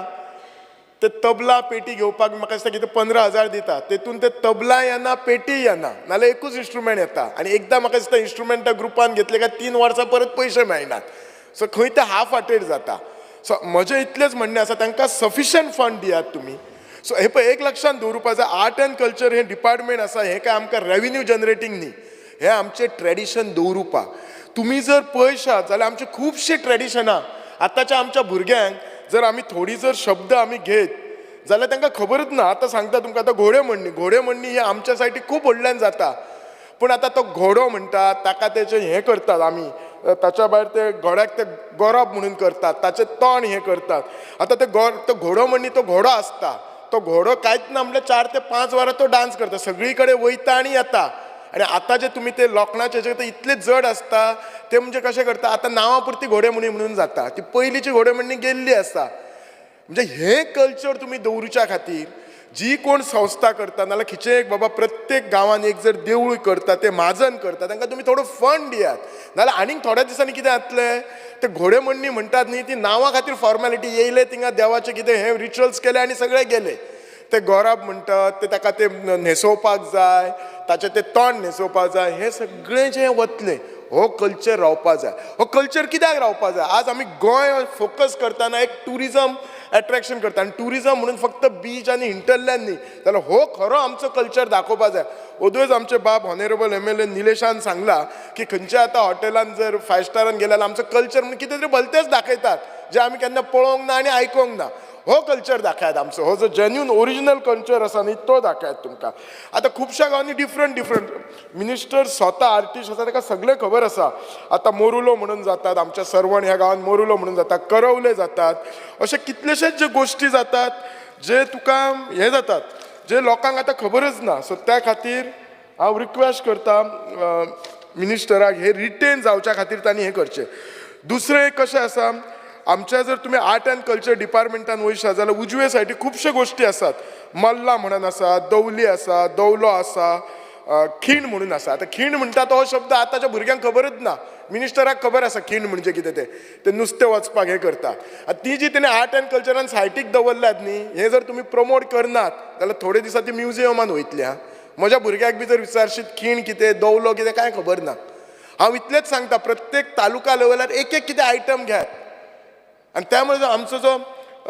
ते तबला पेटी घेवपाक म्हाका दिसता कितें 15,000 दिता, तेतून ते तबला येना पेटी येना, नाल्यार एकूच इन्स्ट्रुमेंट येता आनी एकदां म्हाका दिसता इन्स्ट्रुमेंट ग्रुपान घेतले काय 3 वर्सां परत पयशे मेळनात. सो खंय ते हाफ हार्टेड जाता. सो म्हजें इतलेंच म्हणणें आसा तांकां सफिशियंट फंड दियात तुमी. सो हे पळय एक लक्षांत दवरुपा जाय, आर्ट एंड कल्चर हें डिपार्टमेंट आसा हें काय आमकां रेविन्यू जनरेटींग न्ही, हें आमचें ट्रेडिशन दवरुपाक. तुमी जर पळयशात जाल्यार आमचे खुबशीं ट्रेडिशनां आतांच्या आमच्या भुरग्यांक जर आमी थोडी जर शब्द आमी घेत जाल्यार तांकां खबरूच ना. आतां सांगता तुमकां, आतां घोडेमोडणी, घोडेमोडणी ही आमच्या सायडीक खूब व्हडल्यान जाता, पूण आतां तो घोडो म्हणटा ताका तेचें हें करतात आमी, ताच्या भायर ते घोड्याक ते गोरप म्हणून करतात, ताचें तोंड हें करतात. आतां ते तो घोडो म्हणणी तो घोडो आसता, तो घोडो कांयच ना म्हणल्यार 4 ते 5 वरां तो डांस करता, सगळी कडेन वयता आनी येता. आनी आतां जे तुमी ते लोखणाचे जे ते इतले जड आसता ते म्हणजे कशें करता, आतां नांवा पुरती घोडेमोडणी म्हणून जाता, ती पयलींची घोडेमोडणी गेल्ली आसता. म्हणजे हें कल्चर तुमी दवरुच्या खातीर जी कोण संस्था करता नाल्यार खंयचें एक बाबा प्रत्येक गांवान एक जर देवूळ करता ते म्हाजन करता तांकां तुमी थोडो फंड दियात, नाल्यार आनीक थोड्या दिसांनी कितें जातलें, ते घोडेमोडणी म्हणटात न्ही ती नांवा खातीर फॉर्मेलिटी, येयले थिंगा देवाचें कितें हें रिच्युअल्स केले आनी सगळे गेले. ते गोराब म्हणटात ते ताका ते न्हेसोवपाक जाय, ताचें ते तोंड न्हेसोवपाक जाय, हें सगळें जें वतलें. हो कल्चर रावपा जाय. हो कल्चर कित्याक रावपा जाय? आज आमी गोंय फोकस करतना एक ट्युरिजम एट्रेक्शन करता आनी ट्युरिजम म्हणून फक्त बीच आनी हिंटरलँड न्ही, जाल्यार हो खरो आमचो कल्चर दाखोवपा जाय. ओदोयच आमचे बाब ऑनरेबल MLA निलेशान सांगला की खंयच्या आतां हॉटेलान जर 5 स्टारान गेल्यार आमचो कल्चर म्हणून कितें तरी भलतेंच दाखयतात जें आमी केन्ना पळोवंक ना आनी आयकोंक ना. हो कल्चर दाखयात आमचो, हो जो जेन्यून ओरिजिनल कल्चर आसा न्ही तो दाखयात तुमकां. आतां खुबश्या गांवांनी डिफरंट डिफरंट मिनिस्टर स्वता आर्टिस्ट आसा ताका सगळें खबर आसा. आतां मोरुलो म्हणून जातात आमच्या सरवण ह्या गांवांत, मोरुलो म्हणून जाता, करवले जातात, अशे कितलेशेच जे गोश्टी जातात जे तुका हें जातात जे लोकांक आतां खबरच ना. सो त्या खातीर हांव रिक्वेस्ट करता मिनिस्टराक हे रिटेन जावच्या खातीर तांणी हें करचें. दुसरें कशें आसा, आमच्या जर तुमी आर्ट एंड कल्चर डिपार्टमेंटान वयशात जाल्यार उजवे सायडीक खुबश्यो गोश्टी आसात. मल्ला म्हणून आसा, दवली आसा, दवलो आसा, खीण म्हणून आसा. आतां खीण म्हणटा तो शब्द आतांच्या भुरग्यांक खबरच ना, मिनिस्टराक खबर आसा खीण म्हणजे कितें तें, ते नुस्तें वचपाक हें करता. आतां ती जी तेणी आर्ट एंड कल्चरान सायटीक दवरल्यात न्ही, हें जर तुमी प्रमोट करनात जाल्यार थोडे दिसां ती म्युजियमान वयतली. आं, म्हज्या भुरग्याक बी जर विचारशीत खीण कितें, दवलो कितें, कांय खबर ना. हांव इतलेंच सांगता, प्रत्येक तालुका लेवलार एक एक कितें आयटम घेयात आनी त्यामुळे आमचो जो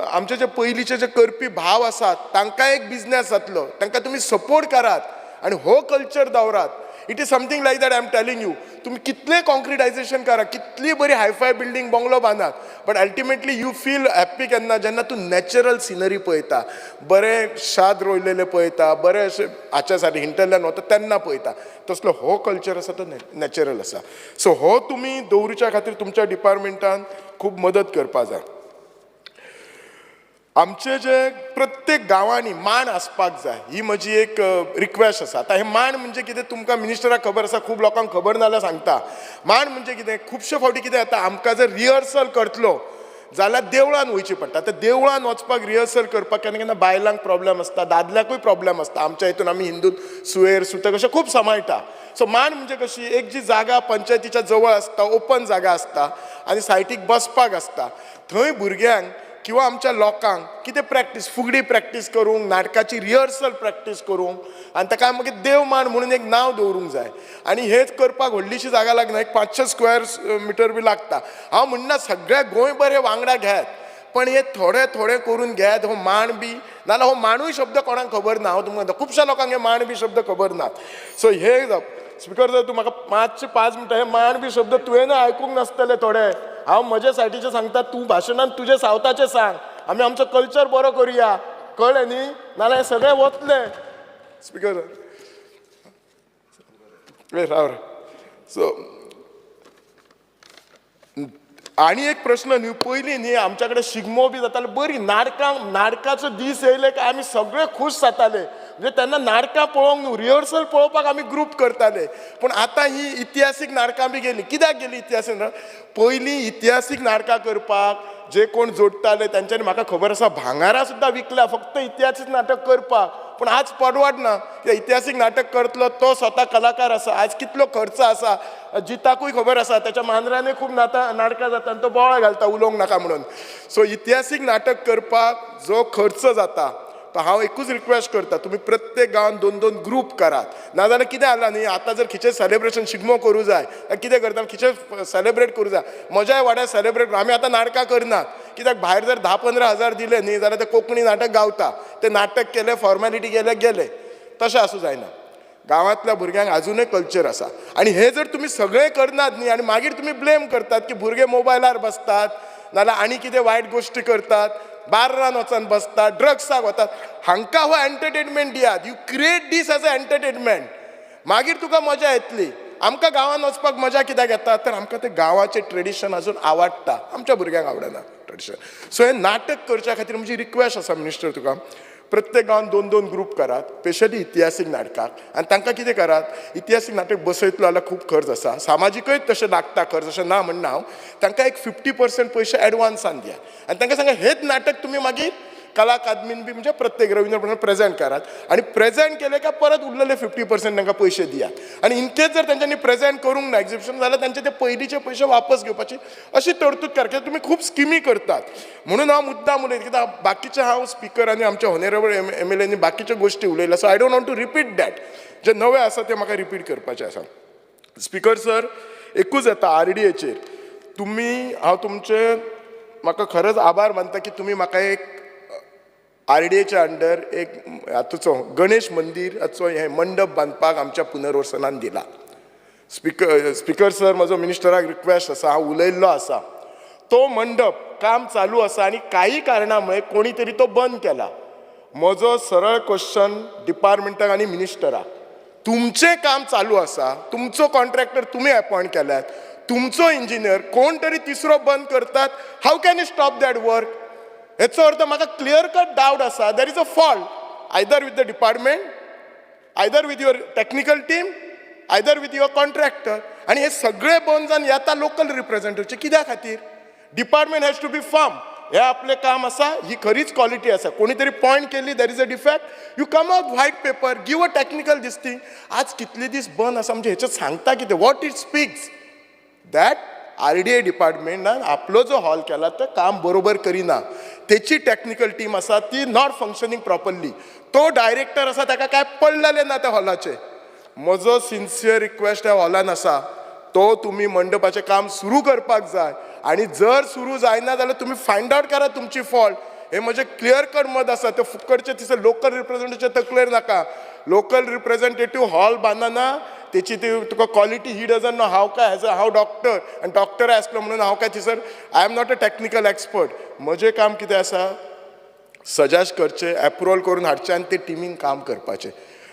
आमचे जे पयलींचे जे करपी भाव आसात तांकां एक बिजनेस जातलो, तांकां तुमी सपोर्ट करात आनी हो कल्चर दवरात. It is something like that I am telling you. तुमी कितलें कॉन्क्रिटायजेशन करा, कितली बरी हायफाय बिल्डींग बंगलो बांदात, but ultimately you feel happy केन्ना, जेन्ना तूं नॅचरल सिनरी पळयता, बरें शाद रोयलेलें पळयता, बरें अशें हाच्या सायडीन हिंटरलँड वता तेन्ना पळयता. तसलो हो कल्चर आसा तो नॅचरल आसा. सो हो तुमी दवरुच्या खातीर तुमच्या डिपार्टमेंटान खूब मदत करपा जाय. आमचे जे प्रत्येक गांवांनी मांड आसपाक जाय, ही म्हजी एक रिक्वेस्ट आसा. आतां हे मांड म्हणजे कितें तुमकां मिनिस्टराक खबर आसा, खूब लोकांक खबर ना जाल्यार सांगता. मांड म्हणजे कितें, खुबशे फावटी कितें जाता, आमकां जर रिहर्सल करतलो जाल्यार देवळान वयचें पडटा. आतां देवळान वचपाक रिहर्सल करपाक केन्ना केन्ना बायलांक प्रॉब्लम आसता, दादल्याकूय प्रॉब्लम आसता. आमच्या हितून आमी हिंदून सुवेर सुतक अशें खूब सांबाळटा. सो मांड म्हणजे कशी एक जी जागा पंचायतीच्या जवळ आसता, ओपन जागा आसता आनी सायटीक बसपाक आसता, थंय भुरग्यांक किंवा आमच्या लोकांक कितें प्रॅक्टीस, फुगडी प्रॅक्टीस करूंक, नाटकाची रिहर्सल प्रॅक्टीस करूंक, आनी ताका मागीर देव मांड म्हणून एक नांव दवरूंक जाय. आनी हेच करपाक व्हडलीशी जागा लागना, एक 500 स्क्वेअर मिटर बी लागता. हांव म्हणना सगळ्या गोंयभर हे वांगडा घेयात, पण हे थोडे थोडे करून घेयात. हो मांड बी नाजाल्यार हो मांडूय शब्द कोणाक खबर ना. हांव तुमकां खुबश्या लोकांक हे मांड बी शब्द खबर ना. सो हे स्पिकर सर, तूं म्हाका 5 मिनटां हे मांड बी शब्द तुवें आयकूंक नासतले थोडे. हांव म्हजे सायटीचें सांगता, तूं भाशणान तुजें सावथाचें सांग. आमी आमचो कल्चर बरो करुया, कळ्ळें न्ही, नाजाल्यार हें सगळें वतलें. स्पिकर राव. सो आनी एक प्रश्न न्ही, पयलीं न्ही आमच्या कडेन शिगमो बी जाताले, बरी नाटकां, नाटकाचो दीस येयले काय आमी सगळे खूश जाताले. म्हणजे तेन्ना नाटकां पळोवंक न्हू, रिहर्सल पळोवपाक आमी ग्रूप करताले. पूण आतां ही इतिहासीक नाटकां बी गेली. कित्याक गेली इतिहासीक? पयलीं इतिहासीक नाटकां करपाक जे कोण जोडटाले तेंच्यांनी म्हाका खबर आसा भांगारां सुद्दां विकल्या फक्त इतिहासीक नाटक करपाक. पूण आज परवडना. इतिहासीक नाटक करतलो तो स्वता कलाकार आसा, आज कितलो खर्च आसा जिताकूय खबर आसा, त्याच्या मांद्रानूय खूब नाटकां जाता आनी तो बोवाळ घालता उलोवंक नाका म्हणून. सो इतिहासीक नाटक करपाक जो खर्च जाता तो हांव एकूच रिक्वेस्ट करता, तुमी प्रत्येक गांवांत 2-2 ग्रूप करात. नाजाल्यार कितें जालां न्ही, आतां जर खंयचें सेलेब्रेशन शिगमो करूं जाय, कितें करता खंयचें सेलेब्रेट करूं जाय, म्हज्याय वाड्यार सेलेब्रेट आमी आतां नाटकां करनात. कित्याक भायर जर 10-15 हजार दिले न्ही जाल्यार ते कोंकणी नाटक गावता, ते नाटक केलें, फॉर्मेलिटी केलें, गेले. तशें आसूं जायना. गांवांतल्या भुरग्यांक आजुनूय कल्चर आसा आनी हे जर तुमी सगळें करनात न्ही आनी मागीर तुमी ब्लेम करतात की भुरगे मोबायलार बसतात, नाजाल्यार आनी कितें वायट गोश्टी करतात, बार्रान वचून बसतात, ड्रग्साक वतात. हांकां हो एंटरटेनमेंट दियात. You create this as a entertainment, मागीर तुका मजा येतली. आमकां गांवांत वचपाक मजा कित्याक येता तर आमकां ते गांवाचें ट्रेडिशन अजून आवडटा, आमच्या भुरग्यांक आवडना ट्रेडिशन. सो हें नाटक करच्या खातीर म्हजी रिक्वेस्ट आसा मिनिस्टर तुका, प्रत्येक गांवांत 2-2 ग्रूप करात, स्पेशली इतिहासीक नाटकाक. आनी तांकां कितें करात, इतिहासीक नाटक बसयतलो जाल्यार खूब खर्च आसा, सामाजिकूय तशें लागता खर्च, अशें ना म्हणना हांव. तांकां एक 50% पयशे एडवान्सान दियात आनी तांकां सांगा हेच नाटक तुमी मागीर कला अकादमीन बी म्हणजे प्रत्येक रविंद्र भवनान प्रेजेंट करात आनी प्रेजेंट केले काय परत उरलेले 50% तांकां पयशे दियात. आनी इनकेस जर तेंच्यांनी प्रेजेंट करूंक ना एग्जिबिशन जाल्यार तांचे ते पयलींचे पयशे वापस घेवपाची अशी तरतूद करा. कित्याक तुमी खूब स्किमी करतात म्हणून हांव मुद्दाम उलयता, कित्याक बाकीचे हांव स्पिकर आनी आमचे ऑनरेबल एम एल एनी बाकीच्यो गोश्टी उलयल्या. So I don't want to repeat that. जे नवे आसा ते म्हाका रिपीट करपाचे आसा. स्पिकर सर, एकूच येता आरडीएचेर तुमी, हांव तुमचे म्हाका खरेंच आभार मानता की तुमी म्हाका एक आरडीएच्या अंडर एक हातूचो गणेश मंदिराचो हें मंडप बांदपाक आमच्या पुनर्वसनान दिला. स्पिकर सर, म्हजो मिनिस्टराक रिक्वेस्ट आसा, हांव उलयल्लो आसा, तो मंडप काम चालू आसा आनी काही कारणा मुळे कोणी तरी तो बंद केला. म्हजो सरळ क्वेश्चन डिपार्टमेंटाक आनी मिनिस्टराक, तुमचें काम चालू आसा, तुमचो कॉन्ट्रॅक्टर तुमी अपॉयंट केल्यात, तुमचो इंजिनियर कोण तरी तिसरो बंद करतात, how can you stop that work? हेचो अर्थ म्हाका क्लियर कट डावट आसा, there is a fault either with the department, either with your technical team, either with your contractor. आनी हे सगळे बंद जावन येता लोकल रिप्रेझेंटेटिव्ह कित्या खातीर? Department has to be firm. हे आपलें काम आसा, ही खरीच क्वॉलिटी आसा. कोणी तरी पॉयंट केली there is a defect, you come out white paper, give a technical this thing. आज कितले दीस बंद आसा म्हणजे हेचें सांगता कितें? What it speaks that RDA डिपार्टमेंटान आपलो जो हॉल केला तो काम बरोबर करिना, तेची टॅक्निकल टीम आसा ती not functioning properly, तो डायरेक्टर आसा ताका कांय पडलेलें ना त्या हॉलाचें. म्हजो सिन्सियर रिक्वेस्ट ह्या हॉलान आसा, तो तुमी मंडपाचें काम सुरू करपाक जाय आनी जर सुरू जायना जाल्यार तुमी फायंड आवट करात तुमची फॉल्ट. हे म्हजें क्लियर कट मत आसा, ते फुकटचे थिंयसर लोकल रिप्रेझेंटेटिव्ह तकलेर नाका. लोकल रिप्रेझेंटेटिव्ह हॉल बांदना तेची ती तुका क्वॉलिटी he doesn't नो. हांव काय एज अ हांव डॉक्टर आनी डॉक्टर आसलो म्हणून हांव काय थिंयसर I am not a technical expert. म्हजें काम कितें आसा, सजेस्ट करचें, एप्रुवल करून हाडचें आनी ते टिमीन काम करपाचें.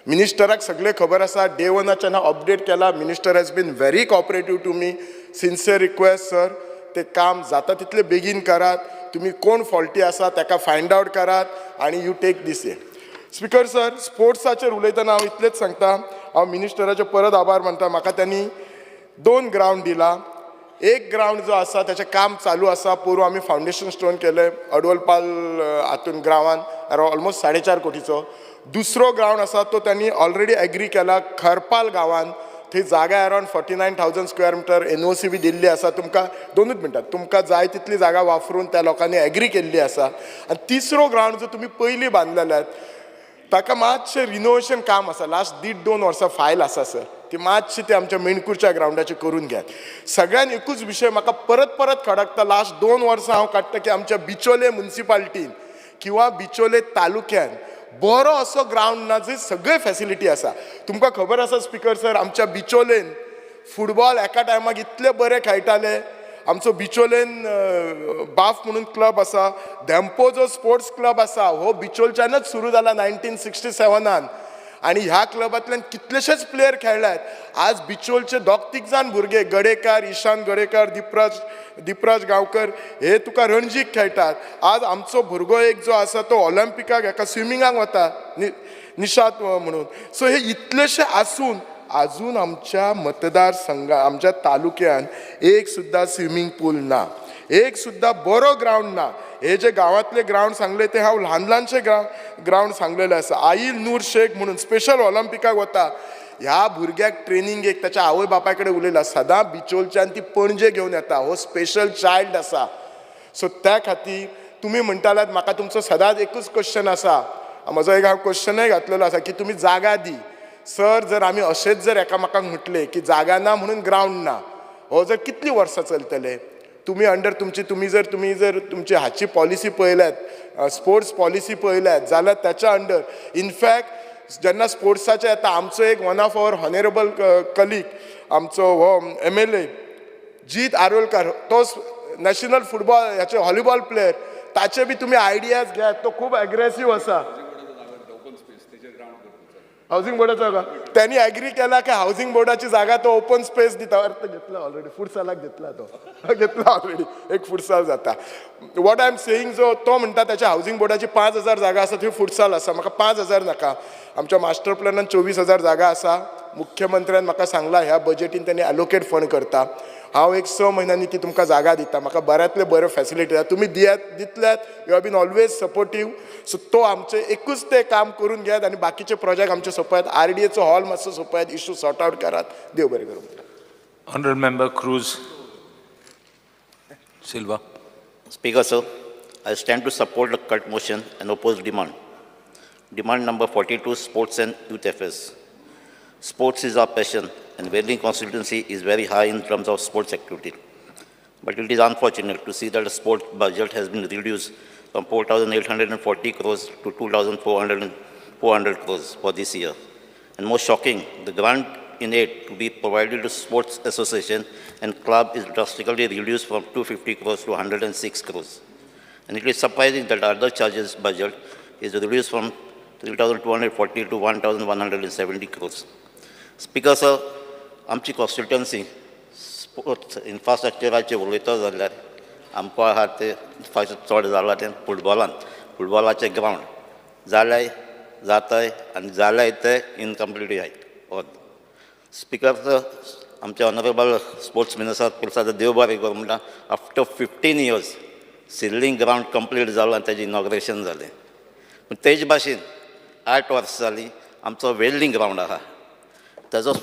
मिनिस्टराक सगळें खबर आसा, डे वनाच्यान हांव अपडेट केला. Minister has been very cooperative to me. Sincere request sir, तें काम जाता तितले बेगीन करात. तुमी कोण फॉल्टी आसा ताका फायंड आवट करात आनी you take this हे. स्पिकर सर, स्पोर्ट्साचेर उलयतना हांव इतलेंच सांगता, हांव मिनिस्टराचे परत आभार मानता. म्हाका त्यांनी 2 ग्रावंड दिला, एक ग्रावंड जो आसा ताचें काम चालू आसा. पोरूं आमी फावंडेशन स्टोन केलें अडवलपाल हातून ग्रावान, ऑलमोस्ट 4.5 कोटीचो. दुसरो ग्रावंड आसा तो त्यांनी ऑलरेडी एग्री केला खरपाल गांवान, थंय जागा अरावंड 49,000 स्क्वेअर मिटर NOC बी दिल्ली आसा. तुमकां 2 मिनटां तुमकां जाय तितली जागा वापरून त्या लोकांनी एग्री केल्ली आसा. आनी तिसरो ग्रावंड जो तुमी पयलीं बांदलेले ताका मातशें रिनोवेशन काम आसा, लास्ट 1.5-2 वर्सां फायल आसा सर, ती मातशी ती आमच्या मेणकूरच्या ग्रावंडाची करून घेयात. सगळ्यान एकूच विशय म्हाका परत परत खडकता, लास्ट 2 वर्सां हांव काडटा की आमच्या बिचोले मुन्सिपाल्टीन किंवा बिचोले तालुक्यान बरो असो ग्रावंड ना जंय सगळे फॅसिलिटी आसा. तुमकां खबर आसा स्पिकर सर, आमच्या बिचोलेन फुटबॉल एका टायमाक इतले बरे खेळटाले. आमचो बिचोलेन बाफ म्हणून क्लब आसा, धेंपो जो स्पोर्ट्स क्लब आसा हो बिचोलच्यानच सुरू जाला 1967. आनी ह्या क्लबांतल्यान कितलेशेच प्लेयर खेळ्ळ्यात. आज बिचोलचे 2-3 जाण भुरगे, गडेकार, ईशान गडेकार, दिपराज गांवकर, हे तुका रणजीक खेळटात. आज आमचो भुरगो एक जो आसा तो ऑलिम्पिकाक एका स्विमिंगाक वता, निशाद म्हणून. सो हे इतलेशे आसून आजून आमच्या मतदारसंघा आमच्या तालुक्यान एक सुद्दां स्विमींग पूल ना, एक सुद्दां बरो ग्रावंड ना. हे जे गांवांतले ग्रावंड सांगले ते हांव ल्हान ल्हानशे ग्रावंड सांगलेले आसा. आईल नूर शेख म्हणून स्पेशल ऑलिम्पिकाक वता, ह्या भुरग्याक ट्रेनिंग एक ताच्या आवय बापाय कडेन उलयला, सदां बिचोलच्यान ती पणजे घेवन येता, हो स्पेशल चायल्ड आसा. सो त्या खातीर तुमी म्हणटालात म्हाका तुमचो सदांच एकूच क्वेश्चन आसा, म्हजो एक हांव क्वेश्चनय घातलेलो आसा की तुमी जागा दी. सर जर आमी अशेंच जर एकामेकांक म्हटलें की जागा ना म्हणून ग्रावंड ना, हो जर कितलीं वर्सां चलतले? तुमी अंडर तुमची तुमी जर तुमची हाची पॉलिसी पळयल्यात, स्पोर्ट्स पॉलिसी पळयल्यात जाल्यार ताच्या अंडर इनफॅक्ट जेन्ना स्पोर्ट्साचे येता आमचो एक one of our honourable colleague आमचो हो MLA Jeet Arolkar, तो नॅशनल फुटबॉल ह्याचे व्हॉलीबॉल प्लेयर, ताचे बी तुमी आयडियाज घेयात, तो खूब एग्रेसीव आसा. हावजींग बोर्डाचो का त्यांनी एग्री केला की हावजींग बोर्डाची जागा तो ओपन स्पेस दिता. अर्थ घेतला ऑलरेडी, फुटसालाक घेतला तो घेतला ऑलरेडी, एक फुटसाल जाता. What I am saying, जो तो म्हणटा त्याच्या हावजींग बोर्डाची 5,000 जागा आसा थंय फुटसाल आसा, म्हाका 5,000 नाका. आमच्या मास्टर प्लॅनान 24,000 जागा आसा. मुख्यमंत्र्यान म्हाका सांगला ह्या बजेटीन त्यांनी एलोकेट फंड करता, हांव एक 6 म्हयन्यांनी ती तुमकां जागा दिता, म्हाका बऱ्यांतले बऱ्यो फॅसिलिटी जाय, तुमी दियात दितल्यात, you have been always supportive. So तो आमचें एकूच तें काम करून घेयात आनी बाकीचे प्रोजेक्ट आमचे सोंपयात. RDAचो हॉल मातसो सोंपयात, इशू सॉर्ट आवट करात. देव बरें करूं. Honourable member Cruz Silva. Speaker sir, I stand to support the cut motion and oppose demand. Demand number 42, sports and youth affairs. Sports is our passion, and Velim constituency is very high in terms of sports activity. But it is unfortunate to see that the sport budget has been reduced from 4,840 crores to 2,400 crores for this year. And most shocking, the grant in aid to be provided to sports association and club is drastically reduced from 250 crores to 106 crores. And it is surprising that other charges budget is reduced from 3,240 to 1,170 crores. Speaker sir, आमची constituency sports इन्फ्रास्ट्रक्चराचेर उलयता जाल्यार आमकां आहा ते चड जाला तें फुटबॉलान, फुटबॉलाचें ground जाल्यार जाताय आनी जाल्यार ते इनकम्प्लीट जायत. स्पिकर सर, आमचे ऑनरेबल स्पोर्ट्स मिनिस्टर पुरसाद देव बरें करूं म्हणटा, after 15 years Sillim ground complete जालो आनी तेजें इनॉग्रेशन जालें. पूण तेज भाशेन 8 वर्सां जालीं आमचो वेल्लिंग ग्रावंड आहा, ताजो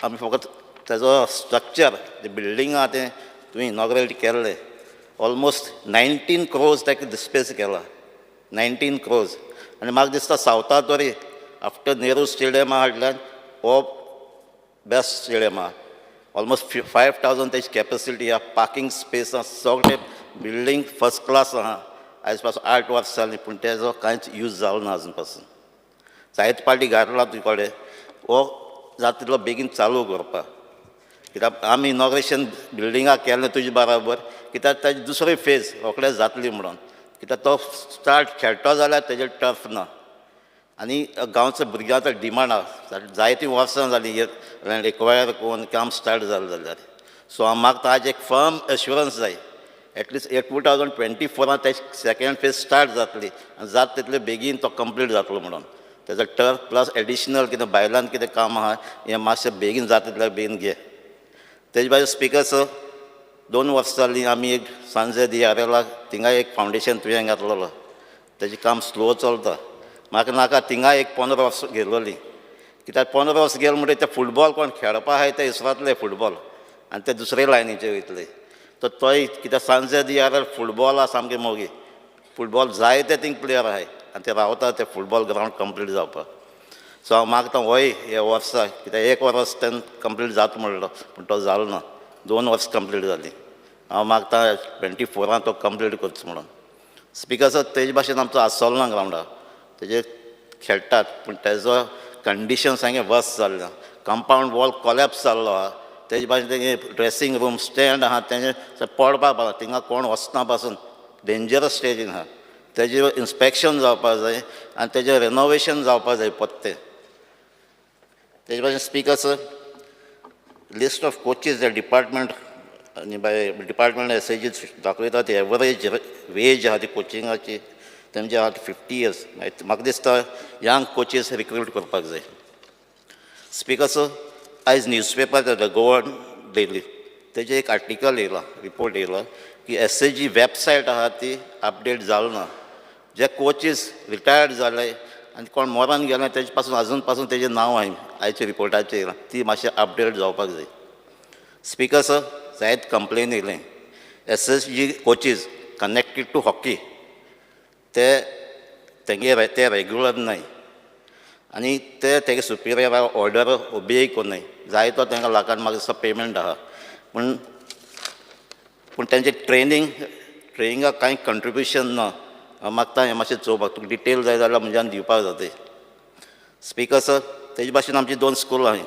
आमी फकत ताजो स्ट्रक्चर बिल्डींग आहा तें तुवें इनॉग्रेट केल्लें, ऑलमोस्ट 19 crores ताका डिस्पेस केला, 19 crores. आनी म्हाका दिसता सावथा तरी आफ्टर नेहरू स्टेडियमा हाडल्यान हो बेस्ट स्टेडियम आहा, ऑलमोस्ट 5,000 तेजी कॅपेसिटी आहा, पार्कींग स्पेस आहा, सगळें बिल्डींग फर्स्ट क्लास आहा. आयज पासून 8 वर्सां जालीं पूण तेजो कांयच यूज जालो ना आजून पासून. जायते पार्टी घातला तुजे कडेन हो जाता तितलो बेगीन चालू करपाक, कित्याक आमी इनॉग्रेशन बिल्डिंगाक केलें तुजे बराबर, कित्याक ताजी दुसरी फेज रोखडेच जातली म्हणून, कित्याक तो स्टार्ट खेळटो जाल्यार तेजेर टर्फ ना आनी गांवचो भुरग्यांचो डिमांड आहा, जायतीं वर्सां जालीं लँड एक्वायर करून काम स्टार्ट जालें जाल्यार. सो म्हाका ताजें एक फर्म एश्युरन्स जाय, एटलिस्ट 2024 तेजी सेकेंड फेज स्टार्ट जातली आनी जाता तितले बेगीन तो कंप्लीट जातलो म्हणून. तेजो टर्फ प्लस एडिशनल कितें भायल्यान कितें काम आहा हें मातशें बेगीन जाता तितले बेगीन घे. तेजे भायर स्पिकर सर, 2 वर्सां जालीं आमी एक सांजे दियारेला थिंगा एक फावंडेशन तुवें घातलेलो, तेजें काम स्लो चलता. म्हाका नाका थिंगा एक 15 वर्सां गेलोलीं, कित्याक 15 वर्सां गेले म्हणटकीर ते फुटबॉल कोण खेळपा आहाय ते इसरांतले फुटबॉल आनी ते दुसरे लायनीचे वयतले. तर तोय कित्याक सांजे दियारेल फुटबॉल सामकें मोगी, फुटबॉल जायते थिंग प्लेयर आहाय आनी ते रावता ते फुटबॉल ग्रावंड कंप्लीट जावपाक. सो हांव मागता होय हे वर्सा, कित्याक 1 वर्स तेन्ना कंप्लीट जाता म्हणलो पूण तो जालो ना, 2 वर्सां कंप्लीट जालीं. हांव मागता 24 तो कंप्लीट करचो म्हणून. स्पिकर सर, तेजे भाशेन आमचो आसोलना ग्रावंडार तेजे खेळटात पूण तेजो कंडिशन सामकें वर्स जाल्लें आहा, कंपावंड वॉल कॉलेप्स जाल्लो आहा. तेजे भाशेन तेगे ड्रेसींग रूम स्टँड आहा तेजें पडपा पावला, थिंगा कोण वचना पासून डेंजरस स्टेजीन आहा. तेजें इन्स्पेक्शन जावपाक जाय आनी तेजें रेनोवेशन जावपाक जाय पत्ते. तेजे भाशेन speaker sir, list of coaches department आनी बाय डिपार्टमेंट एस एजी दाखयता ती एवरेज वेज आहा ती कोचिंगाची तेमचे आहा 50 इयर्स. म्हाका दिसता यंग कोचीस रिक्रूट करपाक जाय. स्पिकर सर, आयज न्यूजपेपर the Goa daily तेजें एक आर्टिकल येयलां, रिपोर्ट येयला की एस ए जी वेबसायट आहा ती अपडेट जाल ना. जे कोचीस रिटायर्ड जाले आनी कोण मरोन गेले तेजे पासून आजून पासून तेजें नांव आहा आयच्या रिपोर्टाचेर येयलां, ती मातशें अपडेट जावपाक जाय. स्पिकर सर, जायत कंप्लेन येयलें S S G coaches connected to hockey ते तेंगे ते रेगुलर न्हय आनी ते तेगे सुपिरियर ऑर्डर ओबेय कोन्नाय, जायतो तेंकां लाखान म्हाका दिसता पेमेंट आहा पूण पूण तेंचे ट्रेनिंगाक कांय कंट्रिब्युशन ना. हांव मागता हें मातशें चोवपाक, तुका डिटेल जाय जाल्यार म्हज्यान दिवपाक जाता. स्पिकर सर, तेजे भाशेन आमची 2 स्कुलां आहाय,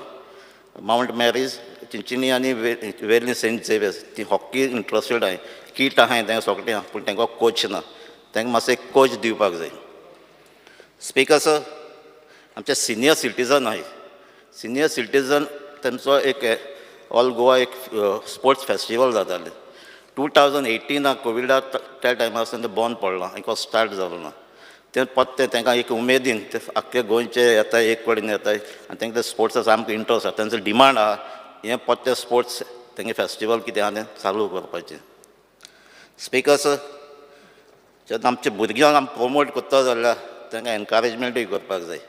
मावंट मॅरीज चिंचिनी आनी वेर्ली सेंट झेवियर्स, ती हॉकी इंट्रस्टेड आहाय, कीट आहाय तेंका सगळें आहा पूण तेंकां कोच ना, तेंकां मातसो एक कोच दिवपाक जाय. स्पिकर सर, आमचे सिनियर सिटीजन आहाय, सिनियर सिटीजन तेंचो एक ऑल गोवा एक स्पोर्ट्स फेस्टिवल जातालें. 2018 कोविडा त्या टायमार आसतना तें बंद पडलां, आनी स्टार्ट जालो ना. तें पत्तें तेंकां एक उमेदीन ते आख्खे गोंयचे येता एक कडेन येता आनी तेंकां ते स्पोर्ट्सा सामको इंट्रस्ट आसा, तेंचो डिमांड आहा हें पत्ते स्पोर्ट्स तेंगे फेस्टिवल कितें आहा तें चालू करपाचें. स्पिकर सर, जेन्ना आमच्या भुरग्यांक आमी प्रोमोट करता जाल्यार तेंकां एनकरेजमेंटूय करपाक जाय.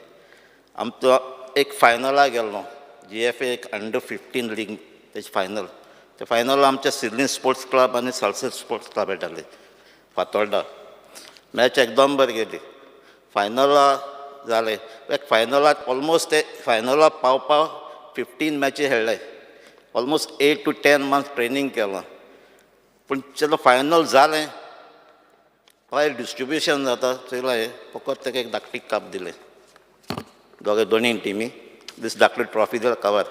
आमचो एक फायनलाक गेल्लो जी एफ ए एक अंडर 15 लीग तेजे फायनल, ते फायनल आमच्या सिडनी स्पोर्ट्स क्लब आनी सालसेट स्पोर्ट्स क्लब येताले फातोर्डा. मॅच एकदम बरी गेली, फायनला जालें. एक फायनलाक ऑलमोस्ट ते फायनलाक पावपाक 15 मॅची खेळ्ळे, almost 8 to 10 months training केलां. पूण जेन्ना फायनल जालें प्रायज डिस्ट्रिब्युशन जाता चोयलां हें फकत ताका एक धाकटी काप दिलें दोगे दोनूय टिमी, दीस धाकटी ट्रॉफी दिल्या cover.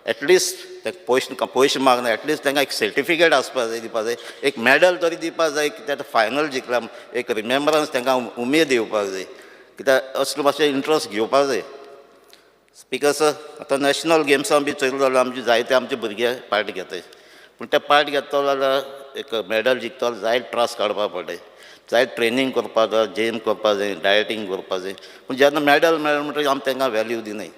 At least ताका पयशे मागना, एटलिस्ट तांकां एक सर्टिफिकेट आसपा जाय, दिवपा जाय, एक मॅडल तरी दिवपा जाय कित्याक आतां फायनल जिखला एक रिमेम्बरन्स तांकां उमेद येवपाक जाय, कित्याक असलो मातशें इंट्रस्ट घेवपाक जाय. स्पिकर सर, आतां नॅशनल गेम्सान बी चोयलें जाल्यार आमचे जायते आमचे भुरगे पार्ट घेताय, पूण ते पार्ट घेतलो जाल्यार एक मॅडल जिखतलो जायते त्रास काडपा पडटाय, जायते ट्रेनींग करपा जाय, जीम करपा जाय, डायटींग करपा जाय. पूण जेन्ना मॅडल मेळ्ळें म्हणटकीर आमी तांकां वेल्यू दिनाय.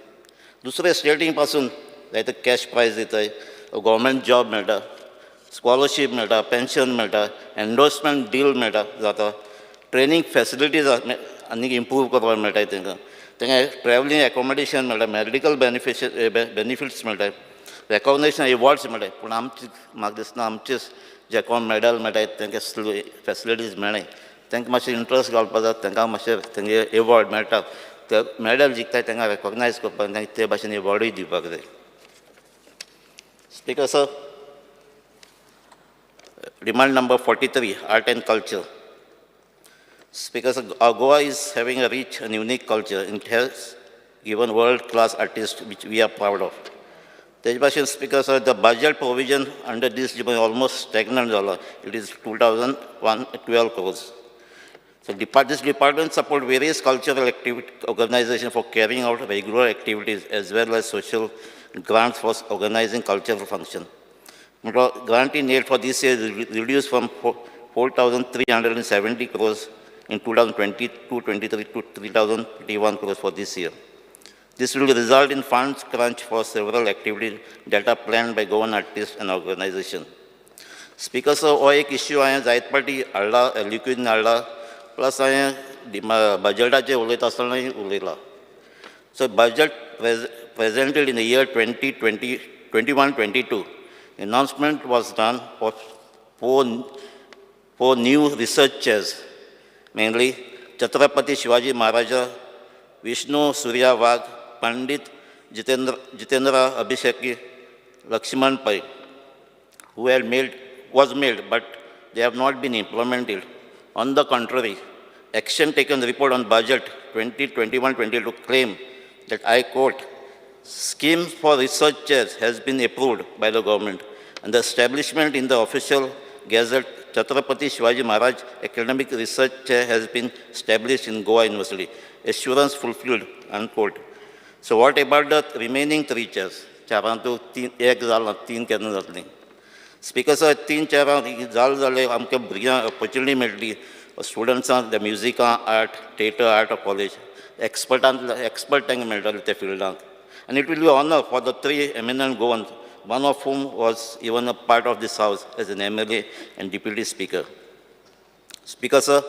दुसरे स्टेटींग पासून जायते कॅश प्रायज दिताय, गव्हर्मेंट जॉब मेळटा, स्कॉलरशीप मेळटा, पेन्शन मेळटा, एन्डोर्समेंट डील मेळटा जाता, ट्रेनींग फेसिलिटीज आनीक इम्प्रूव करपाक मेळटा तांकां, तांकां ट्रॅवलिंग एकोमोडेशन मेळटा, मेडिकल बेनिफिट्स मेळटा, रेकोगनेशन एवॉर्ड्स मेळटा. पूण आमचे म्हाका दिसना आमचे जे कोण मॅडल मेळटा तांकां फेसिलिटीज मेळनाय, तांकां मातशें इंट्रस्ट घालपा जाय, तांकां मातशें तेंगे एवॉर्ड मेळटा ते मॅडल जिखताय तांकां रेकोगनायज करपाक तांकां ते भाशेन एवॉर्डूय दिवपाक जाय. Speaker sir, demand number 43, art and culture. Speaker sir, Goa is having a rich and unique culture and it has given world-class artists which we are proud of. तेज भाशेन speaker sir, the budget provision under this is almost stagnant जाला. It is 2012 crores. So this department support various cultural activity organizations for carrying out regular activities as well as social grants for organizing cultural function. Grant in aid for this year is reduced from 4,370 crores in 2022-23 to 3,031 crores for this year. This will result in funds crunch for several activities that are planned by Goan artists and organizations. Speaker sir, हो एक issue हांवें जायत पाटी हाडला, एलक्यून हाडला, plus हांवें बजटाचेर उलयता आसतनाय उलयला. So budget presented in the year 2020, 21-22, announcement was done for four new research chairs, mainly Chhatrapati Shivaji Maharaja, Vishnu Surya Wagh, Pandit Jitendra Abhisheki, Lakshman Pai, who had made, was made, but they have not been implemented. On the contrary, action taken report on budget 2021-22 claim that, I quote, "Scheme for research chairs has been approved by the government and the establishment in the official gazette Chhatrapati Shivaji Maharaj Academic Research Chair has been established in Goa University. Assurance fulfilled," unquote. So what about the remaining three chairs? चारांतू तीन एक जाला, तीन केन्ना जातली? Speaker sir, तीन चेरां जाल जाल्यार आमकां भुरग्यांक ऑपॉर्च्युनिटी मेळटली, स्टुडंट्सांक the म्युजिकां, art, theatre art of college एक्सपर्टांत expert तांकां मेळटले त्या फिल्डांत. आनी it will be honour for the three eminent Goans, one of whom was even a part of this house as an MLA and deputy speaker. Speaker sir,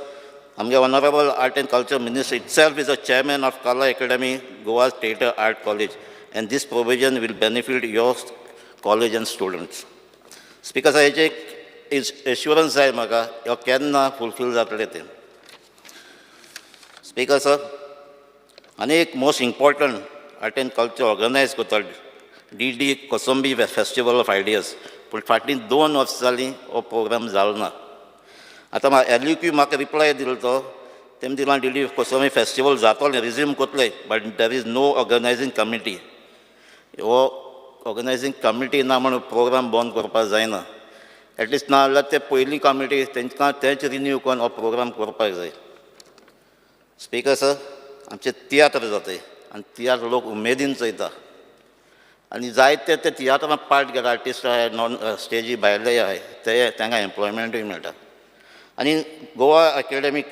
आमगे honourable art and culture minister itself is a chairman of Kala Academy, Goa's Theatre Art College, and this provision will benefit your college and students. Speaker sir, हेचे एक assurance जाय म्हाका, ह्यो केन्ना fulfil जातलें तें. Speaker sir, आनी एक most important art and culture organise करता D D Kosambi festival of ideas, पूण फाटलीं 2 वर्सां जालीं हो प्रोग्राम जालो ना. आतां म्हाका एल यू क्यू म्हाका रिप्लाय दिलो तो तेमी दिलां डी डी कोसंबी फेस्टिवल जातलें, रिज्यूम करतले, but there is no organising committee. हो ऑर्गनायझींग कमिटी ना म्हणून प्रोग्राम बंद करपाक जायना. एटलिस्ट ना जाल्यार ते पयली कमिटी तेंकां तेंच रिन्यू करून हो प्रोग्राम करपाक जाय. स्पीकर सर, आमचे तियात्र जाताय आनी तियात्र लोक उमेदीन चोयता आनी जायते ते तियात्रांत पार्ट घेता, आर्टिस्ट आहाय, नॉन स्टेजी भायले आहाय, ते तांकां एम्प्लॉयमेंटूय मेळटा. आनी Goa academic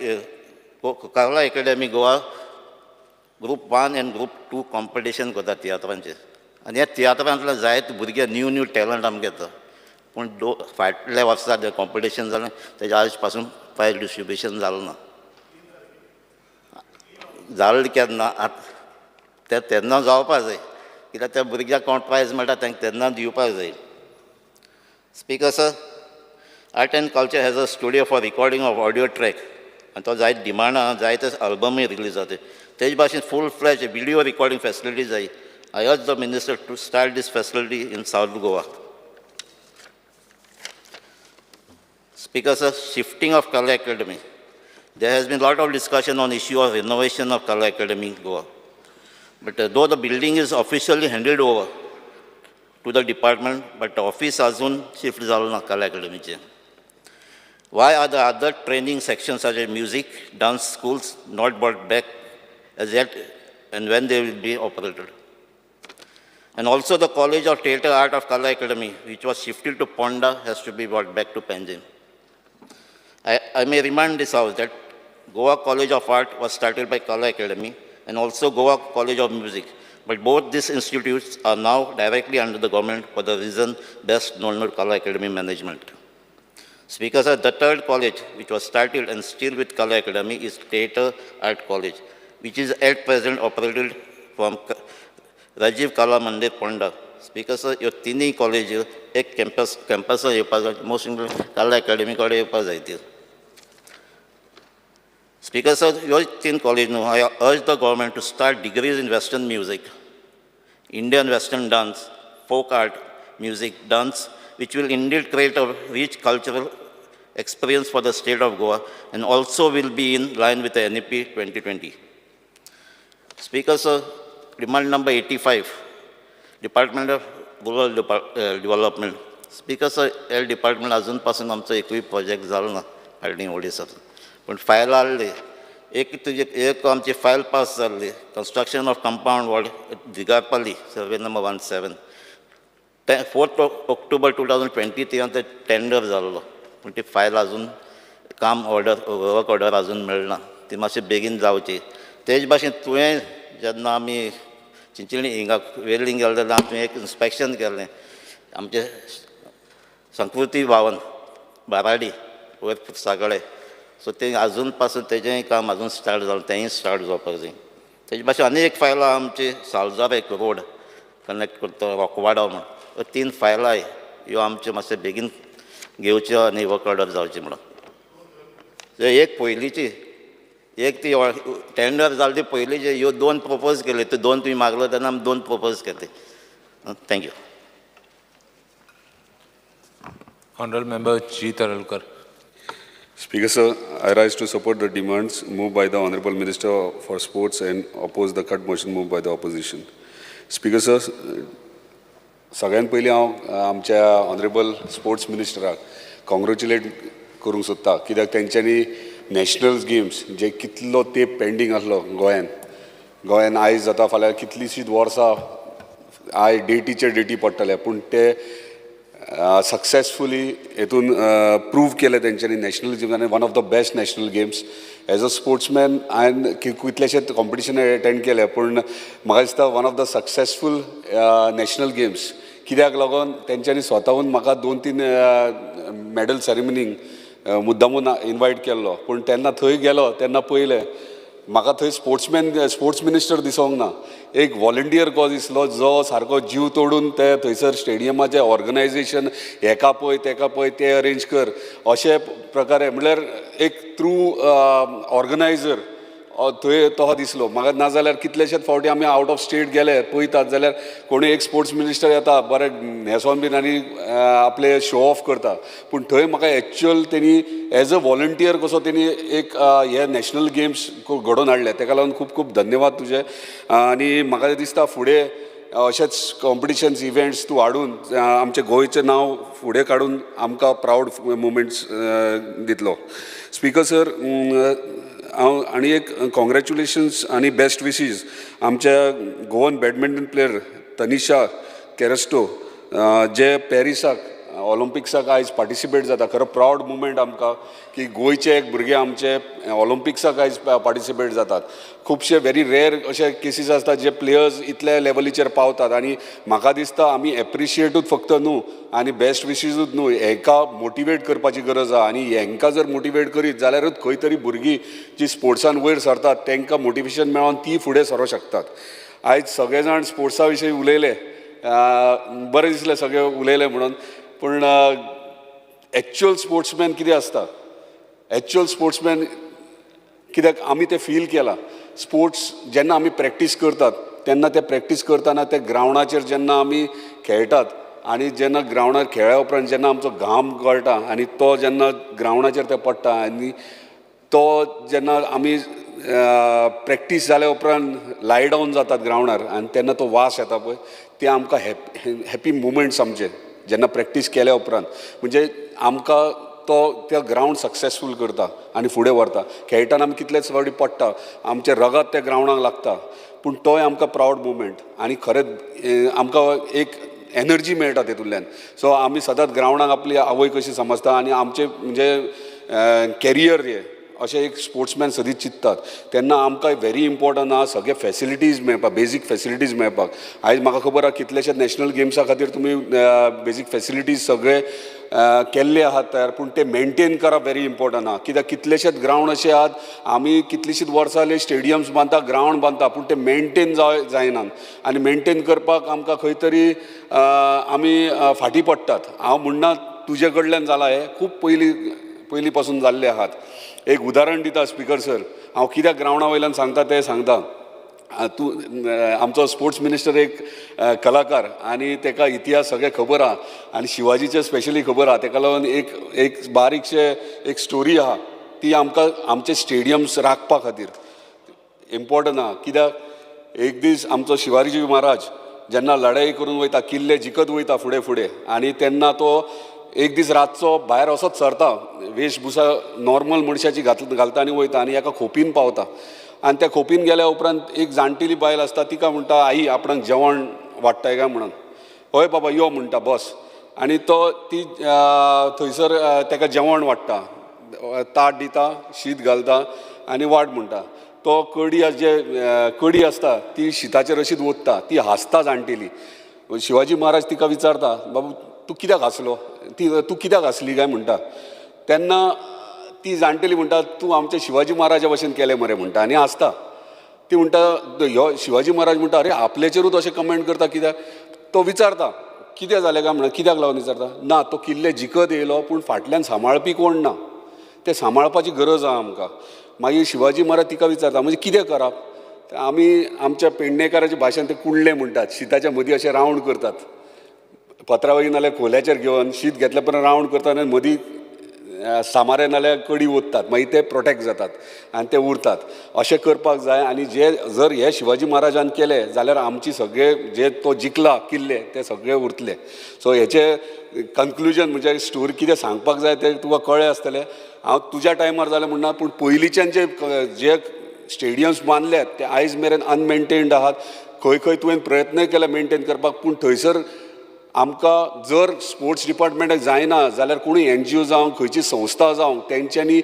Kala academy Goa group 1 and group 2 competition करता तियात्रांचेर आनी ह्या तियात्रांतल्यान जायते भुरगे न्यू न्यू टॅलंट आमकां येता, पूण फाटल्या वर्सा जें कॉम्पिटिशन जालें तेज्या आज पासून प्रायज डिस्ट्रिब्युशन जालें ना. जालें केन्ना आतां तें तेन्ना जावपा जाय, कित्याक त्या भुरग्याक कोण प्रायज मेळटा तांकां तेन्ना दिवपाक जाय. Speaker sir, art and culture has a studio for recording of audio track आनी तो जायते डिमांड आहा, जायते अल्बमूय रिलीज जाता. तेज भाशेन full fledge video recording facility जाय. I urge the minister to start this facility in South Goa. Speaker sir, shifting of Kala Academy. There has been a lot of discussion on issue of renovation of Kala Academy Goa. But though the building is officially handed over to the department, but the office azun shift जालो ना Kala Academy che. Why are the other training sections such as music, dance schools not brought back as yet, and when they will be operated? And also the College of Theatre Art of Kala Academy, which was shifted to Ponda, has to be brought back to Panjim. I may remind this house that Goa College of Art was started by Kala Academy and also Goa College of Music. But both these institutes are now directly under the government for the reason best known to Kala Academy management. Speaker sir, the third college which was started and still with Kala Academy is Theatre Art College, which is at present operated from Rajiv Kala Mandir, Ponda. Speaker sir, ह्यो तिनूय college एक कॅम्पसार येवपाक जाय, most important कला academy कडेन येवपाक जाय त्यो. स्पीकर सर, ह्यो तीन कॉलेज न्हू, I urge the government to start degrees in western music, Indian western dance, folk art, music, dance, which will indeed create a rich cultural experience for the state of Goa and also will be in line with the NEP 2020. Speaker sir, demand number 85, Department of Rural Development. Speaker sir, L department अजून पासून आमचो एकूय project जालो ना फाटलीं व्हडली sir, पूण file आहली एक तुजे एक आमची फायल पास जाल्ली, construction of compound wall Digarpali, survey number 17, 4 October 2023 ते टेंडर जाल्लो, पूण ती फायल अजून काम ऑर्डर वर्क ऑर्डर अजून मेळना, ती मातशी बेगीन जावची. तेज भाशेन तुवें जेन्ना आमी चिंचणी हिंगा वेर्लिंग गेले तेन्ना तुवें एक इन्स्पेक्शन केल्लें आमचें संस्कृती भवन, बाराडी वयर सागळे, सो तें आजून पासून तेजेंय काम आजून स्टार्ट जालें, तेंय स्टार्ट जावपाक जाय. तेजे भाशेन आनी एक फायल आहा आमची, सालजार एक रोड कनेक्ट करता रोकवाडो म्हण. ह्यो 3 फायलां ह्यो आमच्यो मातशें बेगीन घेवच्यो आनी वर्क ऑर्डर जावची म्हणून. एक पयलींची एक ती टेंडर जाली ती पयलींची, ह्यो 2 प्रपोज केल्यो, त्यो 2 तुमी मागलो तेन्ना आमी 2 प्रपोज केले. Thank you. Honorable Member G. Taralkar. Speaker sir, I rise to support the demands moved by the Honorable Minister for Sports and oppose the cut motion moved by the opposition. Speaker sir, सगळ्यात पयलीं हांव आमच्या honourable sports मिनिस्टराक congratulate करूंक सोदता, कित्याक तेंच्यांनी national games जे कितलो तेंप पेंडींग आसलो गोंयान, गोंयान आयज जाता फाल्यां कितलींशींच वर्सां आयज डेटीचेर डेटी पडटले, पूण ते सक्सेसफुली हेतून प्रूव केलें तेंच्यांनी नॅशनल गेम्स आनी one of the best national games. As a sportsman हांवें कितलेशेच कॉम्पिटिशन एटेंड केले, पूण म्हाका दिसता one of the successful national games, कित्याक लागून तेंच्यांनी स्वताहून म्हाका 2-3 मॅडल सेरेमनीक मुद्दामून इनवायट केल्लो, पूण तेन्ना थंय गेलो तेन्ना पळयलें म्हाका थंय स्पोर्ट्स मिनिस्टर दिसोंक ना, एक वॉलंटियर कसो दिसलो जो सारको जीव तोडून ते थंयसर स्टेडियमाचें ऑर्गनायजेशन हेका पळय तेका पळय ते अरेंज कर अशे प्रकारे, म्हणल्यार एक थ्रू ऑर्गनायजर थंय तो दिसलो म्हाका. नाजाल्यार कितलेशेच फावटी आमी आवट ऑफ स्टेट गेले पळयतात जाल्यार कोणूय एक स्पोर्ट्स मिनिस्टर येता बरें न्हेसोन बीन आनी आपले शो ऑफ करता, पूण थंय म्हाका एक्चुअल तेणी एज अ वॉलंटियर कसो तेणी एक हे नॅशनल गेम्स घडोवन हाडले, तेका लागून खूब खूब धन्यवाद तुजे. आनी म्हाका दिसता फुडें अशेंच कॉम्पिटिशन्स इव्हेंट्स तूं हाडून आमचें गोंयचें नांव फुडें काडून आमकां प्रावड मुमेंट्स दितलो. स्पीकर सर, हांव आनी एक कॉंग्रेच्युलेशन्स आनी बेस्ट विशीज आमच्या Goan badminton player Tanisha Crasto जे पॅरिसाक ऑलिम्पिक्साक आयज पार्टिसिपेट जाता. खरो प्रावड मुमेंट आमकां की गोंयचे एक भुरगे आमचे ऑलिम्पिक्साक आयज पार्टिसिपेट जातात. खुबशे व्हेरी रेर अशे केसीस आसतात जे प्लेयर्स इतल्या लेवलीचेर पावतात, आनी म्हाका दिसता आमी एप्रिशिएटूच फक्त न्हू आनी बेस्ट विशीजूच न्हू, हेंकां मोटिवेट करपाची गरज आसा. आनी हेंकां जर मोटिवेट करीत जाल्यारूच खंय तरी भुरगीं जी स्पोर्ट्सान वयर सरतात तेंकां मोटिवेशन मेळोन ती फुडें सरोंक शकतात. आयज सगळे जाण स्पोर्ट्सा विशीं उलयले, बरें दिसलें सगळे उलयले म्हणून, पूण एक्चुअल स्पोर्ट्समॅन कितें आसता, एक्चुअल स्पोर्ट्समॅन कित्याक आमी तें फील केलां. स्पोर्ट्स जेन्ना आमी प्रॅक्टीस करतात तेन्ना ते प्रॅक्टीस करतना ते ग्रावंडाचेर जेन्ना आमी खेळटात आनी जेन्ना ग्रावंडार खेळ्ळ्या उपरांत जेन्ना आमचो घाम गळटा आनी तो जेन्ना ग्रावंडाचेर ते पडटा आनी तो जेन्ना आमी प्रॅक्टीस जाल्या उपरांत लाय डावन जातात ग्रावंडार आनी तेन्ना तो वास येता पळय, ते आमकां हॅपी मुमेंट्स आमचे जेन्ना प्रॅक्टीस केल्या उपरांत, म्हणजे आमकां तो त्या ग्रावंड सक्सेसफूल करता आनी फुडें व्हरता. खेळटना आमी कितलेच फावटी पडटा, आमचें रगत त्या ग्रावंडाक लागता, पूण तोय आमकां प्रावड मुमेंट आनी खरेंच आमकां एक एनर्जी मेळटा तेतूंतल्यान. सो आमी सदांच ग्रावंडाक आपली आवय कशी समजता आनी आमचें म्हणजे कॅरियर हें अशें एक स्पोर्ट्समॅन सदींच चिंततात तेन्ना आमकां व्हेरी इम्पॉर्टंट आहा सगळे फॅसिलिटीज मेळपाक, बेजीक फॅसिलिटीज मेळपाक. आयज म्हाका खबर आहा कितलेशेच नॅशनल गेम्सा खातीर तुमी बेजीक फॅसिलिटीज सगळे केल्ले आहात तयार, पूण ते मेनटेन करप व्हेरी इम्पॉर्टंट आहा. कित्याक कितलेशेच ग्रावंड अशे आहात, आमी कितलींशींच वर्सां जालीं स्टेडियम्स बांदता, ग्रावंड बांदता, पूण ते मेनटेन जायनात आनी मेनटेन करपाक आमकां खंय तरी आमी फाटीं पडटात. हांव म्हणना तुजे कडल्यान जालां हें, खूब पयलीं पासून जाल्ले आहात. एक उदाहरण दिता स्पीकर सर, हांव कित्याक ग्रावंडा वयल्यान सांगता तें सांगता. तूं आमचो स्पोर्ट्स मिनिस्टर एक कलाकार आनी तेका इतिहास सगळें खबर आहा आनी शिवाजीचें स्पेशली खबर आहा, तेका लागून एक एक बारीकशें एक स्टोरी आहा ती आमकां आमचे स्टेडियम्स राखपा खातीर इम्पॉर्टंट आहा. कित्याक एक दीस आमचो शिवाजी महाराज जेन्ना लढाई करून वयता, किल्ले जिखत वयता फुडें फुडें, आनी तेन्ना तो एक दीस रातचो भायर असोच सरता, वेशभुशा नॉर्मल मनशाची घालता आनी वयता आनी एका खोपीन पावता. आनी त्या खोपीन गेल्या उपरांत एक जाणटेली बायल आसता, तिका म्हणटा आई आपणाक जेवण वाडटाय काय म्हणून. हय बाबा यो म्हणटा बस, आनी तो ती थंयसर तेका जेवण वाडटा, ताट दिता, शीत घालता आनी वाड म्हणटा. तो कडी जे कडी आसता ती शिताचेर अशीच ओतता, ती हांसता जाणटेली. शिवाजी महाराज तिका विचारता, बाबू तूं कित्याक हांसलो, ती तूं कित्याक हांसली काय म्हणटा. तेन्ना ती जाणटेली म्हणटा तूं आमच्या शिवाजी महाराजा भशेन केलें मरे म्हणटा आनी हांसता. ती म्हणटा ह्यो शिवाजी महाराज म्हणटा अरे आपल्याचेरूच अशें कमेंट करता कित्याक. तो विचारता कितें जालें काय म्हणून, कित्याक लागून विचारता ना तो किल्ले जिखत येयलो पूण फाटल्यान सांबाळपी कोण ना, ते सांबाळपाची गरज आहा आमकां. मागीर शिवाजी महाराज तिका विचारता म्हणजे कितें करप. आमी आमच्या पेडणेकाराच्या भाशेन ते कुंडले म्हणटात, शिताच्या मदीं अशें रावंड करतात, पत्रावळी नाल्यार खोल्याचेर घेवन शीत घेतल्या उपरांत रावंड करतात आनी मदीं सामारे नाल्यार कडी ओततात, मागीर ते प्रोटेक्ट जातात आनी ते उरतात. अशें करपाक जाय. आनी जे जर हे शिवाजी महाराजान केले जाल्यार आमची सगळे जे तो जिखला किल्ले ते सगळे उरतले. सो हेचे कन्क्लुजन म्हणजे स्टोरी कितें सांगपाक जाय तें तुका कळ्ळें आसतलें. हांव तुज्या टायमार जालें म्हणना, पूण पयलींच्यान जे जे स्टेडियम्स बांदल्यात ते आयज मेरेन अनमेंटेन्ड आहात. खंय खंय तुवें प्रयत्नय केले मेंटेन करपाक, पूण थंयसर आमकां जर स्पोर्ट्स डिपार्टमेंटाक जायना जाल्यार कोणूय एनजीओ जावं खंयची संस्था जावं तेंच्यांनी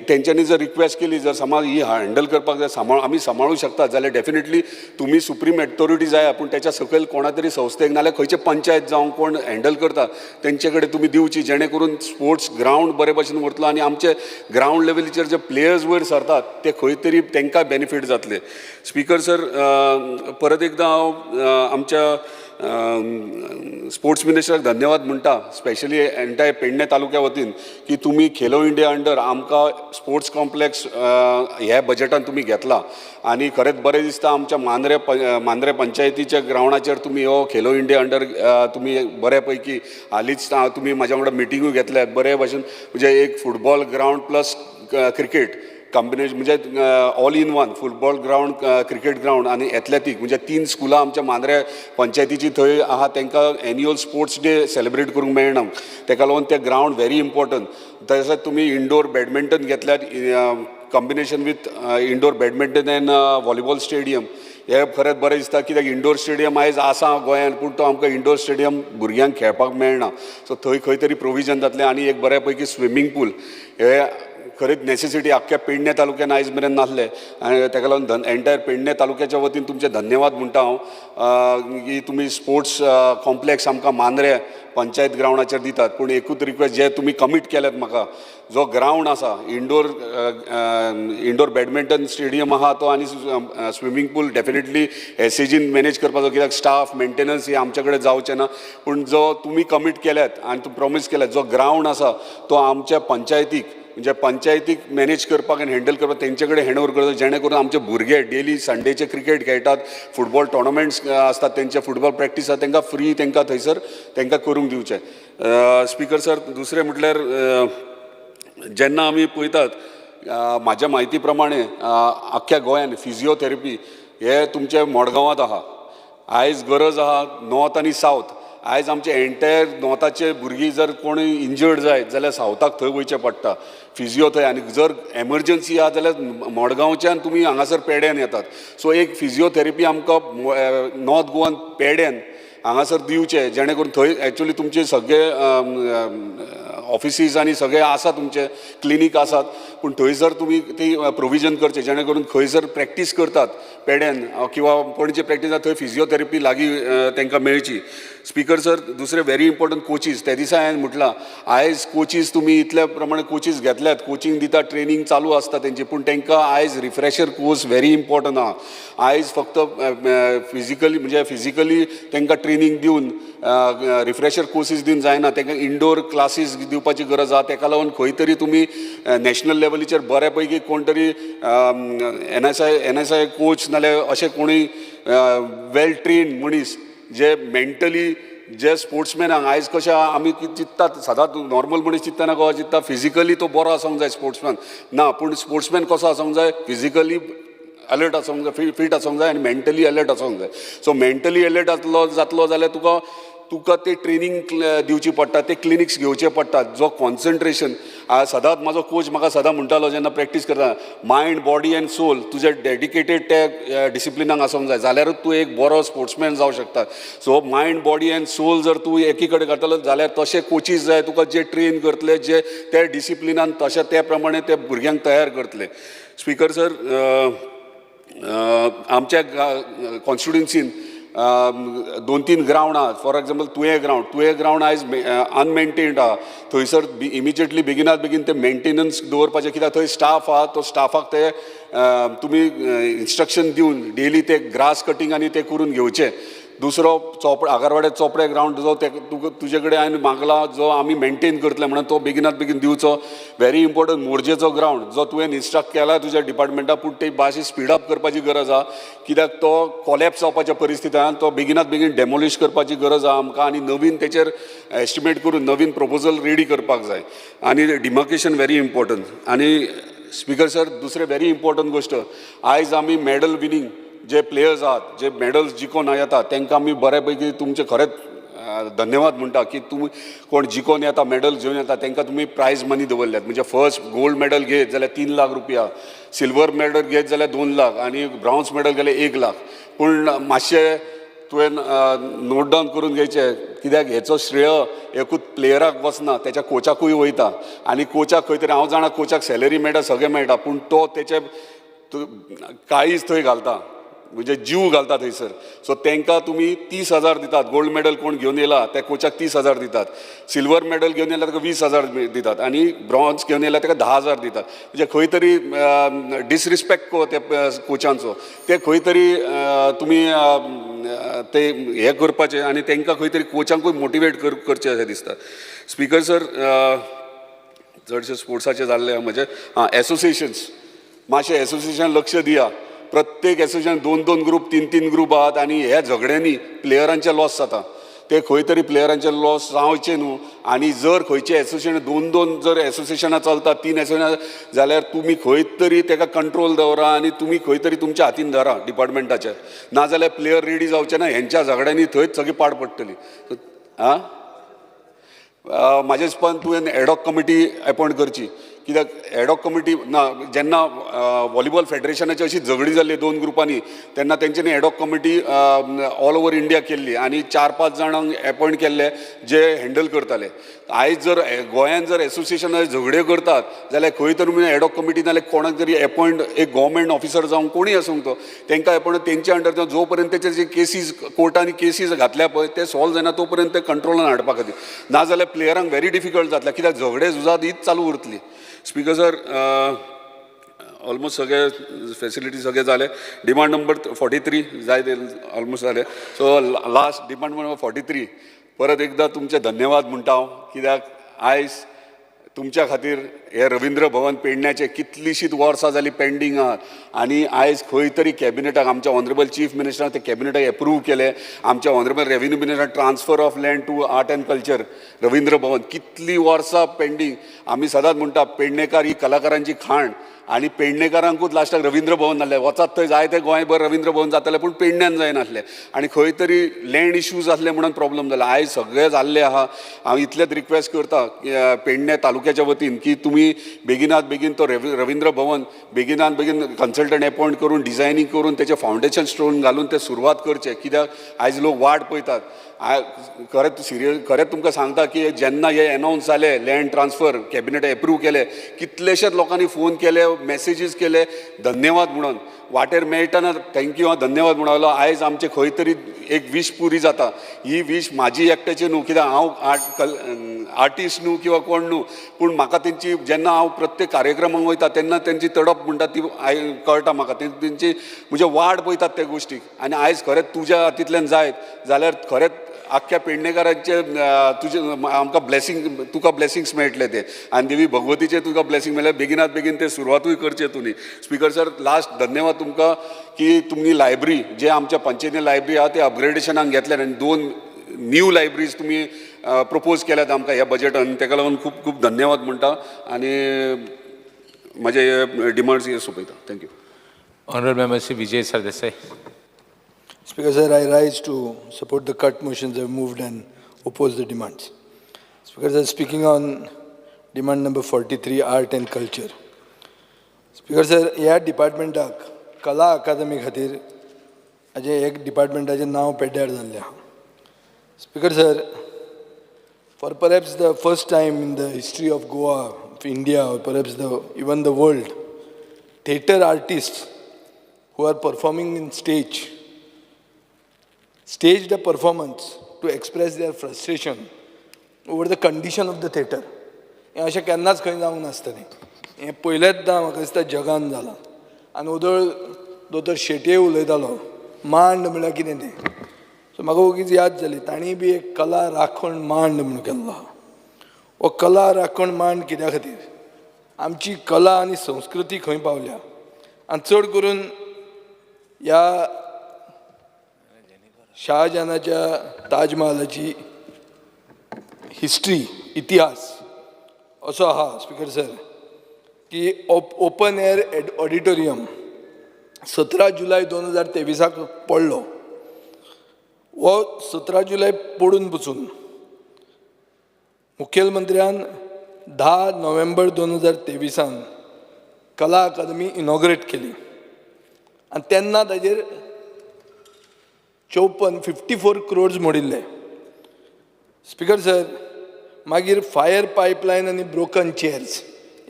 तेंच्यांनी जर रिक्वेस्ट केली जर समज ही हँडल करपाक जाय आमी सांबाळूंक शकतात जाल्यार डेफिनेटली तुमी सुप्रीम एथॉरिटी जाय, पूण तेच्या सकयल कोणा तरी संस्थेक नाल्यार खंयचे पंचायत जावं कोण हँडल करता तेंचे कडेन तुमी दिवची, जेणे करून स्पोर्ट्स ग्रावंड बरे भशेन उरतलो आनी आमचे ग्रावंड लेवलीचेर जे प्लेयर्स वयर सरतात ते खंय तरी तांकां बेनिफीट जातले. स्पीकर सर, परत एकदां हांव आमच्या स्पोर्ट्स मिनिस्टराक धन्यवाद म्हणटा, स्पेशली एंटायर पेडणे तालुक्या वतीन की तुमी खेलो इंडिया अंडर आमकां स्पोर्ट्स कॉम्प्लेक्स ह्या बजेटान तुमी घेतला आनी खरेंच बरें दिसता. आमच्या मांद्रे पंचायतीच्या ग्रावंडाचेर तुमी हो खेलो इंडिया अंडर तुमी बरे पैकी हालींच तुमी म्हाज्या वांगडा मिटिंगूय घेतल्यात बरे भशेन, म्हणजे एक football ground plus cricket combination म्हणजे all in one football ground cricket ground आनी एथलेटीक म्हणजे 3 स्कुलां आमच्या मांद्रे पंचायतीची थंय आहा, तांकां एन्युअल स्पोर्ट्स डे सेलिब्रेट करूंक मेळना, ताका लागून ते ग्रावंड व्हेरी इम्पॉर्टंट. तशेंच तुमी इंडोर बॅडमिंटन घेतल्यात combination with indoor badminton and volleyball stadium, हें खरेंच बरें दिसता कित्याक इंडोर स्टेडियम आयज आसा गोंयांत पूण तो आमकां इंडोर स्टेडियम भुरग्यांक खेळपाक मेळना, सो थंय खंय तरी प्रोविजन जातलें. आनी एक बऱ्या पैकी स्विमींग पूल हे खरेंच नॅसेसिटी आख्ख्या पेडणे तालुक्यान आयज मेरेन नासलें आनी ताका लागून एंटायर पेडणे तालुक्याच्या वतीन तुमचें धन्यवाद म्हणटा हांव की तुमी स्पोर्ट्स कॉम्प्लेक्स आमकां मांद्रे पंचायत ग्रावंडाचेर दितात. पूण एकूच रिक्वेस्ट जे तुमी कमीट केल्यात म्हाका, जो ग्रावंड आसा इंडोर इंडोर बॅडमिंटन स्टेडियम आहा तो आनी स्विमींग पूल डेफिनेटली एसएजीन मॅनेज करपाचो, कित्याक स्टाफ मेंटेनन्स हे आमचे कडेन जावचें ना. पूण जो तुमी कमीट केल्यात आनी तुमी प्रॉमीस केल्यात जो ग्रावंड आसा तो आमच्या पंचायतीक म्हणजे पंचायतीक मॅनेज करपाक आनी हँडल करपाक तेंचे कडेन हँड ओवर करता, जेणे करून आमचे भुरगे डेली संडेचे क्रिकेट खेळटात, फुटबॉल टोर्नामेंट्स आसतात, तेंचे फुटबॉल प्रॅक्टीस आसता, तांकां फ्री तांकां थंयसर तांकां करूंक दिवचें. स्पीकर सर, दुसरें म्हटल्यार जेन्ना आमी पळयतात म्हाज्या म्हायती प्रमाणे आख्ख्या गोंयान फिजियोथेरपी हे तुमचे मडगांवांत आहा. आयज गरज आहा नॉर्थ आनी सावथ. आयज आमचे एंटायर नॉर्थाचे भुरगीं जर कोणूय इंजर्ड जायत जाल्यार सावथाक थंय वयचें पडटा फिजियो थंय, आनी जर एमरजन्सी आहा जाल्यार मडगांवच्यान तुमी हांगासर पेड्यान येतात. सो एक फिजियोथेरपी आमकां नॉर्थ गोवान पेड्यान हांगासर दिवचें, जेणे करून थंय एक्चुअली तुमचे सगळे ऑफिसीस आनी सगळे आसा तुमचे क्लिनीक आसात, पूण थंयसर तुमी ती प्रोविजन करचें जेणे करून खंयसर प्रॅक्टीस करतात पेड्यान किंवा पणजे प्रॅक्टीस जाता थंय फिजियोथेरपी लागीं तांकां मेळची. स्पीकर सर, दुसरें व्हेरी इम्पॉर्टंट कोचीस, त्या दिसा हांवें म्हटलां आयज कोचीस तुमी इतल्या प्रमाणे कोचीस घेतल्यात, कोचिंग दिता, ट्रेनींग चालू आसता तेंची, पूण तांकां आयज रिफ्रेशर कोर्स व्हेरी इम्पॉर्टंट आहा. आयज फक्त फिजिकली म्हणजे फिजिकली तांकां ट्रेनींग दिवन रिफ्रेशर कोर्सीस दिवन जायना, तांकां इंडोर क्लासीस दिवपाची गरज आहा. ताका लागून खंय तरी तुमी नॅशनल लेवलीचेर बऱ्या पैकी कोण तरी एनएसआय कोच नाल्यार अशें कोणूय वेल ट्रेन्ड मनीस जे मेंटली जे स्पोर्ट्समॅनाक आयज कशें आमी चिंत्तात सदांच नॉर्मल मनीस चिंत्तना कसो चिंत्ता फिजिकली तो बरो आसूंक जाय स्पोर्ट्समॅन ना, पूण स्पोर्ट्समॅन कसो आसूंक जाय फिजिकली अलर्ट आसूंक जाय, फिट आसूंक जाय आनी मेंटली अलर्ट आसूंक जाय. सो मेंटली अलर्ट जातलो जाल्यार तुका ते ट्रेनींग दिवची पडटा, ते क्लिनिक्स घेवचे पडटात, जो कॉन्सन्ट्रेशन. सदांच म्हाजो कोच म्हाका सदां म्हणटालो जेन्ना प्रॅक्टीस करता, मायंड बॉडी एंड सोल तुजें डेडिकेटेड त्या डिसिप्लिनाक आसूंक जाय जाल्यारूच तूं एक बरो स्पोर्ट्समॅन जावं शकता. So mind body and soul जर तूं एकी कडेन करतलो जाल्यार तशे कोचीस जाय तुका जे ट्रेन करतले, जे त्या डिसिप्लिनान तशें त्या प्रमाणे ते भुरग्यांक तयार करतले. स्पीकर सर, आमच्या कॉन्स्टिट्युन्सीन दोन तीन ग्रावंड आहा, for example Tuem ground, Tuem ground आयज अनमेंटेन्ड आहा. थंयसर इमिजिएटली बेगिनात बेगीन ते मेंटेनन्स दवरपाचें, कित्याक थंय स्टाफ आहा, तो स्टाफाक ते तुमी इन्स्ट्रक्शन दिवन डेली ते ग्रास कटींग आनी ते करून घेवचें. दुसरो चोपडे, आगरवाडे चोपडे ग्रावंड जो ते तुजे कडेन हांवें मागला, जो आमी मेंटेन करतले म्हणून, तो बेगिनात बेगीन दिवचो. व्हेरी इम्पोर्टंट, मोरजेचो ग्रावंड जो तुवें इन्स्ट्रक्ट केला तुज्या डिपार्टमेंटाक, पूण ते मातशी स्पीड अप करपाची गरज आहा, कित्याक तो कॉलॅप्स जावपाच्या परिस्थिती आहा. तो बेगिनात बेगीन डेमोलिश करपाची गरज आहा आमकां आनी नवीन तेचेर एस्टिमेट करून नवीन प्रपोजल रेडी करपाक जाय. आनी डिमार्केशन व्हेरी इम्पोर्टंट. आनी स्पीकर सर, दुसरें व्हेरी इम्पोर्टंट गोश्ट, आयज आमी मॅडल विनींग जे प्लेयर्स आहात, जे मॅडल्स जिखोन येता, तांकां आमी बऱ्या पैकी तुमचे खरेंच धन्यवाद म्हणटा की तुमी कोण जिखोन येता, मॅडल घेवन येता, तांकां तुमी प्रायज मनी दवरल्यात. म्हणजे फर्स्ट गोल्ड मॅडल घेत जाल्यार 3 लाख रुपया, सिल्वर मॅडल घेत जाल्यार 2 लाख आनी ब्रॉन्ज मॅडल गेल्यार 1 लाख. पूण मातशें तुवें नोट डावन करून घेवचें, कित्याक हेचो श्रेय एकूच प्लेयराक वचना, तेच्या कोचाकूय वयता. आनी कोचाक खंय तरी, हांव जाणा कोचाक सॅलरी मेळटा, सगळें मेळटा, पूण तो तेचे काळीज थंय घालता, म्हणजे जीव घालता थंयसर. सो तांकां तुमी 30,000 दितात. गोल्ड मॅडल कोण घेवन येयला त्या कोचाक 30,000 दितात, सिल्वर मॅडल घेवन येयला ताका 20,000 दितात आनी ब्रॉन्ज घेवन येयला ताका 10,000 दितात. म्हणजे खंय तरी डिसरिस्पेक्ट को त्या कोचांचो. ते खंय तरी तुमी ते हें करपाचें आनी तांकां खंय तरी कोचांकूय मोटिवेट करचें अशें दिसता. स्पीकर सर, चडशे स्पोर्ट्साचे जाल्ले म्हणजे आं एसोसिएशन्स, मातशें एसोसिएशन लक्ष दिया. प्रत्येक एसोसिएशन दोन दोन ग्रूप, तीन तीन ग्रूप आहात आनी ह्या झगड्यांनी प्लेयरांचे लॉस जाता. ते खंय तरी प्लेयरांचे लॉस जावचे न्हू. आनी जर खंयचे एसोसिएशन दोन दोन जर एसोसिएशनां चलता, तीन एसोसिएशनां, जाल्यार तुमी खंय तरी ताका कंट्रोल दवरा आनी तुमी खंय तरी तुमच्या हातीन धरा डिपार्टमेंटाच्या. नाजाल्यार प्लेयर रेडी जावचे ना. हेंच्या झगड्यांनी थंयच सगळी पाड पडटली. आं म्हाज्या हिसपान तुवें एडॉक कमिटी एपॉयंट करची, कित्याक एडॉक कमिटी ना, जेन्ना वॉलीबॉल फेडरेशनाची अशी झगडी जाल्ली दोन ग्रुपांनी, तेन्ना तेंच्यांनी ad hoc committee all over India केल्ली आनी चार पांच जाणांक एपॉयंट केल्ले जे हँडल करताले. आयज जर गोंयान जर एसोसिएशना झगड्यो करतात जाल्यार खंय तरी एडॉक कमिटी नाल्यार कोणाक तरी एपॉयंट, एक गव्हर्मेंट ऑफिसर जावं कोणूय आसूंक तो, तांकां एपॉयंट, तेंच्या अंडर जो पर्यंत तेचे जे केसीस कोर्टांनी केसीस घातल्या पळय ते सॉल्व जायना तो पर्यंत ते कंट्रोलान हाडपा खातीर. नाजाल्यार प्लेयरांक व्हेरी डिफिकल्ट जातलें, कित्याक झगडे झुजात हीच चालू उरतली. स्पीकर सर, ऑलमोस्ट सगळे फेसिलिटी सगळे जाले. डिमांड नंबर 43 जाय ते ऑलमोस्ट जाले. So last demand number 43, परत एकदां तुमचे धन्यवाद म्हणटा हांव, कित्याक आयज तुमच्या खातीर हे रवींद्र भवन पेडण्याचे कितलींशींच वर्सां जालीं पेंडींग आहात आनी आयज खंय तरी कॅबिनेटाक आमच्या ऑनरेबल चीफ मिनिस्टरान ते कॅबिनेटाक एप्रूव केले. आमच्या honourable revenue minister transfer of land to art and culture Ravindra Bhavan कितलीं वर्सां पेंडींग. आमी सदांच म्हणटा, पेडणेकार ही कलाकारांची खाण आनी पेडणेकारांकूच लास्टाक रवींद्र भवन नासलें. वचात थंय जायते गोंयभर रवींद्र भवन जातालें, पूण पेडण्यान जायनासलें आनी खंय तरी लँड इश्यूज आसले म्हणून प्रॉब्लम जाला. आयज सगळें जाल्लें आहा. हांव इतलेंच रिक्वेस्ट करता पेडणे तालुक्याच्या वतीन की तुमी बेगिनात बेगीन तो रवींद्र भवन बेगिनात बेगीन कन्सल्टंट एपॉयंट करून, डिजायनींग करून, तेचें फावंडेशन स्टोन घालून ते सुरवात करचे, कित्याक आयज लोक वाट पळयतात. खरेंच सिरियस, खरेंच तुमकां सांगता की जेन्ना हे एनावन्स जालें, लँड ट्रान्सफर कॅबिनेट एप्रूव केलें, कितलेशेच लोकांनी फोन केले, मॅसेजीस केले धन्यवाद म्हणून. वाटेर मेळटना thank you हांव धन्यवाद म्हणलो. आयज आमचे खंय तरी एक वीश पुरी जाता. ही वीश म्हाजी एकट्याची न्हू, कित्याक हांव आर्टिस्ट न्हू किंवा कोण न्हू, पूण म्हाका तेंची जेन्ना हांव प्रत्येक कार्यक्रमाक वयता तेन्ना तेंची तडप म्हणटा ती कळटा म्हाका. तेंची म्हणजे वाट पळयतात त्या गोश्टीक. आनी आयज खरेंच तुज्या हातींतल्यान जायत जाल्यार खरेंच आख्ख्या पेडणेकारांचे तुजे आमकां ब्लेसींग, तुका ब्लेसिंग्स मेळटले ते आनी देवी भगवतीचे तुका ब्लेसींग मेळ्ळे. बेगिनात बेगीन ते सुरवातूय करचे तुमी. स्पीकर सर, लास्ट धन्यवाद तुमकां की तुमी लायब्ररी जे आमच्या पंचायती लायब्ररी आहा ते अपग्रेडेशनाक घेतल्यात आनी दोन न्यू लायब्ररीज तुमी प्रपोज केल्यात आमकां ह्या बजेटान. ताका लागून खूब खूब धन्यवाद म्हणटा आनी म्हजे डिमांड्स हे सोंपयता. Thank you. Honorable Member Shri Vijay Sardesai. Speaker sir, I rise to support the cut motions I have moved and oppose the demands. Speaker sir, speaking on demand number 43, art and culture. Speaker sir, ह्या डिपार्टमेंटाक कला अकादमी खातीर हाजें एक डिपार्टमेंटाचें नांव पेड्ड्यार जाल्लें आहा. Speaker sir, for perhaps the first time in the history of Goa, of India, or perhaps the even the world, theatre artists who are performing in stage staged a performance to express their frustration over the condition of the theatre. हें अशें केन्नाच खंय जावंक नासतलें. हें पयलेंचदां म्हाका दिसता जगान जालां. आनी ओदोळ दोतोर शेटये उलयतालो मांड म्हणल्यार कितें तें. सो म्हाका ओगीच याद जाली, तांणी बी एक कला राखण मांड म्हूण केल्लो आहा. हो कला राखण मांड कित्या खातीर? आमची कला आनी संस्कृती खंय पावल्या, आनी चड करून ह्या शाहजहानाच्या ताजमहालाची हिस्ट्री, इतिहास असो आहा स्पीकर सर की ओपन एअर ऑडिटोरियम 17 जुलय 2023 पडलो. हो 17 जुलय पडून पसून मुखेलमंत्र्यान 10 नोव्हेंबर 2023 कला अकादमी इनॉग्रेट केली आनी तेन्ना ताजेर 54 क्रोर्स मोडिल्ले. स्पीकर सर, मागीर फायर पायपलायन आनी ब्रोकन चेयर्स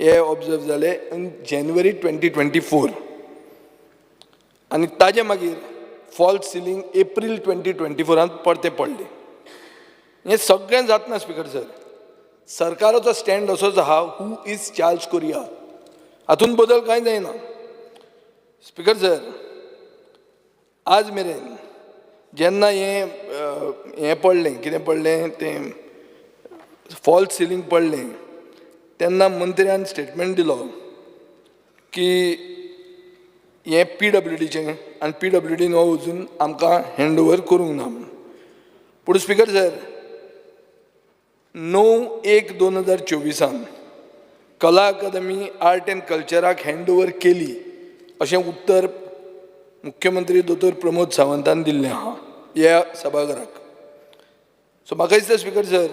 हे ऑब्जर्व जाले इन जानेवारी 2024 आनी ताजे मागीर फॉल्स सिलींग एप्रील 2024 परतें पडलें. हें सगळें जातना स्पीकर सर, सरकाराचो स्टँड असोच आहा, who is Charles Correa, हातूंत बदल कांय जायना. स्पीकर सर, आज मेरेन जेन्ना हें हें पडलें, कितें पडलें तें फॉल्स सिलींग पडलें, तेन्ना मंत्र्यान स्टेटमेंट दिलो की हें PWDचें आनी PWDन हो अजून आमकां हँड ओवर करूंक ना म्हूण. पूण स्पीकर सर, 9/1/2024 कला अकादमी आर्ट एंड कल्चराक हँड ओवर केली अशें उत्तर मुख्यमंत्री दोतोर प्रमोद सावंतान दिल्लें आहा ह्या सभाघराक. सो म्हाका दिसता speaker sir,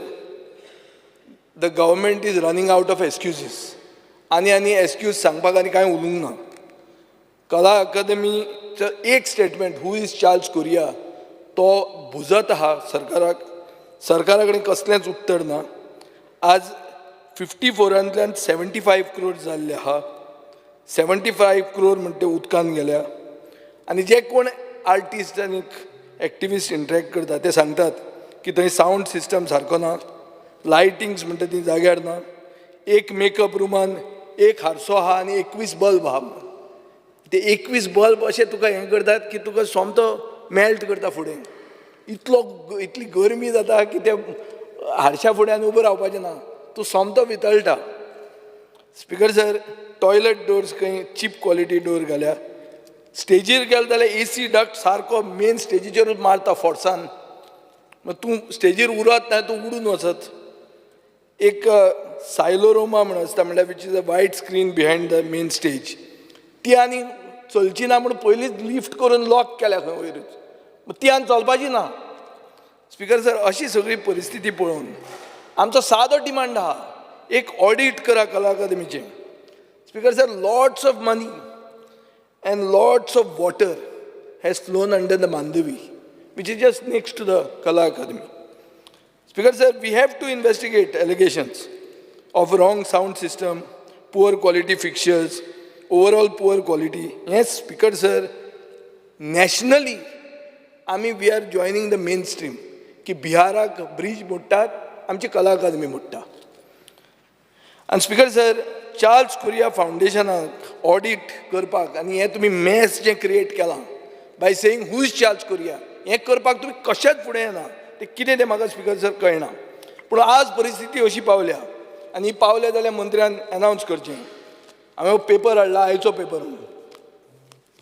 the government is running out of excuses. आनी आनी एक्सक्यूज सांगपाक आनी कांय उरूंक ना. कला अकादमीचो एक statement, who is Charles Correa, तो भुजत आहा सरकाराक. सरकारा कडेन कसलेंच उत्तर ना. आज 54 75 क्रोर जाल्ले आहा. 75 क्रोर म्हणटे उदकान गेल्या. आनी जे कोण आर्टिस्ट आनी एक्टिविस्ट इंटरेक्ट करता ते सांगतात की थंय सावंड सिस्टम सारको ना, लायटिंग्स म्हणटा ती जाग्यार ना, एक मेकअप रुमान एक हारसो आहा आनी 21 बल्ब आहा. ते 21 बल्ब अशें तुका हें करतात की तुका सोमतो मेल्ट करता फुडें. इतलो इतली गरमी जाता की ते हारश्या फुड्यान उबो रावपाचें ना, तूं सोमतो वितळटा. स्पीकर सर, टॉयलेट डोर्स खंय चीप क्वॉलिटी डोर घाल्या. स्टेजीर गेले जाल्यार AC duct सारको मेन स्टेजीचेरूच मारता फोर्सान, मागीर तूं स्टेजीर उरत ना, तूं उडून वचत. एक सायलोरोमा म्हण आसता, म्हणल्यार which is a white screen behind the main stage, ती आनी चलची ना म्हूण पयलींच लिफ्ट करून लॉक केल्या खंय वयरूच, ती आनी चलपाची ना. स्पीकर सर, अशी सगळी परिस्थिती पळोवन आमचो सादो डिमांड आहा, एक ऑडीट करा कला अकादमीचें. Speaker sir, lots of money and lots of water has flown under the Mandovi, which is just next to the Kala Academy. Speaker sir, we have to investigate allegations of wrong sound system, poor quality fixtures, overall poor quality. Yes, Speaker sir, nationally, आमी we are joining the mainstream की बिहाराक bridge मोडटात, आमची कला academy मोडटा. आनी speaker sir, Charles Correia फावंडेशनाक audit करपाक आनी हें तुमी मॅस जें क्रिएट केलां by saying who is Charles Correa, हें करपाक तुमी कशेंच फुडें येना. तें कितें तें म्हाका स्पीकर सर कळना. पूण आज परिस्थिती अशी पावल्या आनी पावल्या जाल्यार मंत्र्यान एनावन्स करचें. हांवें पेपर हाडला, आयचो पेपर म्हणून.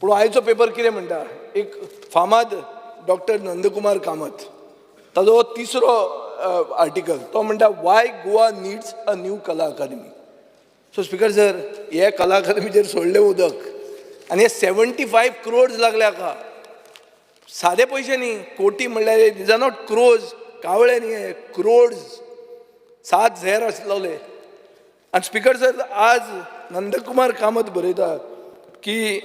पूण आयचो पेपर कितें म्हणटा, एक फामाद डॉक्टर नंदकुमार कामत, ताजो तिसरो आर्टिकल, तो म्हणटा why Goa needs a new Kala Akademi. So speaker sir, हे कला अकादमीचेर सोडलें उदक आनी हे 75 क्रोर्स लागले हाका. सादे पयशे न्ही, कोटी म्हणल्यार these are not crores, कावळे न्ही हे, क्रोर्स, 7 झेर आसलोले. आनी स्पीकर सर, आज नंदकुमार कामत बरयता की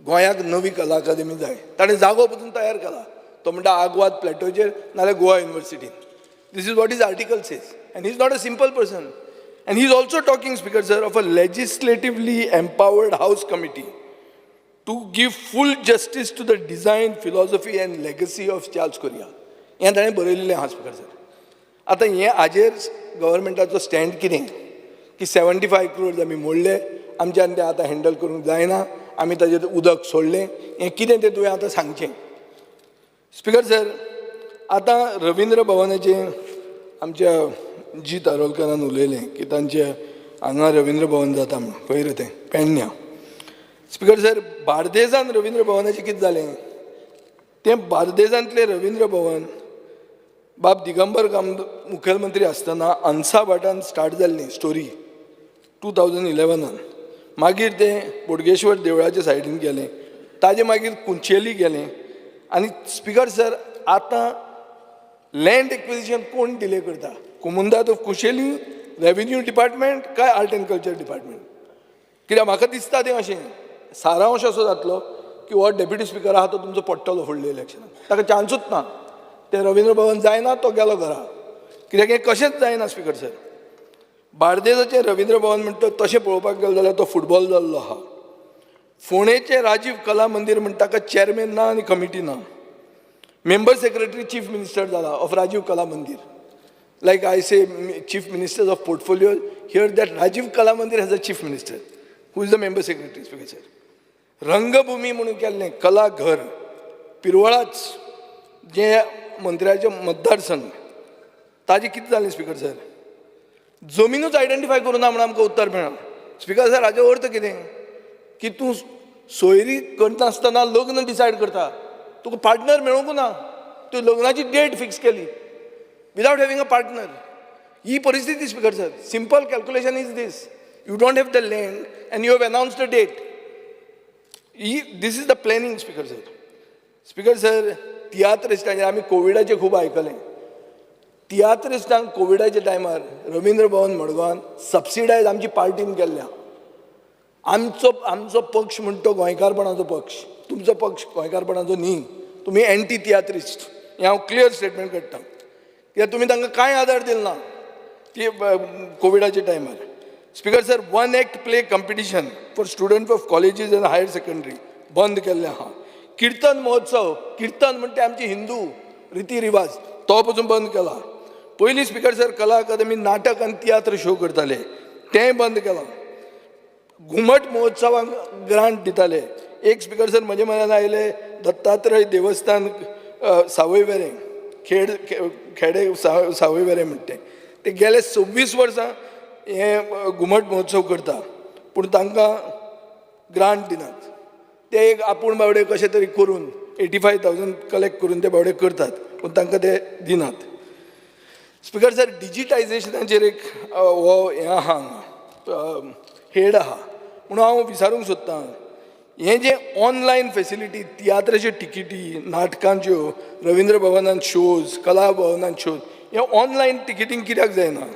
गोंयाक नवी कला अकादमी जाय. ताणें जागो पसून तयार केला, तो म्हणटा आगवाद प्लॅटोचेर नाल्यार Goa युनिवर्सिटीन. This is what his article says, and he is not a simple person. And he is also talking, speaker sir, of a legislatively empowered house committee. to give full justice to the design, philosophy and legacy of Charles Correa. हें ताणें बरयलेलें आहा speaker sir. आतां हें हाजेर गव्हर्मेंटाचो stand कितें की 75 क्रोर्स आमी मोडले, आमच्यान तें आतां हँडल करूंक जायना, आमी ताजेर उदक सोडलें, हें कितें तें तुवें आतां सांगचें. स्पिकर सर, आतां रविंद्र भवनाचें आमच्या जीत आरोलकरान उलयलें की तांचे हांगा रविंद्र भवन जाता म्हूण, खंय रे तें, पेडण्यां. स्पिकर सर, बार्देजान रविंद्र भवनाचें कितें जालें? तें बार्देजांतलें रविंद्र भवन बाब दिगंबर कामत मुखेलमंत्री आसतना अनसा भाटान स्टार्ट जाल्ली स्टोरी 2011. मागीर तें बोडगेश्वर देवळाच्या सायडीन गेलें, ताजे मागीर कुंचेली गेलें. आनी स्पिकर सर, आतां लँड एक्विजिशन कोण डिले करता? कोमुंदाद ऑफ कुशेली, रेवेन्यू डिपार्टमेंट काय आर्ट एंड कल्चर डिपार्टमेंट? कित्याक म्हाका दिसता तें अशें सारांश असो जातलो की हो डेप्युटी स्पिकर आहा तो तुमचो पडटलो फुडल्या इलेक्शनाक, ताका चान्सूच ना. तें रविंद्र भवन जायना, तो गेलो घरा, कित्याक हें कशेंच जायना. स्पिकर सर, बार्देजाचें रविंद्र भवन म्हणटा तशें पळोवपाक गेलो जाल्यार तो फुटबॉल जाल्लो आहा. फोंडेचें राजीव कला मंदीर म्हणटा ताका चॅरमॅन ना आनी कमिटी ना. मेंबर सेक्रेटरी चीफ मिनिस्टर जाला of Rajiv Kala Mandir. Like I say, chief ministers of portfolio here, that Rajiv Kala Mandir has a chief minister who is the member secretary. Speaker sir, रंगभूमी म्हणून केल्लें कला घर पिरवळाच, जें मंत्र्याचें मतदारसंघ, ताजें कितें जालें स्पिकर सर? जमिनूच आयडेंटिफाय करूं ना म्हूण आमकां उत्तर मेळना. स्पिकर सर, हाजो अर्थ कितें की तूं सोयरी करनासतना लग्न डिसायड करता, तुका पार्टनर मेळूंक ना, तूं लग्नाची डेट फिक्स केली विदावट हॅविंग अ पार्टनर. ही परिस्थिती speaker sir. Simple calculation is this: you don't have the land and you have announce the date. He this is the planning, speaker sir. Speaker sir, तियात्रिस्टांचेर आमी कोविडाचें खूब आयकलें. तियात्रिस्टांक कोविडाच्या टायमार Ravindra Bhavan मडगांवान subsidised आमची पार्टीन केल्ल्या. आमचो पक्ष म्हणटा तो गोंयकारपणाचो पक्ष, तुमचो पक्ष गोंयकारपणाचो न्ही. तुमी एंटी तियात्रिस्ट हें हांव क्लियर स्टेटमेंट काडटा, कित्याक तुमी तांकां कांय आदार दिलो ना ती कोविडाच्या टायमार. Speaker sir, one act play competition for student of colleges and higher secondary बंद केल्लें आहा. किर्तन महोत्सव, किर्तन म्हणटा आमचे हिंदू रिती रिवाज, तो पसून बंद केला. पयलीं स्पिकर सर, कला अकादमी नाटक आनी तियात्र शो करताले, तेंय बंद केलां. घुमट महोत्सवाक ग्रांट दिताले. एक स्पिकर सर, म्हज्या मनान आयले दत्तात्रय देवस्थान, सावयवेरें, खेड खेडे सावयवेरें म्हणटा तें, ते गेले 26 वर्सां हे घुमट महोत्सव करता, पूण तांकां ग्रांट दिनात. ते एक आपूण बावडे कशें तरी करून 85,000 कलेक्ट करून ते बावडे करतात, पूण तांकां ते दिनात. स्पिकर सर, डिजिटायजेशनाचेर एक हो हें आहा, हांगा हेड आहा, म्हणून हांव विचारूंक सोदतां, हें जें ऑनलायन फेसिलिटी, तियात्राच्यो टिकेटी, नाटकांच्यो, रविंद्र भवनान शोज, कला भवनान शोज, हें ऑनलायन टिकेटींग कित्याक जायना?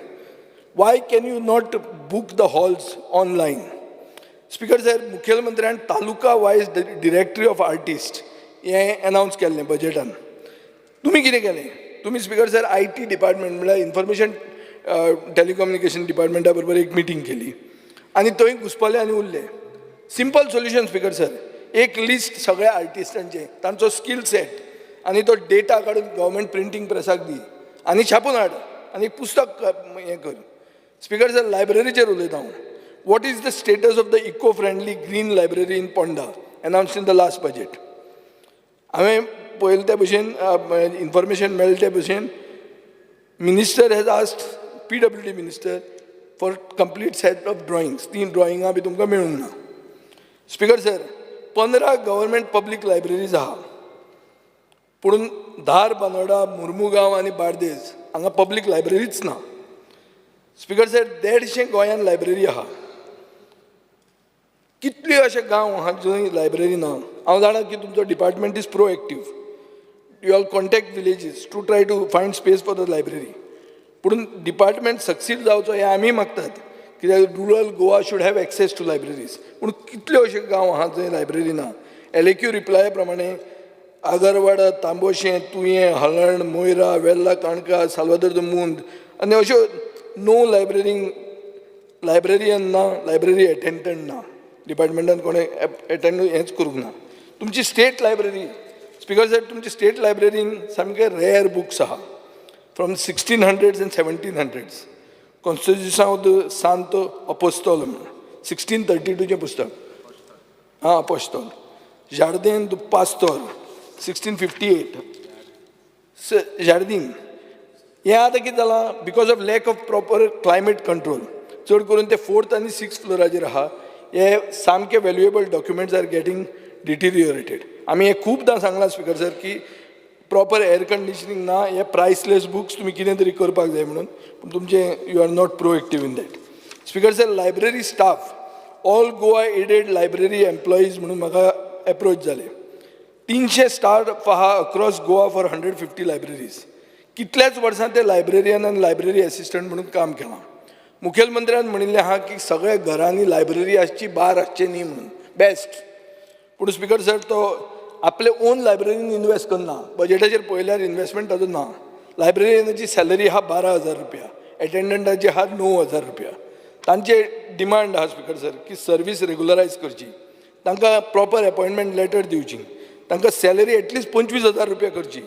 Why can you not book the halls online? Speaker sir, मुखेलमंत्र्यान taluka wise directory of artist हें अनावन्स केल्लें बजेटान. तुमी कितें केलें? तुमी स्पिकर सर, IT department म्हळ्यार इन्फॉर्मेशन टेलिकम्युनिकेशन डिपार्टमेंटा बरोबर एक मिटींग केली आनी थंय घुसपले आनी उरले. सिंपल सोल्युशन स्पिकर सर, एक लिस्ट सगळ्या आर्टिस्टांचे, तांचो स्कील सेट आनी तो डेटा काडून गव्हर्मेंट प्रिंटींग प्रेसाक दी आनी छापून हाड आनी एक पुस्तक हें कर. स्पिकर सर, लायब्ररीचेर उलयता हांव. What is the status of the eco friendly green library in Ponda announced in the last budget? हांवें पळयलें त्या भशेन, इन्फॉर्मेशन मेळ्ळें त्या भशेन, minister has asked PWD minister for complete set of drawings. तीं ड्रॉइंगां बी तुमकां मेळूंक ना. Speaker sir, 15 government public libraries आहा, पूण धारबांदोडा, मुर्मुगांव आनी बार्देज हांगा पब्लीक लायब्ररीच ना. स्पिकर सर, 150 गोंयान लायब्ररी आहा. कितले अशे गांव आहा जंय लायब्ररी ना? हांव जाणा की तुमचो department is proactive, you all contact villages to try to find space for the library, पूण डिपार्टमेंट सक्सीड जावचो हें आमी मागतात, कित्याक rural Goa should have access to libraries. पूण कितल्यो अशे गांव आहा जंय लायब्ररी ना? एलएक्यू रिप्लाया प्रमाणे आगरवाडा, तांबोशें, तुयें, हळर्ण, मोयरा, वेल्ला, काणका, साल्वादोर the मुंद आनी अश्यो णव लायब्ररींक लायब्ररियन ना, लायब्ररी अटेंडंट ना. डिपार्टमेंटान कोणें एटेंड हेंच करूंक ना. तुमची स्टेट लायब्ररी स्पीकर साहेब, तुमची स्टेट लायब्ररीन सामके रेअर बुक्स आहा from 1600s and 1700s. Constitution of the Santo Apostol म्हणून 1632चें पुस्तक, आं, अपोस्तोल. जार्देन दु पास्तोर 1658 जार्दीन. हें आतां कितें जालां, because of lack of proper climate control, चड करून ते फोर्थ आनी सिक्स फ्लोराचेर आहा, हे सामके valuable documents are getting deteriorated. आमी हें खुबदां सांगलां स्पीकर सर की प्रॉपर एयर कंडिशनींग ना, हे प्रायसलेस बुक्स तुमी कितें तरी करपाक जाय म्हणून, पूण तुमचें you are not proactive in that. Speaker sir, library staff, All Goa Aided Library Employees म्हणून म्हाका एप्रोच जाले. 300 स्टाफ आहा across Goa for 150 libraries. कितल्याच वर्सां ते लायब्ररियन आनी लायब्ररी एसिस्टंट म्हणून काम केलां. मुखेलमंत्र्यान म्हणिल्लें आहा की सगळ्या घरांनी लायब्ररी आसची, बार आसचे न्ही म्हणून, बेस्ट. पूण स्पीकर सर, तो आपले ओन लायब्ररीन इनवेस्ट करना. बजेटाचेर पळयल्यार इनवेस्टमेंट ताजो ना. लायब्ररियनाची सॅलरी आहा 12,000 रुपया, एटेंडंटाची आहा 9,000 रुपया. तांचे डिमांड आहा स्पीकर सर की सर्वीस रेगुलरायज करची, तांकां प्रॉपर एपॉयंटमेंट लेटर दिवची, तांकां सॅलरी एटलिस्ट 25,000 रुपया करची,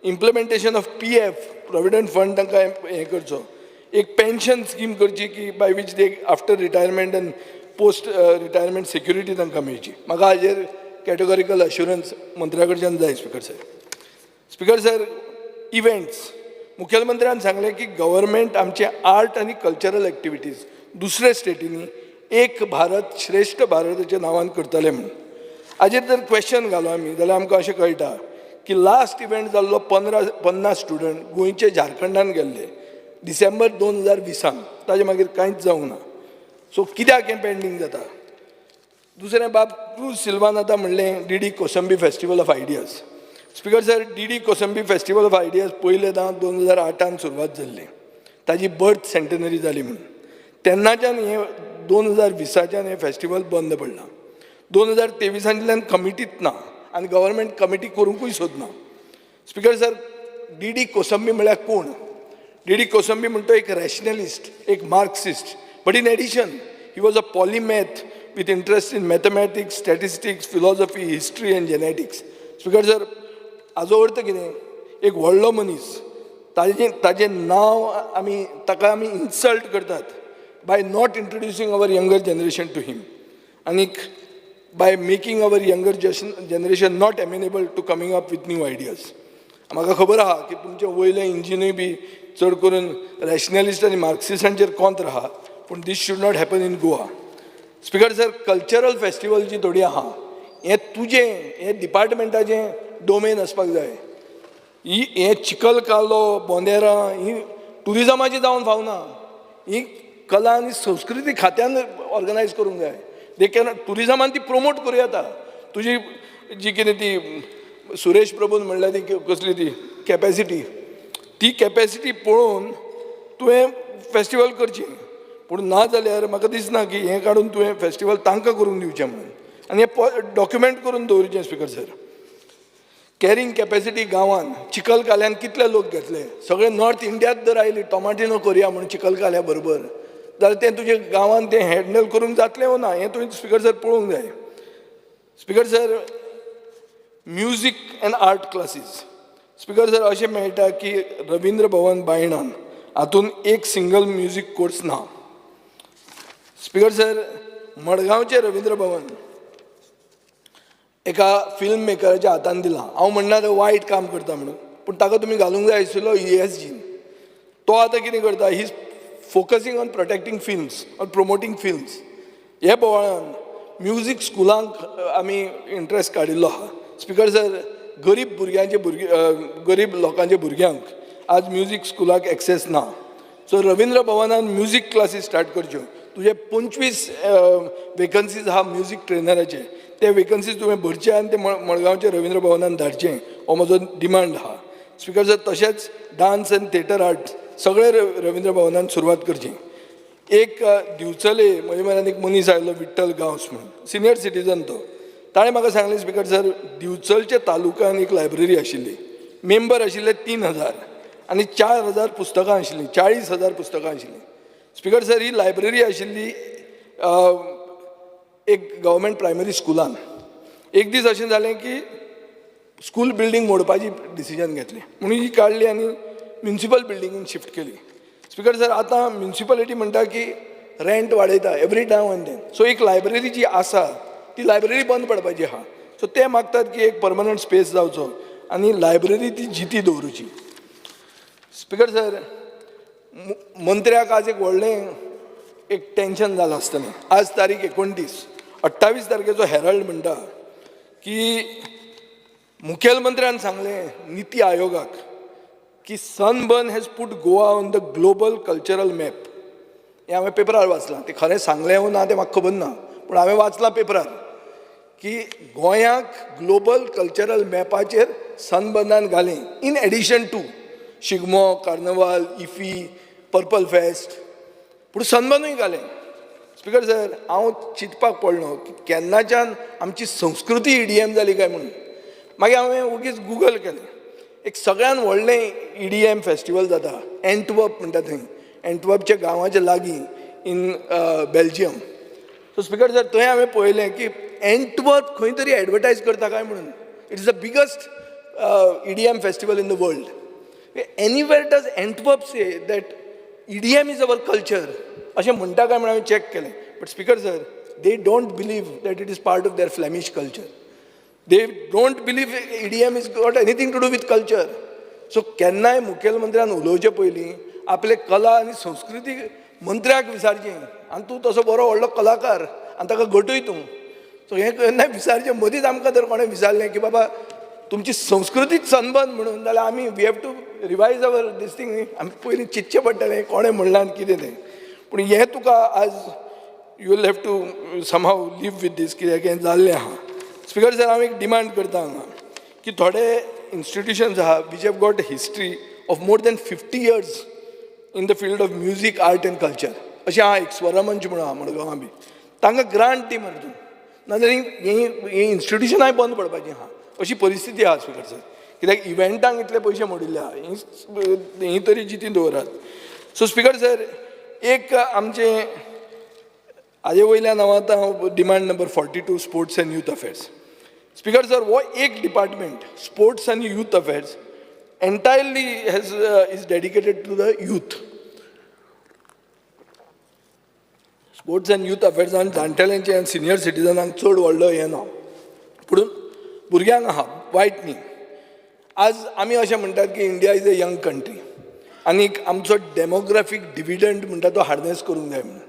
implementation of PF, provident fund तांकां हें करचो, एक पेन्शन स्कीम करची की by which they after retirement and post retirement security तांकां मेळची. म्हाका हाजेर कॅटेगॉरिकल अश्युरन्स मंत्र्या कडच्यान जाय speaker sir. Speaker sir, events, मुखेलमंत्र्यान सांगलें की गव्हर्मेंट आमचे आर्ट आनी कल्चरल एक्टिविटीज दुसऱ्या स्टेटींनी एक भारत श्रेश्ठ भारताच्या नांवान करतले म्हणून. हाजेर जर क्वेश्चन घालो आमी जाल्यार आमकां अशें कळटा की लास्ट इव्हेंट जाल्लो 50 स्टुडंट गोंयचे झारखंडान गेल्ले डिसेंबर 2020. ताजे मागीर कांयच जावंक ना. सो कित्याक हें पेंडींग जाता? दुसरें, बाब क्रूज सिल्वान आतां म्हणलें D D Kosambi Festival of Ideas. Speaker sir, D D Kosambi Festival of Ideas पयलेदां 2008 सुरवात जाल्ली, ताजी बर्थ सेंटेनरी जाली म्हणून. तेन्नाच्यान हें 2020च्यान हें फेस्टिवल बंद पडलां. 2023ांतल्यान कमिटीत ना आनी गव्हर्मेंट कमिटी करूंकूय सोदना. Speaker sir, D D Kosambi म्हळ्यार कोण? डी डी कोसंबी म्हणटा तो एक रॅशनलिस्ट, एक Marxist, but in addition he was a polymath with interest in mathematics, statistics, philosophy, history and genetics. Speaker sir, हाजो अर्थ कितें? एक व्हडलो मनीस, ताजें नांव आमी, ताका आमी इन्सल्ट करतात by not introducing our younger generation to him आनीक by making our younger generation not amenable to coming up with new ideas. म्हाका खबर आहा की तुमचें वयलें इंजिनूय बी चड करून रॅशनलिस्ट आनी मार्क्सिस्टांचेर कोंत्र आहा, पूण this should not happen in Goa. Speaker sir, cultural festival जी थोडी आहा, हें तुजें हें डिपार्टमेंटाचें डोमेन आसपाक जाय. ही हें चिखल कालो, बोंदेरां ही टुरिजमाची जावन फावना. ही कला आनी संस्कृती खात्यान ऑर्गनायज करूंक जाय. दे can, टुरिजमान ती promote करूं येता. तुजी जी कितें ती सुरेश प्रभून म्हणल्या ती कसली ती कॅपेसिटी, ती कॅपेसिटी पळोवन तुवें फेस्टिवल करची. पूण ना जाल्यार म्हाका दिसना की हें काडून तुवें फेस्टिवल तांकां करूंक दिवचें म्हणून आनी हें डॉक्युमेंट करून दवरचें. स्पीकर सर, कॅरिंग कॅपेसिटी गांवान चिखल काल्यान कितले लोक घेतले? सगळे नॉर्थ इंडियात जर आयली टोमाटिनो करया म्हणून चिखल काल्या बरोबर जाल्यार तें तुजें गांवान तें हँडल करूंक जातलें वो ना, हें तुवें स्पीकर सर पळोवंक जाय. Speaker sir, music and art classes, speaker sir, अशें मेळटा की रविंद्र भवन बायणान हातून एक सिंगल म्युजीक कोर्स ना. स्पीकर सर, मडगांवचें रविंद्र भवन एका फिल्म मेकराच्या हातान दिलां. हांव म्हणना तो वायट काम करता म्हणून, पूण ताका तुमी घालूंक जाय आशिल्लो ईएसजीन. तो आतां कितें करता? He is focusing on protecting films or promoting films. हे बोवाळान म्युजीक स्कुलांक आमी इंट्रस्ट काडिल्लो आहा. स्पीकर सर, गरीब भुरग्यांचे भुरगे, गरीब लोकांच्या भुरग्यांक आज म्युजीक स्कुलाक एक्सेस ना. सो रविंद्र भवनान म्युजीक क्लासीस स्टार्ट करच्यो. तुजे 25 वेकन्सीज आहा म्युजीक ट्रेनराचे, ते वेकन्सीज तुवें भरचे आनी ते मडगांवचे रविंद्र भवनान धाडचे, हो म्हजो डिमांड आहा. स्पीकर सर, तशेंच डान्स आनी थिएटर आर्ट सगळे रविंद्र भवनान सुरवात करची. एक दिवचले म्हजे म्हऱ्यान एक मनीस आयलो, विठ्ठल गांवस म्हणून, सिनियर सिटीजन तो. ताणें म्हाका सांगलें, स्पीकर सर, दिवचलच्या तालुक्यान एक लायब्ररी आशिल्ली, मेंबर आशिल्ले 3000 आनी 4000 पुस्तकां आशिल्लीं, 40,000 पुस्तकां आशिल्लीं. स्पीकर सर, ही लायब्ररी आशिल्ली. एक गव्हर्मेंट प्रायमरी स्कुलान. एक दीस अशें जालें की स्कूल बिल्डींग मोडपाची डिसिजन घेतलें म्हणून ही काडली आनी म्युनिसिपल बिल्डिंगेन शिफ्ट केली. स्पिकर सर, आतां म्युनिसिपालिटी म्हणटा की रेंट वाडयता every now and then. So एक लायब्ररी जी आसा ती लायब्ररी बंद पडपाची आहा. सो ते मागतात की एक परमनंट स्पेस जावचो आनी लायब्ररी ती जिती दवरुची. स्पिकर सर, मंत्र्याक आज एक व्हडलें एक टेंशन जालां आसतलें. आज तारीख 29, 28 तारखेचो हेरल्ड म्हणटा की मुखेलमंत्र्यान सांगलें निती आयोगाक की sunburn has put Goa on the global cultural map. हें हांवें पेपरार वाचलां. तें खरें सांगलें वो ना तें म्हाका खबर ना, पूण हांवें वाचलां पेपरार की गोंयाक ग्लोबल कल्चरल मॅपाचेर सनबर्नान घालें, in addition to Shigmo, carnival, IFFI, purple fest, पूण सनबर्नूय घालें. स्पिकर सर, हांव चिंतपाक पडलो की केन्नाच्यान आमची संस्कृती ईडीएम जाली काय म्हणून. मागीर हांवें ओगीच गुगल केलें. एक सगळ्यान व्हडलें ईडीएम फेस्टिवल जाता एंटवर्प म्हणटा थंय, एंटवर्पच्या गांवाच्या लागीं in Belgium. So speaker sir, थंय हांवें पळयलें की एंटवर्प खंय तरी एडवर्टायज करता काय म्हणून. It is the biggest EDM festival in the world. Anywhere does Antwerp say that EDM is our culture अशें म्हणटा काय म्हणून हांवें चॅक केलें. But speaker sir, they don't believe that it is part of their Flemish culture. They don't believe EDM is got anything to do with culture. So केन्नाय मुखेलमंत्र्यान उलोवचे पयलीं आपले कला आनी संस्कृती मंत्र्याक विचारचें. आनी तूं तसो बरो व्हडलो कलाकार आनी ताका गटूय तूं. सो हें केन्नाय विचारचें. मदींच आमकां जर कोणें विचारलें की बाबा तुमची संस्कृतीच सनबर्न म्हणून, जाल्यार आमी we have to revise our this thing न्ही. आमी पयलीं चिंतचें पडटलें कोणें म्हणलां आनी कितें तें. पूण हें तुका आज you will have to somehow live with this, कित्याक हें जाल्लें आहा. स्पिकर सर, हांव एक डिमांड करता हांगा की थोडे इन्स्टिट्युशन्स आहा which have got history of more than 50 years in the field of music, art and culture, अशें आहा एक स्वरमंच म्हणून आहा मडगांवां बी, तांकां ग्रांट दी मरे तूं, नाजाल्यार ही ही इन्स्टिट्युशनाय बंद पडपाची आहा अशी परिस्थिती आहा. स्पिकर सर, कित्याक इव्हेंटांक इतले पयशे मोडिल्ले आहा, ही ही तरी जिती दवरात. सो स्पिकर सर, एक आमचें हाजे वयल्यान हांव आतां demand number 42, sports and youth affairs. Speaker sir, हो एक डिपार्टमेंट स्पोर्ट्स आनी youth affairs entirely has is dedicated to the youth. Sports and youth अफेर्सान जाणटेल्यांचे आनी सिनियर सिटीजनांक चड व्हडलो हें ना, पूण भुरग्यांक आहा, वायट न्ही. आज आमी अशें म्हणटात की India is a young country आनी आमचो डेमोग्राफीक डिविडंड म्हणटा तो हार्नेस करूंक जाय म्हणून.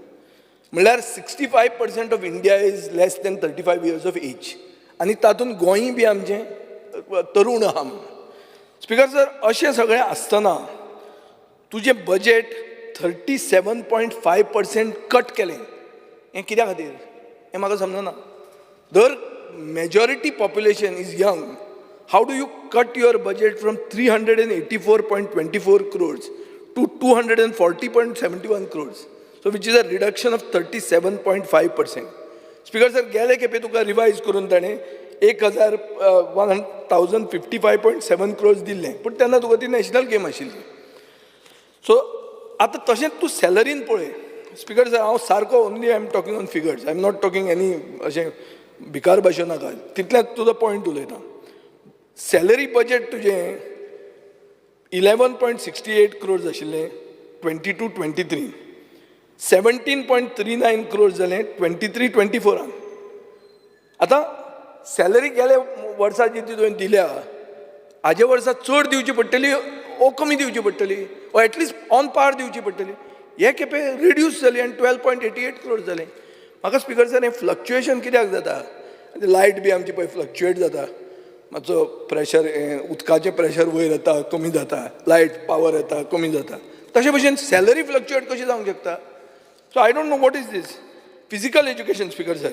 म्हणल्यार 65% of India is less than 35 years of age आनी तातूंत गोंय बी आमचें तरूण आहा म्हणून. स्पिकर सर, अशें सगळें आसतना तुजें budget 37.5% cut केलें, हें कित्या खातीर हें म्हाका समजना. दर majority population is young, how do you cut your budget from 384.24 crores to 240.71 crores, so which is a reduction of 37.5%? Speaker sir, गेले खेपे तुका रिवायज करून ताणें एक हजार 1055.7 crores दिल्लें, पूण तेन्ना तुका ती नॅशनल गेम आशिल्ली. सो आतां तशेंच तूं सॅलरीन पळय. स्पिकर सर, हांव सारको only I am talking on figures, I am not talking any अशें भिकार भाशेन नाका, तितलेंच तुजो पॉयंट उलयता. सॅलरी बजेट तुजें 11.68 crores आशिल्लें 22-23, 17.39 crores जालें 23-24आन. आतां सॅलरी गेल्या वर्सा जी ती तुवें दिल्या, हाजे वर्सा चड दिवची पडटली ओ कमी दिवची पडटली ओ एटलिस्ट ऑन पार दिवची पडटली. हे खेपे रिड्यूस जाली आनी 12.88 crores जालें. म्हाका स्पिकर सर, हें फ्लक्चुएशन कित्याक जाता? लायट बी आमची पळय फ्लक्चुएट जाता, मातसो प्रेशर हें उदकाचें प्रेशर वयर येता, कमी जाता, लायट पावर येता, कमी जाता, तशे भशेन सॅलरी फ्लक्चुएट कशी जावंक शकता? So I don't know what is this. Physical education, speaker sir,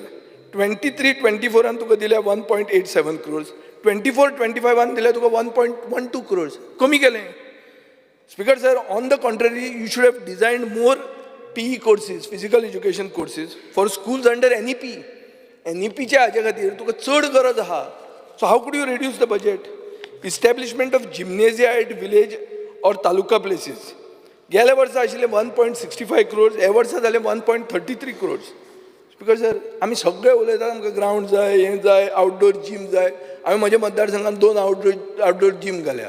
23-24आन तुका दिल्या 1.87 crores, 24-25आन दिल्या तुका 1.12 crores. कमी केलें. Speaker sir, on the contrary, you should have designed more PE courses, physical education courses for schools under NEP. एनईपीच्या हाजे खातीर तुका चड गरज आहा. So how could you reduce the budget? Establishment of gymnasia at village or taluka places, गेल्या वर्सा आशिल्ले 1.65 crores, हे वर्सा जाले 1.33 crores. स्पीकर सर, आमी सगळे उलयतात, आमकां ग्रावंड जाय, हें जाय, आउटडोर जीम जाय. हांवें म्हज्या मतदारसंघात दोन आउटडोर जीम घाल्या,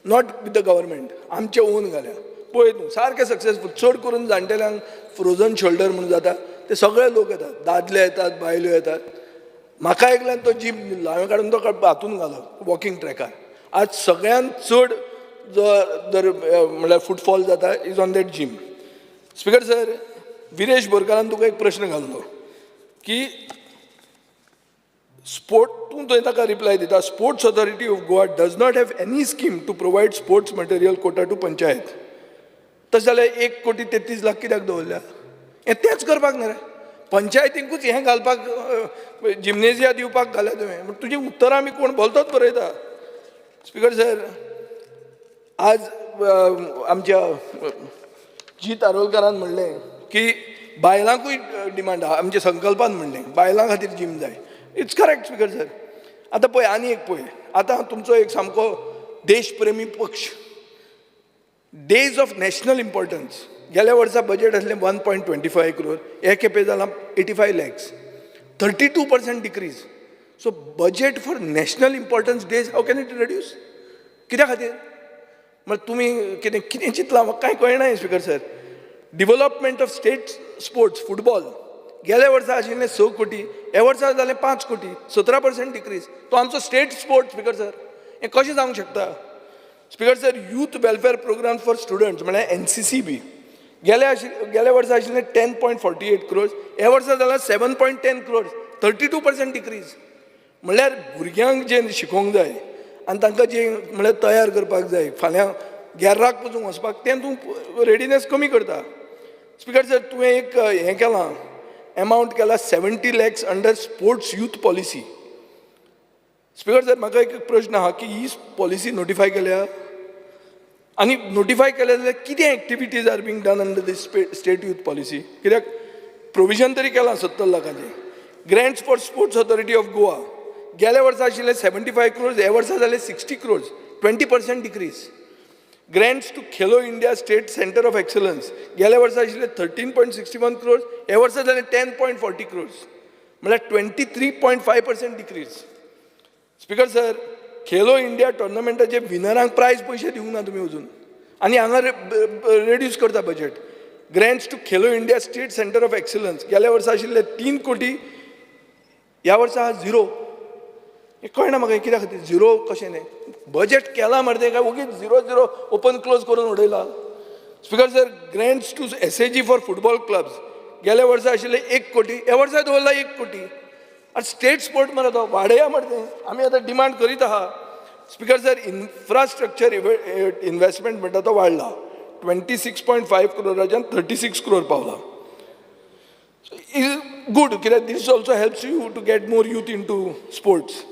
not with the government, आमचे ओन घाल्या. पळय तूं, सारकें सक्सेसफूल. चड करून जाणटेल्यांक फ्रोजन शोल्डर म्हणून जाता, ते सगळे लोक येतात, दादले येतात, बायलो येतात. म्हाका एकल्यान तो जीम दिल्लो, हांवें काडून तो हातून घालो, वॉकिंग ट्रॅकार. आज सगळ्यांत चड जो जर म्हणल्यार फुटफॉल जाता is on that gym. Speaker sir, Viresh बोरकारान तुका एक प्रश्न घाल्लो की स्पोर्ट, तूं थंय ताका रिप्लाय दिता, "Sports Authority of Goa does not have any scheme to provide sports material quota to panchayat." तशें जाल्यार 1 कोटी 33 लाख कित्याक दवरल्या? हें तेंच करपाक न्ही रे, पंचायतींकूच हें घालपाक, जिमनेजिया दिवपाक घाल्या तुवें. पूण तुजी उत्तरां आमी कोण भलतोच बरयता. स्पीकर सर, आज आमच्या जीत आरोलकारान म्हणलें की बायलांकूय डिमांड आहा. आमच्या संकल्पान म्हणलें बायलां खातीर जीम जाय. It's correct, speaker sir. आतां पळय, आनी एक पळय, आतां तुमचो एक सामको देशप्रेमी पक्ष, डेज ऑफ नॅशनल इम्पॉर्टन्स, गेल्या वर्सा बजेट आसलें 1.25 crore, हे खेपे जालां 85 lakhs, 32% decrease. So budget for national importance days, how can it reduce? कित्या खातीर? म्हळ्यार तुमी कितें कितें चिंतलां, म्हाका कांय कळना. Speaker sir, development of state sports football, गेल्या वर्सा आशिल्लें 6 कोटी, ह्या वर्सा जालें 5 कोटी, 17% डिक्रीज. तो आमचो स्टेट स्पोर्ट्स, स्पीकर सर, हें कशें जावंक शकता? Speaker sir, youth welfare program for students म्हळ्यार एनसीसी बी गेल्या वर्सा आशिल्लें 10.48 crores, ह्या वर्सा जालां 7.10 crores, 32% decrease. म्हणल्यार भुरग्यांक जें शिकोवंक जाय आनी तांकां जें म्हणल्यार तयार करपाक जाय फाल्यां गेर्राक पसून वचपाक, तें तूं रेडिनेस कमी करता. स्पीकर सर, तुवें एक हें केलां, एमावंट केला 70 lakhs under sports youth policy. Speaker sir, म्हाका एक प्रश्न आहा की ही पॉलिसी नोटिफाय केल्या आनी नोटिफाय केल्या जाल्यार कितें activities are being done under this state youth policy? कित्याक प्रोविजन तरी केलां 70 लाखाचें. Grants for Sports Authority of Goa, गेल्या वर्सा आशिल्ले 75 क्रोर्स, ह्या वर्सा जाले 60 crores, 20% decrease. Grants to Khelo India State Centre of Excellence, गेल्या वर्सा आशिल्ले 13.61 crores, ह्या वर्सा जाले 10.40 क्रोर्स, म्हळ्यार 23.5% decrease. Speaker sir, Khelo India टोर्नामेंटाचे विनरांक प्रायज पयशे दिवंक ना तुमी अजून आनी हांगा रेड्यूस करता budget. Grants to Khelo India State Centre of Excellence, गेल्या वर्सा आशिल्ले 3 कोटी, ह्या वर्सा झिरो. हें कळना म्हाका, कित्या खातीर झिरो कशें न्ही? बजेट केलां मरे तें, काय ओगीच झिरो झिरो ओपन क्लोज करून उडयला? Speaker sir, grants to SAG for football clubs, गेल्या वर्सा आशिल्ले 1 कोटी, ह्या वर्सा दवरला 1 कोटी. आनी स्टेट स्पोर्ट मरे तो, वाडया मरे तें, आमी आतां डिमांड करीत आहा. स्पीकर सर, इन्फ्रास्ट्रक्चर इन्वेस्टमेंट म्हणटा तो वाडला, 26.5 क्रोराच्यान 36 क्रोर पावला. Is good, कित्याक this also helps you to get more youth into sports.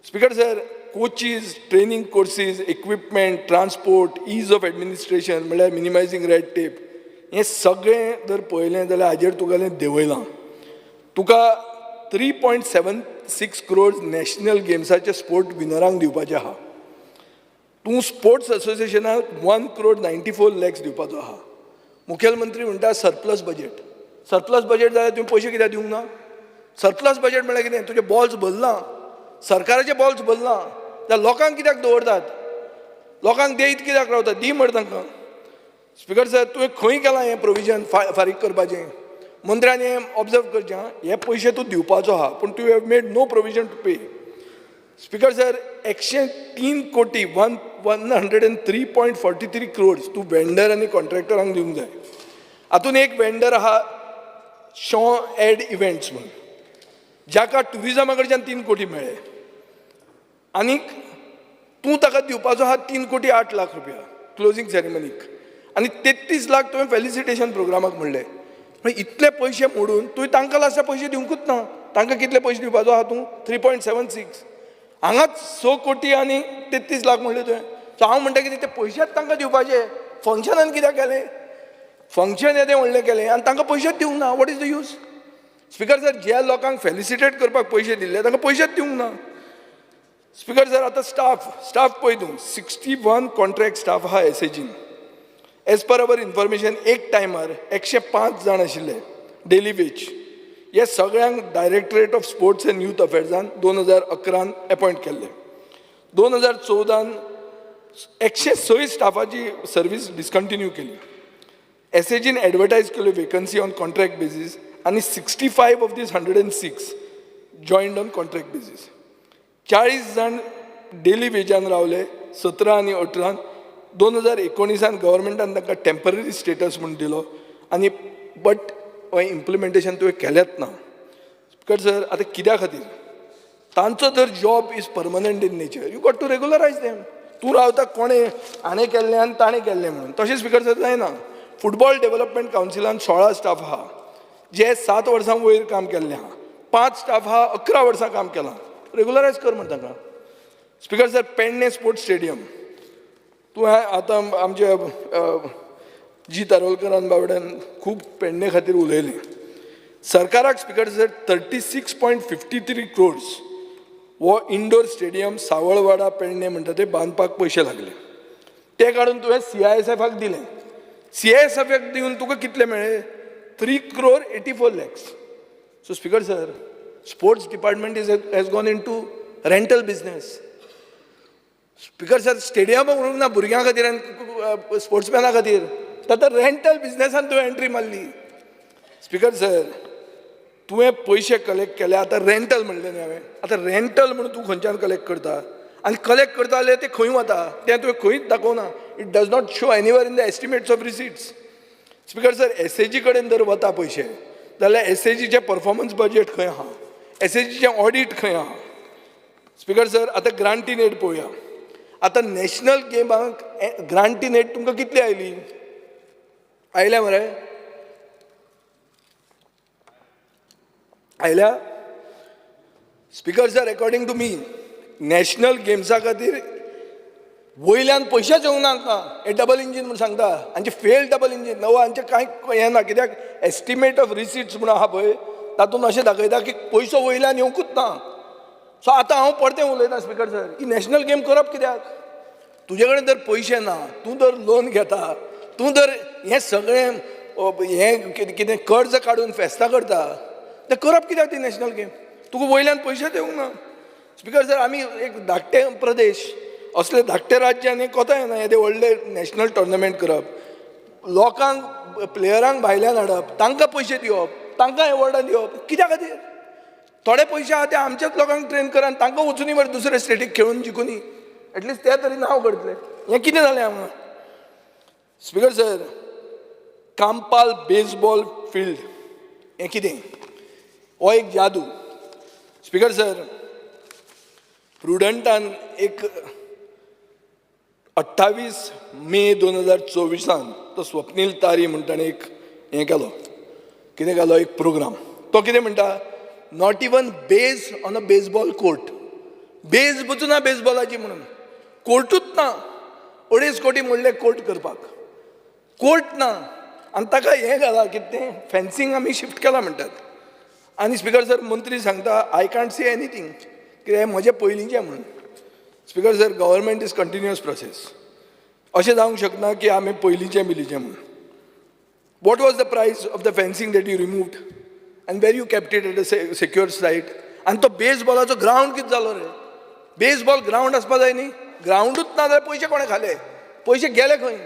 Speaker sir, coaches, training courses, equipment, transport, ease of administration म्हणल्यार मिनिमायझींग रेड टेप, हें सगळें जर पळयलें जाल्यार हाजेर तुगेलें देंवयलां. तुका 3.76 crores national गेम्साचे स्पोर्ट विनरांक दिवपाचे आहा. तूं स्पोर्ट्स असोसिएशनाक 1 crore 94 lakhs दिवपाचो आहा. मुखेलमंत्री म्हणटा सरप्लस बजेट. सरप्लस बजेट जाल्यार तुवें पयशे कित्याक दिवंक ना? सरप्लस बजेट म्हणल्यार कितें? तुजें बॉल्स भरलां, सरकाराचें बॉल्स भरलां जाल्यार लोकांक कित्याक दवरतात? लोकांक देयत कित्याक रावतात? दी मरे तांकां. स्पीकर सर, तुवें खंय केलां हें प्रोविजन फारीक करपाचें? मंत्र्यान हें ऑब्जर्व करचें आं, हे पयशे तूं दिवपाचो आहा, पूण तूं have made no provision to pay. Speaker sir, 103 कोटी, 103.43 crores तूं वेंडर आनी कॉन्ट्रॅक्टरांक दिवंक जाय. हातून एक वेंडर आहा शॉ एड इव्हेंट्स म्हणून, जाका ट्युरिजमा कडच्यान 3 कोटी मेळ्ळे आनीक तूं ताका दिवपाचो आहा 3 कोटी 8 लाख रुपया क्लोजींग सेरेमनीक आनी 33 लाख तुवें फेलिसिटेशन प्रोग्रामाक म्हणले. मागीर इतले पयशे मोडून तुवें तांकां लास्टाक पयशे दिवंकूच ना. तांकां कितले पयशे दिवपाचो आहा तूं? 3.76. हांगाच 6 कोटी आनी 33 लाख म्हणले तुवें. सो हांव म्हणटा कितें, ते पयशेच तांकां दिवपाचे. फंक्शनान कित्याक केलें? फंक्शन येदें व्हडलें केलें आनी तांकां पयशेच दिवंक ना. What is the use? Speaker sir, ज्या लोकांक फेलिसिटेट करपाक पयशे दिल्ले तांकां पयशेच दिवंक ना. स्पीकर सर, आतां स्टाफ पळय तूं, 61 कॉन्ट्रॅक्ट स्टाफ आहा एसएजीन. एज पर our information, एक टायमार 105 जाण आशिल्ले डेली वेज. हे सगळ्यांक directorate of sports and youth अफेर्सान 2011 appoint केल्ले. 2014 106 स्टाफाची सर्वीस डिसकंटिन्यू केली. एसएजीन एडवर्टायज केल्यो वेकन्सी ऑन कॉन्ट्रॅक्ट बेजीस आनी 65 of these 106 joined on contract basis. 40 जाण डेली वेजान रावले 17 आनी 18. 2019 गव्हर्मेंटान तांकां टेंपररी स्टेटस म्हूण दिलो आनी बट हें इम्प्लिमेंटेशन तुवें केलेंच ना. स्पिकर सर, आतां कित्या खातीर तांचो जर job is permanent in nature, you got to regularise them. तूं रावता कोणें हाणें केल्लें आनी ताणें केल्लें म्हणून, तशें स्पिकर सर जायना. फुटबॉल डेवलपमेंट कावन्सिलान 16 स्टाफ आहा जे 7 वर्सां वयर काम केल्लें आहा, 5 स्टाफ आहा 11 वर्सां काम केलां. रेगुलरायज कर म्हण तांकां. Speaker sir, Pedne sports stadium तूं आतां आमचे जी तारोलकरान बाबड्यान खूब पेडणे खातीर उलयलें. सरकाराक स्पिकर सर 36.53 क्रोर्स हो इंडोर स्टेडियम सावळवाडा पेडणे म्हणटा ते बांदपाक पयशे लागले, ते काडून तुवें सीआयएसएफाक दिले. सीआयएसएफाक दिवन तुका कितले मेळ्ळे? 3 crore 84 lakhs. So speaker sir, sports department is has gone into rental business. Speaker sir, स्टेडियमां उरूंक ना भुरग्यां खातीर आनी स्पोर्ट्समॅना खातीर, आतां रेंटल बिजनसान तुवें एंट्री मारली. स्पिकर सर, तुवें पयशे कलेक्ट केले, आतां रेंटल म्हणलें न्ही हांवें, आतां रेंटल म्हणून तूं खंयच्यान कलेक्ट करता आनी कलेक्ट करता जाल्यार ते खंय वता तें तुवें खंयच दाखोवना. It does not show anywhere in the estimates of receipts. Speaker sir, SAG कडेन जर वता पयशे जाल्यार एसएजीचें परफॉर्मन्स बजट खंय आहा, एसएजीचें ऑडीट खंय आहा? स्पिकर सर, आतां ग्रांट इन एड पळोवया. आतां नॅशनल गेमाक ग्रांट इन एड तुमकां कितली आयली? आयल्या मरे? आयल्या? Speaker sir, according to me, national गेम्सा खातीर वयल्यान पयशेच येवंक ना हांकां. हे डबल इंजीन म्हूण सांगता, हांचे फेल डबल इंजीन नवो, हांचें कांय हें ना. कित्याक एस्टिमेट ऑफ रिसिट्स म्हूण आहा पळय, तातूंत अशें दाखयता की पयसो वयल्यान येवंकूच ना. सो आतां हांव परतें उलयतां स्पिकर सर, ही नॅशनल गेम करप कित्याक? तुजे कडेन जर पयशे ना, तूं जर लोन घेता, तूं जर हें सगळें हें कितें कर्ज काडून फेस्तां करता, तें करप कित्याक ती नॅशनल गेम? तुका वयल्यान पयशेच येवंक ना. स्पिकर सर, आमी एक धाकटे प्रदेश, असले धाकटे राज्यान हें कोता येना. येदे व्हडले नॅशनल टोर्नामेंट करप, लोकांक प्लेयरांक भायल्यान हाडप, तांकां पयशे दिवप, तांकां एवॉर्डां दिवप, कित्या खातीर? थोडे पयशे आहा ते आमच्याच लोकांक ट्रेन कर आनी तांकां वचुनी मरे दुसरे स्टेटीक खेळून जिखुनी, एटलिस्ट ते तरी नांव करतले. हें कितें जालें हांगा? Speaker sir, Campal baseball field हें कितें? हो एक जादू. स्पिकर सर, प्रुडंटान एक 28 मे 2024 तो स्वप्नील तारी म्हण ताणें एक हें केलो, कितें केलो, एक प्रोग्राम. तो कितें म्हणटा, not even base on a baseball court, base पसून ना बेजबॉलाची म्हणून, कोर्टूच ना. 2.5 कोटी म्हणले कोर्ट करपाक, कोर्ट ना. आनी ताका हें घालां कितें तें फेन्सींग आमी शिफ्ट केलां म्हणटात. आनी स्पिकर सर, मंत्री सांगता I can't see anything, कित्याक हें म्हजें पयलींचें म्हणून. Speaker sir, government is continuous process. अशें जावंक शकना की आमी पयलींचें बिलीचें म्हणून. What was the price of the fencing that you removed and where you kept it at a secure site? आनी तो बेसबॉलाचो ग्रावंड कितें जालो रे? बेसबॉल ग्रावंड आसपा जाय न्ही, ग्रावंडूच ना जाल्यार पयशे कोणें खाले? पयशे गेले खंय?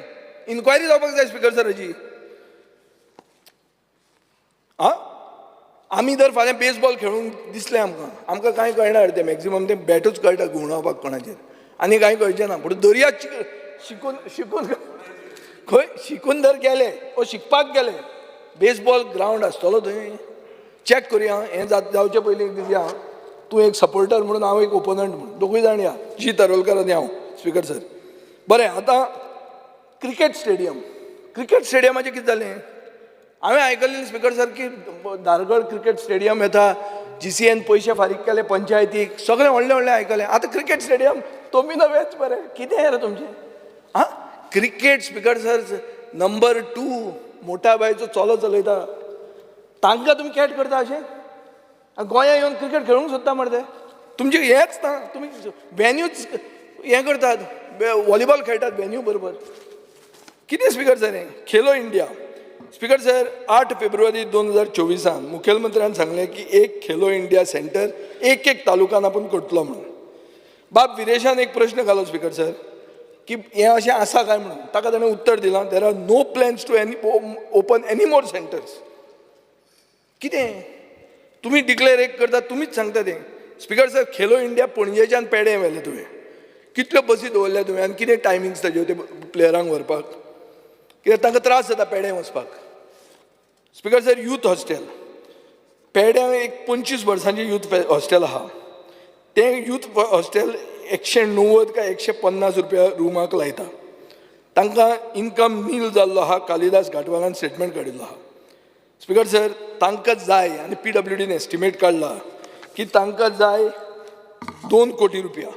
इन्क्वायरी जावपाक जाय स्पिकर सर हाजी. आं, आमी जर फाल्यां बेसबॉल खेळूंक दिसलें आमकां, आमकां कांय कळना रे, तें मॅक्झिमम तें बॅटूच कळटा घुंवडावपाक कोणाचेर, आनी कांय कळचें ना. पूण दर्या शिकून शिकून खंय शिकून जर गेले ओ शिकपाक गेले, बेसबॉल ग्रावंड आसतलो थंय, चॅक करुया. हें जावचे पयलीं एक दीस या, तूं एक सपोर्टर म्हणून, हांव एक ओपोनंट म्हणून, दोगूय जाण या, जी तरोलकर आनी हांव. स्पिकर सर, बरें. आतां क्रिकेट स्टेडियम, क्रिकेट स्टेडियमाचें कितें जालें? हांवें आयकल्लें स्पिकर सर की धारगळ क्रिकेट स्टेडियम येता, जीसीएन पयशे फारीक केले पंचायतीक, सगळें व्हडलें व्हडलें आयकलें. आतां क्रिकेट स्टेडियम तोमिनो वेच बरें, कितें रे तुमचें? आं, क्रिकेट स्पिकर सर नंबर 2 मोटाबायचो चलो चलयता, तांकां तुमी कॅट करता अशें? गोंया येवन क्रिकेट खेळूंक सोदता मरे ते? तुमचें हेंच ना, तुमी वेन्यूच हें करतात, व्हॉलीबॉल खेळटात वेन्यू बरोबर. कितें स्पिकर सर हें? खेलो इंडिया स्पीकर सर, 8 फेब्रुवारी 2024 मुखेलमंत्र्यान सांगलें की एक खेलो इंडिया सेंटर एक एक तालुकान आपूण करतलो म्हणून. बाब विरेशान एक प्रश्न घालो स्पीकर सर की हें अशें आसा काय म्हणून. ताका ताणें उत्तर दिलां, there are no plans to any open any more centres. कितें तुमी डिक्लेर एक करता, तुमीच सांगता तें. स्पीकर सर, खेलो इंडिया पणजेच्यान पेडे व्हेलें तुवें, कितल्यो बसी दवरल्या तुवें आनी कितें टायमिंग्स ताज्यो ते प्लेयरांक व्हरपाक, कित्याक तांकां त्रास जाता पेडे वचपाक. स्पीकर सर, यूथ हॉस्टेल पेड्यां एक 25 वर्सांचें यूथ हॉस्टेल आहा. तें यूथ हॉस्टेल 190 काय 150 रुपया रुमाक लायता. तांकां इनकम नील जाल्लो आहा. कालिदास घाटवालान स्टेटमेंट काडिल्लो आहा. स्पीकर सर, तांकां जाय आनी PWDन एस्टिमेट काडला की तांकां जाय 2 कोटी रुपया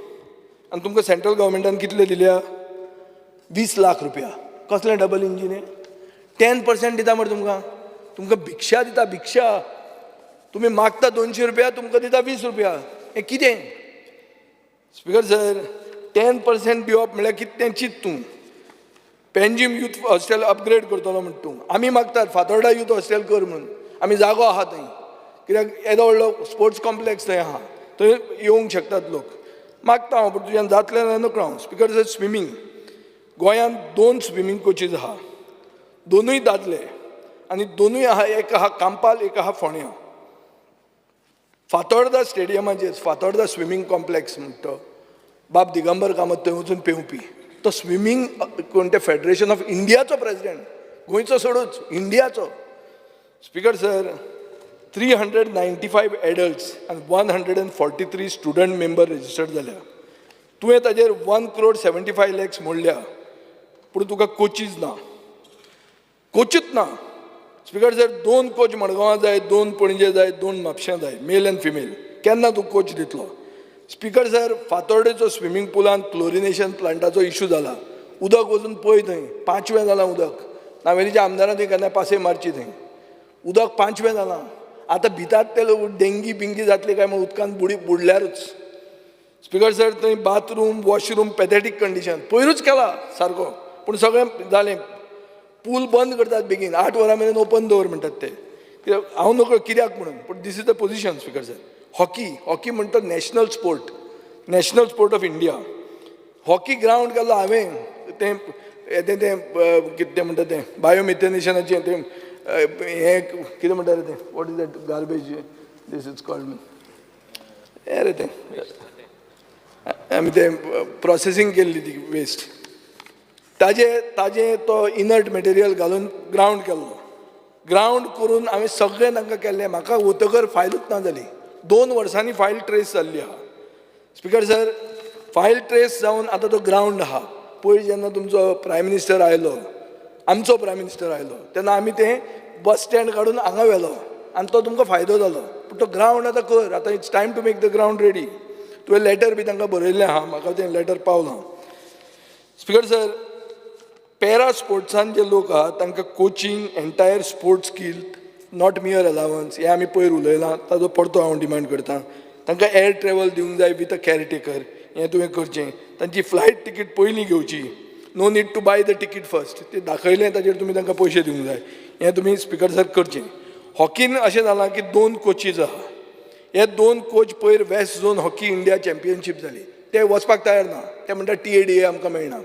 आनी तुमकां सेंट्रल गव्हर्मेंटान कितले दिल्या? 20 लाख रुपया. कसलें डबल इंजीन हें? 10% दिता मरे तुमकां. तुमकां भिक्षा दिता, भिक्षा. तुमी मागता 200 रुपया, तुमकां दिता 20 रुपया. हें कितें? स्पीकर सर, 10% दिवप म्हणल्यार कितें तें चिंत तूं. पेंजीम यूथ हॉस्टेल अपग्रेड करतलो म्हणटा तूं. आमी मागतात फातोर्डा यूथ हॉस्टेल कर म्हणून. आमी जागो आहा थंय, कित्याक येदो व्हडलो स्पोर्ट्स कॉम्प्लेक्स थंय आहा, थंय येवंक शकतात लोक. मागता हांव, पूण तुज्यान जातलें जाल्यार नकळो हांव. स्पीकर सर, स्विमींग गोंयांत 2 स्विमींग कोचीज आहा, दोनूय दादले आनी दोनूय आहा, एक आहा कांपाल, एक आहा फोंड्या. फातोर्डा स्टेडियमाचेर फातोर्डा स्विमींग कॉम्प्लेक्स म्हणटा बाब दिगंबर कामत थंय वचून पेंवपी. तो स्विमींग कोण ते फेडरेशन ऑफ इंडियाचो प्रेसिडेंट, गोंयचो सोडूच इंडियाचो. स्पीकर सर, 395 एडल्ट्स आनी 143 स्टुडंट मेंबर रजिस्टर्ड जाल्या. तुवें ताजेर 1 crore 75 lakhs मोडल्या, पूण तुका कोचीज ना, कोचूच ना. स्पीकर सर, 2 कोच मडगांवां जाय, 2 पणजे जाय, 2 म्हापश्यां जाय, मेल एंड फिमेल. केन्ना तूं कोच दितलो? स्पीकर सर, फातोर्डेचो स्विमींग पुलान क्लोरिनेशन प्लांटाचो इशू जाला. उदक वचून पळय थंय 5वें जालां उदक. नावेलीच्या आमदारान थंय केन्ना पासय मारची, थंय उदक 5वें जालां. आतां भितात ते लोक डेंगी बिंगी जातली काय म्हूण उदकान बुडल्यारूच. स्पीकर सर, थंय बाथरूम वॉशरूम पॅथेटीक कंडिशन, पयरूच केला सारको, पूण सगळें जालें. पूल बंद करतात बेगीन, 8 वरां मेरेन ओपन दवर म्हणटात ते. कित्याक हांव नकळो कित्याक म्हणून, पूण this is the position. Speaker sir, hockey, hockey म्हणटा national sport, national sport of India. Hockey ground केल्लो हांवें, तें तें तें कितें म्हणटा तें बायोमिथेनेशनाचें तें हें कितें म्हणटा रे तें, what is that garbage this is called, हें रे तें आमी तें प्रोसेसींग केल्ली ती वेस्ट, ताजे ताजे तो इनर्ट मटेरियल घालून ग्रावंड केल्लो. ग्रावंड करून हांवें सगळें तांकां केल्लें. म्हाका वतकर फायलूच ना जाली. 2 वर्सांनी फायल ट्रेस जाल्ली आहा. स्पीकर सर, फायल ट्रेस जावन आतां तो ग्रावंड आहा. पयर जेन्ना तुमचो प्रायम मिनिस्टर आयलो, आमचो प्रायम मिनिस्टर आयलो, तेन्ना आमी तें बस स्टँड काडून हांगा व्हेलो आनी तो तुमकां फायदो जालो. पूण तो ग्रावंड आतां कर, आतां it's time to make the ground ready. तुवें लेटर बी तांकां बरयल्लें आहा, म्हाका तें लेटर पावलां. स्पीकर सर, पॅरा स्पोर्ट्सान जे लोक आहा तांकां coaching, entire sports skill, not mere allowance, हें आमी पयर उलयलां, ताजो परतो हांव डिमांड करता. तांकां एअर ट्रॅवल दिवंक जाय विथ अ कॅरटेकर, हें तुवें करचें. तांची फ्लायट तिकीट पयलीं घेवची, no need to buy the ticket first, तें दाखयलें ताजेर तुमी तांकां पयशे दिवंक जाय, हें तुमी स्पीकर सर करचें. हॉकीन अशें जालां की 2 कोचीज आहा. हे 2 कोच पयर west zone hockey India championship जाली, ते वचपाक तयार ना. ते म्हणटा TADA आमकां मेळना.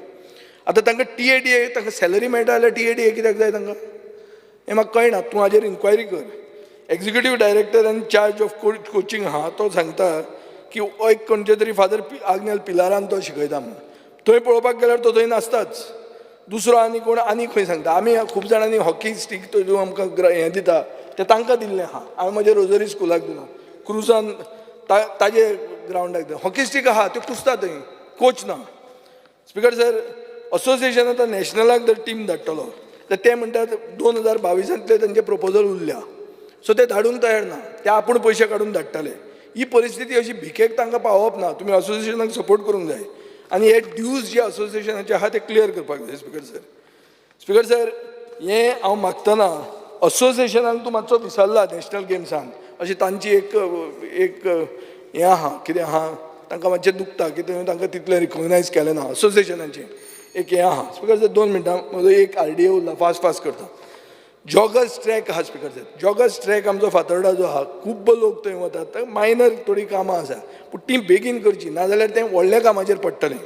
आतां तांकां TADA, तांकां सॅलरी मेळटा जाल्यार TADA कित्याक जाय तांकां, हें म्हाका कळना. तूं हाजेर इन्क्वायरी कर. Executive director in charge of coaching आहा, तो सांगता की एक खंयचे तरी फादर आग्नेल पिलारान तो शिकयता म्हणून. थंय पळोवपाक गेल्यार तो थंय नासताच. दुसरो आनी कोण आनी खंय सांगता. आमी खूब जाणांनी हॉकी स्टीक तो आमकां हें दिता, तें तांकां दिल्लें आहा. हांवें म्हज्या रोजरी स्कुलाक दिलां, क्रुजान ताजे ग्रावंडाक दिलां. हॉकी स्टीक आहा त्यो कुसता थंय, कोच ना. स्पीकर सर, असोसिएशन आतां नॅशनलाक जर टीम धाडटलो तर ते म्हणटात 2022 तांचे प्रपोजल उरल्या, सो ते धाडूंक तयार ना, ते आपूण पयशे काडून धाडटले. ही परिस्थिती अशी भिकेक तांकां पावप ना. तुमी असोसिएशनाक सपोर्ट करूंक जाय आनी हे ड्यूज जे असोसिएशनाचे आहा ते क्लियर करपाक जाय. स्पीकर सर, स्पीकर सर, हें हांव मागतना असोसिएशनाक तूं मातसो विसरला नॅशनल गेम्सान, अशें तांची एक एक हें आहा, कितें आहा, तांकां मातशें दुखता की तुवें तांकां तितलें रिकॉग्नायज केलें ना. असोसिएशनाचें एक हें आहा. स्पीकर सर, 2 मिनटां म्हजो एक RDA उरला, फास्ट फास्ट करता. जॉगर्स ट्रॅक आहा स्पिकर सर. जॉगर्स ट्रॅक आमचो फातोर्डा जो आहा, खूब्ब लोक थंय वतात. मायनर थोडीं कामां आसा पूण तीं बेगीन करचीं, नाजाल्यार तें व्हडल्या कामाचेर पडटलें.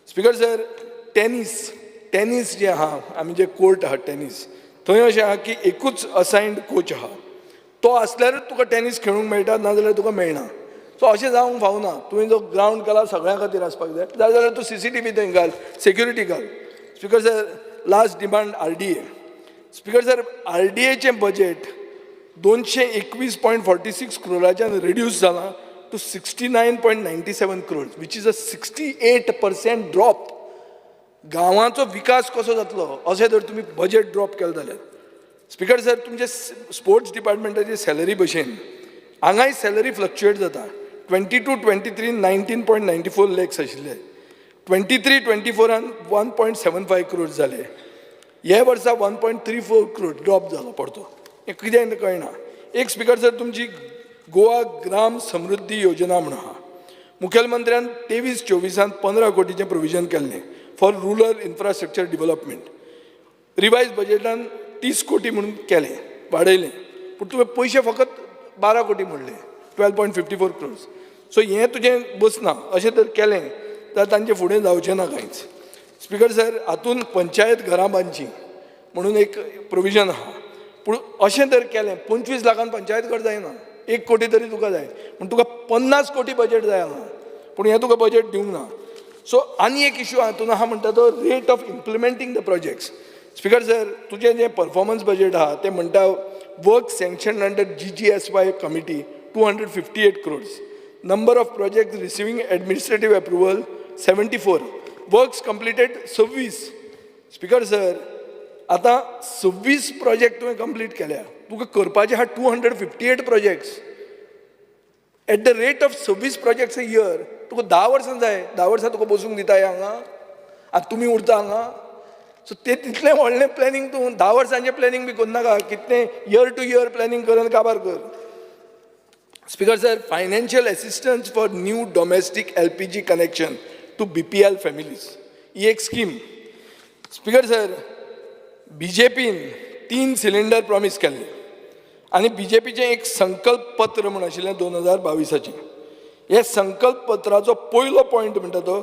स्पिकर सर, टेनीस जें आहा, आमी जे कोर्ट आहा टेनीस, थंय अशें आहा की एकूच असायन्ड कोच आहा, तो आसल्यारूच तुका टेनीस खेळूंक मेळटा, नाजाल्यार तुका मेळना. सो अशें जावंक फावना. तुवें जो ग्रावंड केला सगळ्यां खातीर आसपाक जाय, जाल्यार तूं CCTV थंय घाल, सेक्युरिटी घाल. Speaker sir, last demand RDA. Speaker sir, RDAचें बजेट 221.46 क्रोराच्यान रिड्यूस जालां to 69.97 crores, which is a 68% drop. गांवाचो विकास कसो जातलो अशें जर तुमी बजेट ड्रॉप केलें जाल्यार? स्पिकर सर, तुमचे स्पोर्ट्स डिपार्टमेंटाची सॅलरी भशेन हांगाय सॅलरी फ्लक्चुएट जाता. 22-23 19.94 लॅक्स आशिल्ले, 23-24 1.75 क्रोर्स जाले, हे वर्सा 1.34 क्रोर ड्रॉप जालो परतो. हें कितें कळना. एक स्पिकर सर, तुमची गोवा ग्राम समृद्धी योजना म्हूण आहा. मुखेलमंत्र्यान 23-24 15 कोटीचें प्रोविजन केल्लें for rural infrastructure development. Revise बजेटान 30 कोटी म्हणून केलें, वाडयलें, पूण तुवें पयशे फकत 12 कोटी म्हणले, 12.54 क्रोर्स. सो हें तुजें बसना. अशें जर केलें जाल्यार तांचें फुडें जावचें ना कांयच. स्पिकर सर, हातून पंचायत घरां बांदचीं म्हणून एक प्रोविजन आहा, पूण अशें जर केलें 25 लाखान पंचायत घर जायना, 1 कोटी तरी तुका जाय, पूण तुका 50 कोटी बजेट जाय हांगा, पूण हें तुका बजेट दिवंक ना. सो आनी एक इशू हातून आहा म्हणटा तो rate of implementing the projects. Speaker sir, तुजें जें परफॉर्मन्स बजेट आहा तें म्हणटा work sanction under GGSY committee 258 crores, number of projects receiving administrative approval 74, works completed 26. Speaker sir, आतां 26 प्रोजेक्ट तुवें कंप्लीट केल्या, तुका करपाचे आहा 258 projects. At the rate of 26 projects a year तुका 10 वर्सां जाय. 10 वर्सां तुका बसूंक दिता हे हांगा, आतां तुमी उरता हांगा. सो ते तितलें व्हडलें प्लॅनिंग तूं 10 वर्सांचें प्लॅनिंग बी करनाका, कितलें इयर टू इयर प्लॅनिंग करून काबार कर. Speaker sir, financial assistance for new domestic LPG connection to BPL families ही एक स्कीम. स्पिकर सर, BJPन 3 सिलिंडर प्रॉमीस केल्ले आनी BJPचें एक संकल्प पत्र म्हूण आशिल्लें 2022. हे संकल्प पत्राचो पयलो पॉयंट म्हणटा तो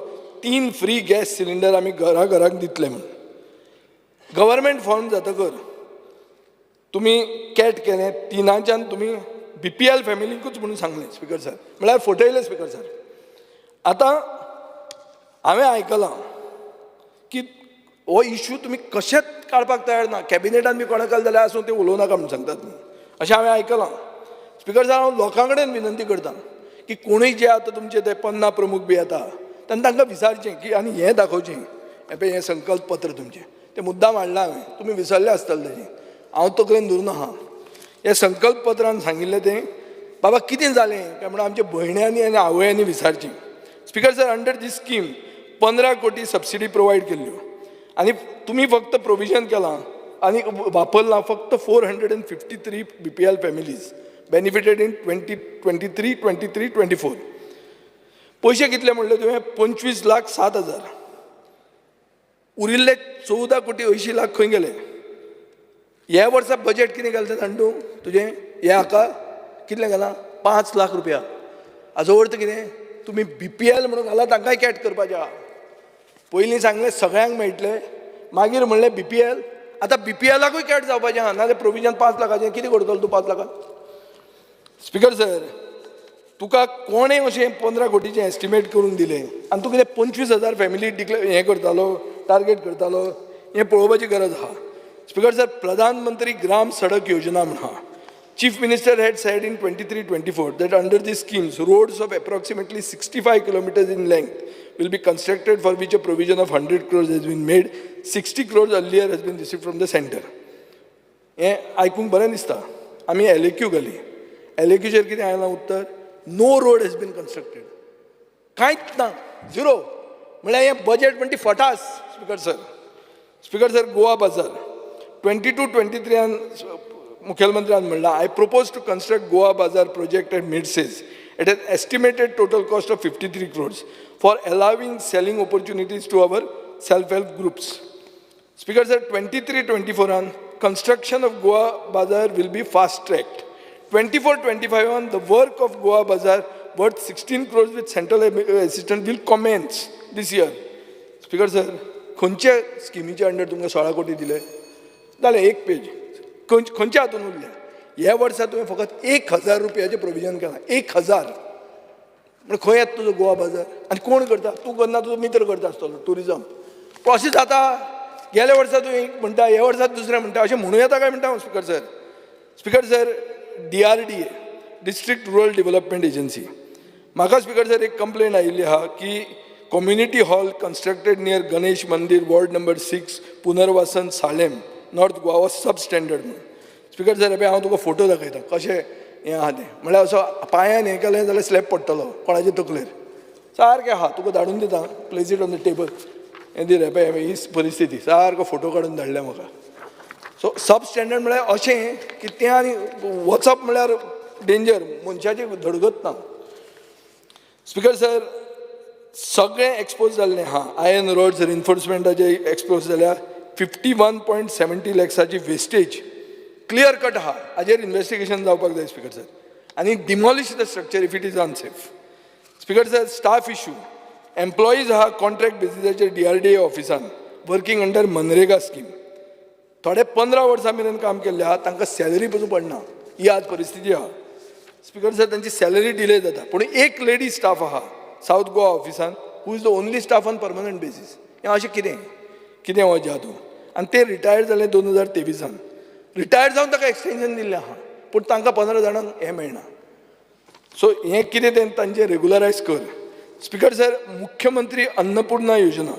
3 फ्री गॅस सिलिंडर आमी घरा घराक दितले म्हूण. गव्हर्मेंट फॉर्म जातकर तुमी कॅट केलें 3च्यान तुमी BPL फॅमिलीकूच म्हणून सांगलें स्पिकर सर, म्हळ्यार फटयलें स्पिकर सर. आतां हांवें आयकलां की हो इशू तुमी कशेंच काडपाक तयार ना, कॅबिनेटान बी कोणाक घाल जाल्यार आसूं तें उलोवं नाका म्हूण सांगतात तुमी, अशें हांवें आयकलां. स्पिकर सर, हांव लोकां कडेन विनंती करता की कोणूय जे आतां तुमचे ते पन्ना प्रमुख बी येता तेन्ना तांकां विचारचें की आनी हें दाखोवचें, हें पळय हें संकल्प पत्र तुमचें तें मुद्दाम हाडलां हांवें, तुमी विसरले आसतले तेजें, हांव तकलेन धरून आहा. हे संकल्प पत्रान सांगिल्लें तें बाबा कितें जालें काय म्हणून आमच्या भयण्यांनी आनी आवयांनी विचारचें. Speaker sir, under this scheme 15 कोटी सबसिडी प्रोवायड केल्ल्यो आनी तुमी फक्त प्रोविजन केलां आनी वापरलां फक्त 453 BPL families benefited in 2023 23 24. पयशे कितले म्हणले तुवें? 25,07,000. उरिल्ले 14 कोटी 80 लाख खंय गेले? ह्या वर्सा बजेट कितें घालता जाण तूं तुजें हे हाका कितलें घालां? 5 लाख रुपया. हाजो अर्थ कितें? तुमी BPL म्हणून घाला तांकांय कॅट करपाचें आहा. पयलीं सांगलें सगळ्यांक मेळटलें, मागीर म्हणलें BPL, आतां BPLाकूय कॅट जावपाचें आहा, नाजाल्यार प्रोविजन 5 लाखाचें कितें करतलो तूं 5 लाखां? स्पिकर सर, तुका कोणें अशें 15 कोटीचें एस्टिमेट करून दिलें आनी तूं कितें 25,000 फॅमिली डिक्लेर हें करतालो, टार्गेट करतालो, हें पळोवपाची गरज आहा. स्पिकर सर, प्रधानमंत्री ग्राम सडक योजना म्हण आहा. Chief Minister had said in 23-24 that under these schemes, roads of approximately 65 kilometers in length will be constructed, for which a provision of 100 crores has been made. 60 crores earlier has been received from the center. हें आयकूंक बरें दिसता. आमी LAQ घाली, LAQचेर कितें आयलां उत्तर? No road has been constructed, कांयच ना, झिरो. म्हळ्यार हें बजेट म्हणटी फटास. Speaker sir, Speaker sir, Goa Bazaar 22-23 मुखेलमंत्र्यान म्हणलां, I propose to construct Goa Bazaar project at Medcez at an estimated total cost of 53 crores for allowing selling opportunities to our self help groups. Speaker sir, 23-24 construction of Goa Bazaar will be fast tracked. 24-25 the work of Goa Bazaar worth 16 crores with central assistance will commence this year. Speaker sir, खंयच्या स्किमीच्या under तुमकां 16 कोटी दिले? जालें एक पेज. खंयच्या हातून उरलें? ह्या वर्सा तुवें फकत 1,000 रुपयाचें प्रोविजन केलां. 1,000 म्हण खंय येता तुजो गोवा बाजार? आनी कोण करता? तूं करना, तुजो मित्र करता आसतलो. टुरिजम प्रोसेस जाता. गेल्या वर्सा तूं एक म्हणटा, ह्या वर्सा दुसरें म्हणटा, अशें म्हणूं येता काय म्हणटा हांव speaker sir? Speaker sir, DRDA, district rural development agency, म्हाका स्पीकर सर एक कंप्लेन आयिल्ली आहा की community hall constructed near Ganesh Mandir, ward number 6, Punarvasan, Salem, North Goa was sub standard म्हणून. स्पीकर सर, पळय हांव तुका फोटो दाखयता कशें हें आहा तें. म्हणल्यार असो पांयान हें केलें जाल्यार स्लॅब पडटलो कोणाचे तकलेर, सारकें आहा. तुका धाडून दिता, place it on the table. हें दी रे, पळय ही परिस्थिती, सारको फोटो काडून धाडल्या म्हाका. सो सब स्टँडर्ड म्हळ्यार अशें की तें आनी वचप म्हळ्यार डेंजर, मनशाची धडगत ना. स्पीकर सर, सगळें एक्सपोज जाल्लें आहा. आयर्न रॉड्स रिन्फोर्समेंटाचे एक्सपोज जाल्या. 51.70 लॅक्साची वेस्टेज क्लियर कट आहा. हाजेर इन्वेस्टिगेशन जावपाक जाय स्पीकर सर, आनी demolish the structure if it is unsafe. Speaker sir, staff issue, employees आहा कॉन्ट्रॅक्ट बेसिसाचेर DRDA ऑफिसान वर्कींग अंडर मनरेगा स्कीम. थोडे 15 वर्सां मेरेन काम केल्ले आहा, तांकां सॅलरी पसून पडना. ही आज परिस्थिती आहा. स्पीकर सर, तांची सॅलरी डिले जाता. पूण एक लेडी स्टाफ आहा सावथ गोवा ऑफिसान, who is the only staff on permanent basis. हें अशें कितें कितें हो जादू? आनी ते रिटायर जाले 2023. रिटायर जावन ताका एक्सटेंशन दिल्लें आहा, पूण तांकां 15 जाणांक हें मेळना. सो हें कितें तें तांचें रेगुलरायज कर. स्पीकर सर, मुख्यमंत्री अन्नपूर्णा योजना,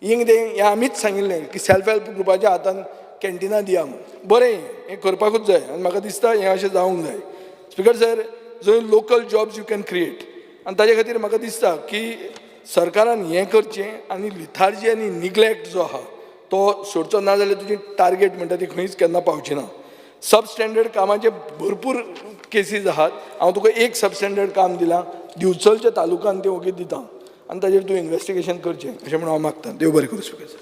हें कितें, हें आमीच सांगिल्लें की सेल्फ हेल्प ग्रुपाच्या हातान कॅन्टिनां दिया म्हूण. बरें, हें करपाकूच जाय आनी म्हाका दिसता हें अशें जावंक जाय. स्पीकर सर, जंय local jobs you can create, आनी ताजे खातीर म्हाका दिसता की सरकारान हें करचें आनी लिथार्जी आनी निग्लेक्ट जो आहा तो सोडचो ना जाल्यार तुजी टार्गेट म्हणटा ती खंयच केन्ना पावची ना. सब स्टँडर्ड कामाचे भरपूर केसीस आहात. हांव तुका एक सब स्टँडर्ड काम दिलां, दिवचलच्या तालुकान तें ओगीत दिता आनी ताजेर तूं इन्वेस्टिगेशन करचें अशें म्हणून हांव मागतां. देव बरें करूं speaker sir.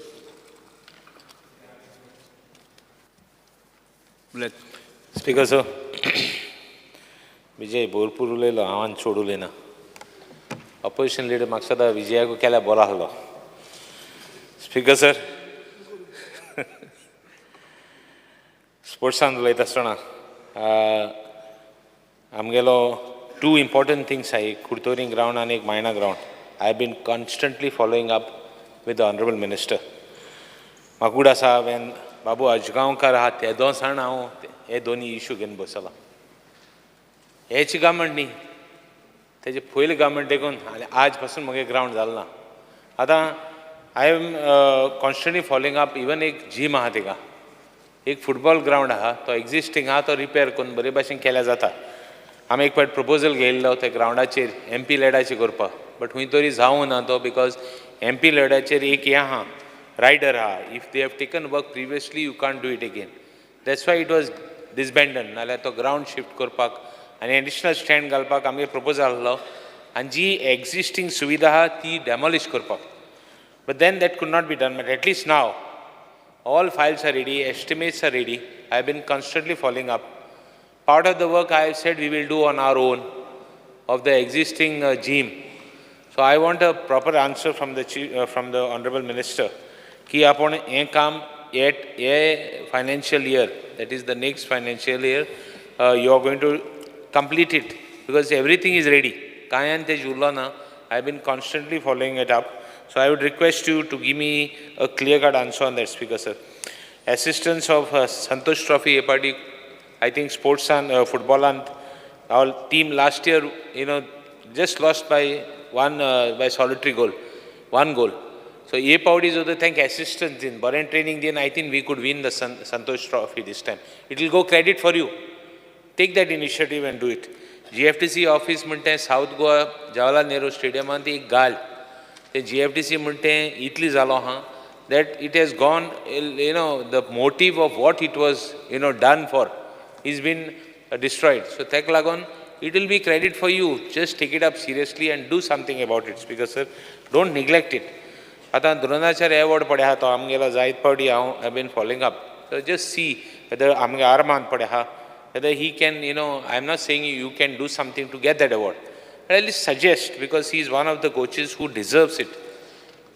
Speaker sir, Vijay भरपूर उलयलो, हांव आनी चड उलयना. ऑपोजिशन लिडर म्हाका सदां विजयाकू केल्यार बरो आहलो. स्पीकर सर, स्पोर्ट्सान उलयता आसतना आमगेलो 2 इम्पॉर्टंट थिंग्स आहा, एक कुडतोरी ग्रावंड आनी एक मायणा ground. I have been constantly following up with the honourable minister. म्हाका उड आसा वेन बाबू अजगांवकार आहा तेदो सावन हांव हे दोनी इशू घेवन बसलां. हेच गव्हर्मेंट न्ही, तेजे पयलें गव्हर्मेंट देखून आनी आज पासून म्हगे ग्रावंड जालें ना. आतां I am constantly following up. Even एक जीम आहा तिका, एक फुटबॉल ग्रावंड आहा, तो एग्जिस्टींग आहा, तो रिपेर करून बरे भाशेन केल्यार जाता. आमी एक फावट प्रपोजल घेयल्लो त्या ग्रावंडाचेर एम पी लॅडाचेर करपाक, बट खूंय तरी जावूं ना तो, because M P लॅडाचेर एक हें आहा, रायडर आहा. If they have taken work previously, you can't do it again. That's why it was डिसबेंडन. नाल्यार तो ग्रावंड शिफ्ट करपाक आनी एडिशनल स्टँड घालपाक आमगे प्रपोजल आहलो आनी जी एग्जिस्टींग सुविधा आहा ती डेमोलिश करपाक, but then that could not be done. But at least now all files are ready, estimates are ready. I have been constantly following up. Part of the work I have said we will do on our own of the existing gym. So I want a proper answer from the chief, from the honorable minister की आपण हें काम at a financial year, that is the next financial year, you are going to complete it, because everything is ready. कांय आनी तें उरलो ना. I have been constantly following it up. So I would request you to give me a clear cut answer on that, Speaker sir. Assistance of Santosh Trophy, party, I think sports and football and our team last year, just lost by one, by solitary goal, one goal. So A party is the thank assistance in Bahrain training, then I think we could win the Santosh Trophy this time. It will go credit for you. Take that initiative and do it. GFTC office म्हणटे South Goa Jawaharlal Nehru Stadium ती एक गाल. ते GFTC म्हणटे इतली जालो आहा that it has gone, the motive of what it was, done for is been destroyed. So ताका लागून it will be credit for you. Just take it up seriously and do something about it, Speaker sir. Don't neglect it. आतां Dronacharya award पळय आहा तो आमगेलो जायत फावटी हांव I been following up, so just see whether आमगे आर्मान पळय आहा, whether he can, you know, I am not saying you can do something to get that award, but at least suggest, because he is one of the coaches who deserves it.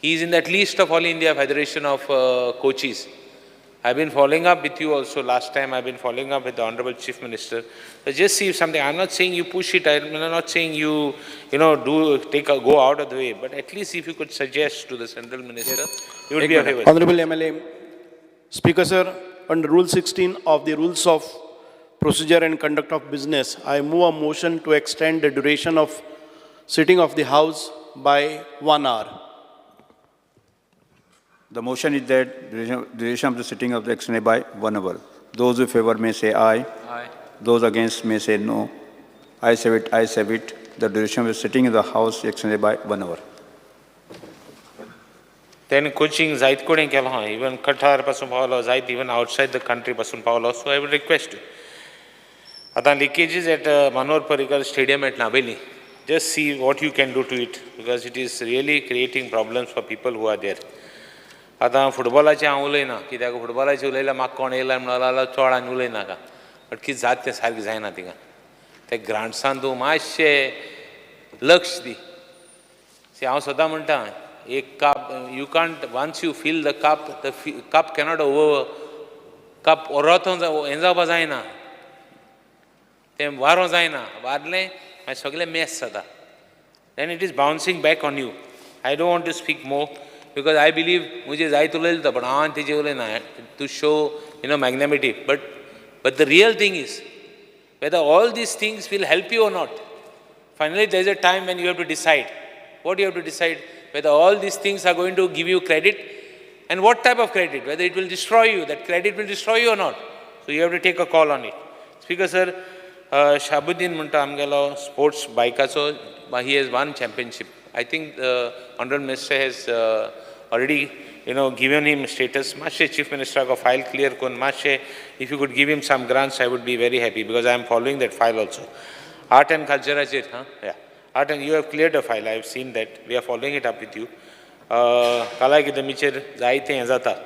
He is in that list of All India Federation of coaches. I've been following up with you also last time. I've been following up with the Honorable Chief Minister. But just see if something, I'm not saying you push it, I'm not saying you, you know, do take a, go out of the way, but at least if you could suggest to the Central Minister, it would be a favor. Honorable MLA, Speaker sir, under Rule 16 of the Rules of Procedure and Conduct of Business, I move a motion to extend the duration of sitting of the House by 1 hour. The motion is that duration of the sitting of the extended by 1 hour. Those in favor may say aye. Aye. Those against may say no. I say it, I say it. The duration of the sitting in the House extended by 1 hour. तेणें coaching जायत कडेन केलो आहा, even कठार पासून पावलो, जायत even outside the country पासून पावलो. So I would request. आतां leakages at Manohar Parrikar stadium at Navelim, just see what you can do to it, because it is really creating problems for people who are there. आतां फुटबॉलाचें हांव उलयना, कित्याक फुटबॉलाचें उलयल्यार म्हाका कोण येयला म्हणून जाल्यार चड आनी उलयनाका, बट कितें जाता तें सारकें जायना थिंगा. ते ग्रांट्सान तूं मातशें लक्ष दी. सी हांव सदां म्हणटा, एक cup you can't, once you fill the cup, the cup cannot over, cup ओरोतो हें जावपा जायना, तें वारो जायना, वारलें मागीर सगळें मेस जाता. Then it is bouncing back on you. I don't want to speak more, because I believe मुझे जायत उलयलो तो, पण हांव तेजेर उलयना to show, you know, magnanimity. But the real thing is whether all these things will help you or not. Finally, there is a time when you have to decide. What you have to decide, whether all these things are going to give you credit, and what type of credit, whether it will destroy you, that credit will destroy you or not. So you have to take a call on it. Speaker sir, Shabuddin म्हणटा आमगेलो sports बायकाचो, he has won championship. I think the Honorable Minister has already, you know, given him status. Mashe Chief Minister ka file clear kon mashe, if you could give him some grants, I would be very happy, because I am following that file also. Art and culture, huh? Yeah. Art and you have cleared the file, I have seen that. We are following it up with you. Kala Akademichер जायते हें जाता.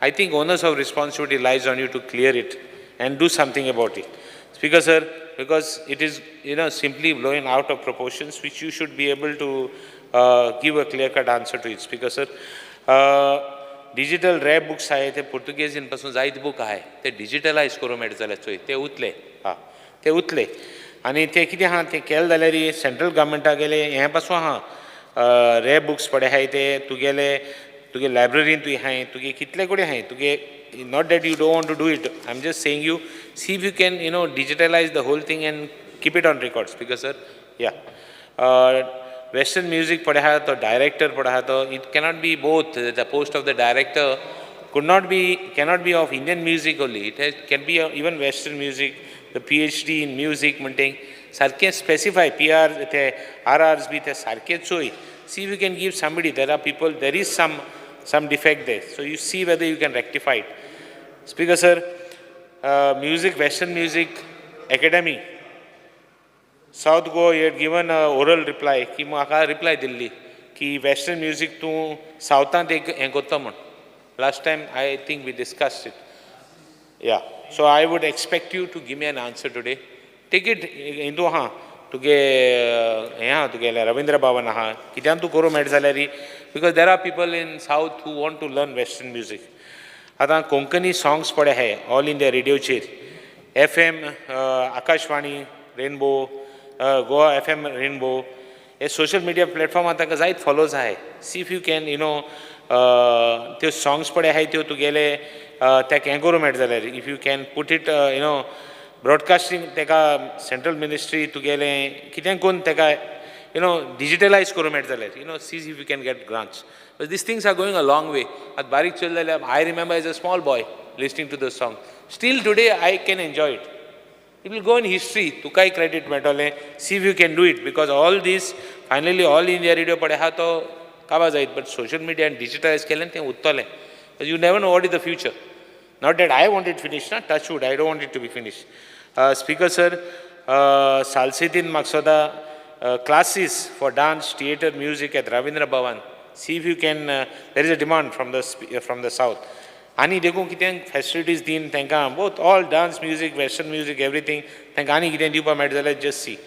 I think onus of responsibility lies on you to clear it and do something about it. Speaker sir, because it is, you know, simply blowing out of proportions, which you should be able to give a clear-cut answer to it. Speaker sir, digital rare books आहे ते पुर्तुगेजीन पासून जायत book आहे ते डिजिटलायज करूं मेळटा जाल्यार चोय, ते उतले, हा ते उतले. आनी ते कितें आहा तें केलें जाल्यार सेंट्रल गव्हर्मेंटा गेले हें पासून आहा, रेयर बुक्स पडे आहाय ते तुगेले, तुगे लायब्ररीन तुवें आहाय, तुगे कितले कडेन आहाय तुगे. Not that you don't want to do it, I am just saying you see if you can, you know, digitalise the whole thing and keep it on records. Because sir, yeah, western music पळय आहा तो director पळय आहा तो, it cannot be both. The post of the director could not be, cannot be of Indian music only, it has can be even western music. The PhD in music म्हणटे सारकें specify, P R ते are hours B ते सारकें चोय. See if you can give somebody, there are people, there is some defect there, so you see whether you can rectify it. Speaker sir, music, western music academy South Goa, you had given a oral reply की म्हाका reply दिल्ली की western music तूं सावथांत एक हें करता म्हूण. Last time I think we discussed it. Yeah, so I would expect you to give me an answer today. Take it Hindu आहा तुगे, हें आहा तुगेलें रविंद्र भवन आहा, कित्यान तूं करूं मेळटा जाल्यार, because there are people in south who want to learn western music. आतां कोंकणी सॉंग्स पळय आहाय ऑल इंडिया रेडियोचेर, FM, Akashvani rainbow, Goa FM rainbow, हे सोशल मिडिया प्लॅटफॉर्मार तांकां जायत फॉलोज आहाय. See if you can, you know, त्यो सॉंग्स पळय आहाय त्यो तुगेले ताका हें करूं मेळटा जाल्यार, if you can put it, you know, broadcasting ताका सेंट्रल मिनिस्ट्री तुगेलें कितें करून ताका, you know, digitalise करूं मेळटा जाल्यार, you know, see if you can get grants. But these things are going a long way. आतां बारीक चोयलें जाल्यार I remember as a small boy listening to the song, still today I can enjoy it. It will go in history, तुकाय credit मेळटलें. See if you can do it, because all these finally all India radio पळय आहा तो काबार जायत, but social media आनी डिजिटलायज केलें तें उरतलें. You never know what is the future. Not that I want it finish, ना, touch wood, I don't want it to be finish. Speaker sir, सालसेतीन म्हाका सदां classes for dance, theatre, music at Ravindra Bhavan See if you can, there is a demand from the south. आनी देखून कितें facilities दिवन तांकां, both all dance music, western music, everything, तांकां आनी कितें दिवपाक मेळटा जाल्यार जस्ट सी.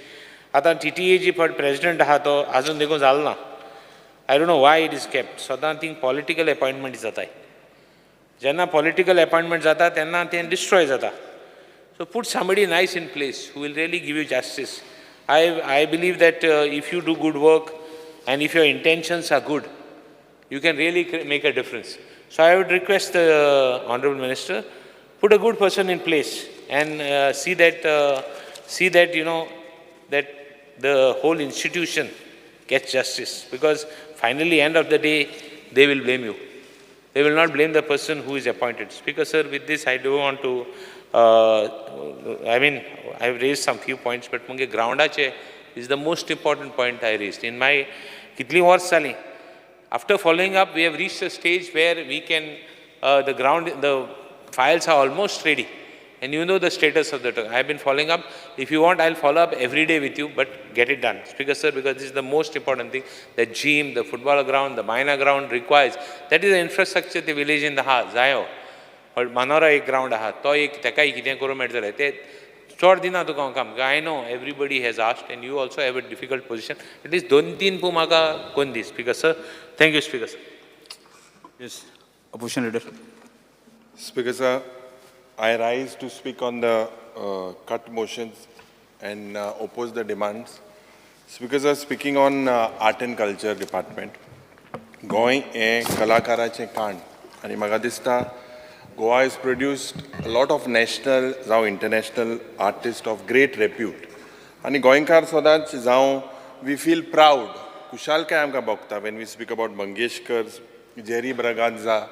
आतां टीटीए जी पळय प्रेजिडंट आहा तो आजून देखून जालो ना. I don't know why it is kept. सदां थिंग पॉलिटिकल अपॉयंटमेंट जाताय. जेन्ना पॉलिटिकल अपॉयंटमेंट जाता तेन्ना तें डिस्ट्रॉय जाता. So put somebody nice in place who will really give you justice. I believe that if you do good work and if your intentions are good, you can really make a difference. So I would request the Honorable Minister, put a good person in place and see that that the whole institution gets justice, because finally, end of the day, they will blame you. They will not blame the person who is appointed. Speaker sir, with this I do want to, I mean, I have raised some few points, but मुगे ग्रावंडाचे is the most important point I raised. In my कितलीं वर्स जालीं, after following up, we have reached a stage where we can, the ground, the files are almost ready. And you know the status of the, I have been following up. If you want, I'll follow up every day with you, but get it done. Speaker sir, because this is the most important thing. The gym, the football ground, the minor ground requires, that is the infrastructure the village in the हा जायो. पण मानोरा एक ground आहा, तो एक तेकाय कितें करूंक मेळटलें ते चड दिना तुका हांव काम. I know everybody has asked and you also have a difficult position. At least दोन तीन पूण म्हाका कोन्न दी, Speaker sir. Thank you, Speaker sir. Yes, Opposition Leader. Speaker sir, I rise to speak on the cut motions and oppose the demands. Speaker sir, speaking on Art and Culture Department, Goa हें कलाकाराचें काण आनी म्हाका दिसता Goa has produced a lot of national जावं international artist of great repute आनी गोंयकार सदांच जावं we feel proud, खुशालकाय आमकां भोगता when we speak about Mangeshkar, Jerry Braganza,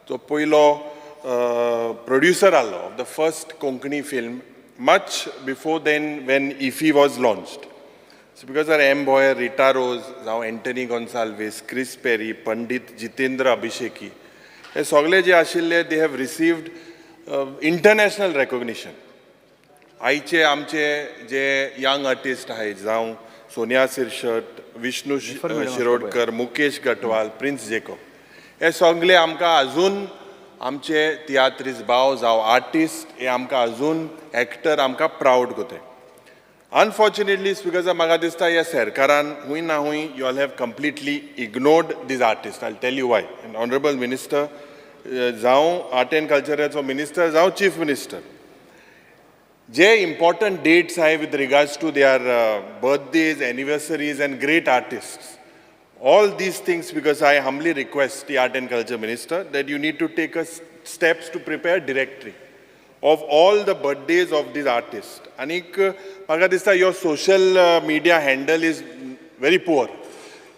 जो पयलो प्रोड्युसर आहलो of the first Konkani film much before then, when IFFI was launched. Speaker sir, M Bhoyer, Rita रोज जावं एंटनी गोन्साल्वीस, क्रिस पेरी, पंडीत जितेंद्र अभिषेकी, हे सगळे जे आशिल्ले, they have received international recognition. आयचे आमचे जे young artist आहाय, जावं सोनिया सिरशट, विष्णू शिरोडकर, मुकेश गटवाल, प्रिन्स जेकोब, हे सगळे आमकां अजून आमचे तियात्रीस भाव जावं आर्टिस्ट, हे आमकां अजून एक्टर आमकां प्रावड कोताय. अनफॉर्च्युनेटली स्पीकर, म्हाका दिसता ह्या सरकारान हूंय ना हूंय you all have completely ignored these artist. I tell you why. Honourable Minister, जावं आर्ट एंड कल्चराचो मिनिस्टर जावं चीफ मिनिस्टर, जे इम्पॉर्टंट डेट्स आहाय with regards to their birthdays, anniversaries and great artists, all these things, because I humbly request the Art and Culture Minister that you need to take a steps to prepare directory of all the birthdays of these artists. आनीक म्हाका दिसता your social media handle is very poor.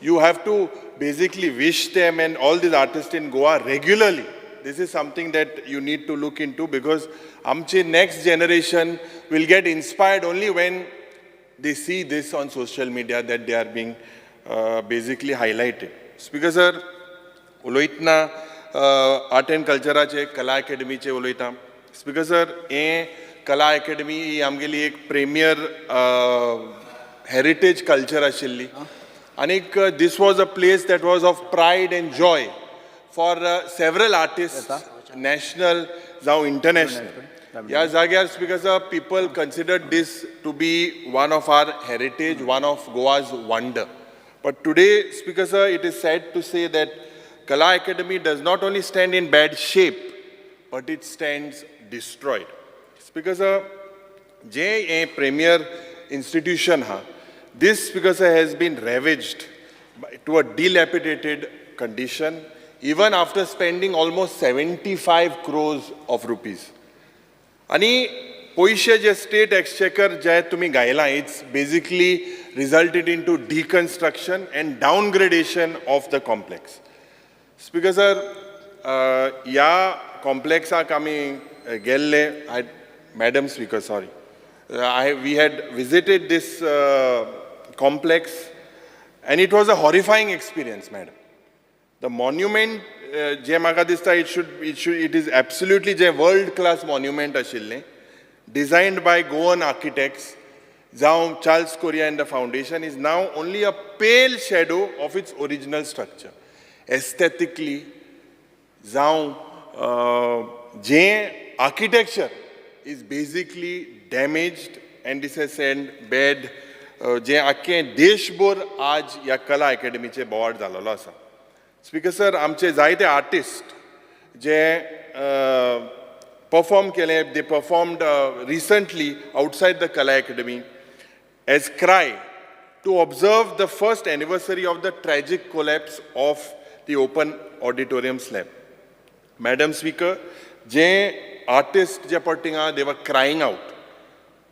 You have to basically wish them and all these artists in Goa regularly. This is something that you need to look into, because आमची next generation will get inspired only when they see this on social media, that they are being basically highlighted. Speaker sir, उलयतना art and कल्चराचे, कला एकेडमीचे उलयता. Speaker sir, हें कला academy ही आमगेली एक premier heritage culture आशिल्ली आनीक this was a place that was of pride and joy for several artist, national जावं इंटरनॅशनल. ह्या जाग्यार, Speaker sir, people consider this to be one of our heritage, one of Goa's wonder. But today, Speaker sir, it is sad to say that Kala Academy does not only stand in bad shape, but it stands destroyed. Speaker sir, जे हें premier institution हा, this, Speaker sir, has been ravaged to a dilapidated condition even after spending almost 75 crores of rupees. आनी पयशे जे state exchequer जे तुमी घायला, it's basically resulted into deconstruction and downgradation of the complex. Speaker sir, ह्या कॉम्प्लेक्साक आमी गेल्ले. I, Madam Speaker, sorry, I we had visited this complex and it was a horrifying experience, madam. The monument जे म्हाका दिसता, it is absolutely J world class monument आशिल्लें, designed by Goan architects जावं Charles Correa and the foundation, is now only a pale shadow of its original structure. Aesthetically जावं जें architecture is basically damaged and this has send bad जें आख्खें देशभर आज ह्या कला एकेडमीचें बोवाळ जाल्लो आसा. स्पीकर सर, आमचे जायते आर्टिस्ट जे परफॉर्म केले, they performed recently outside the Kala Academy as cry to observe the first anniversary of the tragic collapse of the open auditorium slab. Madam Speaker, J artist जे पळय थिंगा, they were crying out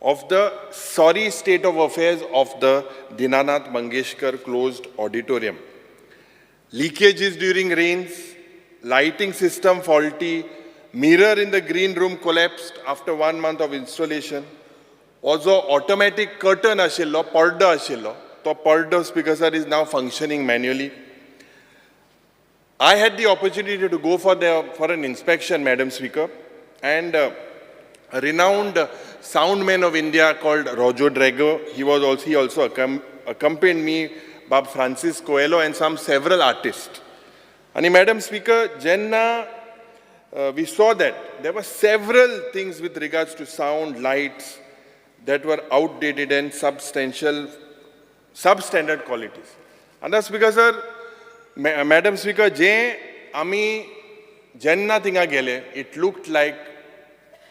of the sorry state of affairs of the Dinanath Mangeshkar closed auditorium. Leakages during rains, lighting system faulty, mirror in the green room collapsed after 1 month of installation. हो जो automatic curtain आशिल्लो, पड्डो आशिल्लो, तो पड्डो, Speaker sir, is now functioning manually. I had the opportunity to go for an inspection, Madam Speaker, and a renowned sound man of India called Roger Drago, he also accompanied me, Bab Francis Coelho and some several artists. And Madam Speaker, जेन्ना we saw that there were several things with regards to sound, lights that were outdated and substandard qualities. And that's because, sir, Madam Speaker, जे आमी जेन्ना थिंगा गेले, it looked like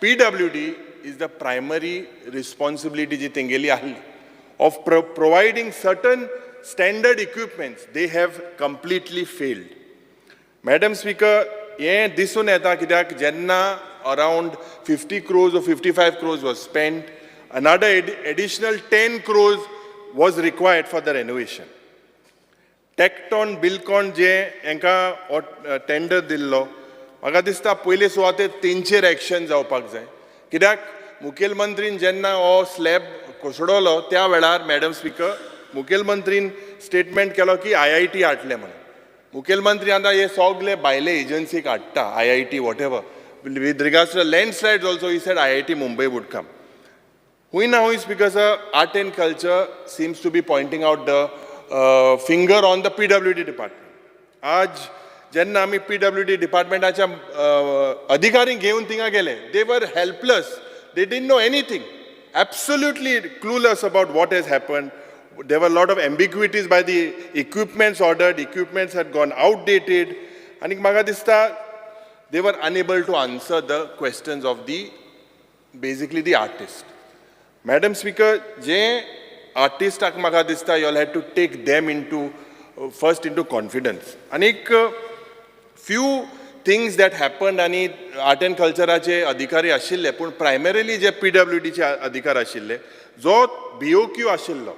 PWD is the primary responsibility जी तेंगेली आहली of providing certain standard equipments. They have completely failed. Madam Speaker, हें दिसून येता कित्याक जेन्ना around 50 crores or 55 crores was spent, another additional 10 crores was required for the renovation. Tecton Buildcon जे हांकां tender दिल्लो, म्हाका दिसता पयले सुवातेर तेंचेर एक्शन जावपाक जाय, कित्याक मुखेलमंत्रीन जेन्ना हो स्लॅब कोसळलो त्या वेळार, मॅडम स्पिकर, मुखेलमंत्रीन स्टेटमेंट केलो की आयआयटी हाडले म्हणून. मुखेलमंत्री आतां हे सगले भायले एजन्सीक हाडटा, IIT, whatever. With regards to landslide also, he said IIT Mumbai would come. हुंय ना हुंय, Speaker sir, art and culture seems to be pointing out the finger on the PWD department. आज जेन्ना आमी पीडब्ल्यूडी डिपार्टमेंटाच्या अधिकारी घेवन थिंगा गेले, they were helpless. They didn't know anything, absolutely clueless about what has happened. There were a lot of ambiguities by the equipments ordered. Equipments had gone outdated. आनी म्हाका दिसता they were unable to answer the questions of the basically the artist. Madam Speaker, जे आर्टिस्टाक म्हाका दिसता you all had to take them into first into confidence. आनीक few things that happen आनी art and कल्चराचे अधिकारी आशिल्ले, पूण प्रायमरीली जे पीडब्ल्यूडीचे अधिकार आशिल्ले, जो बीओक्यू आशिल्लो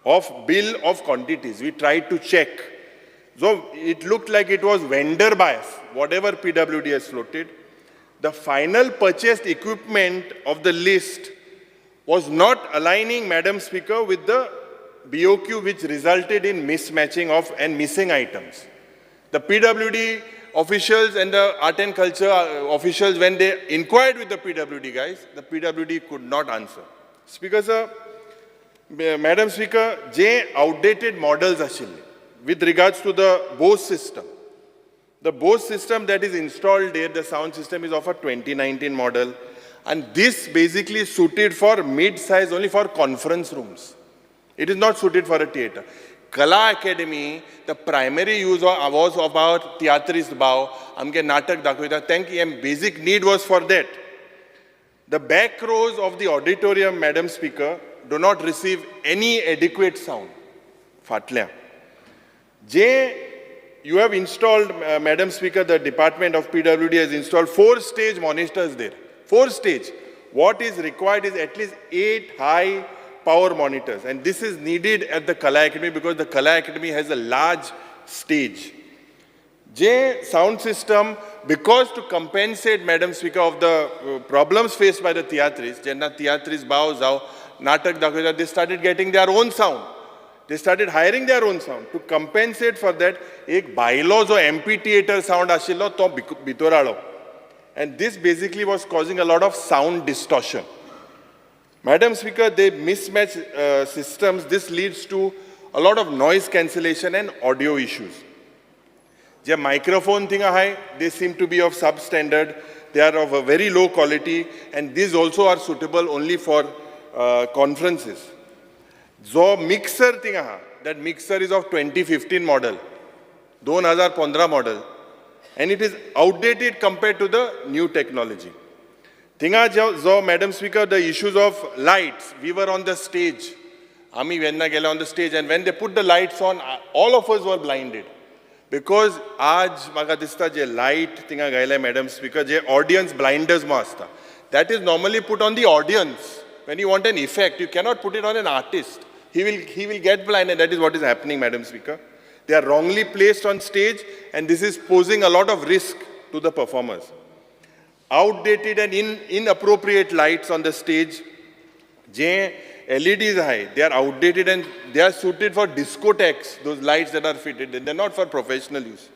of bill of quantities, we try to check, जो it look like it was vendor bias, whatever PWD has floated. The final purchased equipment of the list was not aligning, Madam Speaker, with the BOQ, which resulted in mismatching of and missing items. The PWD officials and the art and culture officials, when they inquired with the PWD guys, the PWD could not answer. Speaker sir, Madam Speaker, J outdated models आशिल्ले with regards to the Bose system. The Bose system that is installed there, the sound system is of a 2019 model, and this basically suited for mid-size only for conference rooms. It is not suited for a theater. Kala Academy, the primary use was about tiatrist भाव आमगे नाटक दाखयता, तांकां basic need was for that. The back rows of the auditorium, Madam Speaker, do not receive any adequate sound. फाटल्या जे you have installed, Madam Speaker, the Department of PWD has installed four stage monitors there. Four stage. What is required is at least eight high power monitors. And this is needed at the Kala Academy because the Kala Academy has a large stage. J sound system, because to compensate, Madam Speaker, of the problems faced by the theatrists, जेन्ना tiatrist भाव जावं नाटक दाखयता, they started getting their own sound. They started hiring their own sound. To compensate for that, एक भायलो जो amphitheater sound आशिल्लो तो भितर हाडलो. And this basically was causing a lot of sound distortion. Madam Speaker, they mismatch systems. This leads to a lot of noise cancellation and audio issues. J microphone थिंगा आहाय, they seem to be of sub standard. They are of a very low quality, and these also are suitable only for conferences. जो mixer थिंगा आहा, that mixer is of 2015 model, 2015 model, and it is outdated compared to the new technology. थिंगा जो जो, Madam Speaker, the issues of lights, we were on the stage. आमी जेन्ना गेले on the stage, and when they put the lights on, all of us were blinded, because आज म्हाका दिसता जे light थिंगा घायले, मॅडम स्पीकर, जे ऑडियन्स ब्लायंडर्स म्हूण आसता, that is normally put on the audience when you want an effect. You cannot put it on an artist. He will get blind, and that is what is happening, Madam Speaker. They are wrongly placed on stage, and this is posing a lot of risk to the performers. Outdated and inappropriate lights on the stage. J LEDs आहाय, they are outdated and they are suited for discotheques, those lights that are fitted, and they're not for professional use.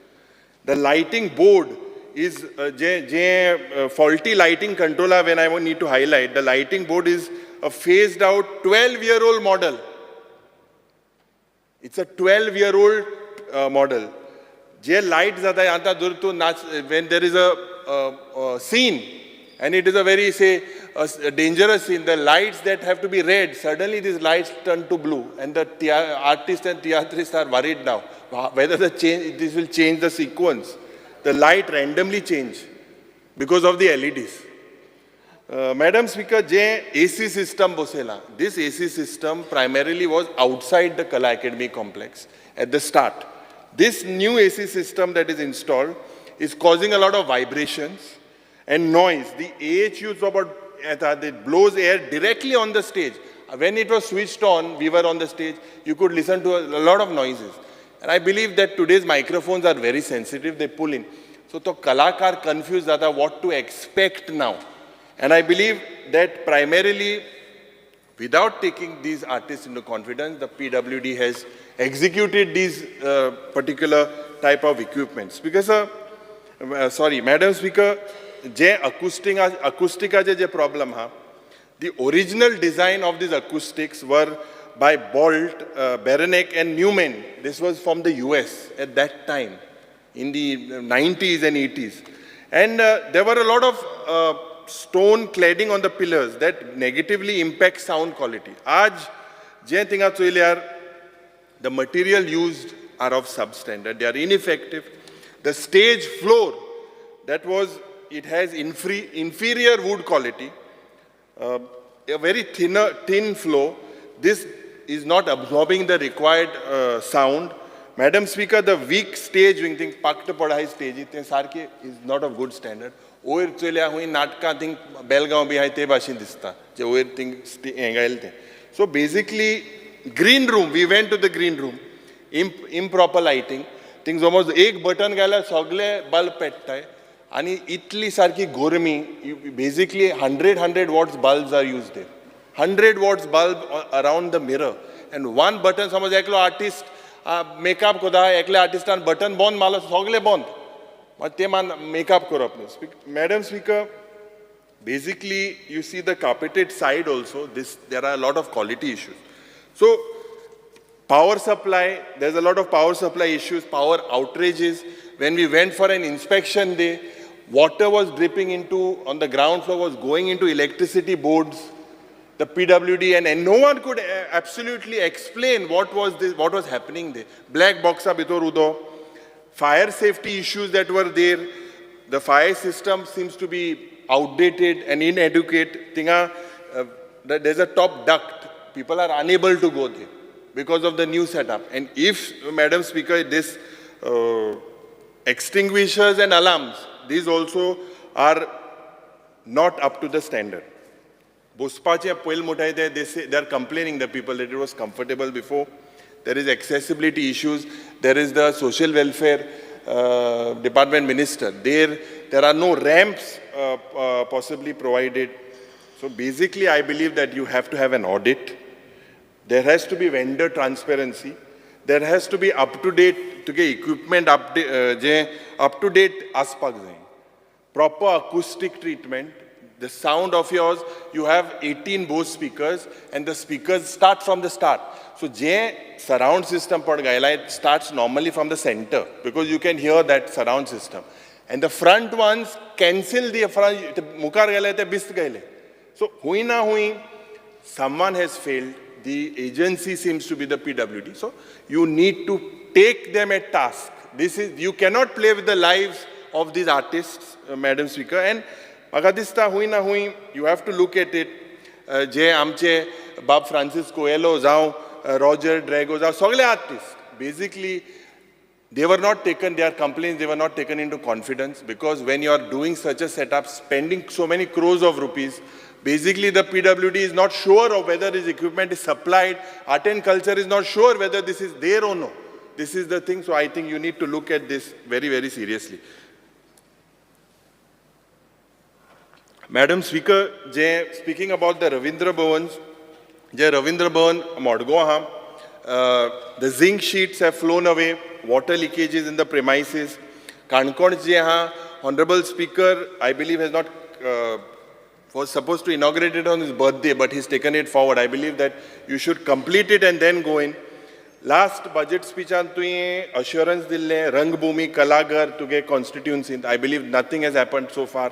The lighting board is J J faulty lighting controller. When I need to highlight, the lighting board is a phased out 12-year-old model. It's a 12-year-old model. J light जाता आतां जर तूं नाच, when there is a scene and it is a very, say, a dangerous scene, the lights that have to be red, suddenly these lights turn to blue, and the artists and theatrists are worried now whether the change this will change the sequence. The light randomly change because of the LEDs. Madam Speaker, J AC system बसयला, this AC system primarily was outside the Kala Academy complex at the start. This new AC system that is installed is causing a lot of vibrations and noise. The AHU about it blows air directly on the stage. When it was switched on, we were on the stage, you could listen to a lot of noises. And I believe that today's microphones are very sensitive, they pull in. So तो कलाकार confused जाता what to expect now. And I believe that primarily, without taking these artists into confidence, the PWD has executed these particular type of equipments. Because, sorry, Madam Speaker, J acoustic, acoustic J problem हा, the original design of these acoustics were by Bolt, Beranek and Newman. This was from the US at that time, in the 90s and 80s. And there were a lot of stone cladding on the pillars that negatively impact sound quality. आज जे थिंगा चोयल्यार, the material used are of substandard, they are ineffective. The stage floor, that was, it has inferior wood quality, a very thin floor. This is not absorbing the required sound. Madam Speaker, the weak stage wing thing, पाकट पडाय stage, ते सारके is not of good standard. वयर चोयल्या खूंय नाटकां thing Belgaum बी आहाय ते भाशेन दिसता, जे वयर थिंग हें घायलें तें. So basically, green room, we went to the green room, improper lighting. Thing समज एक बटन घाल्यार सगळे बल्ब पेट्टाय आनी इतली सारकी गोरमी. Basically, 100 100 watts bulbs are used there, 100 watts bulb around the mirror, and one button, समज एकलो आर्टिस्ट मेकअप करता, एकल्या आर्टिस्टान बटन बंद मारलो, सगळे बंद, मागीर ते मान मेकअप करप न्हू. Madam Speaker, basically you see the carpeted side also, this, there are a lot of quality issues. So power supply, there's a lot of power supply issues, power outages. When we went for an inspection day, water was dripping into, on the ground floor, was going into electricity boards, the PWD, and no one could absolutely explain what was this, what was happening there. Black box भितर उदो, fire safety issues that were there, the fire system seems to be outdated and inadequate. थिंगा, there's a top duct. People are unable to go there because of the new setup. And if, Madam Speaker, this extinguishers and alarms, these also are not up to the standard. बसपाचे पयलीं म्हणटाय ते, they say, they are complaining, the people, that it was comfortable before. There is accessibility issues. There is the social welfare department minister. There are no ramps possibly provided. So basically, I believe that you have to have an audit. There has to be vendor transparency. There has to be up to date, तुगे equipment up, J up to date आसपाक जाय. Proper acoustic treatment. The sound of yours, you have 18 Bose speakers and the speakers start from the start. So J surround system pod gaila, it starts normally from the center because you can hear that surround system. And the front ones cancel the front, mukar gaila te bist gaile. So hui na hui, someone has failed. The agency seems to be the PWD. So you need to take them at task. This is, you cannot play with the lives of these artists, Madam Speaker. And म्हाका दिसता हुंय ना हुंय you have to look at it. जे आमचे बाब Francis Coelho जावं Roger Drago जावं सगळे artist basically they were not taken, their complaints, they were not taken into confidence, because when you are doing such a setup, spending so many crores of rupees, basically the PWD is not sure of whether this equipment is supplied. Art and culture is not sure whether this is there or no. This is the thing, so I think you need to look at this very, very seriously. Madam Speaker, speaking about the Ravindra Bhavans, J Ravindra Bhavan Modgo, the zinc sheets have flown away, water leakages in the premises. Kankon J Honorable Speaker, I believe, has not, was supposed to inaugurate it on his birthday, but he's taken it forward. I believe that you should complete it and then go in. Last budget speech on tuye assurance dille, Rangbhoomi, Kalagar, tuge constituency. I believe nothing has happened so far.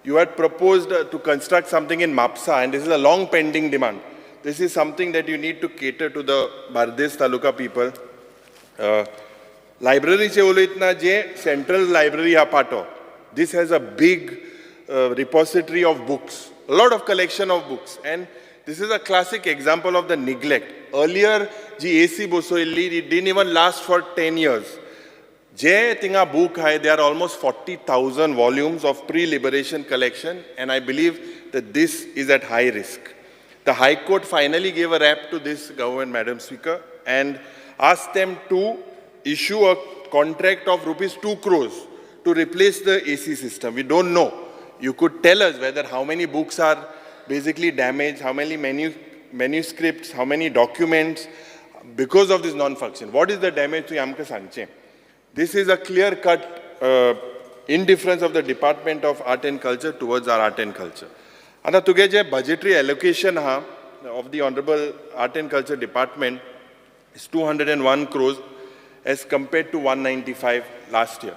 You had proposed to construct something in Mapsa, and this is a long pending demand. This is something that you need to cater to the Bardez Taluka people. Library che uloytna je central library ha pato. This has a big repository of books, a lot of collection of books, and this is a classic example of the neglect. Earlier, ji AC bosoilli, it didn't even last for 10 years. Je tinga book hai, there are almost 40,000 volumes of pre-liberation collection, and I believe that this is at high risk. The High Court finally gave a rap to this government, Madam Speaker, and asked them to issue a contract of rupees 2 crores to replace the AC system. We don't know. You could tell us whether how many books are basically damaged, how many manuscripts, how many documents, because of this non-function. What is the damage to Yamka Sangche? This is a clear-cut indifference of the Department of Art and Culture towards our art and culture. And to budgetary allocation of the Honorable Art and Culture Department is 201 crores as compared to 195 last year.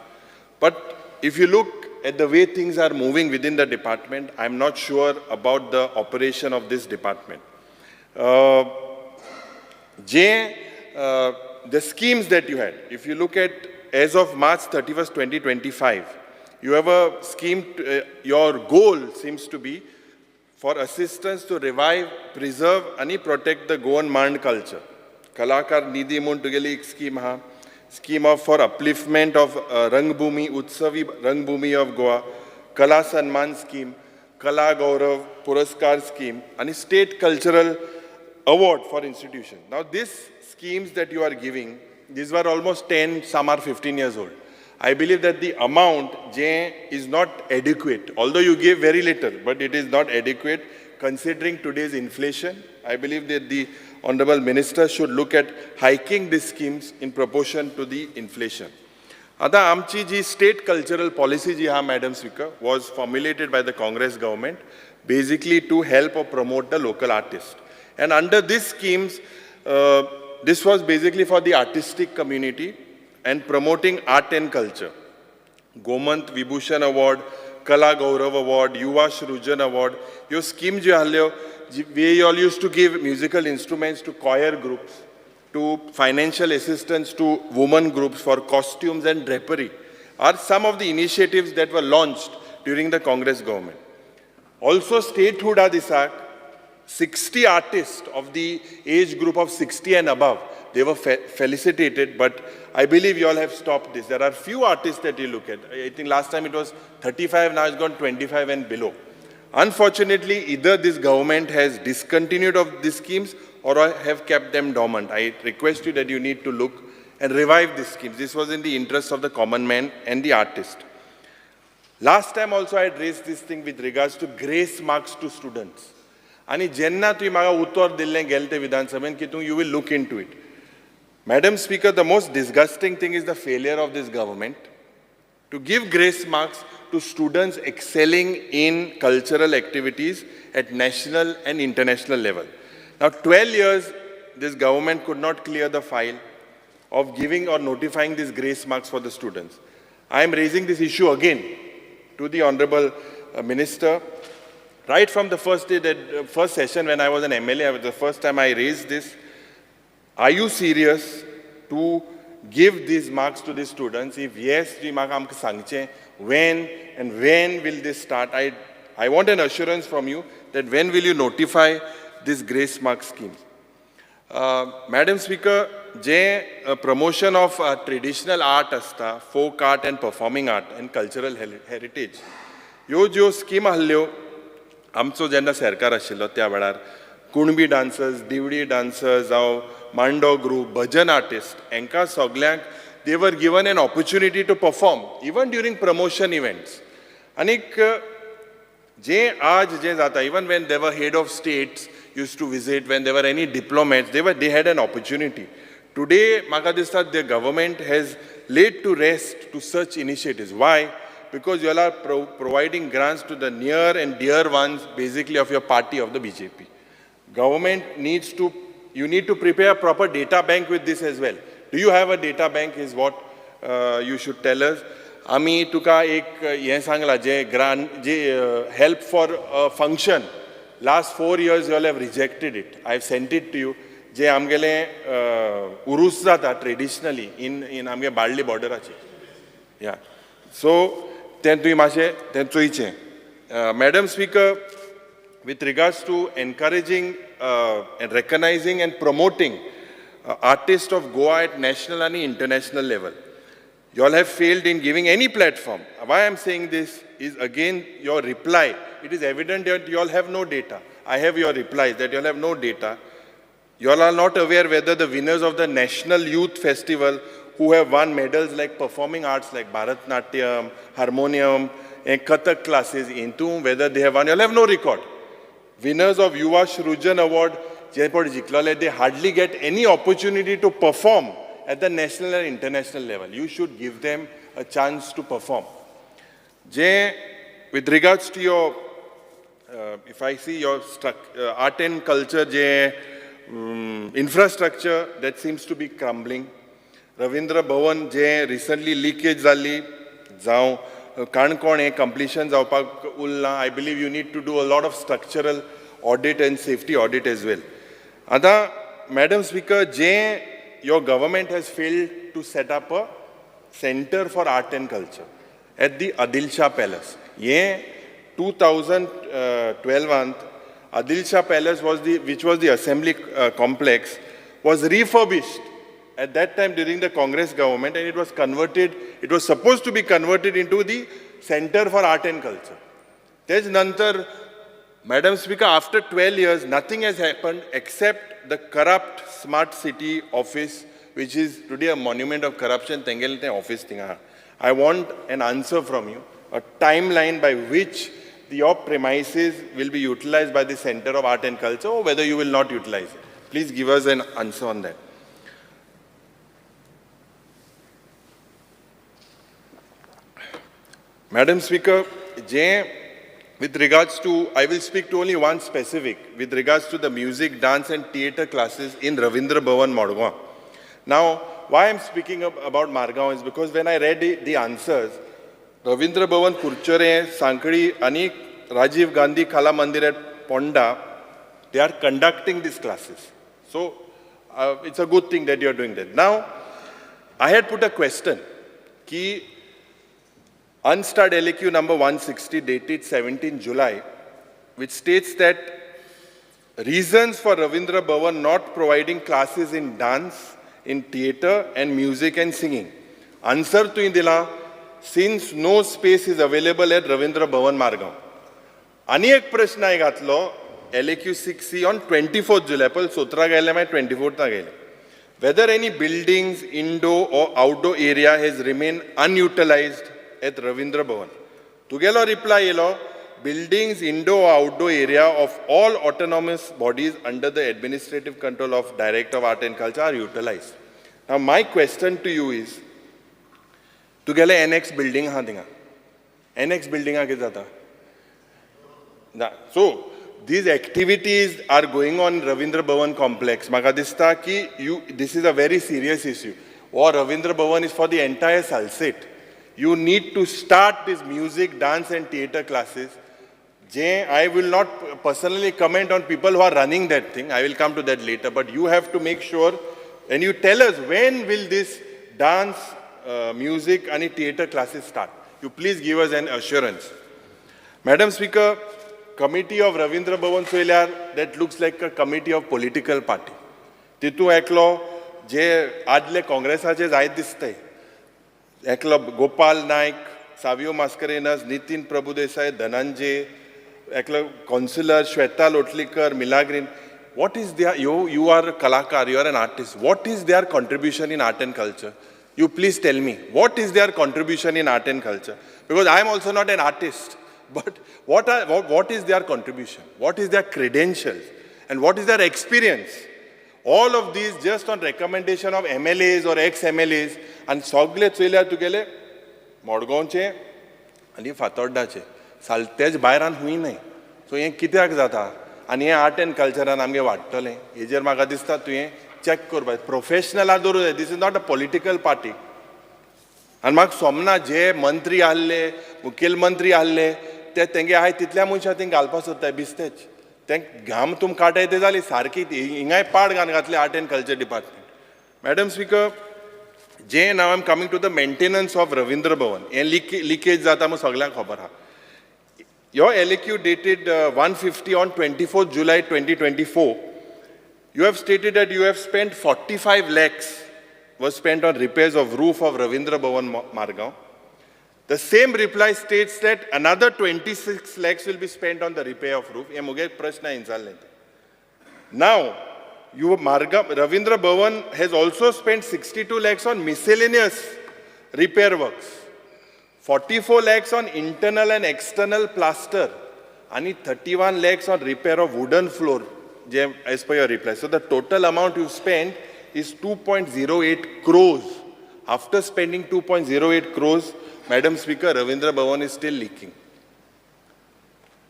But if you look at the way things are moving within the department, I'm not sure about the operation of this department. The schemes that you had, if you look at as of March 31st, 2025, you have a scheme, your goal seems to be for assistance to revive, preserve, and protect the Goan Mand culture. Kalakar Nidhi mun tugeli ek scheme ha, scheme of for upliftment of Rangbhoomi, Utsavi Rangbhoomi of Goa, Kala Sanman scheme, Kala Gaurav Puraskar scheme, and state cultural award for institution. Now these schemes that you are giving, these were almost 10, some are 15 years old. I believe that the amount J is not adequate, although you give very little, but it is not adequate considering today's inflation. I believe that the Honorable Minister should look at hiking these schemes in proportion to the inflation. Ata amchi ji state cultural policy ji ha, Madam Speaker, was formulated by the Congress government basically to help or promote the local artist. And under these schemes, this was basically for the artistic community and promoting art and culture. Gomant Vibhushan Award, Kala Gaurav Award, Yuva Shrujan Award. Your scheme, we all used to give musical instruments to choir groups, to financial assistance to women groups for costumes and drapery, are some of the initiatives that were launched during the Congress government. Also, statehood adisak, 60 artists of the age group of 60 and above, they were felicitated, but I believe you all have stopped this. There are few artists that you look at. I think last time it was 35, now it's gone 25 and below. Unfortunately, either this government has discontinued of these schemes or have kept them dormant. I request you that you need to look and revive these schemes. This was in the interest of the common man and the artist. Last time also I had raised this thing with regards to grace marks to students. Ani jenna tu maga uttor dille gelte Vidhan Sabhen ki tu you will look into it. Madam Speaker, the most disgusting thing is the failure of this government. to give grace marks to students excelling in cultural activities at national and international level. Now, 12 years, this government could not clear the file of giving or notifying these grace marks for the students. I am raising this issue again to the Honorable Minister. Right from the first day, that first session when I was an MLA, the first time I raised this, are you serious to give these marks to the students? If yes, when and when will this start? I want an assurance from you that when will you notify this grace mark scheme? Madam Speaker, J promotion of traditional art asta, folk art and performing art and cultural heritage. यो ज्यो scheme आहल्यो आमचो जेन्ना सरकार आशिल्लो त्या वेळार Kunbi dancers, दिवडी dancers जावं मांडो group, भजन artist हांकां सगल्यांक they were given an opportunity to perform even during promotion events. आनीक जे आज जे जाता, even when there were head of states used to visit, when there were any diplomats, they had an opportunity. Today, म्हाका दिसता the government has laid to rest to such initiatives. Why? Because you all are providing grants to the near and dear ones, basically of your party, of the BJP. Government needs to, you need to prepare a proper data bank with this as well. Do you have a data bank is what you should tell us. आमी तुका एक हें सांगलां जे grant, J help for function, last 4 years you all have rejected it. I have sent it to you. जे आमगेले उरूस जाता traditionally in आमगे बाळ्ळी बॉर्डराचेर, या सो तें तुवें मातशें तें चोयचें. Madam Speaker, with regards to encouraging and recognizing and promoting artists of Goa at national and international level, you all have failed in giving any platform. Why I am saying this is again your reply. It is evident that you all have no data. I have your replies that you all have no data. You all are not aware whether the winners of the National Youth Festival who have won medals like performing arts like Bharatnatyam, Harmonium, and Kathak classes into whether they have won. You all have no record. Winners of Yuva Shrujan Award, Jaipur Jiklale, they hardly get any opportunity to perform at the national and international level. You should give them a chance to perform. Jay, with regards to your, if I see your art and culture, Jay, infrastructure that seems to be crumbling. Ravindra Bhavan, Jay, recently leakage zali, जावं काणकोण हें completion जावपाक उरलां. I believe you need to do a lot of structural audit and safety audit as well. आतां Madam Speaker, J, your government has failed to set up a center for art and culture at the Adil Shah Palace. Ye 2012 Adil Shah Palace was the, which was the assembly complex, was refurbished at that time during the Congress government, and it was converted, it was supposed to be converted into the Center for Art and Culture. Tej nantar, Madam Speaker, after 12 years, nothing has happened except the corrupt smart city office, which is today a monument of corruption. Tengel te office thinga. I want an answer from you, a timeline by which your premises will be utilized by the Center of Art and Culture, or whether you will not utilize it. Please give us an answer on that. Madam Speaker, Jay, with regards to, I will speak to only one specific, with regards to the music, dance and theatre classes in Ravindra Bhavan, Margao. Now, why I'm speaking about Margao is because when I read the answers, Ravindra Bhavan, Kurchere, Sankari, ani Rajiv Gandhi Kala Mandir at Ponda, they are conducting these classes. So, it's a good thing that you are doing that. Now, I had put a question, ki unstarred LAQ number 160 dated 17 July, which states that reasons for Ravindra Bhavan not providing classes in dance, in theatre and music and singing. Answer to Indila, since no space is available at Ravindra Bhavan Margao. Ani ek prashna ay ghatlo, LAQ 6C on 24th July, pal 17 gaile mai 24th gaile. Whether any buildings, indoor or outdoor area has remained unutilized at Ravindra Bhavan. Tugelo reply yelo, buildings, indoor or outdoor area of all autonomous bodies under the administrative control of Director of Art and Culture are utilized. Now my question to you is, तुगेलें NX building आहा थिंगा, NX बिल्डिंगा कितें जाता ना? So these activities are going on Ravindra Bhavan complex. म्हाका दिसता की you, this is a very serious issue. हो Ravindra Bhavan is for the entire Salcete. You need to start this music, dance and theatre classes. J I will not personally comment on people who are running that thing. I will come to that later, but you have to make sure and you tell us when will this dance, music आनी theatre classes start. You please give us an assurance. Madam Speaker, committee of Ravindra Bhavan चोयल्यार that looks like a committee of political party. तितू एकलो जे आदले काँग्रेसाचे जायत दिसताय, एकलो गोपाल Naik, Savio Mascarenhas, Nitin Prabhudesai, Dhananjay, एकलो councillor Shweta Lotlikar, Milagrin. What is their, you are कलाकार, you are an artist, what is their contribution in art and culture? You please tell me, what is their contribution in art and culture? Because I am also not an artist, but what is their contribution? What is their credentials? And what is their experience? All of these just on recommendation of MLAs or ex-MLAs, and सगळे चोयल्यार तुगेले मडगांवचे आनी फातोड्डाचे, सालतेच भायरान हुंय न्हय. So हें कित्याक जाता आनी हें art and कल्चरान आमगे वाडटलें, हेजेर म्हाका दिसता तुवें चॅक करपाक, प्रोफेशनला दवरूं जाय. This is not a political party. आनी म्हाका सोमना जे मंत्री आहले, मुखेलमंत्री आहले, ते तेंगे आहाय तितल्या मनशां थिंग घालपाक सोदताय बिस्तेच. तें घाम तुम काटाय ते जाली सारकी हिंगाय पाड घालून घातले art and culture department. Madam Speaker, J now am coming to the maintenance of Ravindra Bhavan. हें लिकेज जाता म्हूण सगल्यांक खबर आहा. Your LAQ dated 150 on 24th July 2024, you have stated that you have spent 45 lakhs was spent on repairs of roof of Ravindra Bhavan Margao. The same reply states that another 26 lakhs will be spent on the repair of roof. हे मुगे प्रश्न विचारले. Now, you Margao, Ravindra Bhavan has also spent 62 lakhs on miscellaneous repair works, 44 lakhs on internal and external plaster, and 31 lakhs on repair of wooden floor, as per your reply. So the total amount you spent is 2.08 crores. After spending 2.08 crores, Madam Speaker, Ravindra Bhavan is still leaking.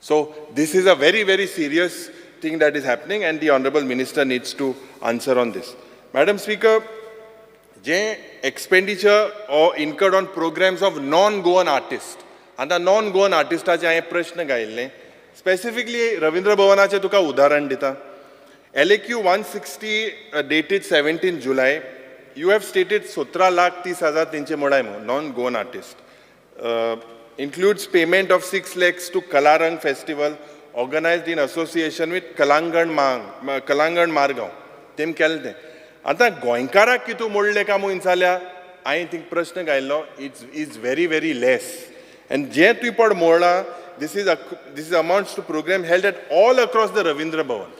So this is a very, very serious thing that is happening, and the Honorable Minister needs to answer on this. Madam Speaker, J expenditure or incurred on programs of non-Goan artists. आतां non-Goan आर्टिस्टाचे हांवें प्रश्न घायिल्ले. Specifically Ravindra भवनाचें तुका उदाहरण दिता. LAQ 160 dated 17 July, you have stated 17,30,000 तेंचे मोडाय म्हणून non Goan artist. Includes payment of 6 lakhs to Kalarang festival organized in association with Kalangan Margao. तेम केलें तें. आतां गोंयकाराक कितू मोडले काय म्हूण जाल्यार हांवें थिंग प्रश्न घायल्लो. It's is very very less. And जें तुवें पड मोडलां, this is amounts to program held at all across the Ravindra Bhavan.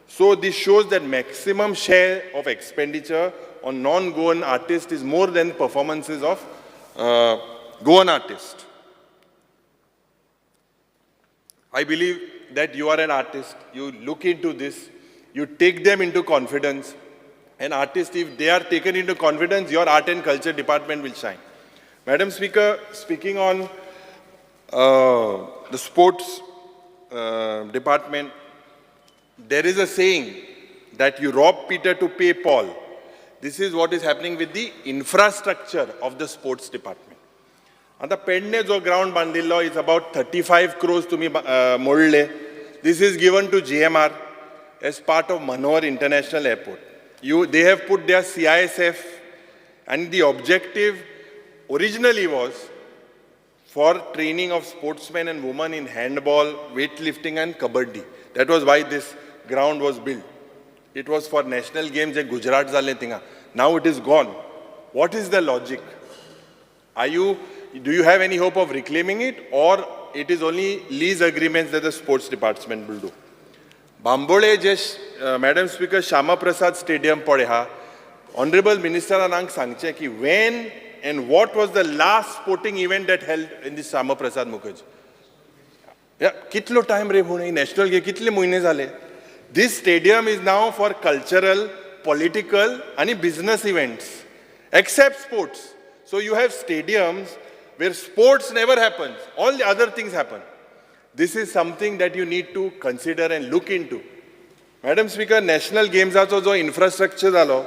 So this shows that maximum share of expenditure on non-Goan artists is more than performances of Goan artists. I believe that you are an artist. You look into this, you take them into confidence. An artist, if they are taken into confidence, your art and culture department will shine. Madam Speaker, speaking on the sports department, there is a saying that you rob Peter to pay Paul. This is what is happening with the infrastructure of the sports department. आतां पेडणे जो ground बांदिल्लो is about 35 crores तुमी मोडले. This is given to GMR as part of Manohar International Airport. They have put their CISF, and the objective originally was for training of sportsmen and women in handball, weightlifting and kabaddi. That was why this ground was built. It was for national games at Gujarat zale thinga. Now it is gone. What is the logic? Do you have any hope of reclaiming it, or it is only lease agreements that the sports department will do? Bambolem J madam speaker Shyama Prasad stadium पळय हा, honourable मिनिस्टरान हांगा सांगचें की when and what was the last sporting event that held in the Shyama Prasad Mukherjee. कितलो time रे पूण national game कितले म्हयने जाले. This stadium is now for cultural, political आनी business events except sports. So you have stadiums where sports never happens, all the other things happen. This is something that you need to consider and look into. Madam Speaker, national गेम्साचो जो infrastructure जालो,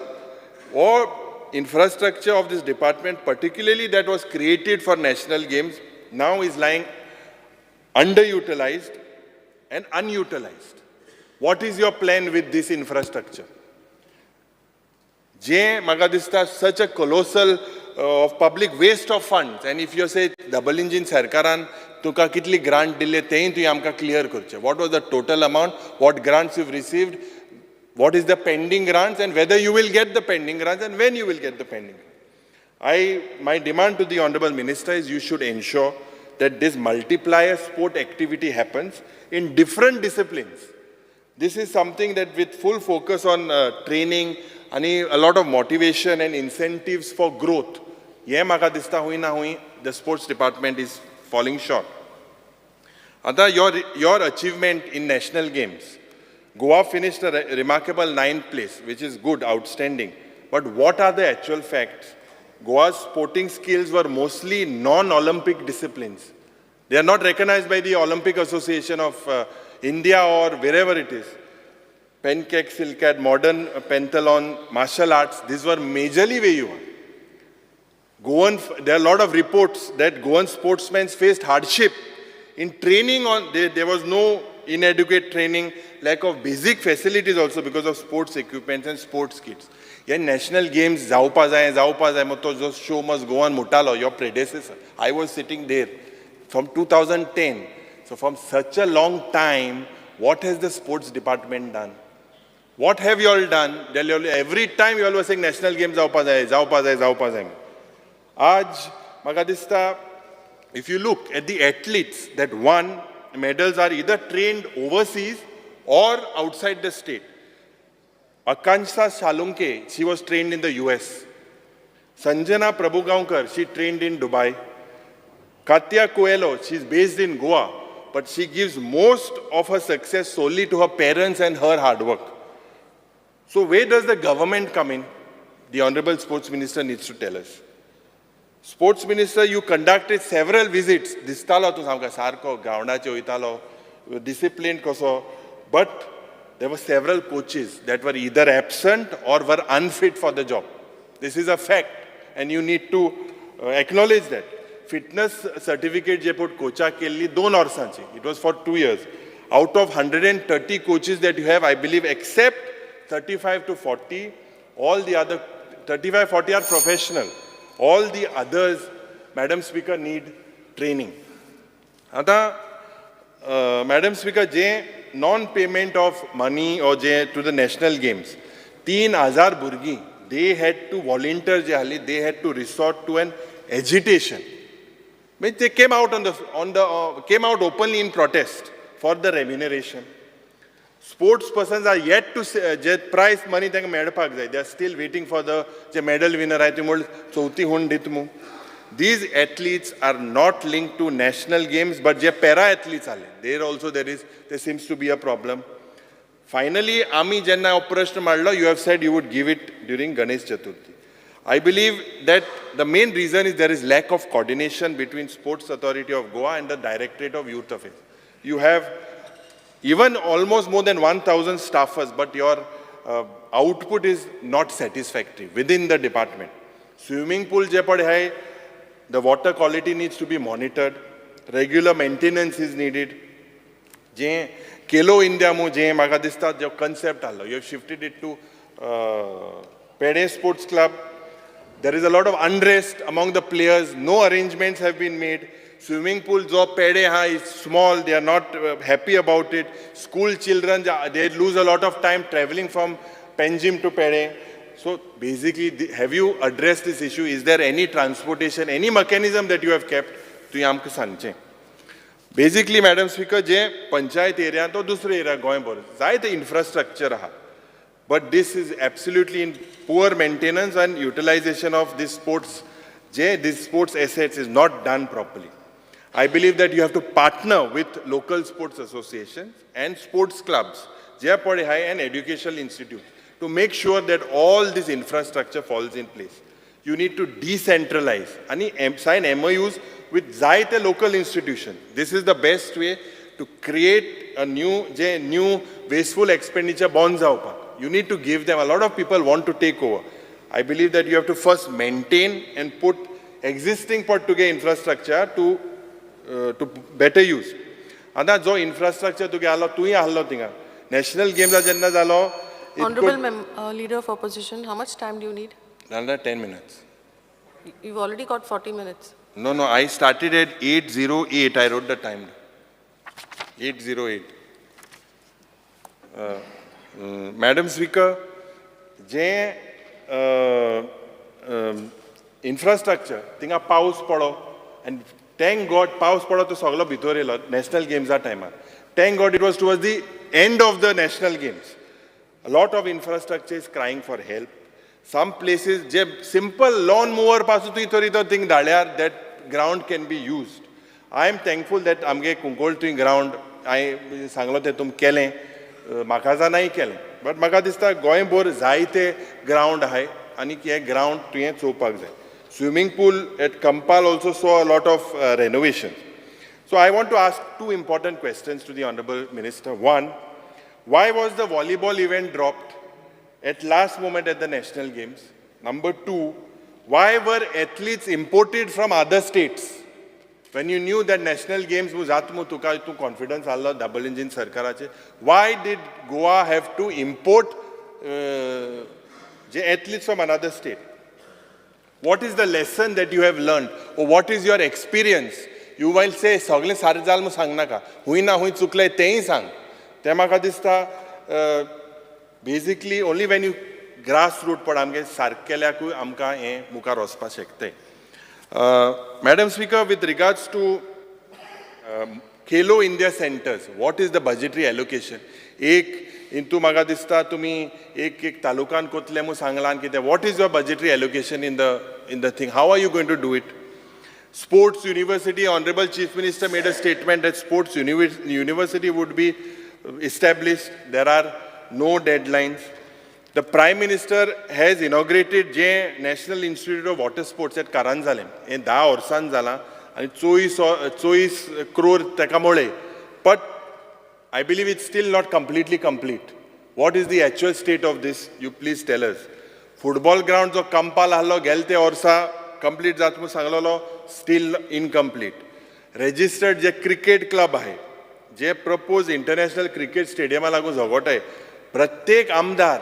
हो infrastructure of this department, particularly that was created for national games, now is lying underutilized and unutilized. What is your plan with this infrastructure? जे म्हाका दिसता such a colossal of public waste of funds. And if you say double engine सरकारान तुका कितली grant दिल्ले तेंय तुवें आमकां clear करचें. What was the total amount, what grants you received, what is the pending grants, and whether you will get the pending grants and when you will get the pending. My demand to the Honorable Minister is you should ensure that this multiplier sport activity happens in different disciplines. This is something that with full focus on training and a lot of motivation and incentives for growth, हें म्हाका दिसता हुंय ना हुंय the sports department is falling short. आतां your achievement in national games, Goa finished a remarkable 9th place, which is good, outstanding. But what are the actual facts? Goa's sporting skills were mostly non-Olympic disciplines. They are not recognized by the Olympic Association of India or wherever it is. Pencak Silat, modern pentathlon, martial arts, these were majorly where you were. Goan, there are a lot of reports that Goan sportsmen faced hardship in training on, there was no inadequate training, lack of basic facilities also because of sports equipment and sports kits. Hey national games जावपा जाय जावपा जाय, मग तो जो show must go on म्हणटालो your predecessor. I was sitting there from 2010. So from such a long time, what has the sports department done? What have you all done? Every time you all were saying national games जावपा जाय जावपा जाय जावपा जाय. आज म्हाका दिसता if you look at the athletes that won medals are either trained overseas or outside the state. Akanksha Salunke, she was trained in the US. Sanjana Prabhugaonkar, she trained in Dubai. Katya Coelho, she's based in Goa, but she gives most of her success solely to her parents and her hard work. So where does the government come in? The Honorable Sports Minister needs to tell us. Sports Minister, you conducted several visits. दिसतालो तूं सामको सारको ग्रावंडाचेर वयतालो, disciplined कसो, but there were several coaches that were either absent or were unfit for the job. This is a fact, and you need to acknowledge that. Fitness certificate जे पळय कोचाक केल्ली 2 वर्सांची, it was for 2 years. Out of 130 coaches that you have, I believe except 35 to 40, all the other 35-40 are professional. All the others, Madam Speaker, need training. आतां Madam Speaker, J non-payment of money or J to the national games, 3,000 भुरगीं, they had to volunteer जे आहली, they had to resort to an agitation. Means they came out came out openly in protest for the remuneration. Sports persons are yet to say, J prize money तांकां मेळपाक जाय. They are still waiting for the J medal winner आहाय ते म्हूण चवथी हून दित मू. These athletes are not linked to national games, but J para athletes आले, there also there seems to be a problem. Finally, आमी जेन्ना हो प्रश्न मांडलो, you have said you would give it during Ganesh Chaturthi. I believe that the main reason is there is lack of coordination between Sports Authority of Goa and the Directorate of Youth Affairs. You have even almost more than 1,000 staffers, but your output is not satisfactory within the department. Swimming pool जे पळय आहाय, the water quality needs to be monitored, regular maintenance is needed. J Khelo India मू जे म्हाका दिसता जो concept आहलो, you have shifted it to Pedem Sports Club. There is a lot of unrest among the players, no arrangements have been made. Swimming pool जो पेडे आहा is small, they are not happy about it. School children, they lose a lot of time traveling from Panjim to Pede. So basically, have you addressed this issue? Is there any transportation, any mechanism that you have kept? तुवें आमकां सांगचें. Basically, Madam Speaker, जे panchayat area तो दुसरो area गोंयभर जायते infrastructure आहा, but this is absolutely in poor maintenance and utilization of this sports, J this sports assets is not done properly. I believe that you have to partner with local sports associations and sports clubs, जे पळय आहाय, and educational institutes to make sure that all this infrastructure falls in place. You need to decentralize आनी sign MOUs with जायते local institution. This is the best way to create a new J new wasteful expenditure बंद जावपाक. You need to give them, a lot of people want to take over. I believe that you have to first maintain and put existing पट तुगे infrastructure to better use. आतां जो infrastructure तुगे आहलो, तूंय आहलो थिंगा नॅशनल गेम्सा जेन्ना जालो. Honorable Leader of Opposition, how much time do you need? 10 minutes. You've already got 40 minutes. No, I started at 8:08. I wrote the time. 8:08. Madam Speaker, J infrastructure थिंगा पावस पडो आनी thank God पावस पडो, तो सगलो भितर येयलो नॅशनल गेम्सा टायमार. Thank God it was towards the end of the national games. A lot of infrastructure is crying for help. Some places, J simple lawn mower पासून तुवें तरी तो थिंग धाडल्यार that ground can be used. I am thankful that आमगे कुंकळ्ळे तुवें ground हांवें सांगलो तें तुमी केलें, म्हाका जाणाय केलें, बट म्हाका दिसता गोंयभर जायते ग्रावंड आहाय आनी हे ग्रावंड तुवें चोवपाक जाय. Swimming pool at Campal also saw a lot of renovation. So I want to ask two important questions to the Honorable Minister. One, why was the volleyball event dropped at last moment at the National Games? Number two, why were athletes imported from other states? When you knew that National Games was जात मु तुका तूं confidence आहलो double engine सरकाराचे, why did Goa have to import J athletes from another state? What is the lesson that you have learned or what is your experience? You will say सगळें सारकें जालें म्हूण सांगनाका, हुंय ना हुंय चुकलें तेंय सांग. तें म्हाका दिसता basically only when you grass root पड आमगे सारकें केल्याकूय आमकां हें मुखार वचपाक शकतंय. Madam Speaker, with regards to Khelo India centers, what is the budgetary allocation? एक इंतू म्हाका दिसता तुमी एक एक तालुकान कोतले म्हूण सांगलां कितें. What is your budgetary allocation in the thing? How are you going to do it? Sports University, Honorable Chief Minister made a statement that Sports University would be established. There are no deadlines. The Prime Minister has inaugurated J National Institute of Water Sports at Karanzalem. हें 10 वर्सान जालां आनी 24 चोवीस क्रोर ताका मोळे, but I believe it's still not completely complete. What is the actual state of this? You please tell us. Football ground जो कंपाल आहलो, गेले ते वर्सा कंप्लीट जाता म्हूण सांगलेलो, स्टील इनकम्प्लीट. रेजिस्टर्ड जे क्रिकेट क्लब आहे, जे प्रपोज इंटरनॅशनल क्रिकेट स्टेडियमा लागून झगोटाय, प्रत्येक आमदार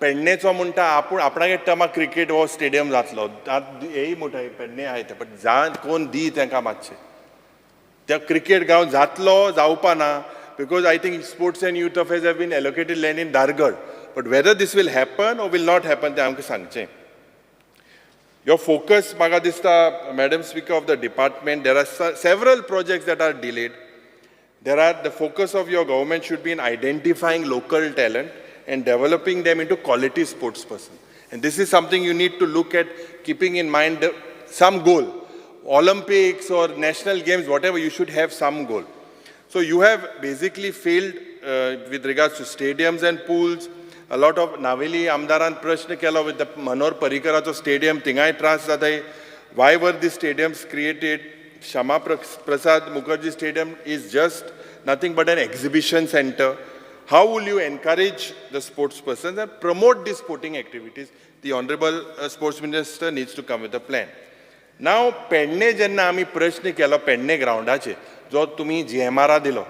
पेडणेचो म्हणटा आपूण आपणागे टर्मा क्रिकेट हो स्टेडियम जातलो. आतां हेय म्हणटा पेडणे आहाय ते, बट जा कोण दी तांकां मातशें त्या क्रिकेट ग्रावंड जातलो जावपा ना, because I think Sports and Youth Affairs have been allocated land in Dargad, but whether this will happen or will not happen तें आमकां सांगचें. Your focus, म्हाका दिसता, Madam Speaker, of the department, there are several projects that are delayed. There are the focus of your government should be in identifying local talent and developing them into quality sports person. And this is something you need to look at, keeping in mind some goal. Olympics or national games, whatever, you should have some goal. So you have basically failed with regards to stadiums and pools. A lot of Navelim आमदारान प्रश्न केलो with the Manohar पर्रीकराचो stadium, थिंगाय त्रास जाताय. Why were the stadiums created? Shyama Prasad Mukherjee Stadium is just nothing but an exhibition center. How will you encourage the sports persons and promote these sporting activities? The Honorable Sports Minister needs to come with a plan. Now, Pedne जेन्ना आमी प्रश्न केलो पेडणे ग्रावंडाचेर जो तुमी जीएमआरा दिलो,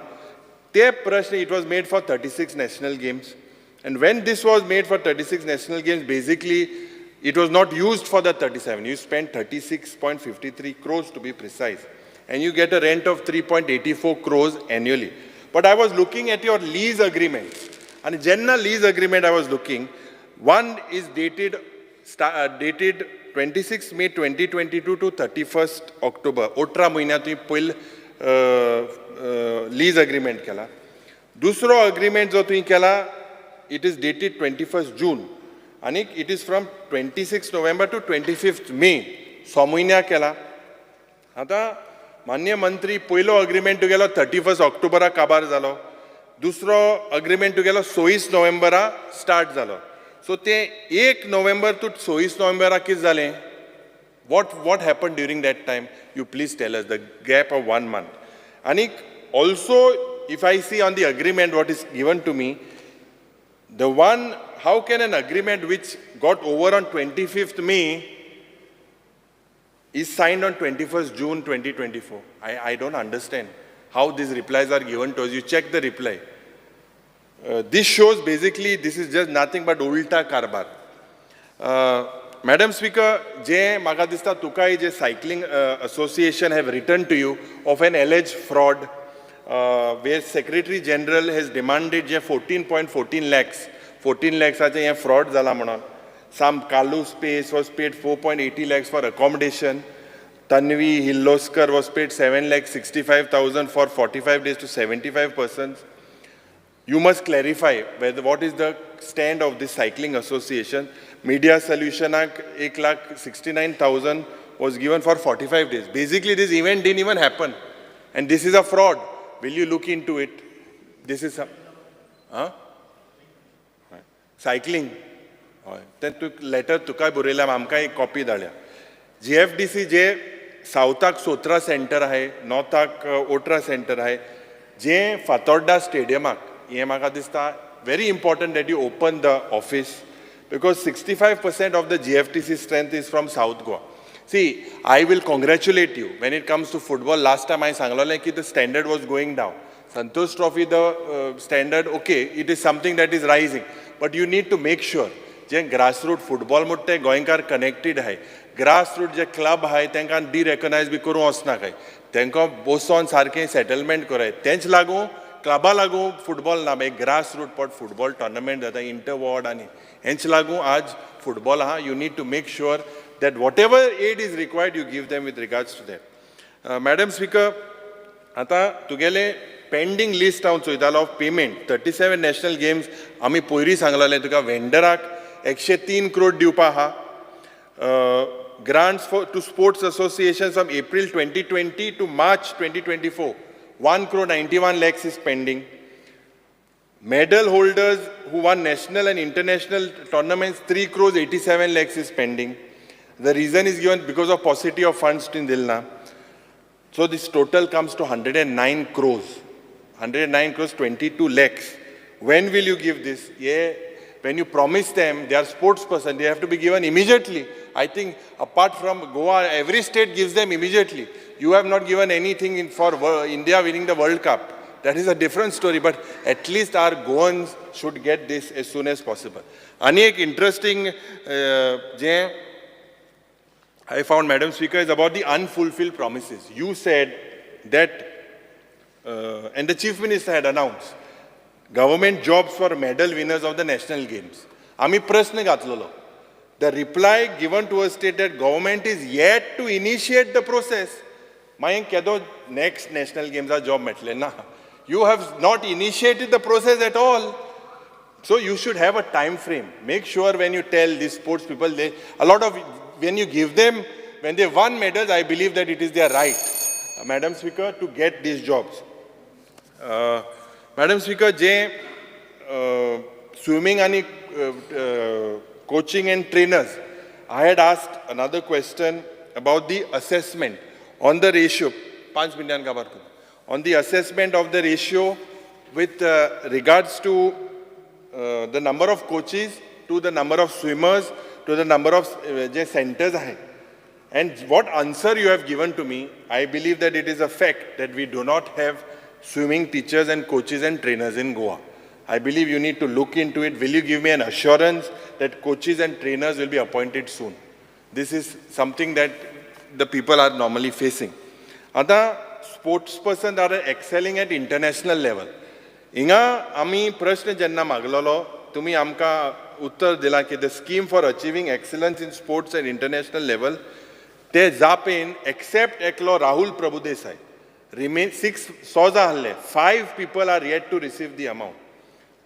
ते प्रश्न, it was made for 36 National Games, and when this was made for 36 National Games, basically it was not used for the 37. You spent 36.53 crores, to be precise, and you get a rent of 3.84 crores annually. But I was looking at your lease agreement, and जेन्ना lease agreement I was looking, one is dated 26 May 2022 to 31st October. 18 म्हयन्या तुवें पयलो lease agreement केला. दुसरो agreement जो तुवें केला, it is dated 21st June आनी it is from 26 November to 25th May, 6 म्हयन्या केला. आतां मान्य मंत्री, पयलो अग्रीमेंट तुगेलो 31 ऑक्टोबराक काबार जालो, दुसरो अग्रीमेंट तुगेलो 26 नोव्हेंबरा स्टार्ट जालो. सो ते 1 नोव्हेंबर टू 26 नोव्हेंबराक कितें जालें? What happen during that time, you please tell us, the gap of 1 month. आनी also if I see on the agreement what is given to me, the one, how can an agreement which got over on 25th May is signed on 21st June 2024? I don't understand how these replies are given to us. You check the reply. This shows basically this is just nothing but ulta karbar. Madam Speaker, जे म्हाका दिसता तुकाय जे cycling association have written to you of an alleged fraud where Secretary General has demanded J 14.14 lakhs, 14 lakhsाचें हें fraud जाला म्हणून. Some Kalu Space was paid 4.80 lakhs for accommodation. Tanvi Hilloskar was paid 7,65,000 for 45 days to 75 persons. You must clarify whether what is the stand of this cycling association. Media Solution 1,69,000 was given for 45 days. Basically, this event didn't even happen. And this is a fraud. Will you look into it? This is some, huh? Cycling. हय, तें तूं letter तुकाय बरयल्या, आमकां एक copy धाडल्या. जी F D C जे सावथाक सोत्रा सेंटर आहे, नॉर्थाक ओट्रा सेंटर आहे, जे फातोर्डा स्टेडियमाक, हें म्हाका दिसता very important that you open the office because 65% of the GFTC strength is from South Goa. See, I will congratulate you when it comes to football. Last time I सांगलोलें की the standard was going down. Santosh Trophy, the standard, okay, it is something that is rising. But you need to make sure J grassroot football म्हणटा ते गोंयकार connected आहाय. Grassroot जे club आहाय तांकां डिरेकनायज बी करूंक वचनाकाय, तांकां बसोन सारकें सेटलमेंट कराय. तेंच लागून क्लबा लागून फुटबॉल ना, एक ग्रासरूट पट फुटबॉल टॉर्नामेंट जाता इंटर वॉर्ड आनी हेंच लागून आज फुटबॉल आहा. You need to make sure that whatever aid is required you give them with regards to that. Madam Speaker, आतां तुगेलें पेंडींग लिस्ट हांव चोयतालो of payment. 37 national games आमी पयरूय सांगलेलें तुका, वेंडराक 103 करोड दिवपा आहा. Grants for to sports association from April 2020 to March 2024, 1 crore 91 lakhs is pending. Medal holders who won national and international tournaments, 3 crores 87 lakhs is pending. The reason is given because of paucity of funds in Dilna. So this total comes to 109 crores. 109 crores 22 lakhs. When will you give this? Yeah, when you promise them, they are sports person, they have to be given immediately. I think apart from Goa, every state gives them immediately. You have not given anything for India winning the World Cup. That is a different story, but at least our Goans should get this as soon as possible. Ani ek interesting je I found, Madam Speaker, is about the unfulfilled promises. You said that, and the Chief Minister had announced, government jobs for medal winners of the national games. Ami prashna ghatlolo. The reply given to us stated that government is yet to initiate the process. Mayen kedo next national games are job metle na. You have not initiated the process at all. So you should have a time frame. Make sure when you tell these sports people, they, a lot of, when you give them, when they won medals, I believe that it is their right, Madam Speaker, to get these jobs. Madam Speaker, je swimming and coaching and trainers, I had asked another question about the assessment on the ratio, 5 million ka baat, on the assessment of the ratio with regards to the number of coaches to the number of swimmers to the number of je centers ahe. And what answer you have given to me, I believe that it is a fact that we do not have swimming teachers and coaches and trainers in Goa. I believe you need to look into it. Will you give me an assurance that coaches and trainers will be appointed soon? This is something that the people are normally facing. Other sports persons are excelling at international level. Inga ami prashna jenna maglolo, tumi amka uttar dila ki the scheme for achieving excellence in sports at international level, te zapen except eklo Rahul Prabhudesai, remain 6 soza halle, 5 people are yet to receive the amount.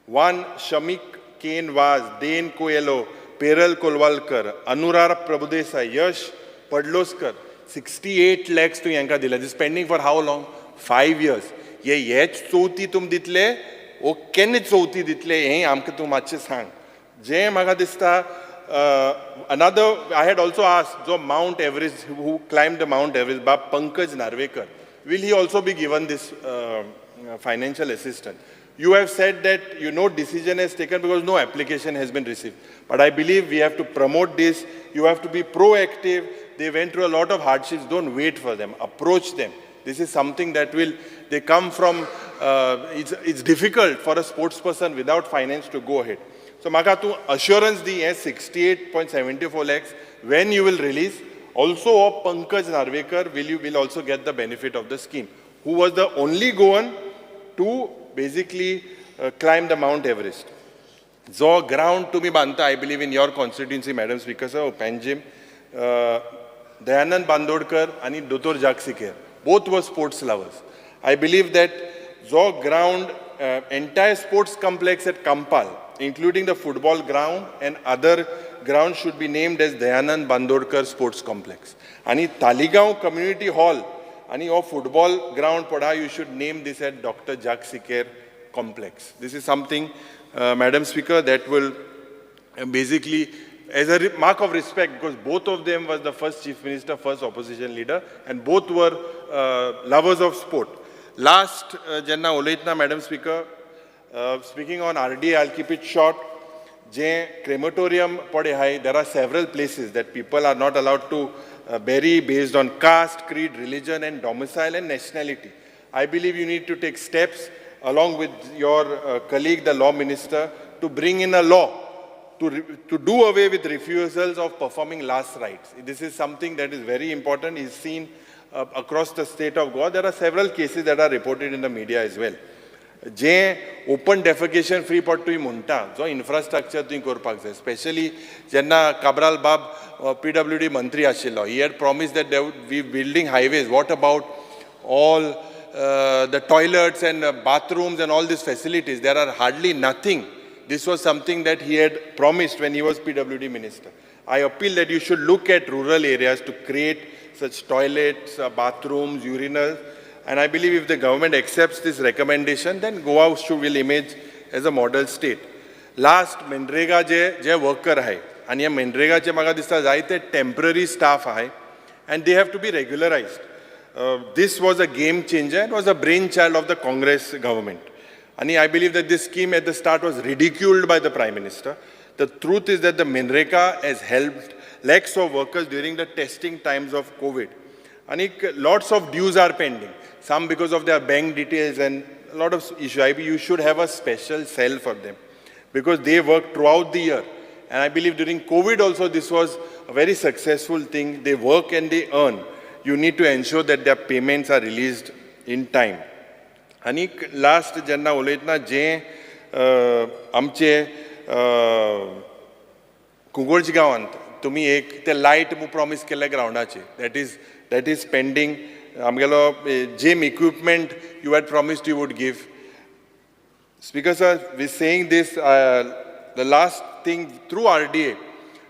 1 Shamik Kane Vaz, Dane Coelho, Peral Kolwalkar, Anurar Prabhudesai, Yash Padloskar, 68 lakhs to yanka dila. This pending for how long? 5 years. ये हेच चवथी तुम दितले ओ केन्ना चवथी दितले हें आमकां तूं मातशें सांग. जें म्हाका दिसता another I had also asked जो Mount Everest, who climb the Mount Everest, Bab Pankaj Narvekar, will he also be given this financial assistance? You have said that you no decision has taken because no application has been received. But I believe we have to promote this. You have to be proactive. They went through a lot of hardships. Don't wait for them. Approach them. This is something that will, they come from, it's difficult for a sports person without finance to go ahead. So म्हाका तूं assurance the hey 68.74 lakhs when you will release. Also हो Pankaj Narvekar will also get the benefit of the scheme, who was the only Goan to basically climb the Mount Everest. जो ground तुमी बांदता, I believe in your constituency, Madam Speaker sir, Panjim, Dayanand Bandodkar आनी दोतोर जाक सिकेर both were sports lovers. I believe that जो ground, entire sports complex at Campal, including the football ground and other ground, should be named as Dayanand Bandodkar Sports Complex. आनी Taleigao community hall आनी हो football ground पडा, you should name this at Doctor Jacques Sequeira Complex. This is something, Madam Speaker, that will basically, as a mark of respect, because both of them was the first chief minister, first opposition leader, and both were lovers of sport. Last, जेन्ना उलयतना Madam Speaker, speaking on RDA, I'll keep it short. J crematorium पडे आहाय, there are several places that people are not allowed to bury based on caste, creed, religion and domicile and nationality. I believe you need to take steps along with your colleague, the law minister, to bring in a law to do away with refusals of performing last rites. This is something that is very important, is seen across the state of Goa. There are several cases that are reported in the media as well. J open defecation free पट तुवें म्हणटा, जो infrastructure तुवें करपाक जाय, specially जेन्ना काब्राल बाब PWD मंत्री आशिल्लो, he had promise that they we building highways. What about all the toilets and bathrooms and all these facilities? There are hardly nothing. This was something that he had promised when he was PWD minister. I appeal that you should look at rural areas to create such toilets, bathrooms, urinals. And I believe if the government accepts this recommendation, then Goa should will image as a model state. Last, MNREGA J J worker आहाय आनी ह्या मनरेगाचे म्हाका दिसता जायते temporary staff आहाय and they have to be regularized. This was a game changer and was a brainchild of the Congress government. And I believe that this scheme at the start was ridiculed by the Prime Minister. The truth is that the MNREGA has helped lakhs of workers during the testing times of COVID. And lots of dues are pending, some because of their bank details and a lot of issues. I believe you should have a special cell for them because they work throughout the year. And I believe during COVID also this was a very successful thing. They work and they earn. You need to ensure that their payments are released in time. आनी last जेन्ना उलयतना जे आमचे कुंकळजी गांवांत तुमी एक ते light म्हूण promise केल्ले ग्रावंडाचे, that is pending. आमगेलो gym equipment you had promised you would give. Speaker sir, we saying this, the last thing through RDA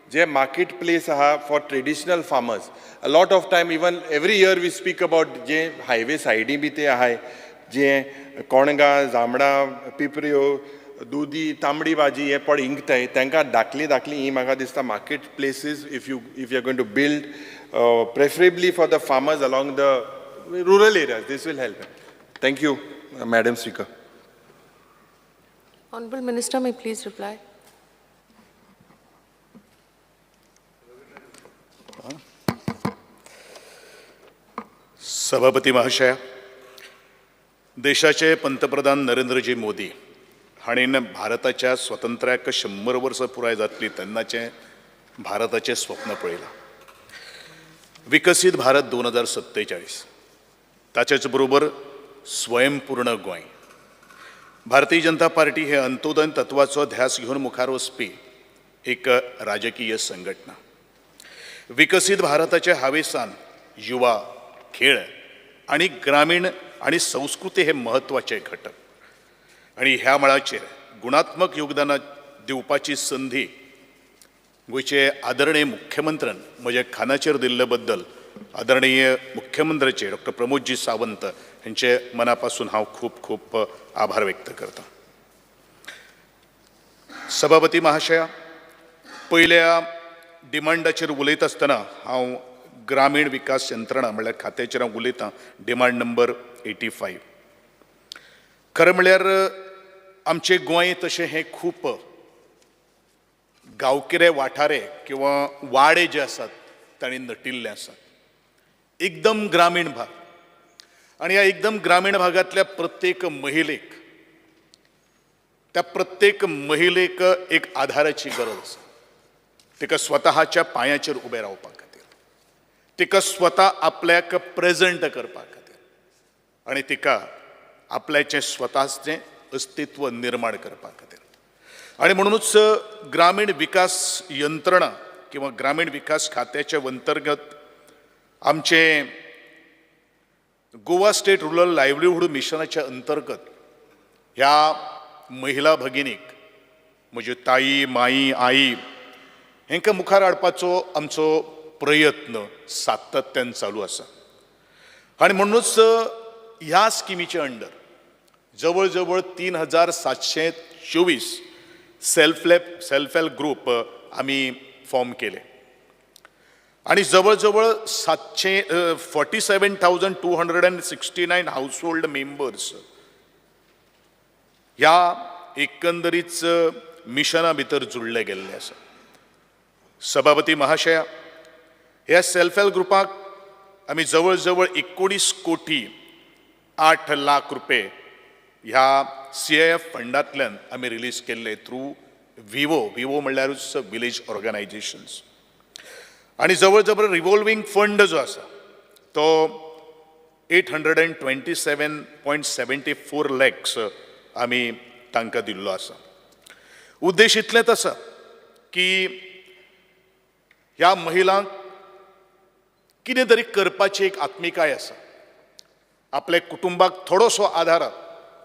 J market place आहा for traditional farmers, a lot of time, even every year we speak about J highway सायडी बी ते आहाय, जे कोणगां, जांबडां, पिपऱ्यो, दुदी, तांबडी भाजी हे पड इंकताय, तांकां धाकली धाकली ही म्हाका दिसता market places if you are going to build, preferably for the farmers along the rural areas, this will help. Thank you, Madam Speaker. Honorable Minister may please reply. सभापती महाशया, देशाचे पंतप्रधान नरेंद्रजी मोदी हांणी भारताच्या स्वातंत्र्याक 100 वर्सां पुराय जातली तेन्नाचें भारताचें स्वप्न पळयलां, विकसीत भारत 2047, ताचेच बरोबर स्वयंपूर्ण गोंय. भारतीय जनता पार्टी हे अंत्योदय तत्वाचो ध्यास घेवन मुखार वचपी एक राजकीय संघटना. विकसीत भारताच्या हावेसान युवा, खेळ आनी ग्रामीण आनी संस्कृती हे म्हत्वाचे घटक आनी ह्या मळाचेर गुणात्मक योगदान दिवपाची संदी गोंयचे आदरणीय मुख्यमंत्र्यान म्हज्या खानाचेर दिल्ले बद्दल आदरणीय मुख्यमंत्र्याचे डॉक्टर प्रमोदजी सावंत हांचे मना पासून हांव खूब खूब आभार व्यक्त करता. सभापती महाशया, पयल्या डिमांडाचेर उलयता आसतना हांव ग्रामीण विकास यंत्रणा म्हणल्यार खात्याचेर हांव उलयतां, डिमांड नंबर 85. खरें म्हणल्यार आमचें गोंय तशें हें खूब गांवगिरे वाठारे किंवा वाडे जे आसात तांणी नटिल्ले आसात, एकदम ग्रामीण भाग. आनी ह्या एकदम ग्रामीण भागांतल्या प्रत्येक महिलेक, त्या प्रत्येक महिलेक एक आधाराची गरज आसा. तिका स्वताच्या पांयाचेर उबें रावपा खातीर, तिका स्वता आपल्याक प्रेजंट करपा खातीर आनी तिका आपल्याचें स्वताचें अस्तित्व निर्माण करपा खातीर. आनी म्हणुनूच ग्रामीण विकास यंत्रणा किंवा ग्रामीण विकास खात्याच्या अंतर्गत आमचें गोवा स्टेट रुरल लायवलीहूड मिशनाच्या अंतर्गत ह्या महिला भगिनीक, म्हज्यो ताई, माई, आई हेंकां मुखार हाडपाचो आमचो प्रयत्न सातत्यान चालू आसा. आनी म्हणुनूच ह्या स्किमीच्या अंडर जवळ जवळ 3724 सेल्फ हेल्प ग्रूप आमी फॉर्म केले आनी जवळ जवळ 47,269 हाऊस होल्ड मेंबर्स ह्या एकंदरीच मिशना भितर जुळ्ळे गेल्ले आसा. सभापती महाशया, ह्या सेल्फ हेल्प ग्रुपाक आमी जवळ जवळ 19 कोटी 8 लाख रुपये ह्या CIF फंडांतल्यान आमी रिलीज केल्ले थ्रू विवो. विवो म्हणल्यारूच विलेज ऑर्गनायजेशन्स. आनी जवळ जवळ रिवॉल्वींग फंड जो आसा तो 827.74 लॅक्स आमी तांकां दिल्लो आसा. उद्देश इतलेंच आसा की ह्या महिलांक कितें तरी करपाची एक आत्मिकाय आसा, आपल्या कुटुंबाक थोडोसो आदार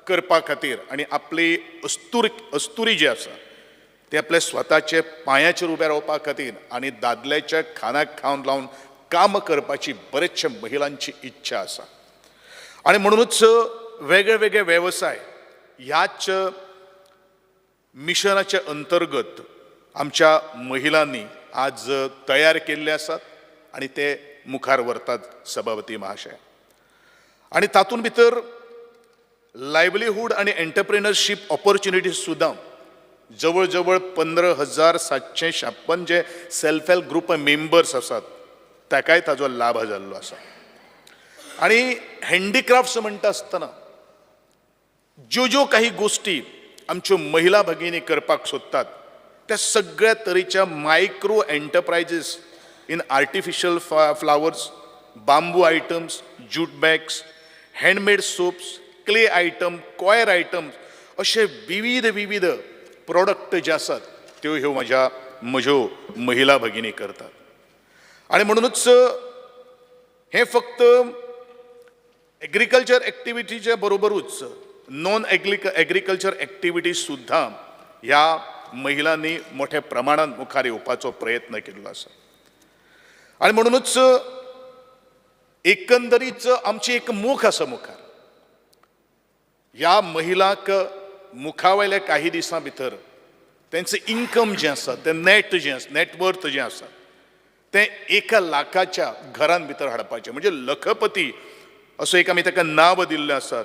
करपा खातीर आनी आपली अस्तुरी जी आसा ते आपल्या स्वताचे पांयाचेर उबे रावपा खातीर आनी दादल्याच्या खानाक खावन लावन काम करपाची बरेचशे महिलांची इच्छा आसा. आनी म्हणुनूच वेगळे वेगळे वेवसाय ह्याच मिशनाच्या अंतर्गत आमच्या महिलांनी आज तयार केल्ले आसात आनी ते मुखार व्हरतात सभापती महाशय. आनी तातूंत भितर लायवलीहूड आनी एंटरप्रेनरशीप ऑपॉर्च्युनिटीज सुद्दां जवळ जवळ 15,756 जे सेल्फ हेल्प ग्रुप मेंबर्स आसात ताकाय ताजो लाभ जाल्लो आसा. आनी हँडीक्राफ्ट्स म्हणटा आसतना ज्यो ज्यो काही गोश्टी आमच्यो महिला भगिनी करपाक सोदतात त्या सगळ्या तरेच्या micro enterprises in artificial flowers, bamboo items, jute bags, handmade soaps, clay item, coir items अशे विविध विविध प्रोडक्ट जे आसात त्यो ह्यो म्हज्यो महिला भगिनी करतात. आनी म्हणुनूच हें फक्त एग्रीकल्चर एक्टिविटीच्या बरोबरूच नॉन एग्रीकल्चर एक्टिविटीज सुद्दां ह्या महिलांनी मोठ्या प्रमाणांत मुखार येवपाचो प्रयत्न केल्लो आसा. आनी म्हणुनूच एकंदरीच आमची एक मोख आसा मुखार, ह्या महिलांक मुखावयल्या काही दिसां भितर तेंचें इन्कम जें आसा तें नॅट जें आसा, नॅटवर्थ जें आसा तें 1 लाखाच्या घरान भितर हाडपाचें, म्हणजे लखपती असो एक आमी ताका नांव दिल्लें आसा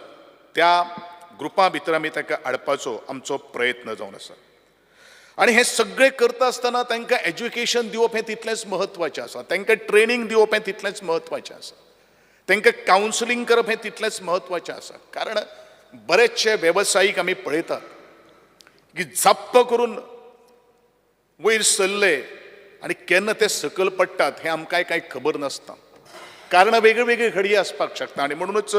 त्या ग्रुपा भितर आमी ताका हाडपाचो आमचो प्रयत्न जावन आसा. आनी हें सगळें करता आसतना तांकां एज्युकेशन दिवप हें तितलेंच म्हत्वाचें आसा, तांकां ट्रेनींग दिवप हें तितलेंच म्हत्वाचें आसा, तांकां कावन्सिलींग करप हें तितलेंच म्हत्वाचें आसा. कारण बरेचशे वेवसायीक आमी पळयतात की झप्प करून वयर सरले आनी केन्ना ते सकयल पडटात हें आमकांय कांय खबर नासता. कारणां वेगळी वेगळी घडये आसपाक शकता आनी म्हणुनूच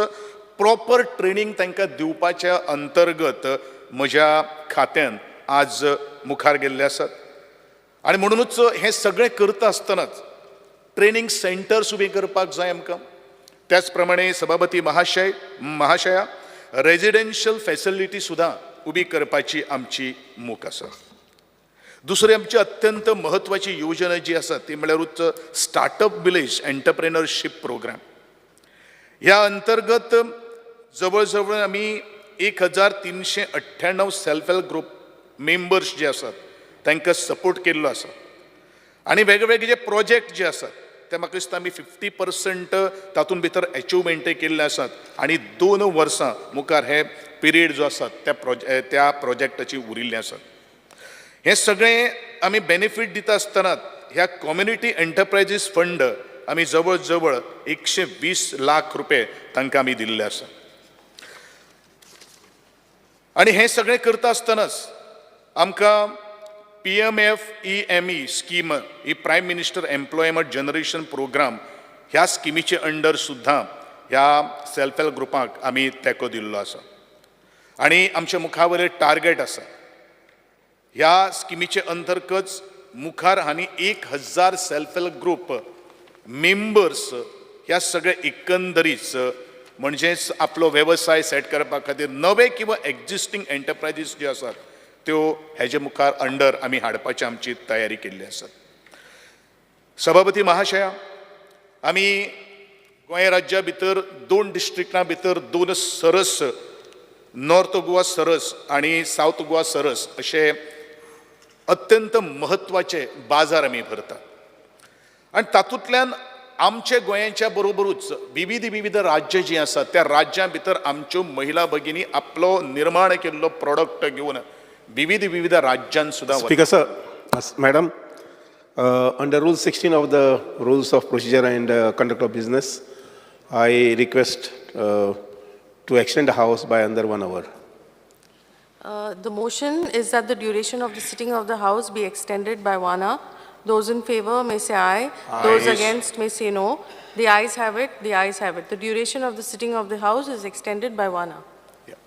प्रॉपर ट्रेनींग तांकां दिवपाच्या अंतर्गत म्हज्या खात्यान आज मुखार गेल्ले आसात. आनी म्हणुनूच हें सगळें करता आसतनाच ट्रेनींग सेंटर्स उबीं करपाक जाय आमकां. त्याच प्रमाणे सभापती महाशया रेजिडेन्शियल फॅसिलिटी सुद्दां उबी करपाची आमची मोख आसा. दुसरी आमची अत्यंत म्हत्वाची योजना जी आसा ती म्हळ्यारूच स्टार्टअप विलेज एंटरप्रेनरशीप प्रोग्राम. ह्या अंतर्गत जवळ जवळ आमी 1398 सेल्फ हेल्प ग्रुप मेंबर्स जे आसात तांकां सपोर्ट केल्लो आसा. आनी वेगवेगळे जे प्रोजेक्ट जे आसात ते म्हाका दिसता आमी 50% तातूंत भितर एचिवमेंटय केल्ले आसात आनी 2 वर्सां मुखार हे पिरियड जो आसा त्या प्रोजेक्टाची उरिल्ले आसात. हें सगळें आमी बेनिफीट दिता आसतना ह्या कम्युनिटी एंटरप्रायजीस फंड आमी जवळ जवळ 120 लाख रुपये तांकां आमी दिल्ले आसा. आनी हें सगळें करता आसतनाच आमकां PMFEME scheme ही prime minister employment generation programme ह्या स्किमीचे अंडर सुद्दां ह्या सेल्फ हेल्प ग्रुपाक आमी तेंको दिल्लो आसा आनी आमच्या मुखावयर टार्गेट आसा. ह्या स्किमीचे अंतर्गत मुखार आनी 1000 सेल्फ हेल्प ग्रुप मेंबर्स ह्या सगळे एकंदरीच म्हणजेच आपलो वेवसाय सेट करपा खातीर नवे किंवा एग्जिस्टींग एंटरप्रायजीस ज्यो आसात त्यो हेजे मुखार अंडर आमी हाडपाची आमची तयारी केल्ली आसा. सभापती महाशया, आमी गोंय राज्या भितर 2 डिस्ट्रिक्टां भितर 2 सरस, नॉर्थ गोवा सरस आनी सावथ गोवा सरस अशे अत्यंत म्हत्वाचे बाजार आमी भरतात आनी तातूंतल्यान आमचे गोंयाच्या बरोबरूच विविध विविध राज्य जीं आसात त्या राज्यां भितर आमच्यो महिला भगिनी आपलो निर्माण केल्लो प्रोडक्ट घेवन विविध विविध राज्यान सुद्दां. Speaker sir, madam, under rule 16 of the rules of procedure and conduct of business, I request to extend the house by another 1 hour. The motion is that the duration of the sitting of the house be extended by 1 hour. Those in favor may say aye. Aye. Those against may say no. The ayes have it. The ayes have it. The duration of the sitting of the house is extended by 1 hour. Yeah.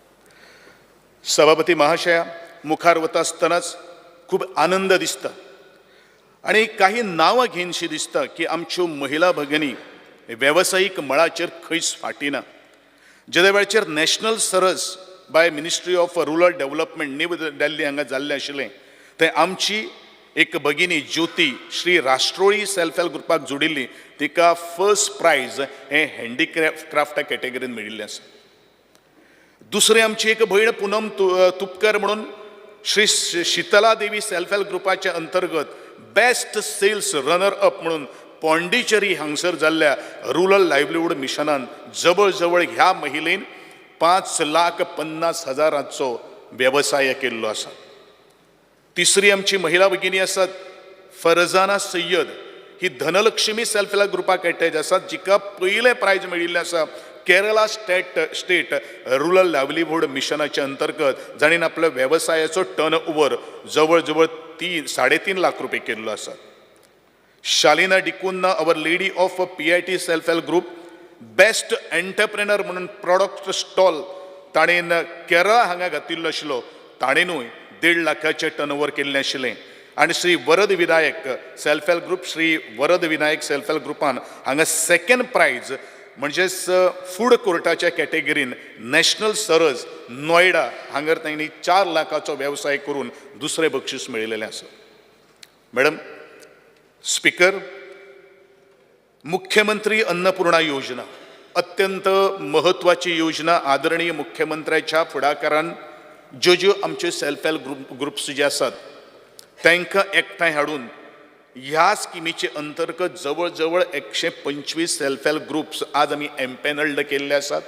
सभापती महाशया, मुखार वता आसतनाच खूब आनंद दिसता आनी काही नांवां घेनशी दिसता की आमच्यो महिला भगिनी वेवसायीक मळाचेर खंयच फाटी ना. जेद्या वेळाचेर national Saras by ministry of rural development new Delhi हांगा जाल्लें आशिल्लें थंय आमची एक भगिनी ज्योती श्री राष्ट्रोळी सेल्फ हेल्प ग्रुपाक जोडिल्ली, तिका फर्स्ट प्रायज हें हँडीक्राफ्ट कॅटेगरीन मेळिल्लें आसा. दुसरी आमची एक भयण पुनम तुपकर म्हणून श्री शितला देवी सेल्फ हेल्प ग्रुपाच्या अंतर्गत बेस्ट सेल्स रनर अप म्हणून पॉंडिचेरी हांगसर जाल्ल्या रुरल लायवलीहूड मिशनान जवळ जवळ ह्या महिलेन 5,50,000 वेवसाय केल्लो आसा. तिसरी आमची महिला भगिनी आसात फरजाना सय्यद, ही धनलक्ष्मी सेल्फ हेल्प ग्रुपाक एटॅच आसात, जिका पयलें प्रायज मेळिल्लें आसा केरला स्टेट रुरल लायवलीहूड मिशनाच्या अंतर्गत, जाणें आपल्या वेवसायाचो टर्न ओवर जवळ जवळ 3.5 लाख रुपये केल्लो आसा. Shalina D'Cunha, our lady of PIT self help group, best entrepreneur म्हणून प्रोडक्ट स्टॉल ताणें केरळा हांगा घातिल्लो आशिल्लो, ताणेनूय 1.5 लाखाचें टर्न ओवर केल्लें आशिल्लें. आनी Shri Varad Vinayak self help group, Shri Varad Vinayak self help ग्रुपान हांगा सेकंड प्रायज म्हणजेच फूड कोर्टाच्या कॅटेगरीन नॅशनल सरज नोयडा हांगर तांणी 4 लाखाचो वेवसाय करून दुसरें बक्षीस मेळिल्लें आसा. मॅडम स्पीकर, मुख्यमंत्री अन्नपूर्णा योजना अत्यंत महत्वाची योजना. आदरणीय मुख्यमंत्र्याच्या फुडाकारान ज्यो ज्यो आमच्यो सेल्फ हेल्प ग्रुप्स जे आसात तांकां एकठांय हाडून ह्या स्किमीचे अंतर्गत जवळ जवळ 125 सेल्फ हेल्प ग्रुप्स आज आमी एम्पॅनल्ड केल्ले आसात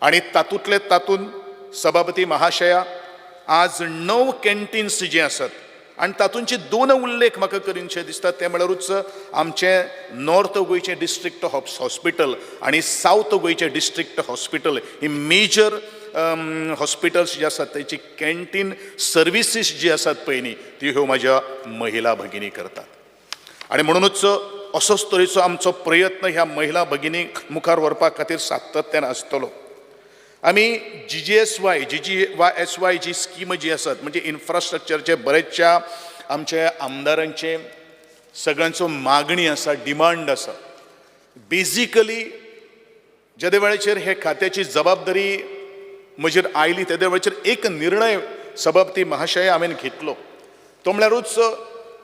आनी तातूंतले तातूंत सभापती महाशया आज 9 कॅन्टीन्स जी आसात आनी तातूंचे 2 उल्लेख म्हाका करीनशे दिसता, ते म्हळ्यारूच आमचें नॉर्थ गोंयचें डिस्ट्रिक्ट हॉस्पिटल आनी सावथ गोंयचें डिस्ट्रिक्ट हॉस्पिटल ही मेजर हॉस्पिटल्स जे आसात तेची कॅन्टीन सर्विसीस जी आसात पळय न्ही ती ह्यो म्हाज्या महिला भगिनी करतात. आनी म्हणुनूच असोच तरेचो आमचो प्रयत्न ह्या महिला भगिनीक मुखार व्हरपा खातीर सातत्यान आसतलो. आमी GGSY GGYSY जी स्कीम जी आसात म्हणजे इन्फ्रास्ट्रक्चरचे बरेचशा आमच्या आमदारांचे सगळ्यांचो मागणी आसा, डिमांड आसा. बेजिकली जेदे वेळाचेर हे खात्याची जबाबदारी म्हजेर आयली तेदे वेळाचेर एक निर्णय सभापती महाशय हांवें घेतलो, तो म्हळ्यारूच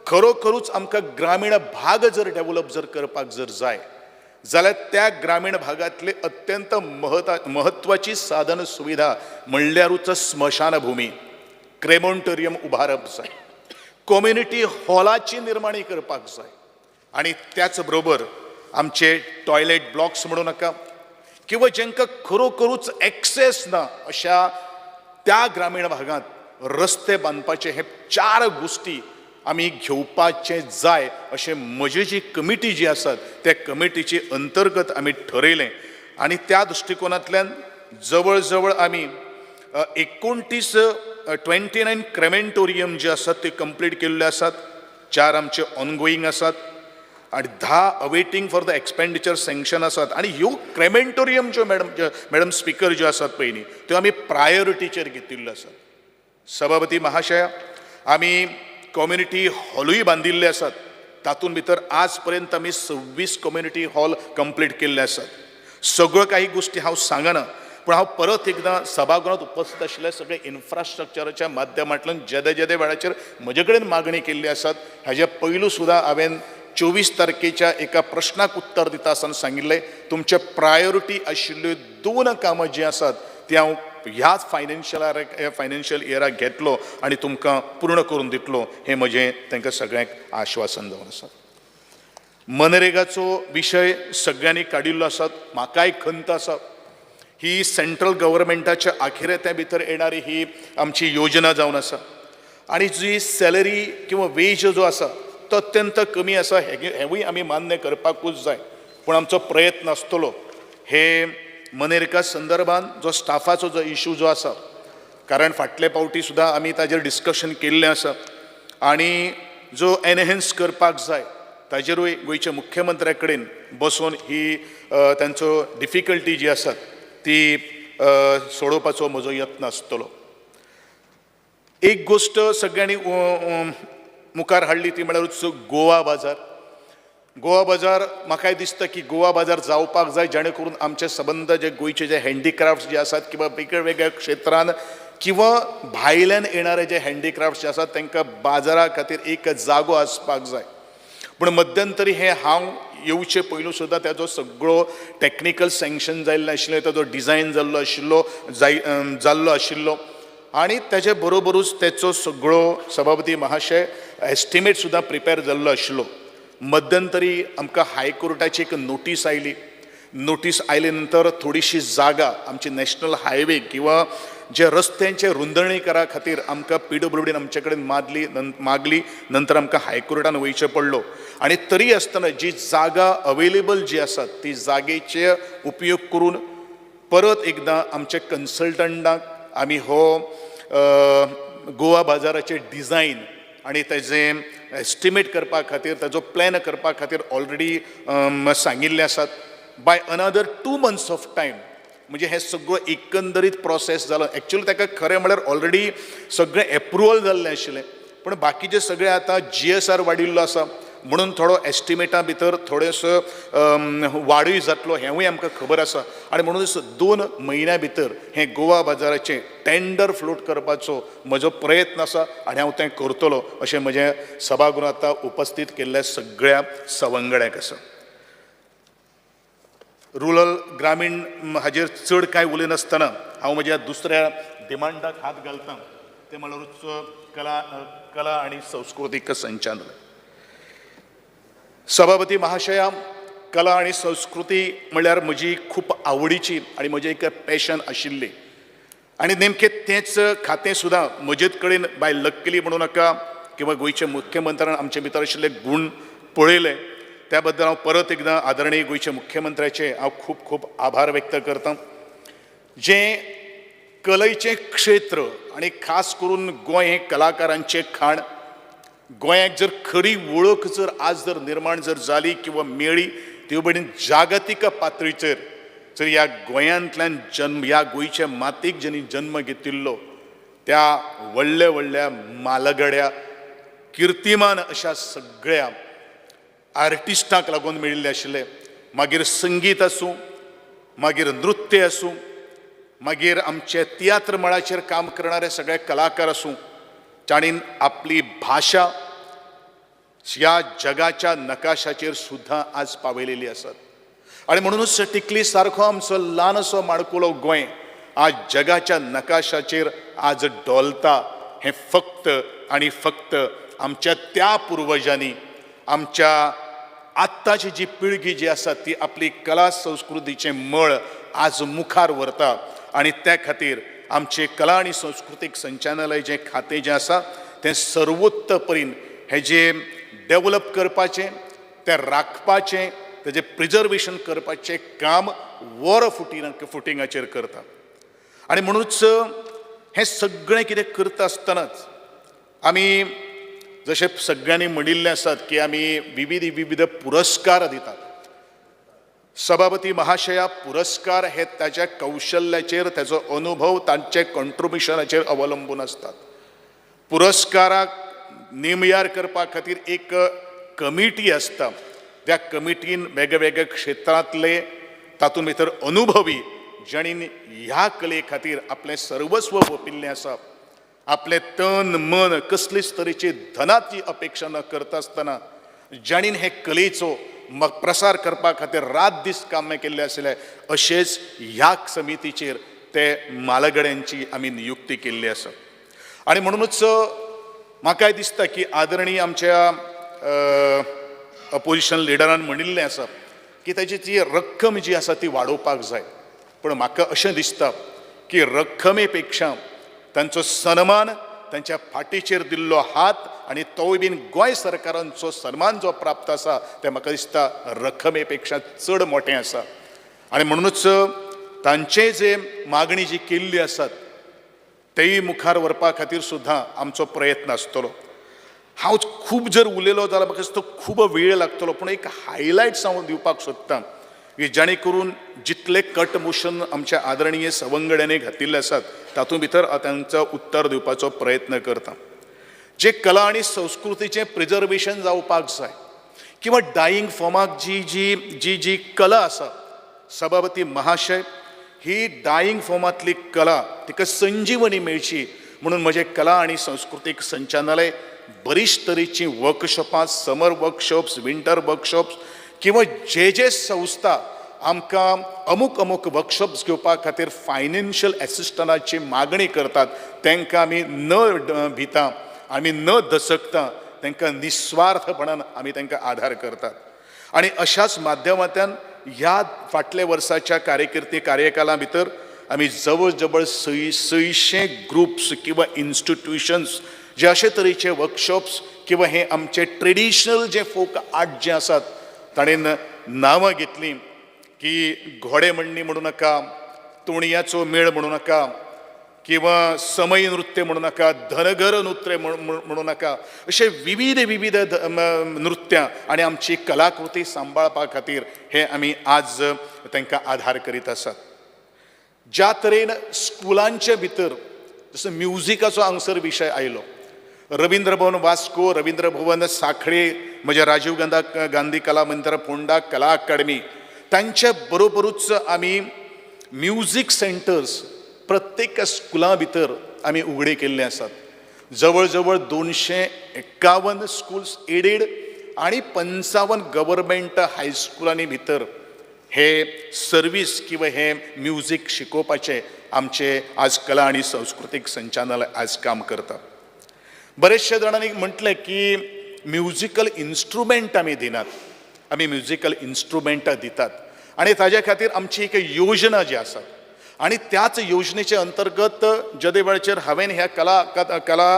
खरोखरूच आमकां ग्रामीण भाग जर डेवलप जर करपाक जर जाय जाल्यार त्या ग्रामीण भागांतले अत्यंत महत्वाची साधन सुविधा म्हणल्यारूच स्मशानभूमी क्रेमोंटोरियम उबारप जाय. कम्युनिटी हॉलाची निर्मणी करपाक जाय आनी त्याच बरोबर आमचे टॉयलेट ब्लॉक्स म्हणू नाका किंवा जांकां खरोखरूच एक्सेस ना अशा त्या ग्रामीण भागांत रस्ते बांदपाचे हे 4 गोश्टी आमी घेवपाचे जाय अशें म्हजी जी कमिटी जी आसात त्या कमिटीचे अंतर्गत आमी ठरयलें आनी त्या दृश्टिकोनांतल्यान जवळ जवळ आमी 29 29 क्रेमेंटोरियम जे आसात ते कंप्लीट केल्ले आसात, 4 आमचे ऑनगोईंग आसात आनी 10 awaiting for the expenditure sanction आसात. आनी ह्यो क्रेमेंटोरियम ज्यो मॅडम स्पिकर ज्यो आसात पळय न्ही त्यो आमी प्रायोरिटीचेर घेतिल्ल्यो आसात. सभापती महाशया, आमी कम्युनिटी हॉलूय बांदिल्ले आसात, तातूंत भितर आज पर्यंत आमी 26 कम्युनिटी हॉल कंप्लीट केल्ले आसात. सगळ्यो काही गोश्टी हांव सांगना, पूण हांव परत एकदां सभागृहांत उपस्थित आशिल्ल्या सगळे इन्फ्रास्ट्रक्चराच्या माध्यमांतल्यान जेदे जेदे वेळाचेर म्हजे कडेन मागणी केल्ली आसात. हाजे पयलू सुद्दां हांवें 24 तारखेच्या एका प्रश्नाक उत्तर दिता आसतना सांगिल्लें, तुमचे प्रायोरिटी आशिल्ल्यो 2 कामां जीं आसात ती हांव ह्याच फायनान्शियल इयराक घेतलो आनी तुमकां पूर्ण करून दितलो हें म्हजें तांकां सगळ्यांक आश्वासन जावन आसा. मनरेगाचो विशय सगळ्यांनी काडिल्लो आसा, म्हाकाय खंत आसा. ही सेंट्रल गव्हर्मेंटाच्या आखिरेत्या भितर येणारी ही आमची योजना जावन आसा आनी जी सॅलरी किंवा वेज जो आसा तो अत्यंत कमी आसा, हेंवूय आमी मान्य करपाकूच जाय. पूण आमचो प्रयत्न आसतलो हे मनरेगा संदर्भान जो स्टाफाचो जो इशू जो आसा, कारण फाटले पावटी सुद्दां आमी ताजेर डिस्कशन केल्लें आसा आनी जो एनहेन्स करपाक जाय ताजेरूय गोंयच्या मुख्यमंत्र्या कडेन बसून ही तांचो डिफिकल्टी जी आसा ती सोडोवपाचो म्हजो यत्न आसतलो. एक गोश्ट सगळ्यांनी मुखार हाडली ती म्हळ्यारूच गोवा बाजार. गोवा बाजार म्हाकाय दिसता की गोवा बाजार जावपाक जाय, जेणे करून आमचे सबंद जे गोंयचे जे हँडीक्राफ्ट्स जे आसात किंवा वेगळ्या वेगळ्या क्षेत्रान किंवा भायल्यान येणारे जे हँडीक्राफ्ट्स जे आसात तांकां बाजारा खातीर एक जागो आसपाक जाय. पूण मध्यंतरी हें हांव येवचे पयलू सुद्दां ताजो सगळो टॅक्निकल सँक्शन जाल्लें आशिल्लें, ताजो डिजायन जाल्लो आशिल्लो जाल्लो आशिल्लो आनी ताजे बरोबरूच तेचो सगळो सभापती महाशय एस्टिमेट सुद्दां प्रिपेर जाल्लो आशिल्लो. मध्यंतरी आमकां हायकोर्टाची एक नोटीस आयली. नोटीस आयले नंतर थोडीशी जागा आमची नॅशनल हायवे किंवा जे रस्त्यांचे रुंदणीकरा खातीर आमकां पीडब्ल्यूडीन आमचे कडेन मागली, नंतर आमकां हायकोर्टान वयचें पडलो आनी तरी आसतना जी जागा अवेलेबल जी आसा ती जागेचे उपयोग करून परत एकदां आमचे कन्सल्टंटाक आमी हो गोवा बाजाराचें डिजायन आनी तेजें एस्टिमेट करपा खातीर ताजो प्लॅन करपा खातीर ऑलरेडी सांगिल्लें आसात. By another 2 months of time म्हणजे हें सगळो एकंदरीत प्रोसेस जालो. एक्चुअली ताका खरें म्हळ्यार ऑलरेडी सगळें एप्रुवल जाल्लें आशिल्लें, पूण बाकीचें सगळें आतां GSR वाडिल्लो आसा म्हणून थोडो एस्टिमेटा भितर थोडेसो वाडूय जातलो हेंवूय आमकां खबर आसा आनी म्हणूनच 2 म्हयन्या भितर हें गोवा बाजाराचें टेंडर फ्लोट करपाचो म्हजो प्रयत्न आसा आनी हांव तें करतलो अशें म्हजें सभागृहांत आतां उपस्थीत केल्ल्या सगळ्या सवंगड्यांक आसा. रुरल ग्रामीण हाजेर चड कांय उलयनासतना हांव म्हज्या दुसऱ्या डिमांडाक हात घालता, तें म्हळ्यारूच कला आनी संस्कृतीक संचालनालय. सभापती महाशया, कला आनी संस्कृती म्हळ्यार म्हजी खूब आवडीची आनी म्हजें एक पॅशन आशिल्ली आनी नेमकें तेंच खातें सुद्दां म्हजेच कडेन बाय लक्किली म्हणू नाका किंवा गोंयच्या मुख्यमंत्र्यान आमचे भितर आशिल्ले गूण पळयले, त्या बद्दल हांव परत एकदां आदरणीय गोंयच्या मुख्यमंत्र्याचे हांव खूब खूब आभार व्यक्त करतां. जें कलेचें क्षेत्र आनी खास करून गोंय हें कलाकारांचें खाण, गोंयाक जर खरी वळख जर आज जर निर्माण जर जाली किंवा मेळ्ळी ती बणी जागतीक पातळीचेर जर ह्या गोंयांतल्यान जन्म ह्या गोंयच्या मातीक ज्यांनी जन्म घेतिल्लो त्या व्हडल्या व्हडल्या मालगड्या किर्तिमान अशा सगळ्या आर्टिस्टांक लागून मेळिल्ले आशिल्ले. मागीर संगीत आसूं, मागीर नृत्य आसूं, मागीर आमचे तियात्र मळाचेर काम करणारे सगळे कलाकार आसूं, तांणी आपली भाशा ह्या जगाच्या नकाशाचेर सुद्दां आज पावयलेली आसात. आनी म्हणूनच टिकली सारको आमचो ल्हानसो माणकुलो गोंय आज जगाच्या नकाशाचेर आज डोलता हें फक्त आनी फक्त आमच्या त्या पुर्वजांनी, आमच्या आत्ताची जी पिळगी जी आसा ती आपली कला संस्कृतीचें मळ आज मुखार व्हरता. आनी त्या खातीर आमचें कला आनी संस्कृतीक संचालनालय जें खातें जें आसा तें सर्वोत्त परीन हें जें डेवलप करपाचें, तें राखपाचें, तेजें प्रिजर्वेशन करपाचें काम वर फुटिंगाचेर करता. आनी म्हणूच हें सगळें कितें करता आसतनाच आमी जशें सगळ्यांनी म्हणिल्लें आसात की आमी विविध विविध पुरस्कार दितात. सभापती महाशया, पुरस्कार हे ताच्या कौशल्याचेर, ताचो अनुभव, तांचे कॉन्ट्रिब्युशनाचेर अवलंबून आसतात. पुरस्काराक नेमयार करपा खातीर एक कमिटी आसता. त्या कमिटीन वेगवेगळ्या क्षेत्रांतले तातूंत भितर अनुभवी जांणी ह्या कले खातीर आपलें सर्वस्व ओंपिल्लें आसा, आपलें तन मन कसलीच तरेची धनाची अपेक्षा न करता आसतना जांणी हे कलेचो प्रसार करपा खातीर रात दीस कामां केल्ले आसले, अशेंच ह्या समितीचेर ते मालगड्यांची आमी नियुक्ती केल्ली आसा. आनी म्हणूनच म्हाकाय दिसता की आदरणीय आमच्या अपोजिशन लिडरान म्हणिल्लें आसा की ताची ती रक्कम जी आसा ती वाडोवपाक जाय. पूण म्हाका अशें दिसता की रक्कमे पेक्षा तांचो सन्मान, तांच्या फाटीचेर दिल्लो हात आनी तोय बीन गोंय सरकारांचो सन्मान जो प्राप्त आसा तें म्हाका दिसता रक्कमे पेक्षा चड मोटें आसा. आनी म्हणूनच तांचे जे मागणी जी केल्ली आसात तेय मुखार व्हरपा खातीर सुद्दां आमचो प्रयत्न आसतलो. हांव खूब जर उलयलो जाल्यार म्हाका दिसता खूब वेळ लागतलो, पूण एक हायलायट्स हांव दिवपाक सोदतां की जाणे करून जितले कट मोशन आमच्या आदरणीय सवंगड्यांनी घातिल्ले आसात तातूंत भितर हांव तांचो उत्तर दिवपाचो प्रयत्न करता. जे कला आनी संस्कृतीचें प्रिजर्वेशन जावपाक जाय किंवा डायींग फॉर्माक जी जी जी जी कला आसा, सभापती महाशय, ही डायींग फॉर्मांतली कला तिका संजीवनी मेळची म्हणून म्हजें कला आनी संस्कृतीक संचालनालय बरीच तरेचीं वर्कशॉपां, समर वर्कशॉप्स, विंटर वर्कशॉप्स किंवा जे जे संस्था आमकां अमूक अमूक वर्कशॉप्स घेवपा खातीर फायनान्शियल एसिस्टंटाची मागणी करतात तांकां आमी न भिता, आमी न दसकता तांकां निस्वार्थपणान आमी तांकां आधार करतात. आनी अशाच माध्यमांतल्यान ह्या फाटल्या वर्साच्या कार्यकिर्ती कार्यकाला भितर आमी जवळ जवळ 600 ग्रुप्स किंवा इन्स्टिट्युशन्स जे अशे तरेचे वर्कशॉप्स किंवा हे आमचे ट्रेडिशनल जे फोक आर्ट जे आसात ताणें नांवां घेतलीं की घोडे म्हणणी म्हणू नाका, तोणयाचो मेळ म्हणू नाका किंवा समय नृत्य म्हणू नाका, धनगर नृत्य म्हणू नाका, अशे विविध विविध नृत्यां आनी आमची कलाकृती सांबाळपा खातीर हे आमी आज तांकां आधार करीत आसात. ज्या तरेन स्कुलांचे भितर जसो म्युजिकाचो हांगसर विशय आयलो, रवींद्र भवन वास्को, रवींद्र भवन सांखळे, म्हज्या राजीव गांधी कला मंदिर फोंडा, कला अकादमी, तांचे बरोबरूच आमी म्युजीक सेंटर्स प्रत्येक स्कुलां भितर आमी उगडे केल्ले आसात. जवळ जवळ 251 स्कुल्स एडेड आनी 55 गव्हर्मेंट हायस्कुलांनी भितर हे सर्वीस किंवा हे म्युजीक शिकोवपाचें आमचे आज कला आनी संस्कृतीक संचालनालय आज काम करता. बरेचशे जाणांनी म्हटलें की म्युजिकल इन्स्ट्रुमेंट आमी दिनात, आमी म्युजिकल इन्स्ट्रुमेंटां दितात आनी ताज्या खातीर आमची एक योजना जी आसा आनी त्याच योजनेचे अंतर्गत जेदे वेळाचेर हांवें ह्या कला कला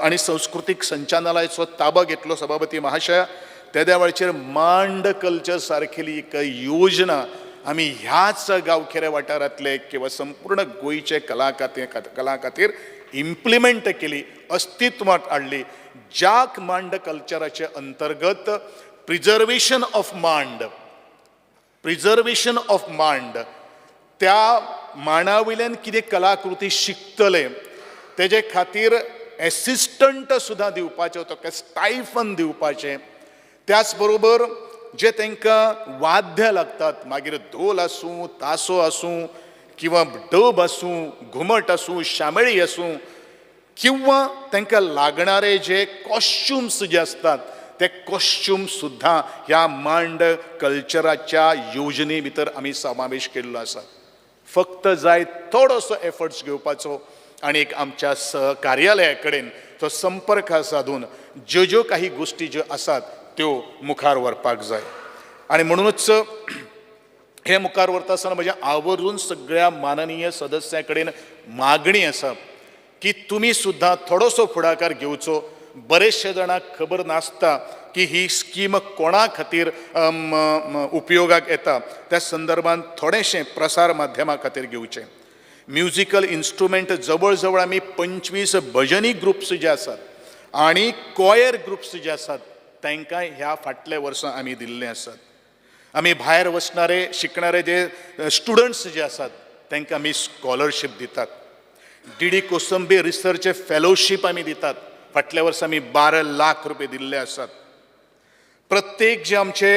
आनी संस्कृतीक संचालनालयाचो ताबो घेतलो सभापती महाशया, तेद्या वेळाचेर मांड कल्चर सारकेली एक योजना आमी ह्याच गांवखेऱ्या वाठारांतले किंवा संपूर्ण गोंयचे कला खातीर इम्प्लिमेंट केली, अस्तित्वांत हाडली. ज्या मांड कल्चराचे अंतर्गत प्रिजर्वेशन ऑफ मांड, प्रिजर्वेशन ऑफ मांड, त्या मांडा वयल्यान कितें कलाकृती शिकतले तेजे खातीर एसिस्टंट सुद्दां दिवपाचें, ताका स्टायफन दिवपाचें. त्याच बरोबर जे तांकां वाद्य लागतात, मागीर धोल आसूं, तासो आसूं किंवा डब आसूं, घुमट आसूं, शामेळी आसूं किंवा तांकां लागणारे जे कॉस्ट्युम्स जे आसतात ते कॉस्ट्युम सुद्दां ह्या मांड कल्चराच्या योजने भितर आमी समावेश केल्लो आसा. फक्त जाय थोडोसो एफर्ट्स घेवपाचो आनी एक आमच्या कार्यालया कडेन तो संपर्क साधून ज्यो ज्यो काही गोश्टी ज्यो आसात त्यो मुखार व्हरपाक जाय. आनी म्हणूनच हे मुखार व्हरता आसतना म्हज्या आवर्जून सगळ्या माननीय सदस्यां कडेन मागणी आसा की तुमी सुद्दां थोडोसो फुडाकार घेवचो. बरेचशे जाणांक खबर नासता की ही स्कीम कोणा खातीर उपयोगाक येता, त्या संदर्भान थोडेशें प्रसार माध्यमा खातीर घेवचें. म्युजिकल इन्स्ट्रुमेंट जवळ जवळ आमी 25 भजनी ग्रुप्स जे आसात आनी कॉयर ग्रुप्स जे आसात तांकां ह्या फाटल्या वर्सां आमी दिल्ले आसात. आमी भायर वचणारे शिकणारे जे स्टुडंट्स जे आसात तांकां आमी स्कॉलरशीप दितात. D D Kosambi research fellowship आमी दितात. फाटल्या वर्सा आमी 12 लाख रुपये दिल्ले आसात. प्रत्येक जे आमचे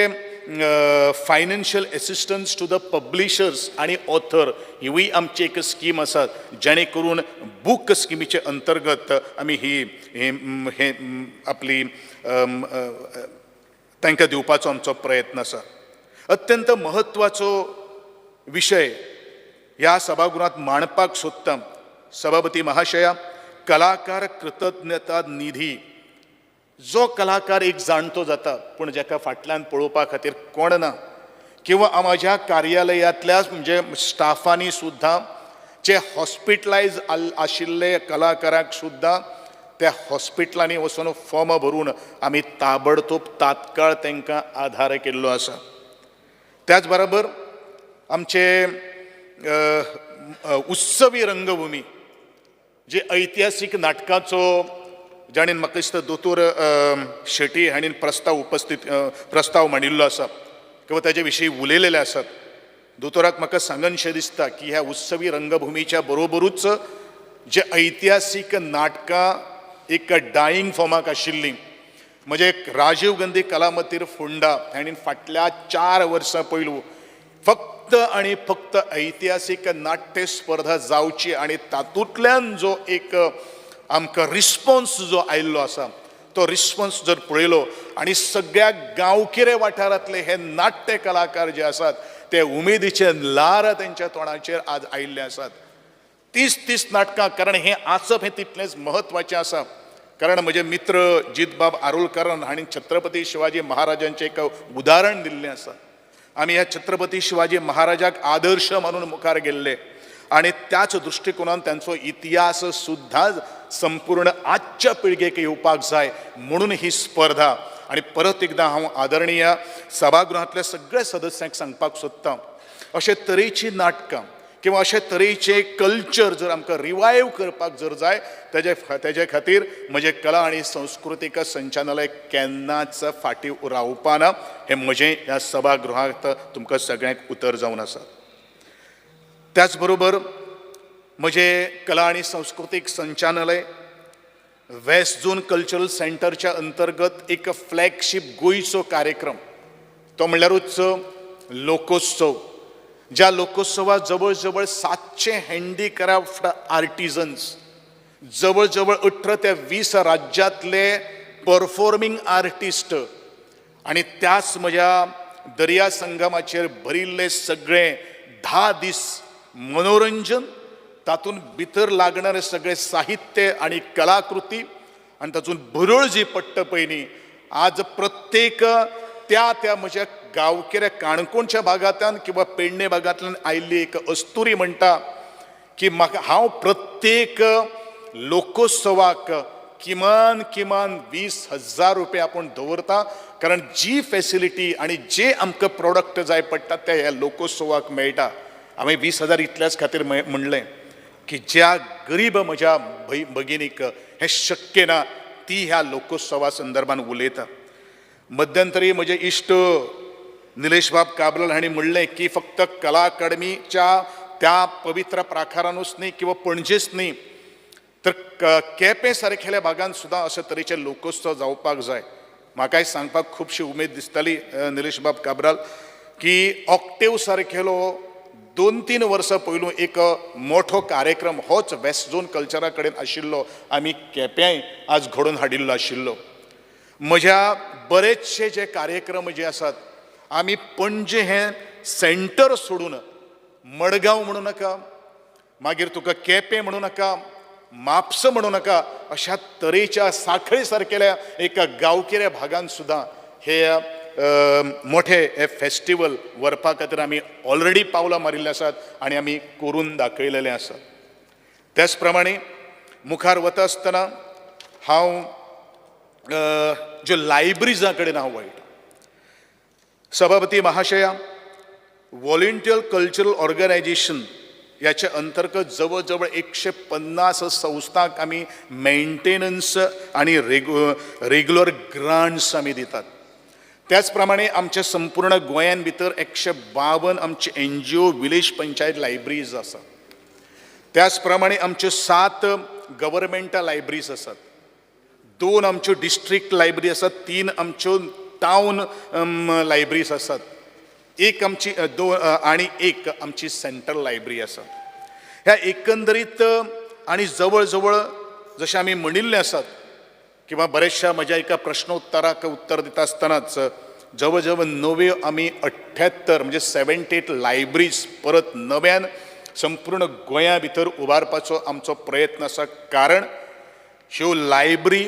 financial assistance to the publishers आनी ऑथर हिवूय आमची एक स्कीम आसा, जेणे करून बूक स्किमीचे अंतर्गत आमी ही हे आपली तांकां दिवपाचो आमचो प्रयत्न आसा. अत्यंत म्हत्वाचो विशय ह्या सभागृहांत मांडपाक सोदता. सभापती महाशया, कलाकार कृतज्ञता निधी, जो कलाकार एक जाणतो जाता पूण जाका फाटल्यान पळोवपा खातीर कोण ना, किंवा म्हज्या कार्यालयांतल्या म्हणजे स्टाफांनी सुद्दां जे हॉस्पिटलायज आशिल्ले कलाकारांक सुद्दां त्या हॉस्पिटलांनी वचून फॉर्म भरून आमी ताबडतोब तात्काळ तांकां आधार केल्लो आसा. त्याच बरोबर आमचे उत्सवी रंगभूमी जे ऐतिहासीक नाटकाचो जाणें म्हाका दिसता दोतोर शेटी हांणी प्रस्ताव प्रस्ताव मांडिल्लो आसा किंवा ताजे विशीं उलयलेले आसात. दोतोराक म्हाका सांगनशें दिसता की ह्या उत्सवी रंगभुमीच्या बरोबरूच जे ऐतिहासीक नाटकां एक डायींग फॉर्माक आशिल्लीं, म्हणजे राजीव गांधी कलामंदीर फोंडा हांणी फाटल्या 4 वर्सां पयलू फक्त आनी फक्त ऐतिहासीक नाट्य स्पर्धा जावची आनी तातूंतल्यान जो एक आमकां रिस्पोन्स जो आयिल्लो आसा तो रिस्पोन्स जर पळयलो आनी सगळ्या गांवगिरे वाठारांतले हे नाट्य कलाकार जे आसात ते उमेदीचे ल्हार तेंच्या तोंडाचेर आज आयिल्ले आसात. 30-30 नाटकां, कारण हें आसप हें तितलेंच म्हत्वाचें आसा. कारण म्हजे मित्र जितबाब आरोलकरान हांणी छत्रपती शिवाजी महाराजांचें एक उदाहरण दिल्लें आसा. आमी ह्या छत्रपती शिवाजी महाराजाक आदर्श मानून मुखार गेल्ले आनी त्याच दृश्टिकोनान तांचो इतिहास सुद्दां संपूर्ण आजच्या पिळगेक येवपाक जाय म्हणून ही स्पर्धा. आनी परत एकदां हांव आदरणीय सभागृहांतल्या सगळ्या सदस्यांक सांगपाक सोदतां, अशे तरेची नाटकां किंवा अशे तरेचे कल्चर जर आमकां रिवायव करपाक जर जाय तेजे खातीर म्हजें कला आनी संस्कृतीक संचालनालय केन्नाच फाटीं रावपा ना, हें म्हजें ह्या सभागृहांत तुमकां सगळ्यांक उतर जावन आसा. त्याच बरोबर म्हजें कला आनी संस्कृतीक संचालनालय वेस्ट झोन कल्चरल सेंटरच्या अंतर्गत एक फ्लॅगशीप गोंयचो कार्यक्रम, तो म्हणल्यारूच लोकोत्सव, ज्या लोकोत्सवात जवळ जवळ 700 हँडीक्राफ्ट आर्टिजन्स, जवळ जवळ 18 ते 20 राज्यांतले परफॉर्मींग आर्टिस्ट आनी त्याच म्हज्या दर्या संगमाचेर भरिल्ले सगळे 10 दीस मनोरंजन, तातूंत भितर लागणारे सगळे साहित्य आनी कलाकृती आनी तातूंत भरळ जी पडटा पळय न्ही, आज प्रत्येक त्या त्या म्हज्या गांवगिऱ्या काणकोणच्या भागांतल्यान किंवा पेडणे भागांतल्यान आयिल्ली एक अस्तुरी म्हणटा की म्हाका हांव प्रत्येक लोकोत्सवाक किमान किमान 20,000 रुपया आपूण दवरता, कारण जी फेसिलिटी आनी जे आमकां प्रोडक्ट जाय पडटा ते ह्या लोकोत्सवाक मेळटा. हांवें 20,000 इतल्याच खातीर म्हणलें की ज्या गरीब म्हज्या भगिनीक हें शक्य ना ती ह्या लोकोत्सवा संदर्भान उलयता. मध्यंतरी म्हजे इश्ट निलेश बाब काब्राल हांणी म्हणलें की फक्त कला अकादमीच्या त्या पवित्र प्राकारानूच न्ही किंवा पणजेच न्ही तर केपें सारकेल्या भागान सुद्दां अशे तरेचे लोकोत्सव जावपाक जाय. म्हाकाय सांगपाक खुबशी उमेद दिसताली निलेश बाब काब्राल की ऑक्टेव सारकेलो 2-3 वर्सां पयलू एक मोठो कार्यक्रम होच वेस्ट झोन कल्चरा कडेन आशिल्लो, आमी केप्यांय आज घडोवन हाडिल्लो आशिल्लो. म्हज्या बरेचशे जे कार्यक्रम जे आसात आमी पणजे हें सेंटर सोडून मडगांव म्हणू नाका, मागीर तुका केपें म्हणू नाका, म्हापसा म्हणू नाका अशा तरेच्या साखळे सारकेल्या एका गांवगिऱ्या भागान सुद्दां हे मोठे हे फेस्टिवल व्हरपा खातीर आमी ऑलरेडी पावलां मारिल्लीं आसात आनी आमी करून दाखयलेलें आसा. त्याच प्रमाणे मुखार वता आसतना हांव ज्यो लायब्ररीजां कडेन हांव वळटा. सभापती महाशया, वॉलंटियर कल्चरल ऑर्गनायजेशन ह्याच्या अंतर्गत जवळ जवळ 150 संस्थांक आमी मेंटेनन्स आनी रेगुलर ग्रांट्स आमी दितात. त्याच प्रमाणे आमच्या संपूर्ण गोंयान भितर 152 आमचे NGO village panchayat libraries आसा. त्याच प्रमाणे आमच्यो 7 गव्हर्मेंटा लायब्ररीज आसात, 2 आमच्यो डिस्ट्रिक्ट लायब्ररी आसात, 3 आमच्यो टावन लायब्ररीज आसात, एक आमची 2 आनी 1 आमची सेंट्रल लायब्ररी आसा. ह्या एकंदरीत आनी जवळ जवळ जशें आमी म्हणिल्लें आसात किंवा बऱ्याचशा म्हज्या एका प्रश्नोत्तराक उत्तर दिता आसतनाच जवळ जवळ नव्यो आमी 78 म्हणजे 78 लायब्ररीज परत नव्यान संपूर्ण गोंया भितर उबारपाचो आमचो प्रयत्न आसा. कारण ह्यो लायब्ररी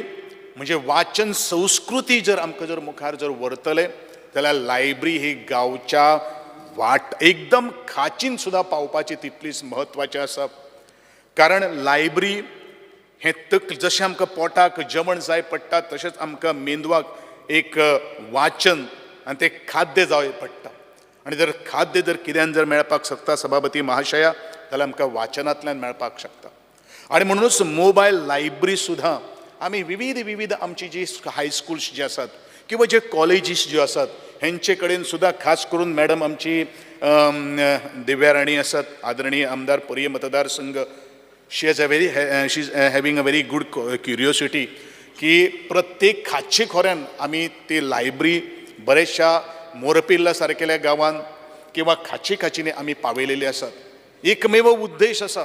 म्हणजे वाचन संस्कृती जर आमकां जर मुखार जर व्हरतले जाल्यार लायब्ररी ही गांवच्या वाट एकदम खाचीन सुद्दां पावपाची तितलीच म्हत्वाची आसा. कारण लायब्ररी हें जशें आमकां पोटाक जेवण जाय पडटा तशेंच आमकां मेंदवाक एक वाचन आनी तें खाद्य जाय पडटा. आनी जर खाद्य जर कित्यान जर मेळपाक शकता सभापती महाशया जाल्यार आमकां वाचनांतल्यान मेळपाक शकता. आनी म्हणूनच मोबायल लायब्ररी सुद्दां आमी विविध विविध आमची जी हायस्कुल्स जी आसात किंवा जे कॉलेजीस ज्यो आसात हेंचे कडेन सुद्दां खास करून मॅडम आमची दिव्या राणी आसात, आदरणीय आमदार पर्ये मतदारसंघ, she has a very she is having a very good curiosity की प्रत्येक खाची खोऱ्यान आमी ती लायब्ररी बऱ्याचशा मोरपिल्ला सारकेल्या गांवान किंवा खाची खाचींनी आमी पावयलेली आसात. एकमेव उद्देश आसा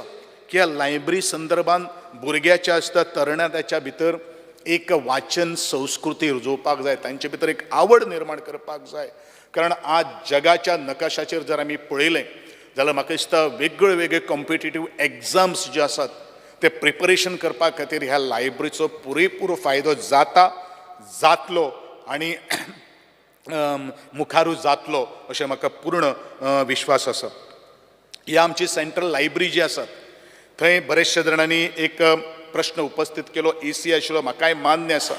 की ह्या लायब्ररी संदर्भान भुरग्याच्या आसता तरणाट्याच्या भितर एक वाचन संस्कृती रुजोवपाक जाय, तांचे भितर एक आवड निर्माण करपाक जाय. कारण आज जगाच्या नकाशाचेर जर आमी पळयलें जाल्यार म्हाका दिसता वेगळे वेगळे कॉम्पिटेटीव एग्जाम्स जे आसात ते प्रिपरेशन करपा खातीर ह्या लायब्ररीचो पुरेपूर फायदो जाता, जातलो आनी मुखारूय जातलो अशें म्हाका पूर्ण विश्वास आसा. ही आमची सेंट्रल लायब्ररी जी आसात थंय बरेचशे जाणांनी एक प्रश्न उपस्थित केलो, ए सी आशिल्लो, म्हाकाय मान्य आसा,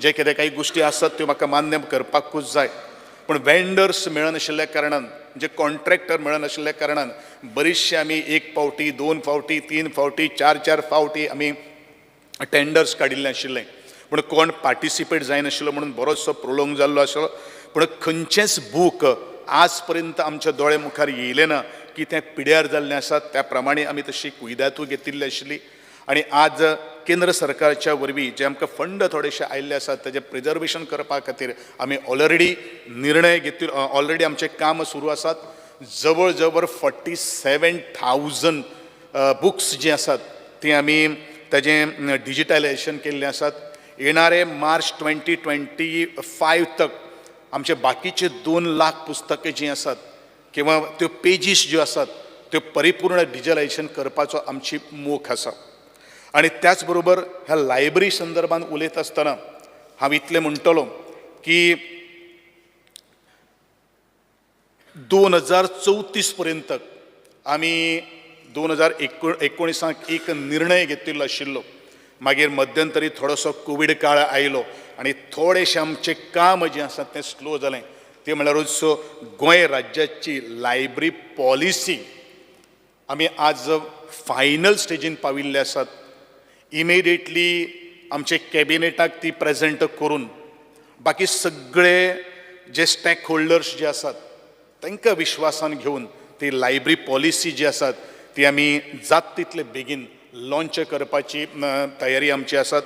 जे कितें काही गोश्टी आसात त्यो म्हाका मान्य करपाकूच जाय. पूण वेंडर्स मेळनाशिल्ल्या कारणान, जे कॉन्ट्रॅक्टर मेळनाशिल्ल्या कारणान बरीचशी आमी 1 फावटी, 2 फावटी, 3 फावटी, 4 4 फावटी आमी टेंडर्स काडिल्ले आशिल्ले, पूण कोण पार्टिसिपेट जायनाशिल्लो म्हणून बरोचसो प्रोलोंग जाल्लो आशिल्लो. पूण खंयचेंच बूक आज पर्यंत आमच्या दोळे मुखार येयलें ना की तें पिड्यार जाल्लें आसा. त्या प्रमाणे आमी तशी कुयदातूय घेतिल्ली आशिल्ली आनी आज केंद्र सरकारच्या वरवीं जे आमकां फंड थोडेशे आयिल्ले आसात तेजें प्रिजर्वेशन करपा खातीर आमी ऑलरेडी निर्णय घेतिल्लो, ऑलरेडी आमचें काम सुरू आसात. जवळ जवळ 47,000 बुक्स जी आसात ती आमी तेजें डिजिटलायजेशन केल्लें आसात. येणारे मार्च 2025 तक आमचे बाकीचे 2 लाख पुस्तकां जीं आसात किंवा त्यो पेजीस ज्यो आसात त्यो परिपूर्ण डिजिटलायजेशन करपाचो आमची मोख आसा. आनी त्याच बरोबर ह्या लायब्ररी संदर्भान उलयता आसतना हांव इतलें म्हणटलो की 2034 पर्यंत आमी 2019 एक निर्णय घेतिल्लो आशिल्लो. मागीर मध्यंतरी थोडोसो कोवीड काळ आयलो आनी थोडेशें आमचें काम जें आसा तें स्लो जालें. तें म्हणल्यारूच गोंय राज्याची लायब्ररी पॉलिसी आमी आज फायनल स्टेजीन पाविल्ले आसात. इमिडिएटली आमचे कॅबिनेटाक ती प्रेजेंट करून बाकी सगळे जे स्टेक होल्डर्स जे आसात तांकां विश्वासान घेवन ती लायब्ररी पॉलिसी जी आसात ती आमी जात तितले बेगीन लॉंच करपाची तयारी आमची आसात.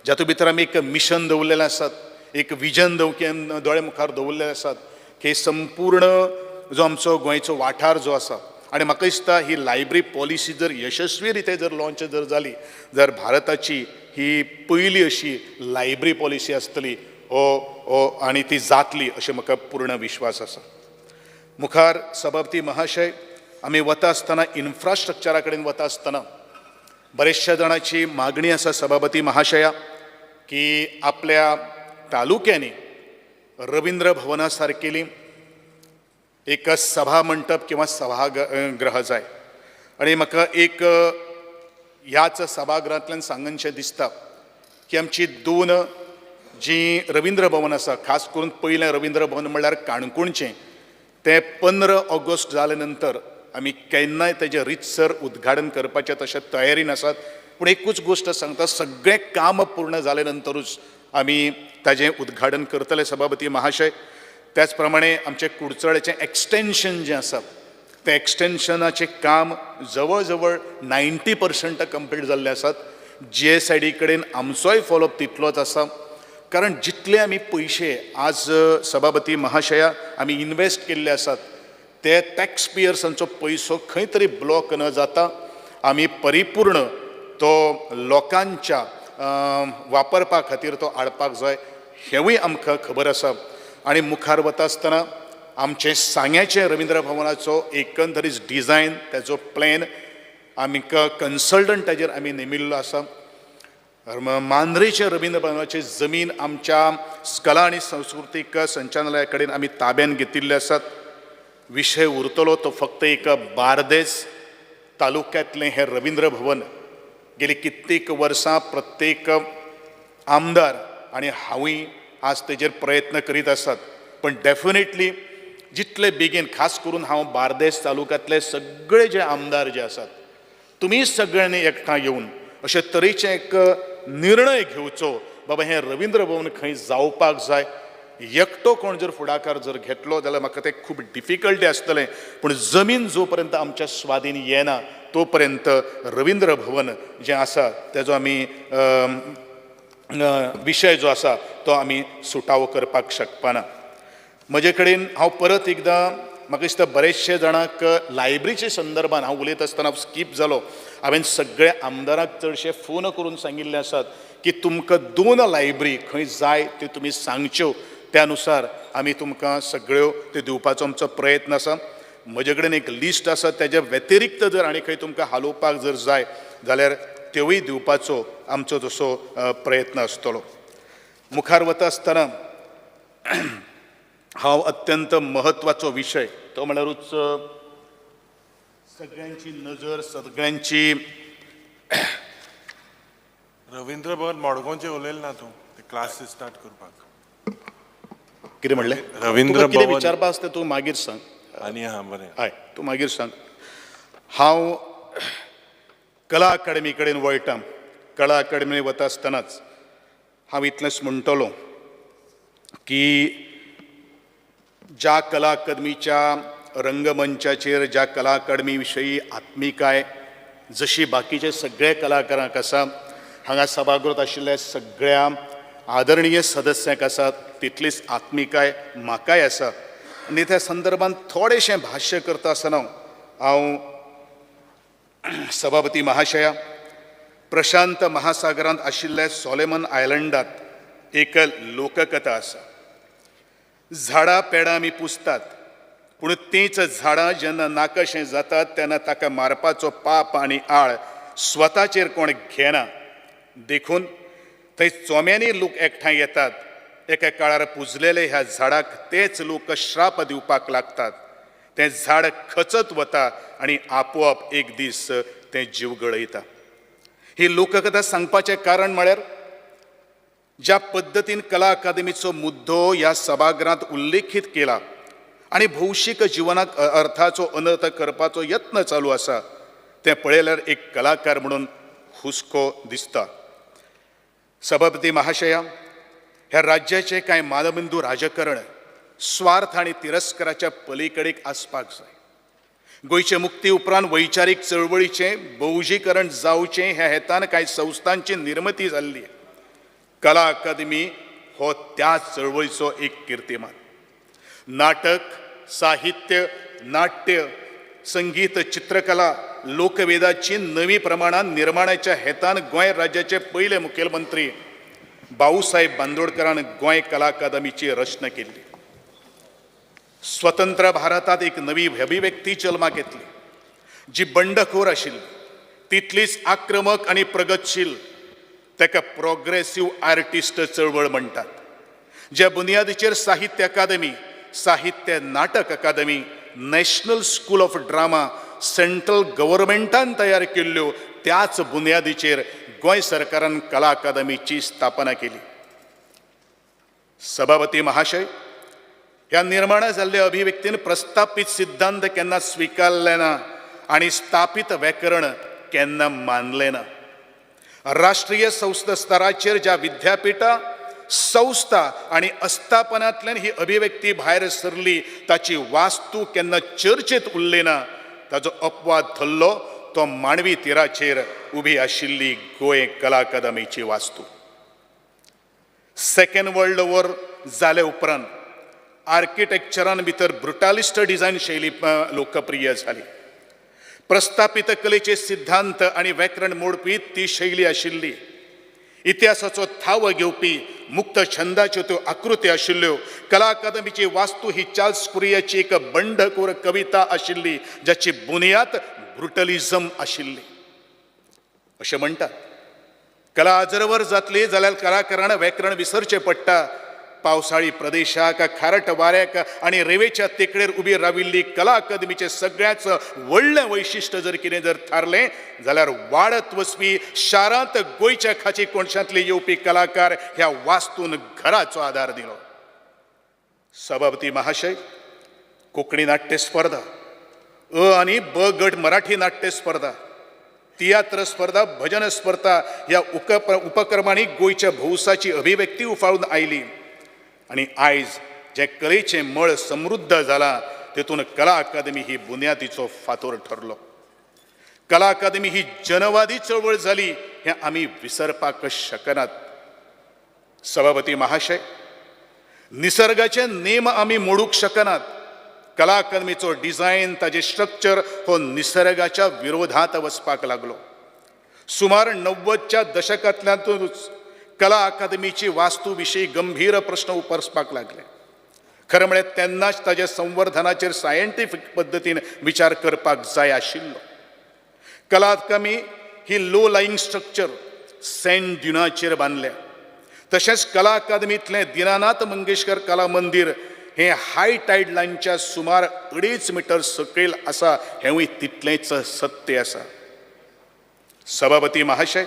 जातूंत भितर आमी एक मिशन दवरलेलें आसात, एक विजन दोळे मुखार दवरलेलें आसात की संपूर्ण जो आमचो गोंयचो वाठार जो आसा आनी म्हाका दिसता ही लायब्ररी पॉलिसी जर यशस्वी रित्या जर लॉंच जर जाली जर भारताची ही पयली अशी लायब्ररी पॉलिसी आसतली हो हो आनी ती जातली अशें म्हाका पूर्ण विश्वास आसा. मुखार सभापती महाशय, आमी वता आसतना इन्फ्रास्ट्रक्चरा कडेन वता आसतना बरेचशा जाणांची मागणी आसा सभापती महाशया की आपल्या तालुक्यांनी रविंद्र भवना सारकेली एक सभा मंटप किंवा सभागृह जाय. आनी म्हाका एक ह्याच सभागृहांतल्यान सांगनशें दिसता की आमची दोन जी रविंद्र भवन आसा, खास करून पयलें रविंद्र भवन म्हणल्यार काणकोणचें, तें 15 ऑगस्ट जाले नंतर आमी केन्नाय तेजें रितसर उद्घाटन करपाचें तशें तयारीन आसात. पूण एकूच गोश्ट सांगता, सगळें काम पूर्ण जाले नंतरूच आमी ताजें उद्घाटन करतले सभापती महाशय. त्याच प्रमाणे आमचें कुडचड्याचें एक्सटेंशन जें आसा तें एक्सटेंशनाचें काम जवळ जवळ 90% कंप्लीट जाल्लें आसात. GSID कडेन आमचोय फॉलोअप तितलोच आसा, कारण जितले आमी पयशे आज सभापती महाशया आमी इन्वेस्ट केल्ले आसात ते टॅक्स पेयर्सांचो पयसो खंय तरी ब्लॉक न जाता आमी परिपूर्ण तो लोकांच्या वापरपा खातीर तो हाडपाक जाय हेंवूय आमकां खबर आसा. आनी मुखार वता आसतना आमचें सांग्याचें रविंद्र भवनाचो एकंदरीत डिजायन, तेजो प्लॅन आमकां कन्सल्टंट ताजेर आमी नेमिल्लो आसा. मांद्रेचे रविंद्र भवनाची जमीन आमच्या कला आनी संस्कृतीक संचालनालया कडेन आमी ताब्यान घेतिल्ले आसात. विशय उरतलो तो फक्त एक बार्देस तालुक्यांतलें हें रविंद्र भवन गेली कित्येक वर्सां प्रत्येक आमदार आनी हांवूय आज तेजेर प्रयत्न करीत आसात. पण डेफिनेटली जितले बेगीन, खास करून हांव बार्देस तालुक्यांतले सगळे जे आमदार जे आसात तुमी सगळ्यांनी एकठांय येवन अशे तरेचे एक निर्णय घेवचो, बाबा हें रविंद्र भवन खंय जावपाक जाय. एकटो कोण जर फुडाकार जर घेतलो जाल्यार म्हाका तें खूब डिफिकल्टी आसतलें, पूण जमीन जो पर्यंत आमच्या स्वाधीन येना तो पर्यंत रविंद्र भवन जें आसा तेजो आमी विशय जो आसा तो आमी सुटावो करपाक शकपाना. म्हजे कडेन हांव परत एकदां म्हाका दिसता बरेचशे जाणांक लायब्ररीचे संदर्भान हांव उलयत आसतना हांव स्कीप जालो. हांवें सगळ्या आमदारांक चडशे फोन करून सांगिल्ले आसात की तुमकां 2 लायब्ररी खंय जाय त्यो तुमी सांगच्यो, त्या नुसार आमी तुमकां सगळ्यो त्यो दिवपाचो आमचो प्रयत्न आसा. म्हजे कडेन एक लिस्ट आसा, तेज्या व्यतिरिक्त जर आनी खंय तुमकां हालोवपाक जर जाय जाल्यार त्योवूय दिवपाचो आमचो तसो प्रयत्न आसतलो. मुखार वता आसतना हांव अत्यंत म्हत्वाचो विशय तो म्हणल्यारूच सगळ्यांची नजर सगळ्यांची रविंद्र भवन मडगांवचें उलयलें ना तूं, ते क्लासीस स्टार्ट करपाक कितें म्हणलें? रविंद्र कितें भवन विचारपा आसता तूं मागीर सांग. आनी हां बरें, हय तूं मागीर सांग. हांव कला अकादमी कडेन वळटा. कला अकादमी वता आसतनाच हांव इतलेंच म्हणटलो की ज्या कला अकादमीच्या रंगमंचाचेर ज्या कला अकादमी विशयी आत्मिकाय जशी बाकीचे सगळे कलाकारांक आसा, हांगा सभागृहांत आशिल्ल्या सगळ्या आदरणीय सदस्यांक आसा तितलीच आत्मिकाय म्हाकाय आसा. आनी त्या संदर्भात थोडेशें भाश्य करता आसतना हांव सभापती महाशया, प्रशांत महासागरांत आशिल्ल्या सोलेमन आयलंडांत एक लोककथा आसा. झाडां पेडां आमी पुजतात, पूण तींच झाडां जेन्ना नाकाशें जातात तेन्ना ताका मारपाचो पाप आनी आळ स्वताचेर कोण घेना. देखून थंय चोम्यांनी लोक एकठांय येतात. एका काळार पुजलेले ह्या झाडाक तेच लोक श्राप दिवपाक लागतात. तें झाड खचत वता आनी आपोआप एक दीस तें जीव गळयता. ही लोककथा सांगपाचें कारण म्हळ्यार ज्या पद्दतीन कला अकादमीचो मुद्दो ह्या सभागृहांत उल्लेखीत केला आनी भौशीक जिवनाक अर्थाचो अनर्थ करपाचो यत्न चालू आसा तें पळयल्यार एक कलाकार म्हणून हुस्को दिसता. सभापती महाशया, ह्या राज्याचें कांय मालबिंदू राजकारण स्वार्थ आनी तिरस्काराच्या पलीकडेक आसपाक जाय. गोंयचे मुक्ती उपरांत वैचारीक चळवळीचें बहुजीकरण जावचें ह्या हेतान कांय संस्थांची निर्मिती जाल्ली. कला अकादमी हो त्या चळवळीचो एक कीर्तिमान. नाटक, साहित्य, नाट्य, संगीत, चित्रकला, लोकवेदाची नवी प्रमाणान निर्माणाच्या हेतान गोंय राज्याचे पयले मुखेलमंत्री भाऊसाहेब बांदोडकरान गोंय कला अकादमीची रचना केल्ली. स्वतंत्र भारतांत एक नवी अभिव्यक्ती जल्माक येतली जी बंडखोर आशिल्ली, तितलीच आक्रमक आनी प्रगतशील. ताका प्रोग्रेसीव आर्टिस्ट चळवळ म्हणटात, ज्या बुनियादीचेर Sahitya Akademi, Sahitya Natak Akademi, National School of Drama central गव्हर्मेंटान तयार केल्ल्यो, त्याच बुनियादीचेर गोंय सरकारान कला अकादमीची स्थापना केली. सभापती महाशय, ह्या निर्माण जाल्ल्या अभिव्यक्तीन प्रस्थापीत सिद्धांत केन्ना स्विकारले ना आनी स्थापीत व्याकरण केन्ना मानलें ना. राष्ट्रीय संस्था स्तराचेर ज्या विद्यापिठां, संस्था आनी आस्थापनांतल्यान ही अभिव्यक्ती भायर सरली ताची वास्तू केन्ना चर्चेत उरली ना. ताजो अपवाद थरलो तो मांडवी तिराचेर उबी आशिल्ली गोंय कला अकादमीची वास्तू. सेकंड वर्ल्ड वॉर जाले उपरांत आर्किटेक्चरान भितर ब्रुटालिस्ट डिझायन शैली लोकप्रिय जाली. प्रस्थापित कलेचे सिद्धांत आनी व्याकरण मोडपी ती शैली आशिल्ली. इतिहासाचो थाव घेवपी मुक्त छंदाच्यो त्यो आकृती आशिल्ल्यो. कला अकादमीची वास्तू ही चार्ल्स कुरियाची एक बंडखोर कविता आशिल्ली जाची बुनियाद ब्रुटलिझम आशिल्ली. अशें म्हणटात कला अजरवर जातली जाल्यार कलाकारान व्याकरण विसरचें पडटा. पावसाळी प्रदेशाक, खारट वाऱ्याक आनी रेवेच्या तेंकडेर उबी राविल्ली कला अकादमीचें सगळ्याच व्हडलें वैशिश्ट जर कितें जर थारलें जाल्यार वाडत वचपी शारांत गोंयच्या खाची कोनशांतले येवपी कलाकार ह्या वास्तून घराचो आदार दिलो. सभापती महाशय, कोंकणी नाट्य स्पर्धा, अ आनी ब गट मराठी नाट्य स्पर्धा, तियात्र स्पर्धा, भजन स्पर्धा ह्या उपक्रमांनी गोंयच्या भौसाची अभिव्यक्ती उफाळून आयली आनी आयज जें कलेचें मळ समृद्ध जालां तेतून कला अकादमी ही बुन्यादीचो फातोर ठरलो. कला अकादमी ही जनवादी चळवळ जाली हें आमी विसरपाक शकनात. सभापती महाशय, निसर्गाचे नेम आमी मोडूंक शकनात. कला अकादमीचो डिझायन, ताजें स्ट्रक्चर हो निसर्गाच्या विरोधांत वचपाक लागलो. सुमार 90च्या दशकांतल्यानूच कला अकादमीची वास्तू विशीं गंभीर प्रश्न उपरसपाक लागले. खरें म्हळ्यार तेन्नाच ताज्या संवर्धनाचेर सायंटिफीक पद्दतीन विचार करपाक जाय आशिल्लो. कला अकादमी ही लो लाईंग स्ट्रक्चर सँड ड्युनाचेर बांदल्या. तशेंच कला अकादमींतलें दिनानाथ मंगेशकर कला मंदीर हें हाय टायड लायनच्या सुमार 2.5 मिटर सकयल आसा हेंवूय तितलेंच सत्य आसा. सभापती महाशय,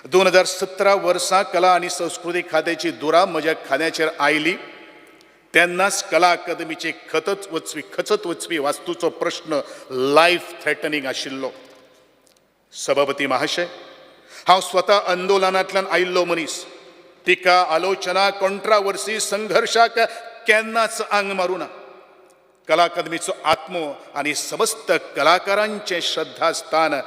2017 वर्सा कला आनी संस्कृती खात्याची दुरा म्हज्या खात्याचेर आयली तेन्नाच कला अकादमीची खचत वचपी वास्तूचो प्रश्न लायफ थ्रेटनिंग आशिल्लो. सभापती महाशय, हांव स्वता आंदोलनांतल्यान आयिल्लो मनीस. टिका, आलोचना, कॉन्ट्रावर्सी, संघर्शाक केन्नाच आंग मारूं ना. कला अकादमीचो आत्मो आनी समस्त कलाकारांचें श्रद्धास्थान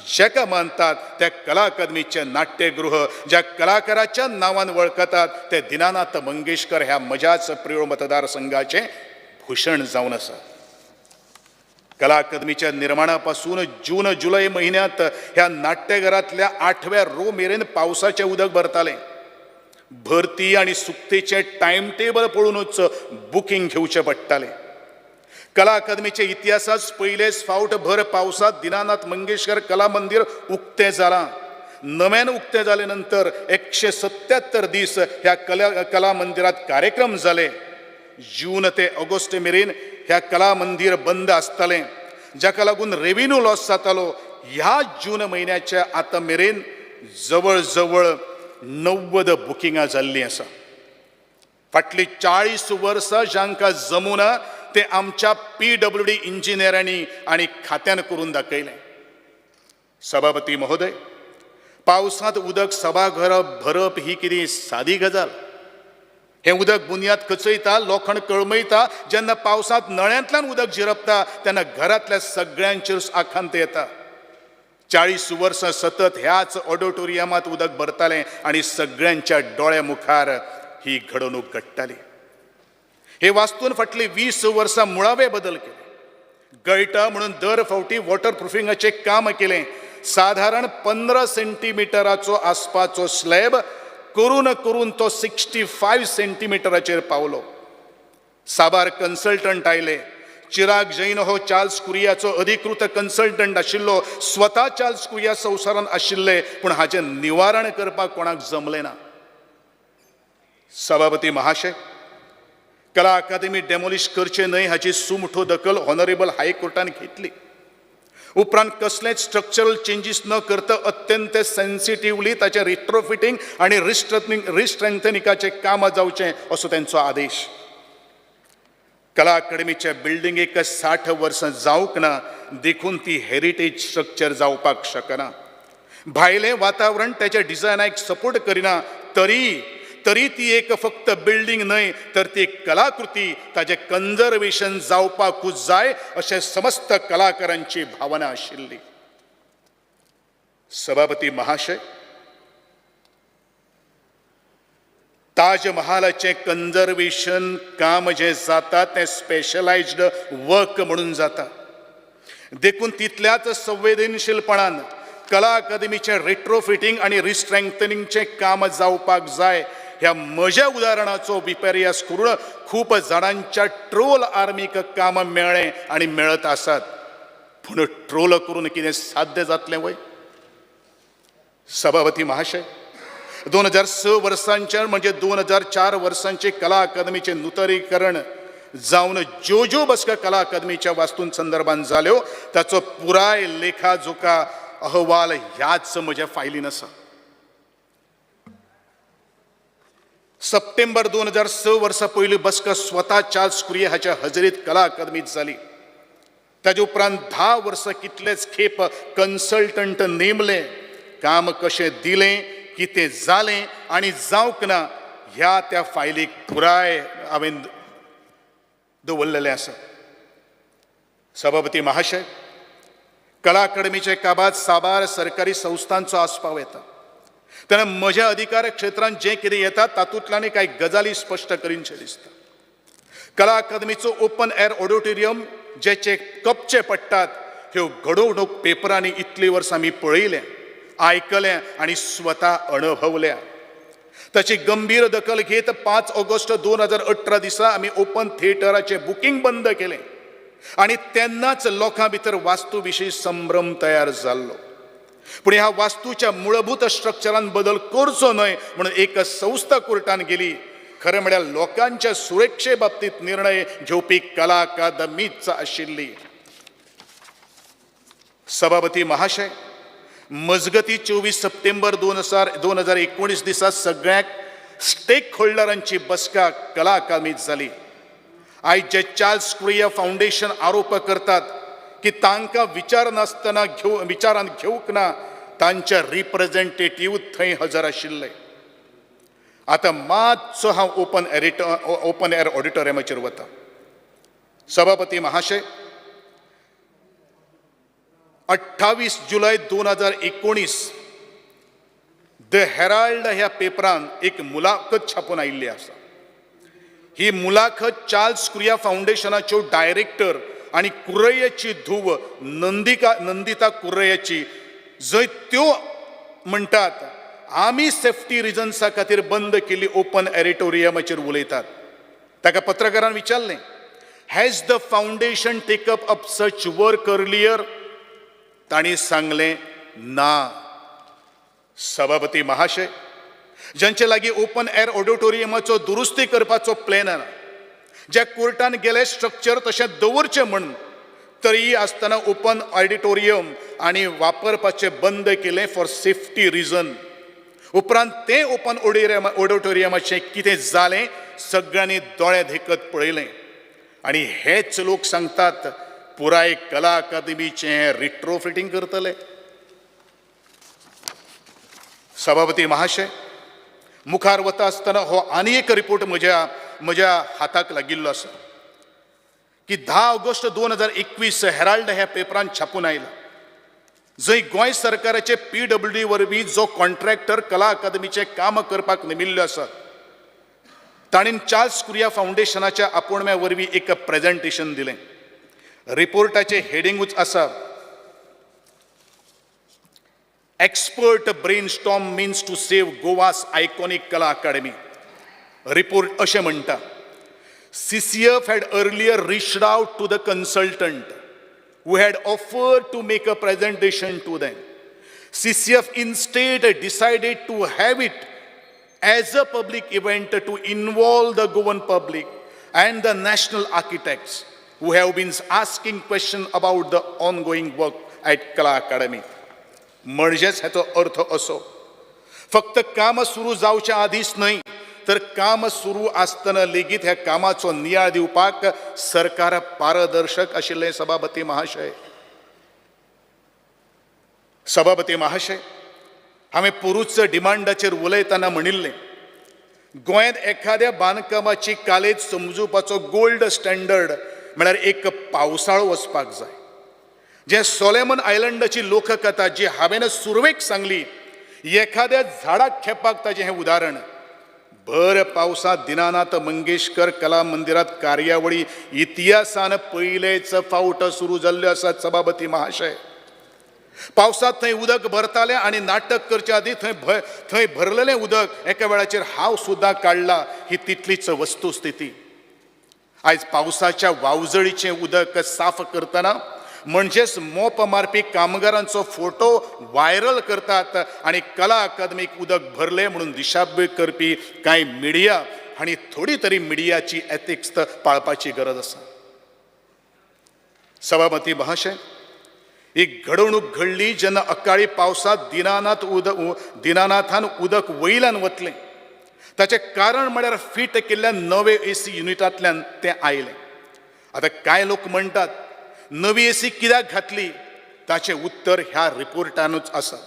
जेका मानतात त्या कला अकादमीचें नाट्यगृह ज्या कलाकाराच्या नांवान वळखतात ते दिनानाथ मंगेशकर ह्या म्हज्याच प्रियोळ मतदारसंघाचें भूषण जावन आसा. कला अकादमीच्या निर्माणा पासून जून जुलय म्हयन्यांत ह्या नाट्यघरांतल्या 8व्या रो मेरेन पावसाचें उदक भरतालें. भरती आनी सुकतेचें टायम टेबल पळोवनूच बुकींग घेवचें पडटालें. कला अकादमीच्या इतिहासांत पयलेच फावट भर पावसांत दिनानाथ मंगेशकर कला मंदीर उक्तें जालां. नव्यान उक्तें जाले नंतर 177 दीस ह्या कला मंदिरांत कार्यक्रम जाले. जून ते ऑगस्ट मेरेन ह्या कला मंदीर बंद आसतालें, जाका लागून रेवेन्यू लॉस जातालो. ह्या जून म्हयन्याच्या आतां मेरेन जवळ जवळ 90 बुकिंगां जाल्लीं आसा. फाटलीं 40 वर्सां जांकां जमुना ते आमच्या PWD इंजिनियरांनी आनी खात्यान करून दाखयलें. सभापती महोदय, पावसांत उदक सभाघर भरप ही कितें सादी गजाल? हें उदक बुन्याद खचयता, लोखण कळमयता. जेन्ना पावसांत नळ्यांतल्यान उदक झिरपता तेन्ना घरांतल्या सगळ्यांचेर आखांत येता. 40 वर्सां सतत ह्याच ऑडिटोरियमांत उदक भरतालें आनी सगळ्यांच्या दोळ्या मुखार ही घडणूक घडटाली. हे वास्तून फाटलीं 20 वर्सां मुळावे बदल केले. गळटा म्हणून दर फावटी वॉटर प्रुफिंगाचें काम केलें. साधारण 15 सेंटीमिटराचो आसपाचो स्लॅब करून करून तो 65 सेंटीमिटराचेर पावलो. साबार कन्सल्टंट आयले. चिराग जैन हो चार्ल्स कुरियाचो अधिकृत कन्सल्टंट आशिल्लो. स्वता चार्ल्स कुरिया संवसारांत आशिल्ले, पूण हाचें निवारण करपाक कोणाक जमलें ना. सभापती महाशय, कला अकादमी डेमोलिश करचें न्हय हाची सुमठो दखल ऑनरेबल हायकोर्टान घेतली. उपरांत कसलेंच स्ट्रक्चरल चेंजीस न करता अत्यंत सेन्सिटिवली ताचें रिट्रोफिटींग आनी रिस्ट्रेंथनिंगाचें काम जावचें असो तेंचो आदेश. कला अकादमीच्या बिल्डिंगेक 60 वर्सां जावंक ना, देखून ती हेरिटेज स्ट्रक्चर जावपाक शकना. भायलें वातावरण त्याच्या डिझायनाक सपोर्ट करिना तरी ती एक फक्त बिल्डींग न्हय तर ती कलाकृती, ताजें कन्जर्वेशन जावपाकूच जाय अशें समस्त कलाकारांची भावना आशिल्ली. सभापती महाशय, ताज महालाचें कन्जर्वेशन काम जें जाता तें स्पेशलायज्ड वर्क म्हणून जाता, देखून तितल्याच संवेदनशीलपणान कला अकादमीचें रिट्रोफिटींग आनी रिस्ट्रेंथनिंगचें काम जावपाक जाय. ह्या म्हज्या उदाहरणाचो विपर्यास करून खूब जाणांच्या ट्रोल आर्मीक काम मेळ्ळें आनी मेळत आसात, पूण ट्रोल करून कितें साध्य जातलें वय? सभापती महाशय, 2006 वर्सांच्या म्हणजे 2004 वर्सांचे कला अकादमीचें नुतनीकरण जावन ज्यो ज्यो बसका कला अकादमीच्या वास्तूं संदर्भात जाल्यो ताचो पुराय लेखाजोखा अहवाल ह्याच म्हज्या फायलीन आसा. सप्टेंबर 2006 वर्सा पयली बसका स्वता चार्ल्स कुरिया हाच्या हजेरीत कला अकादमीत जाली. ताजे उपरांत 10 वर्सां कितलेच खेप कन्सल्टंट नेमले, काम कशें दिलें, कितें जालें आनी जावंक ना ह्या त्या फायलीक पुराय हांवें दवरलेलें आसा. सभापती महाशय, कला अकादमीचे काबाद साबार सरकारी संस्थांचो आस्पाव येता, तेन्ना म्हज्या अधिकार क्षेत्रांत जें कितें येता तातूंतल्यान कांय गजाली स्पश्ट करीनशें दिसता. कला अकादमीचो ओपन एअर ऑडिटोरियम जेचे कपचे पडटात ह्यो घडोवणूक पेपरांनी इतलीं वर्सां आमी पळयलें, आयकलें आनी स्वता अणभवल्या. ताची गंभीर दखल घेत 5 ऑगस्ट 2018 दिसा आमी ओपन थिएटराचें बुकींग बंद केलें आनी तेन्नाच लोकां भितर वास्तू विशीं संभ्रम तयार जाल्लो. पूण ह्या वास्तूच्या मूलभूत स्ट्रक्चरान बदल करचो न्हय म्हणून एक संस्था कोर्टान गेली. खरें म्हळ्यार लोकांच्या सुरक्षे बाबतींत निर्णय घेवपी कला अकादमीच आशिल्ली. सभापती महाशय, मजगती 24 सप्टेंबर 2019 दिसा सगळ्यांक स्टेक होल्डरांची बसका कला अकादमीत जाली. आयज जे चार्ल्स कुरिया फावंडेशन आरोप करतात की तांकां विचार नासतना विचारांत घेवंक ना, तांचे रिप्रेझेंटेटीव थंय हजर आशिल्ले. आतां मातसो हांव ओपन एअर ऑडिटोरियमाचेर वता. सभापती महाशय, 28 जुलय 2019 the Herald ह्या पेपरान एक मुलाखत छापून आयिल्ली आसा. ही मुलाखत चार्ल्स कुरिया फावंडेशनाच्यो डायरेक्टर आनी कुर्रैयाची धूव नंदिता कुर्रैयाची, जंय त्यो म्हणटात आमी सेफ्टी रिजन्सा खातीर बंद केल्ली ओपन एरिटोरियमाचेर उलयतात. ताका पत्रकारान विचारलें, has the foundation take up such work earlier? तांणी सांगलें ना. सभापती महाशय, ज्यांचे लागीं ओपन एअर ऑडिटोरियमाचो दुरुस्ती करपाचो प्लॅन आसा, ज्या कोर्टान गेले स्ट्रक्चर तशें दवरचें म्हण, तरीय आसतना ओपन ऑडिटोरियम आनी वापरपाचें बंद केलें फॉर सेफ्टी रिजन. उपरांत तें ओपन ऑडिटोरियमाचें कितें जालें सगळ्यांनी दोळे धेकत पळयलें. आनी हेच लोक सांगतात पुराय कला अकादमीचें रिट्रोफिटींग करतले. सभापती महाशय, मुखार वता आसतना हो आनी एक रिपोर्ट म्हज्या हाताक लागिल्लो आसा की 10 ऑगस्ट 2021 हेराल्ड ह्या पेपरान छापून आयला, जंय गोंय सरकाराचे PWD वरवीं जो कॉन्ट्रॅक्टर कला अकादमीचें काम करपाक नेमिल्लो आसा ताणें चार्ल्स कुरिया फावंडेशनाच्या आपोवण्या वरवीं एक प्रेजेंटेशन दिलें. रिपोर्टाचें हेडिंगूच आसा, expert brainstorm means to save Goa's iconic Kala Academy. Report अशें म्हणटा, CCF had earlier reached out to the consultant who had offered to make a presentation to them. CCF instead decided to have it as a public event to involve the Goan public and the national architects who have been asking questions about the ongoing work at Kala Academy. म्हणजेच हाचो अर्थ असो, फक्त काम सुरू जावच्या आदींच न्हय तर काम सुरू आसतना लेगीत ह्या कामाचो नियाळ दिवपाक सरकार पारदर्शक आशिल्लें. सभापती महाशय, सभापती महाशय, हांवें पोरूच डिमांडाचेर उलयतना म्हणिल्लें, गोंयांत एखाद्या बांदकामाची कालेज समजुपाचो गोल्ड स्टँडर्ड म्हळ्यार एक पावसाळो वचपाक जाय. जे सोलेमन आयलंडाची लोककथा जी हांवें सुरवेक सांगली, एखाद्या झाडाक खेपाक ताजें हें उदाहरण. भर पावसांत दिनानाथ मंगेशकर कला मंदिरांत कार्यावळी इतिहासान पयलेच फावट सुरू जाल्ल्यो आसात. सभापती महाशय, पावसांत थंय उदक भरतालें आनी नाटक करच्या आदीं थंय भरलेलें उदक एका वेळाचेर हांव सुद्दां काडला. ही तितलीच वस्तुस्थिती. आयज पावसाच्या वावजळीचें उदक साफ करतना म्हणजेच मोप मारपी कामगारांचो फोटो व्हायरल करतात आनी कला अकादमीक उदक भरलें म्हणून दिशाभूल करपी कांय मिडिया हांणी थोडी तरी मिडियाची एथिक्स पाळपाची गरज आसा. सभापती महाशय, एक घडणूक घडली जेन्ना अकाळी पावसांत दिनानाथान उदक वयल्यान वतलें. ताचें कारण म्हळ्यार फिट केल्ल्या नवे एसी युनिटांतल्यान तें आयलें. आतां कांय लोक म्हणटात नवी एसी कित्याक घातली, ताचें उत्तर ह्या रिपोर्टानूच आसा.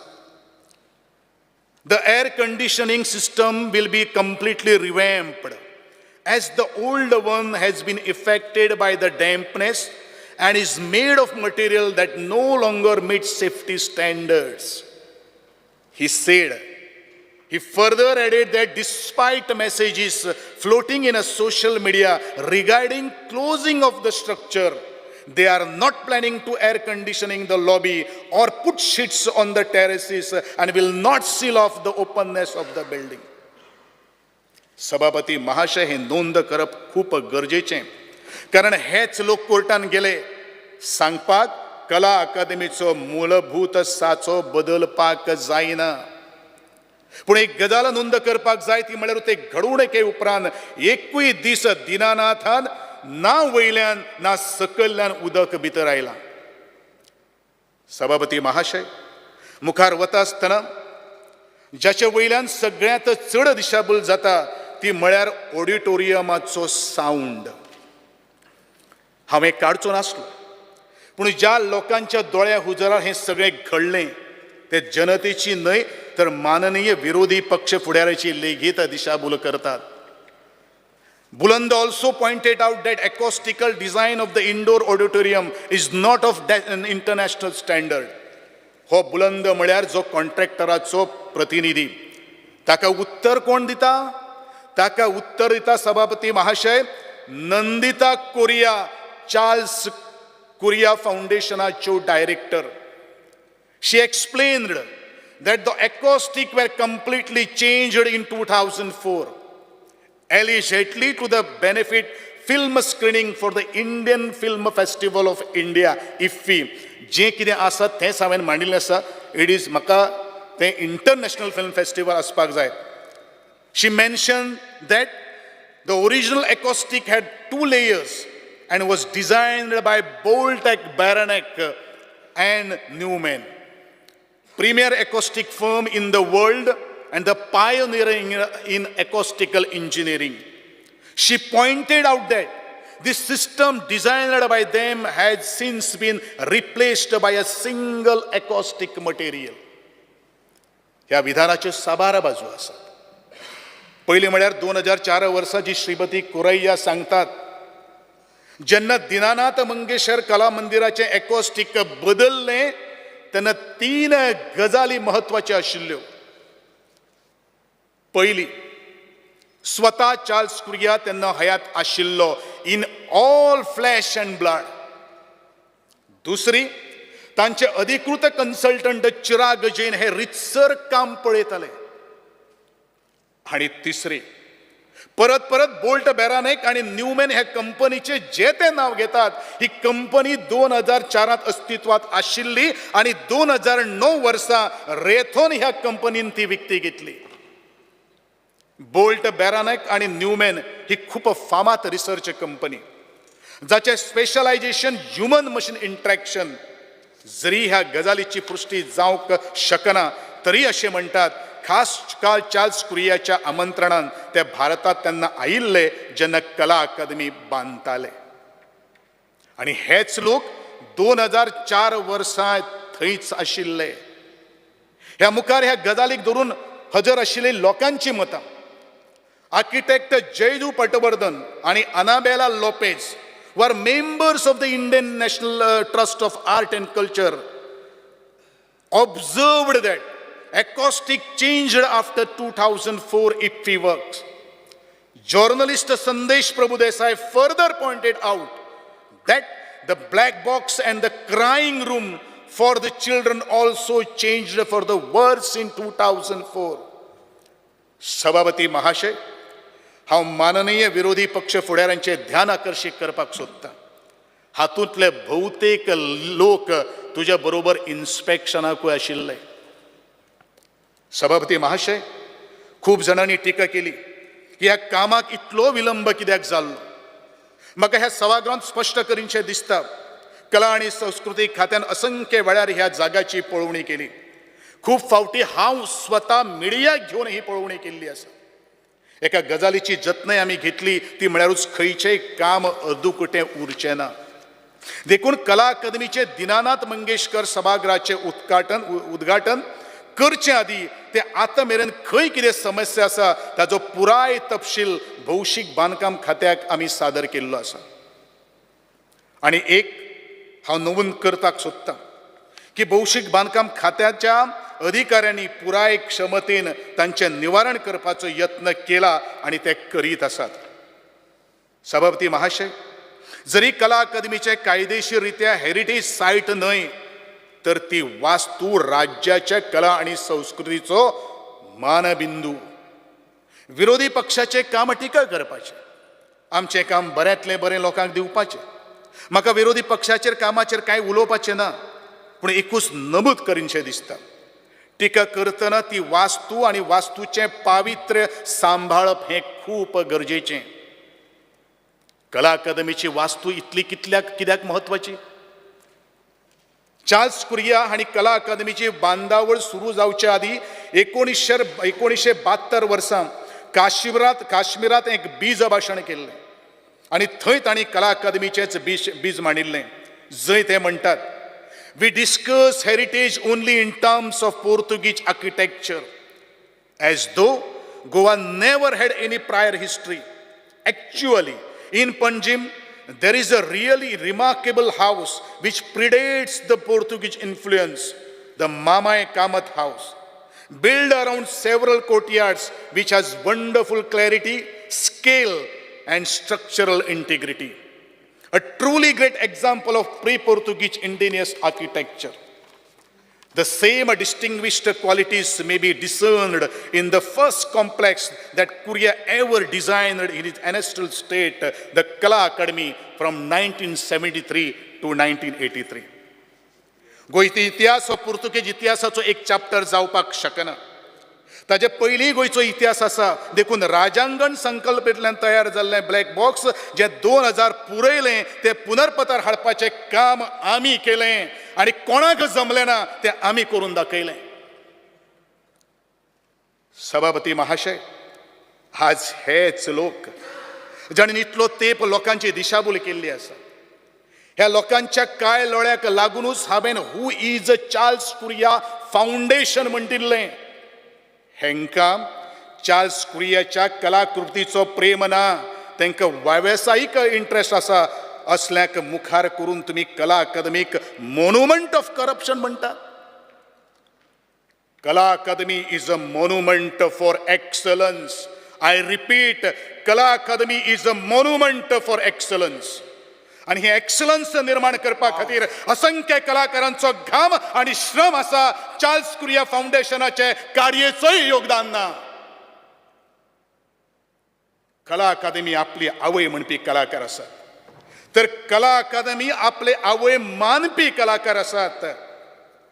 The air conditioning system will be completely revamped as the old one has been affected by the dampness and is made of material that no longer meets safety standards, he said. He further added that despite messages floating in a social media regarding closing of the structure, they are not planning to air conditioning the lobby or put sheets on the terraces and will not seal off the openness of the building. सभापती महाशय, हे नोंद करप खूप गरजेचें, कारण हेच लोक कोर्टान गेले सांगपाक कला अकादमीचो मूलभूत साचो बदलपाक जायना. पूण एक गजाल नोंद करपाक जाय, ती म्हळ्यार ते घडणुके उपरांत एकूय दीस दिनानाथान ना वयल्यान ना सकयल्यान उदक भितर आयलां. सभापती महाशय, मुखार वता आसतना जाचे वयल्यान सगळ्यांत चड दिशाभूल जाता ती म्हळ्यार ऑडिटोरियमाचो सावंड. हांवें काडचो नासलो, पूण ज्या लोकांच्या दोळ्या हुजरार हें सगळें घडलें ते जनतेची न्हय तर माननीय विरोधी पक्ष फुडाऱ्याची लेगीत दिशाभूल करतात. Buland also pointed out that acoustical design of the indoor auditorium is not of that an international standard. हो बुलंद म्हळ्यार जो कॉन्ट्रॅक्टराचो प्रतिनिधी, ताका उत्तर कोण दिता? ताका उत्तर दिता सभापती महाशय नंदिता कोरिया, चार्ल्स कुरिया फाउंडेशनाच्यो director. She explained that the acoustic were completely changed in 2004, allegedly to the benefit film screening for the Indian Film Festival of India, IFFI. जें कितें आसा तेंच हांवें मांडिल्लें आसा. It is म्हाका तें इंटरनॅशनल फिल्म फेस्टिवल आसपाक जाय. She mentioned that the original acoustic had two layers and was designed by Boltec, Baranek and Newman, premier acoustic firm in the world and the pioneering in acoustical engineering. She pointed out that this system designed by them has since been replaced by a single acoustic material. ह्या विधानाच्यो साबार बाजू आसात. पयलीं म्हळ्यार 2004 वर्सा जी श्रीमती कुरैया सांगतात, जेन्ना दिनानाथ मंगेशकर कला मंदिराचें एकॉस्टीक बदललें तेन्ना तीन गजाली म्हत्वाच्यो आशिल्ल्यो. पयली, स्वता चार्ल्स कुरिया तेन्ना हयात आशिल्लो in all flesh and blood. दुसरी, तांचे अधिकृत कन्सल्टंट चिराग जैन हे रितसर काम पळयताले. आनी तिसरी, परत परत बोल्ट बॅरानेक आनी न्यूमॅन ह्या कंपनीचे जे ते नांव घेतात, ही कंपनी 2004 अस्तित्वात आशिल्ली आनी 2009 वर्सा रेथोन ह्या कंपनीन ती विकती घेतली. बोल्ट बॅरानेक आनी न्यूमॅन ही खूब फामाद रिसर्च कंपनी जाचें स्पेशलायजेशन ह्युमन मशीन इंट्रॅक्शन. जरी ह्या गजालीची पुश्टी जावंक शकना तरी अशें म्हणटात खास काल चार्ल्स कुरियाच्या आमंत्रणान ते भारतांत तेन्ना आयिल्ले जेन्ना कला अकादमी बांदताले. आनी हेच लोक 2004 वर्सां थंयच आशिल्ले. ह्या मुखार ह्या गजालीक धरून हजर आशिल्ली लोकांची मतां. आर्किटेक्ट जयदू पटवर्धन आनी Anabela Lopes were members of the Indian National Trust of Art and Culture observed that acoustic changed after 2004 IFFI works. Journalist Sandesh Prabhudesai further pointed out that the black box and the crying room for the children also changed for the worse in 2004. सभापती महाशय, हांव माननीय विरोधी पक्ष फुडाऱ्यांचें ध्यान आकर्शीत करपाक सोदतां. हातूंतले भोवतेक लोक तुज्या बरोबर इन्स्पेक्शनाकूय आशिल्ले. सभापती महाशय, खूब जाणांनी टिका केली की ह्या कामाक इतलो विलंब कित्याक जाल्लो. म्हाका ह्या सभागृहांत स्पश्ट करीनशें दिसता, कला आनी संस्कृतीक खात्यान असंख्य वेळार ह्या जाग्याची पळोवणी केली. खूब फावटी हांव स्वता मिडियाक घेवन ही पळोवणी केल्ली आसा. एका गजालीची जतनाय आमी घेतली ती म्हळ्यारूच खंयचेंय काम अर्दुकुटें उरचें ना. देखून कला अकादमीचे दिनानाथ मंगेशकर सभागृहाचें उद्घाटन करचे आदी ते आतां मेरेन खंय कितें समस्या आसा ताजो पुराय तपशील भौशीक बांदकाम खात्याक आमी सादर केल्लो आसा. आनी एक हांव नमूद करपाक सोदतां की भौशीक बांदकाम खात्याच्या अधिकाऱ्यांनी पुराय क्षमतेन तांचें निवारण करपाचो यत्न केला आनी ते करीत आसात. सभापती महाशय, जरी कला अकादमीचें कायदेशीर रित्या हेरिटेज सायट न्हय तर ती वास्तू राज्याच्या कला आनी संस्कृतीचो मानबिंदू. विरोधी पक्षाचें काम टिका करपाचें, आमचें काम बऱ्यांतलें बरें लोकांक दिवपाचें. म्हाका विरोधी पक्षाचेर कामाचेर कांय उलोवपाचें ना, पूण एकूच नमूद करीनशें दिसता, टिका करतना ती वास्तू आनी वास्तूचें पावित्र्य सांबाळप हें खूब गरजेचें. कला अकादमीची वास्तू इतली कित्याक म्हत्वाची? चार्ल्स कुरिया हांणी कला अकादमीची बांदावळ सुरू जावचे आदी 1972 वर्सां काश्मीरांत एक बीज भाशण केल्लें आनी थंय तांणी कला अकादमीचेंच बीज मांडिल्लें, जंय ते म्हणटात, We discuss heritage only in terms of Portuguese architecture, as though Goa never had any prior history. Actually, in Panjim, there is a really remarkable house which predates the Portuguese influence, the Mamai Kamath House, built around several courtyards, which has wonderful clarity, scale, and structural integrity. A truly great example of pre-Portuguese indigenous architecture. The same distinguished qualities may be discerned in the first complex that Korea ever designed in its ancestral state, the Kala Academy, from 1973 to 1983. गोंयचो इतिहास हो पुर्तुगेज इतिहासाचो एक chapter जावपाक शकना. ताजे पयलीं गोंयचो इतिहास आसा. देखून राजांगण संकल्पेंतल्यान तयार जाल्लें ब्लॅक बॉक्स जें 2000 पुरयलें तें पुनर्पतार हाडपाचें काम आमी केलें आनी कोणाक जमलें ना तें आमी करून दाखयलें. सभापती महाशय, आज हेच लोक जाणीं इतलो तेंप लोकांची दिशाभूल केल्ली आसा, ह्या लोकांच्या कांय लोळ्याक लागुनूच हांवें who is Charles Correa foundation म्हणटिल्लें. हेंकां चार्ल्स कुरियाच्या कलाकृतीचो प्रेम ना, तांकां वेवसायीक इंट्रस्ट आसा. असल्याक मुखार करून तुमी कला अकादमीक मोनुमंट ऑफ करप्शन म्हणटा. Kala Akademi is a monument for excellence. I repeat, Kala Akademi is a monument for excellence. आनी हे एक्सलन्स निर्माण करपा खातीर असंख्य कलाकारांचो घाम आनी श्रम आसा. चार्ल्स कुरिया फावंडेशनाचे कार्याचोय योगदान ना. कला अकादमी आपली आवय म्हणपी कलाकार आसात, तर कला अकादमी आपले आवय मानपी कलाकार आसात.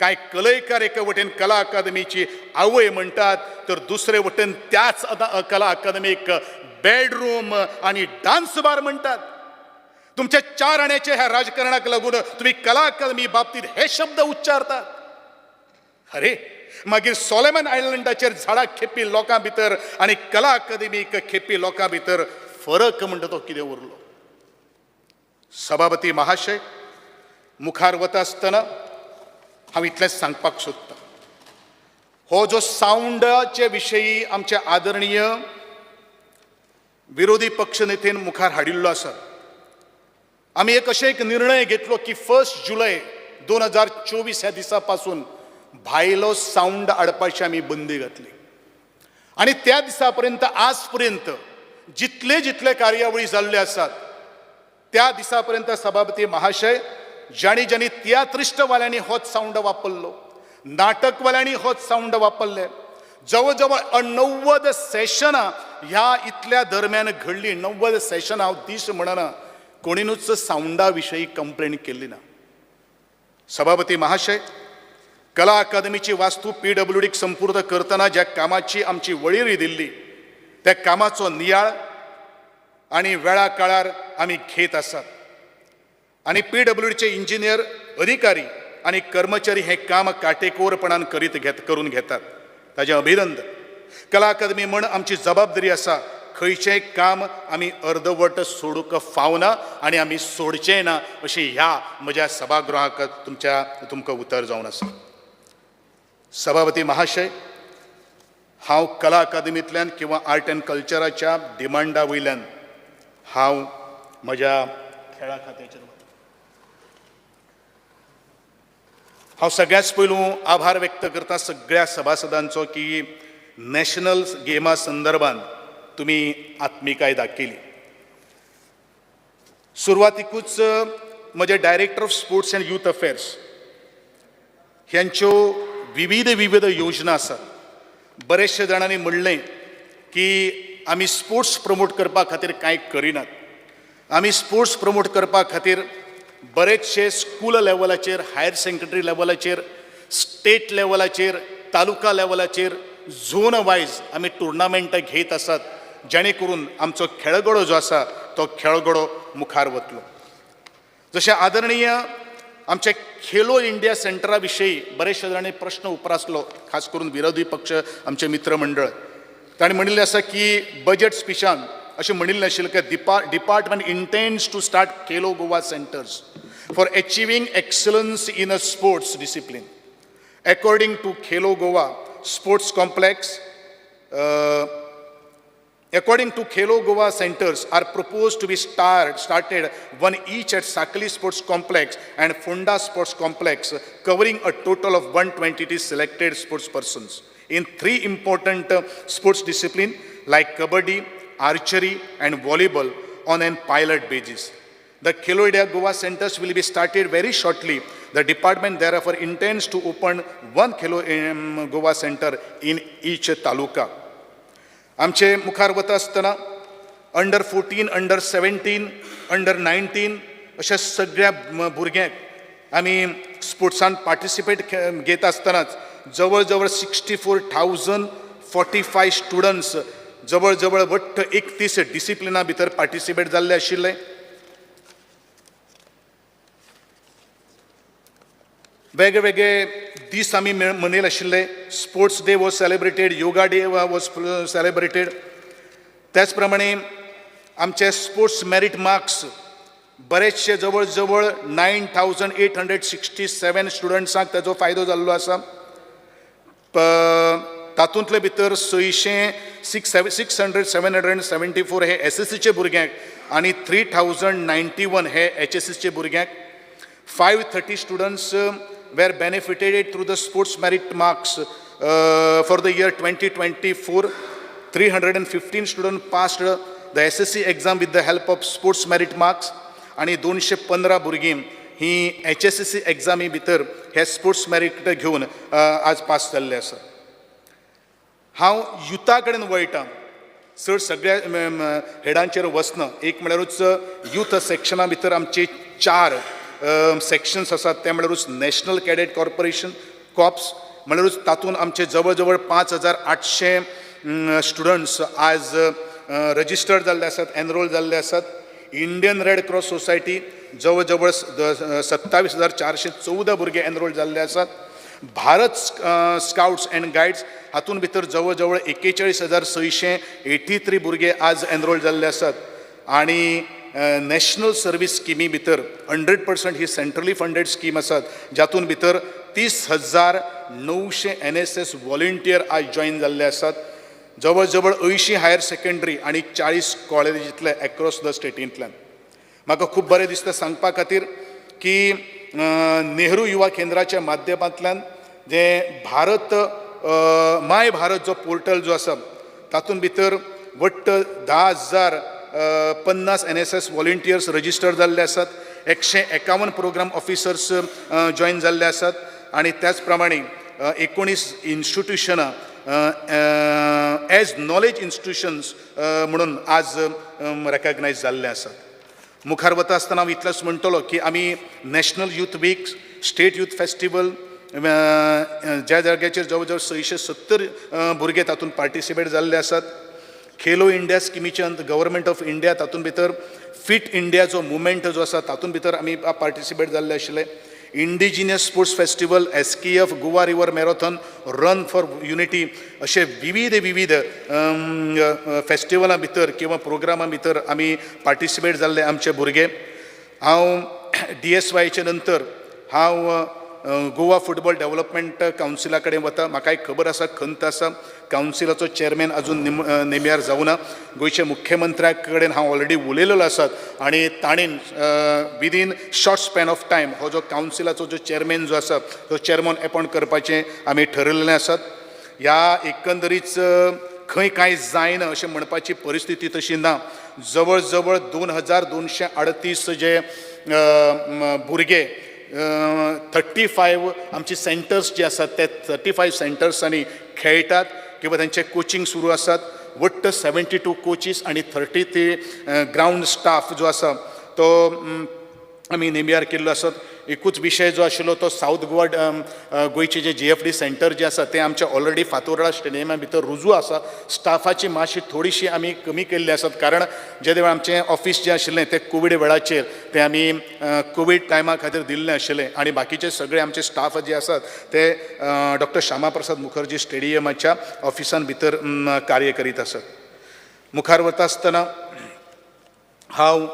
कांय कलयकार एके वटेन कला अकादमीची आवय म्हणटात, तर दुसरे वटेन त्याच कला अकादमीक बेडरूम आनी डान्स बार म्हणटात. तुमच्या 4 आण्याच्या ह्या राजकारणाक लागून तुमी कला अकादमी बाबतीत हे शब्द उच्चारतात. अरे मागीर सोलेमन आयलंडाचेर झाडां खेपी लोकां भितर आनी कला अकादमीक खेपी लोकां भितर फरक म्हणटा तो कितें उरलो? सभापती महाशय, मुखार वता आसतना हांव इतलेंच सांगपाक सोदतां, हो जो सावंडाचे विशयी आमचे आदरणीय विरोधी पक्ष नेतेन मुखार हाडिल्लो आसा, आमी एक अशें एक निर्णय घेतलो की 1 जुलय 2024 ह्या दिसा पासून भायलो सावंड हाडपाची आमी बंदी घातली. आनी त्या दिसा पर्यंत आज पर्यंत जितले जितले कार्यावळी जाल्ल्यो आसात त्या दिसा पर्यंत सभापती महाशय, ज्यांनी ज्यांनी तियात्रिस्टवाल्यांनी होच सावंड वापरलो, नाटकवाल्यांनी होच सावंड वापरले, जवळ जवळ 90 सेशनां ह्या इतल्या दरम्यान घडली. 90 सेशनां हांव दीस म्हणना, कोणीनूच सावंडा विशयी कंप्लेन केली ना. सभापती महाशय, कला अकादमीची वास्तू PWDक संपूर्ण करतना ज्या कामाची आमची वळेरी दिल्ली त्या कामाचो नियाळ आनी वेळा काळार आमी घेत आसात आनी PWDचे इंजिनियर, अधिकारी आनी कर्मचारी हें काम काटेकोरपणान करून घेतात, ताजें अभिनंदन. कला अकादमी म्हण आमची जबाबदारी आसा, खंयचेंय काम आमी अर्दवट सोडूंक फावना आनी आमी सोडचें ना अशी ह्या म्हज्या सभागृहाक तुमकां उतर जावन आसा. सभापती महाशय, हांव कला अकादमींतल्यान किंवा आर्ट एंड कल्चराच्या डिमांडा वयल्यान हांव म्हज्या खेळा खात्याचेर वतां. हांव सगळ्यांत पयलू आभार व्यक्त करता सगळ्या सभासदांचो की नॅशनल गेमा संदर्भात तुमी आत्मिकाय दाखयली. सुरवातीकूच म्हजे director of sports and youth affairs ह्यांच्यो विविध विविध योजना आसात. बरेचशे जाणांनी म्हणलें की आमी स्पोर्ट्स प्रमोट करपा खातीर कांय करिनात. आमी स्पोर्ट्स प्रमोट करपा खातीर बरेचशे स्कूल लेवलाचेर, हायर सेकंडरी लेवलाचेर, स्टेट लेवलाचेर, तालुका लेवलाचेर, झोन वायज आमी टुर्नामेंटां घेत आसात, जेणे करून आमचो खेळगडो जो आसा तो खेळगडो मुखार वतलो. जशें आदरणीय आमचे खेलो इंडिया सेंटरा विशयी बरेचशे जाणांनी प्रश्न उप्रासलो, खास करून विरोधी पक्ष आमचे मित्रमंडळ, ताणें म्हणिल्लें आसा की बजट स्पिचान अशें म्हणिल्लें आशिल्लें की department intends to start Khelo Goa centres for achieving excellence in a sports discipline. According to Khelo Goa sports complex, according to Khelo Goa centers are proposed to be started one each at Sakali Sports Complex and Funda Sports Complex, covering a total of 122 selected sports persons in 3 important sports disciplines like kabaddi, archery and volleyball on an pilot basis. The Khelo India Goa centers will be started very shortly. The department therefore intends to open 1 Khelo Goa center in each taluka. आमचे मुखार वता आसतना under 14, under 17, under 19 अशा सगळ्या भुरग्यांक आमी स्पोर्ट्सान participate घेत आसतनाच जवळ जवळ 64,045 स्टुडंट्स जवळ जवळ वट्ट 31 डिसिप्लिना भितर पार्टिसिपेट जाल्ले आशिल्ले. वेगवेगळे दीस आमी मनयल आशिल्ले. Sports day was celebrated, yoga day was celebrated. त्याच प्रमाणे आमचे स्पोर्ट्स मेरीट मार्क्स बरेचशे जवळ जवळ 9,867 स्टुडंट्सांक ताजो फायदो जाल्लो आसा. तातूंतले भितर 674 हे SSCचे भुरग्यांक आनी 3,091 हे HSSचे भुरग्यांक. 530 students were benefited through the sports merit marks for the year 2024. 315 students passed the SSC exam with the help of sports merit marks. आणि 215 भुरगीं ही HSSC एग्जामी भितर हे स्पोर्ट्स मेरीट घेवन आज पास जाल्ले आसा. हांव युथा कडेन वळटा. चड सगळ्या हेडांचेर वचना. एक म्हळ्यारूच यूथ सेक्शना भितर आमचे 4 सेक्शन्स आसात, ते म्हळ्यारूच नॅशनल कॅडेट कॉर्पोरेशन कॉप्स, म्हळ्यारूच तातूंत आमचे जवळ जवळ 5800 स्टुडंट्स आज रजिस्टर्ड जाल्ले आसात, एनरोल जाल्ले आसात. इंडियन रेड क्रॉस सोसायटी जवळ जवळ 27,414 भुरगे एनरोल जाल्ले आसात. भारत स्काउट्स अँड गायड्स हातूंत भितर जवळ जवळ 41,683 भुरगे आज एनरोल जाल्ले आसात. आनी नॅशनल सर्वीस स्किमी भितर 100% ही सेंट्रली फंडेड स्कीम आसात, जातून भितर 30,900 NSS volunteer आज जॉयन जाल्ले आसात. जवळ जवळ 80 हायर सेकंडरी आनी 40 कॉलेजींतले एक्रॉस the स्टेटींतल्यान. म्हाका खूब बरें दिसता सांगपा खातीर की नेहरू युवा केंद्राच्या माध्यमांतल्यान जें भारत माय भारत जो पोर्टल जो आसा तातूंत भितर वट्ट 10,050 NSS volunteers register जाल्ले आसात. 151 प्रोग्राम ऑफिसर्स जॉयन जाल्ले आसात. आनी त्याच प्रमाणे 19 इन्स्टिट्युशनां एज नॉलेज इन्स्टिट्युशन्स म्हणून आज रेकग्नायज जाल्ले आसात. मुखार वता आसतना हांव इतलेंच म्हणटलो की आमी national youth week, state youth festival ज्या जाग्याचेर जवळ जवळ 670 भुरगे तातूंत पार्टिसिपेट जाल्ले आसात. खेलो इंडिया स्किमीच्या गव्हर्मेंट ऑफ इंडिया तातूंत भितर फिट इंडिया जो मुवमेंट जो आसा तातूंत भितर आमी पार्टिसिपेट जाल्ले आशिल्ले. Indigenous sports festival, SKF, Goa river marathon, run for unity अशे विविध विविध फेस्टिवलां भितर किंवा प्रोग्रामां भितर आमी पार्टिसिपेट जाल्ले आमचे भुरगे. हांव DSYचे नंतर हांव गोवा फुटबॉल डेव्हलपमेंट कावन्सिला कडेन वता. म्हाका एक खबर आसा, खंत आसा, कावन्सिलाचो चेअरमॅन अजून नेमियार जावना. गोंयच्या मुख्यमंत्र्या कडेन हांव ऑलरेडी उलयलेलो आसात आनी ताणें within short span of time हो जो कावन्सिलाचो जो चेअरमॅन जो आसा तो चेअरमॅन एपॉयंट करपाचें आमी ठरयलेलें आसात. ह्या एकंदरीच खंय कांय जायना अशें म्हणपाची परिस्थिती तशी ना. जवळ जवळ 2,238 जे भुरगे 35 आमची सेंटर्स जे आसात ते 35 सेंटर्सांनी खेळटात किंवा तांचे कोचिंग सुरू आसात. वट्ट 72 कोचीस आनी 33 ग्रावंड स्टाफ जो आसा तो आमी नेमियार केल्लो आसात. एकूच विशय जो आशिल्लो तो सावथ गोवा गोंयचे जे GFD centre जे आसा तें आमचें ऑलरेडी फातोर्डा स्टेडियमा भितर रुजू आसा. स्टाफाची मातशी थोडीशी आमी कमी केल्ली आसात, कारण जे वेळार आमचें ऑफिस जें आशिल्लें तें कोवीड वेळाचेर तें आमी कोवीड टायमा खातीर दिल्लें आशिल्लें आनी बाकीचे सगळे आमचे स्टाफ जे आसात ते डॉक्टर श्यामा प्रसाद मुखर्जी स्टेडियमाच्या ऑफिसान भितर कार्य करीत आसात. मुखार वता आसतना हांव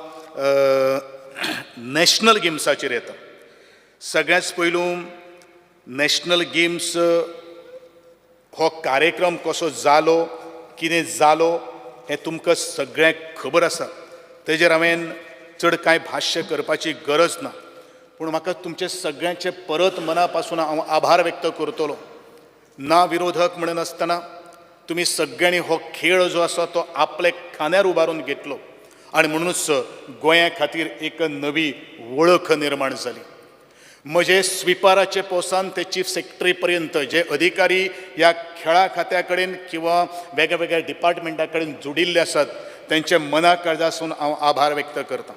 नॅशनल गेम्साचेर येता. सगळ्यांत पयलू नॅशनल गेम्स हो कार्यक्रम कसो जालो, कितें जालो हें तुमकां सगळ्यांक खबर आसा. तेजेर हांवें चड कांय भाश्य करपाची गरज ना, पूण म्हाका तुमचे सगळ्यांचे परत मना पासून हांव आभार व्यक्त करतलो. ना विरोधक म्हणनासतना तुमी सगळ्यांनी हो खेळ जो आसा तो आपल्या खांद्यार उबारून घेतलो आनी म्हणूनच गोंया खातीर एक नवी वळख निर्माण जाली. म्हजे स्विपाराचे पोसान ते चीफ सेक्रेटरी पर्यंत जे अधिकारी ह्या खेळा खात्या कडेन किंवा वेगळ्या डिपार्टमेंटा कडेन जुडिल्ले आसात तेंचे मना काळजासून हांव आभार व्यक्त करतां.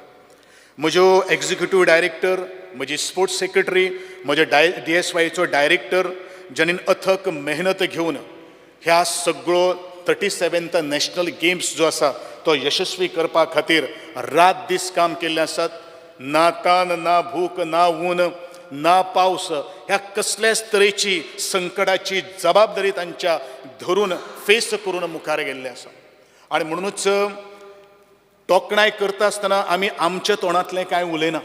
म्हज्यो एग्जिक्युटीव डायरेक्टर, म्हजी स्पोर्ट्स सेक्रेटरी, म्हजे DSYचो डायरेक्टर ज्यांनी अथक मेहनत घेवन ह्या सगळो 37th national games जो आसा तो यशस्वी करपा खातीर रात दीस काम केल्ले आसात. ना तान, ना भूक, ना ऊन, ना पावस ह्या कसल्याच तरेची संकटाची जबाबदारी तांच्या धरून फेस करून मुखार गेल्ले आसा. आनी म्हणूनच तोखणाय करता आसतना आमी आमच्या तोंडांतलें कांय उलयना.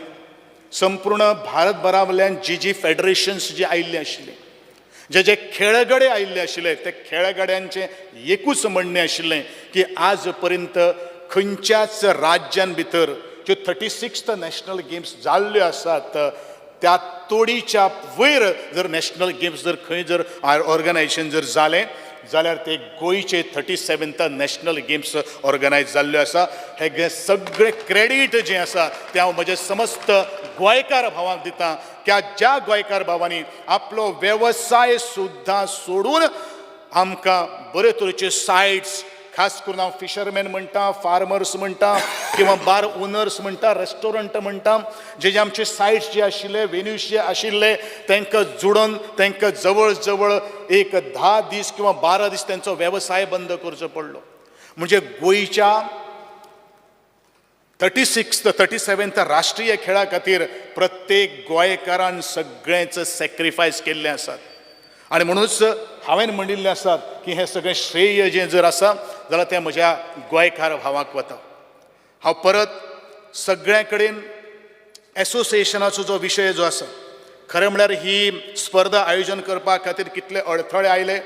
संपूर्ण भारतभरावल्यान जी जी फेडरेशन्स जी आयिल्ली आशिल्ली, जे जे खेळगडे आयिल्ले आशिल्ले ते खेळगड्यांचें एकूच म्हणणें आशिल्लें की आज पर्यंत खंयच्याच राज्यान भितर ज्यो 36th national games जाल्ल्यो आसात त्या तोडीच्या वयर जर नॅशनल गेम्स जर खंय जर ऑर्गनायजेशन जर जालें जाल्यार ते गोंयचे 37th national games organise जाल्ल्यो आसा. हे सगळें क्रेडीट जें आसा तें हांव म्हजे समस्त गोंयकार भावांक दिता की ज्या गोंयकार भावांनी आपलो वेवसाय सुद्दां सोडून आमकां बरे तरेचे सायट्स, खास करून हांव फिशरमॅन म्हणटा, फार्मर्स म्हणटा किंवा बार ओनर्स म्हणटा, रेस्टॉरंट म्हणटा, जे जे आमचे सायट्स जे आशिल्ले, वेन्यूज जे आशिल्ले तांकां जुडोन तांकां जवळ जवळ एक 10 दीस किंवा 12 दीस तांचो वेवसाय बंद करचो पडलो. म्हणजे गोंयच्या 36th 37th राष्ट्रीय खेळा खातीर प्रत्येक गोंयकारान सगळ्यांच सॅक्रिफायस केल्लें आसात. आनी म्हणूच हांवें म्हणिल्लें आसा की हें सगळें श्रेय जें जर आसा जाल्यार तें म्हज्या गोंयकार भावाक वता. हांव परत सगळ्यां कडेन एसोसिएशनाचो जो विशय जो आसा, खरें म्हणल्यार ही स्पर्धा आयोजन करपा खातीर कितले अडथळे आयले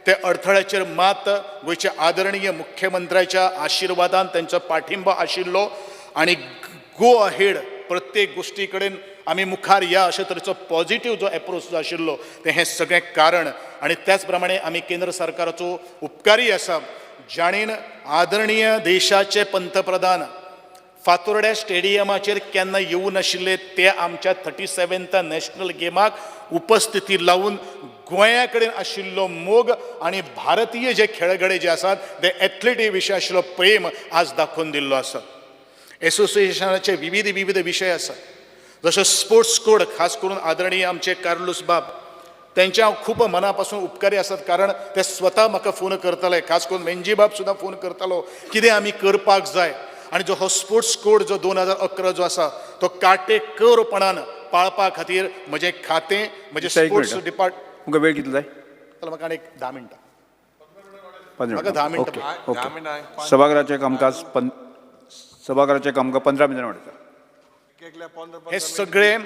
ते अडथळ्याचेर मात गोंयच्या आदरणीय मुख्यमंत्र्याच्या आशिर्वादान तांचो पाठिंबो आशिल्लो आनी गो अहेड प्रत्येक गोश्टी कडेन आमी मुखार या अशे तरेचो पॉझिटीव जो एप्रोच जो आशिल्लो तें हें सगळें कारण. आनी त्याच प्रमाणे आमी केंद्र सरकाराचो उपकारी आसा जाणेन आदरणीय देशाचे पंतप्रधान फातोर्ड्या स्टेडियमाचेर केन्ना येवूं नाशिल्ले ते आमच्या 37th national गेमाक उपस्थिती लावन गोंया कडेन आशिल्लो मोग आनी भारतीय जे खेळगडे जे आसात ते एथलेटी विशय आशिल्लो प्रेम आज दाखोवन दिल्लो आसा. एसोसिएशनाचे विविध विविध विशय आसात, जशें स्पोर्ट्स कोड, खास करून आदरणीय आमचे कार्लूस बाब तेंचे हांव खूब मना पासून उपकारी आसात, कारण ते स्वता म्हाका फोन करताले, खास करून वेंजी बाब सुद्दां फोन करतालो कितें आमी करपाक जाय. आनी जो हो स्पोर्ट्स कोड जो 2011 जो आसा तो काटेकोरपणान पाळपा खातीर म्हजें खातें, म्हजें स्पोर्ट्स डिपार्ट. तुमकां वेळ कितलो जाय? म्हाका आनी एक 10 मिनटां. 15 म्हाका 10 मिनटां. ओके. सभाघराचें कामकाज सभाघराचें कामकाज 15 मिनटां वाडयता. हे सगळे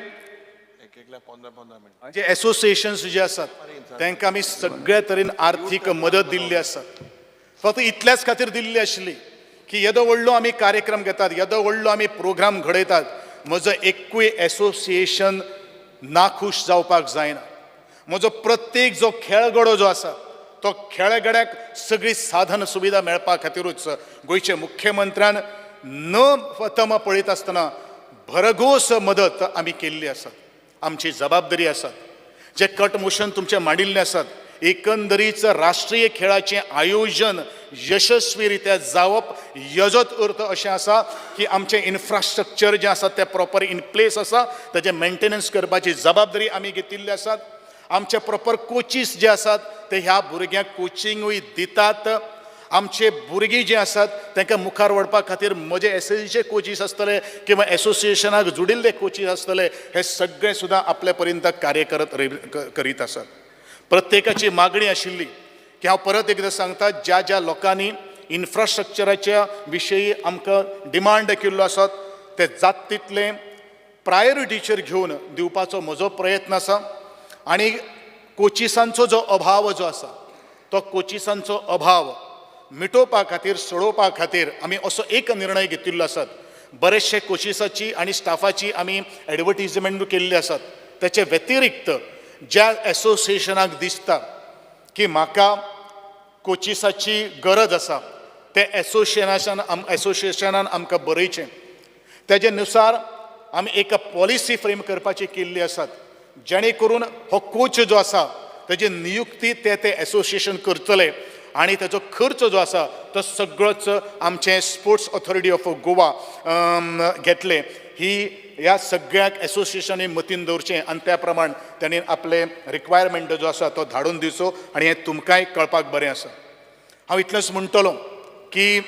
जे एसोसिएशन्स जे आसात तांकां आमी सगळ्या तरेन आर्थीक मदत दिल्ली आसा. फक्त इतल्याच खातीर दिल्ली आशिल्ली की येदो व्हडलो आमी कार्यक्रम घेतात, येदो व्हडलो आमी प्रोग्राम घडयतात, म्हजो एकूय एसोसिएशन नाखूश जावपाक जायना. म्हजो प्रत्येक जो खेळगडो जो आसा तो खेळगड्याक सगळी साधन सुविधा मेळपा खातीरूच गोंयच्या मुख्यमंत्र्यान न तम पळयत आसतना भरघोस मदत आमी केल्ली आसा. आमची जबाबदारी आसा. जे कट मोशन तुमचें मांडिल्लें आसात, एकंदरीच राष्ट्रीय खेळाचें आयोजन यशस्वी रित्या जावप यजत अर्थ अशें आसा की आमचें इन्फ्रास्ट्रक्चर जें आसा तें प्रॉपर इन प्लेस आसा, ताजें मेंटेनन्स करपाची जबाबदारी आमी घेतिल्ली आसात. आमचे प्रॉपर कोचीस जे आसात ते ह्या भुरग्यांक कोचिंगूय दितात. आमचे भुरगीं जे आसात तांकां मुखार व्हरपा खातीर म्हजे एसएसजीचे कोचीस आसतले किंवा एसोसिएशनाक जुडिल्ले कोचीस आसतले, हे सगळे सुद्दां आपले पर्यंत कार्य करीत आसात. प्रत्येकाची मागणी आशिल्ली की हांव परत एकदां सांगता, ज्या ज्या लोकांनी इन्फ्रास्ट्रक्चराच्या विशयी आमकां डिमांड केल्लो आसात ते जात तितलें प्रायोरिटीचेर घेवन दिवपाचो म्हजो प्रयत्न आसा. आनी कोचिसांचो जो अभाव जो आसा तो कोचिसांचो अभाव मिटोवपा खातीर, सोडोवपा खातीर आमी असो एक निर्णय घेतिल्लो आसात. बरेचशे कोचिसाची आनी स्टाफाची आमी एडवर्टीजमेंट केल्ली आसात. तेचे व्यतिरिक्त ज्या एसोसिएशनाक दिसता की म्हाका कोचिसाची गरज आसा ते एसोसिएशनान आमकां बरयचें. तेजे नुसार आमी एक पॉलिसी फ्रेम करपाची केल्ली आसात, जेणे करून हो कोच जो आसा तेजी नियुक्ती ते ते एसोसिएशन करतले आनी तेजो खर्च जो आसा तो सगळोच आमचें स्पोर्ट्स ऑथॉरिटी ऑफ गोवा घेतले. ही ह्या सगळ्याक एसोसिएशनांनी मतीन दवरचें आनी त्या प्रमाण तांणी आपले रिक्वायरमेंट जो आसा तो धाडून दिवचो आनी हें तुमकांय कळपाक बरें आसा. हांव इतलेंच म्हणटलो की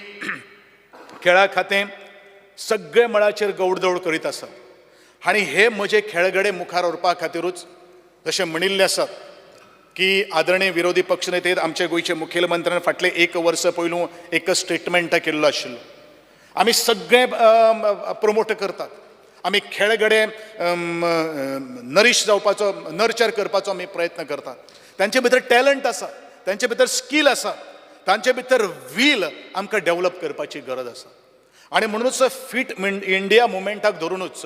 खेळा खातें सगळे मळाचेर गौडदौड करीत आसा आनी हे म्हजे खेळगडे मुखार व्हरपा खातीरूच जशें म्हणिल्लें आसा की आदरणीय विरोधी पक्ष नेते आमचे गोंयचे मुखेलमंत्र्यान फाटलें 1 वर्स पयलू एक स्टेटमेंट केल्लो आशिल्लो. आमी सगळे प्रमोट करतात, आमी खेळगडे नरीश जावपाचो, नर्चर करपाचो आमी प्रयत्न करतात. तांचे भितर टॅलंट आसा, तांचे भितर स्कील आसा, तांचे भितर वील आमकां डेवलप करपाची गरज आसा. आनी म्हणूनच फिट इंडिया मुवमेंटाक धरुनूच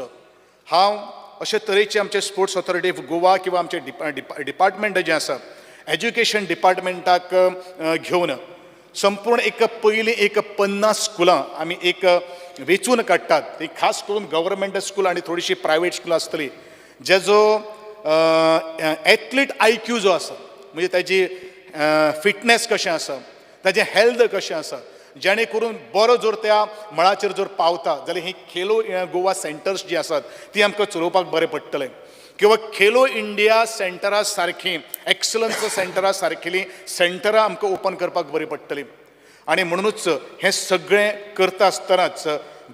हांव अशे तरेचे आमचे स्पोर्ट्स ऑथॉरिटी ऑफ गोवा किंवा आमचे डिपार्टमेंट जें आसा एज्युकेशन डिपार्टमेंटाक घेवन संपूर्ण एक पयलीं एक 50 स्कुलां आमी एक वेंचून काडटात. ती खास करून गव्हर्मेंट स्कूल आनी थोडीशी प्रायवेट स्कुलां आसतली, जेजो एथलीट IQ जो आसा, म्हणजे ताजी फिटनेस कशें आसा, ताजें हेल्थ कशें आसा जेणे करून बरो जर त्या मळाचेर जर पावता जाल्यार ही खेलो गोवा सेंटर्स जी आसात ती आमकां चलोवपाक बरें पडटलें, किंवा खेलो इंडिया सेंटरा सारखी एक्सलन्स सेंटरा सारकेली सेंटरां आमकां ओपन करपाक बरी पडटली. आनी म्हणुनूच हें सगळें करता आसतनाच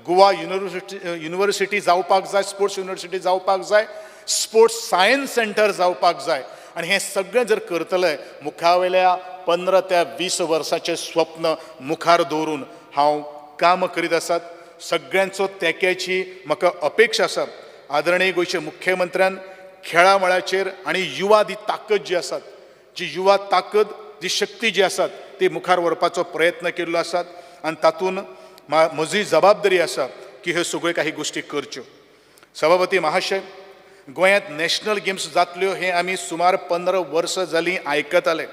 गोवा युनिवर्सिटी जावपाक जाय, स्पोर्ट्स युनिवर्सिटी जावपाक जाय, स्पोर्ट्स सायन्स सेंटर जावपाक जाय. आनी हें सगळें जर करतलें मुखावेल्या 15 ते 20 वर्साचें स्वप्न मुखार दवरून हांव काम करीत आसात. सगळ्यांचो तेंक्याची म्हाका अपेक्षा आसा. आदरणीय गोंयच्या मुख्यमंत्र्यान खेळा मळाचेर आनी युवा दी ताकद जी आसात, जी युवा ताकद जी शक्ती जी आसात ती मुखार व्हरपाचो प्रयत्न केल्लो आसात आनी तातूंत म्हजी जबाबदारी आसा की ह्यो सगळ्यो काही गोश्टी करच्यो. सभापती महाशय, गोंयांत नॅशनल गेम्स जातल्यो हें आमी सुमार 15 वर्सां जालीं आयकताले.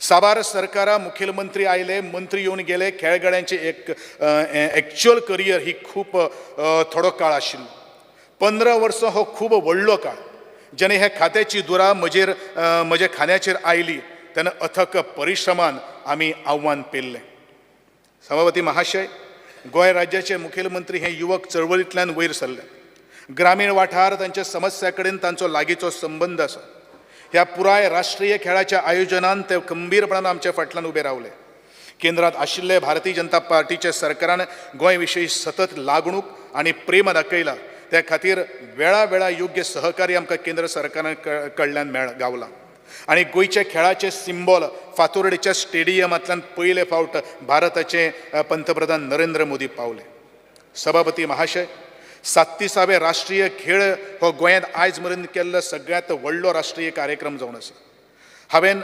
साबार सरकारां, मुखेलमंत्री आयले, मंत्री येवन गेले, खेळगड्यांचे एक एक्च्युअल करियर ही खूब थोडो काळ आशिल्लो. 15 वर्सां हो खूब व्हडलो काळ. जेन्ना ह्या खात्याची दुरा म्हजेर म्हज्या खांद्याचेर आयली तेन्ना अथक परिश्रमान आमी आव्हान पेललें. सभापती महाशय, गोंय राज्याचे मुखेलमंत्री हे युवक चळवळींतल्यान वयर सरले. ग्रामीण वाठार तांच्या समस्या कडेन तांचो लागींचो संबंद आसा. ह्या पुराय राष्ट्रीय खेळाच्या आयोजनान ते गंभीरपणान आमच्या फाटल्यान उबे रावले. केंद्रांत आशिल्ले भारतीय जनता पार्टीच्या सरकारान गोंय विशीं सतत लागणूक आनी प्रेम दाखयला. त्या खातीर वेळा वेळा योग्य सहकार्य आमकां केंद्र सरकारान कडल्यान गावलां. आनी गोंयच्या खेळाचे सिंबॉल फातोर्डेच्या स्टेडियमांतल्यान पयले फावट भारताचे पंतप्रधान नरेंद्र मोदी पावले. सभापती महाशय, 37वे राष्ट्रीय खेळ हो गोंयांत आयज मेरेन केल्लो सगळ्यांत व्हडलो राष्ट्रीय कार्यक्रम जावन आसा. हांवें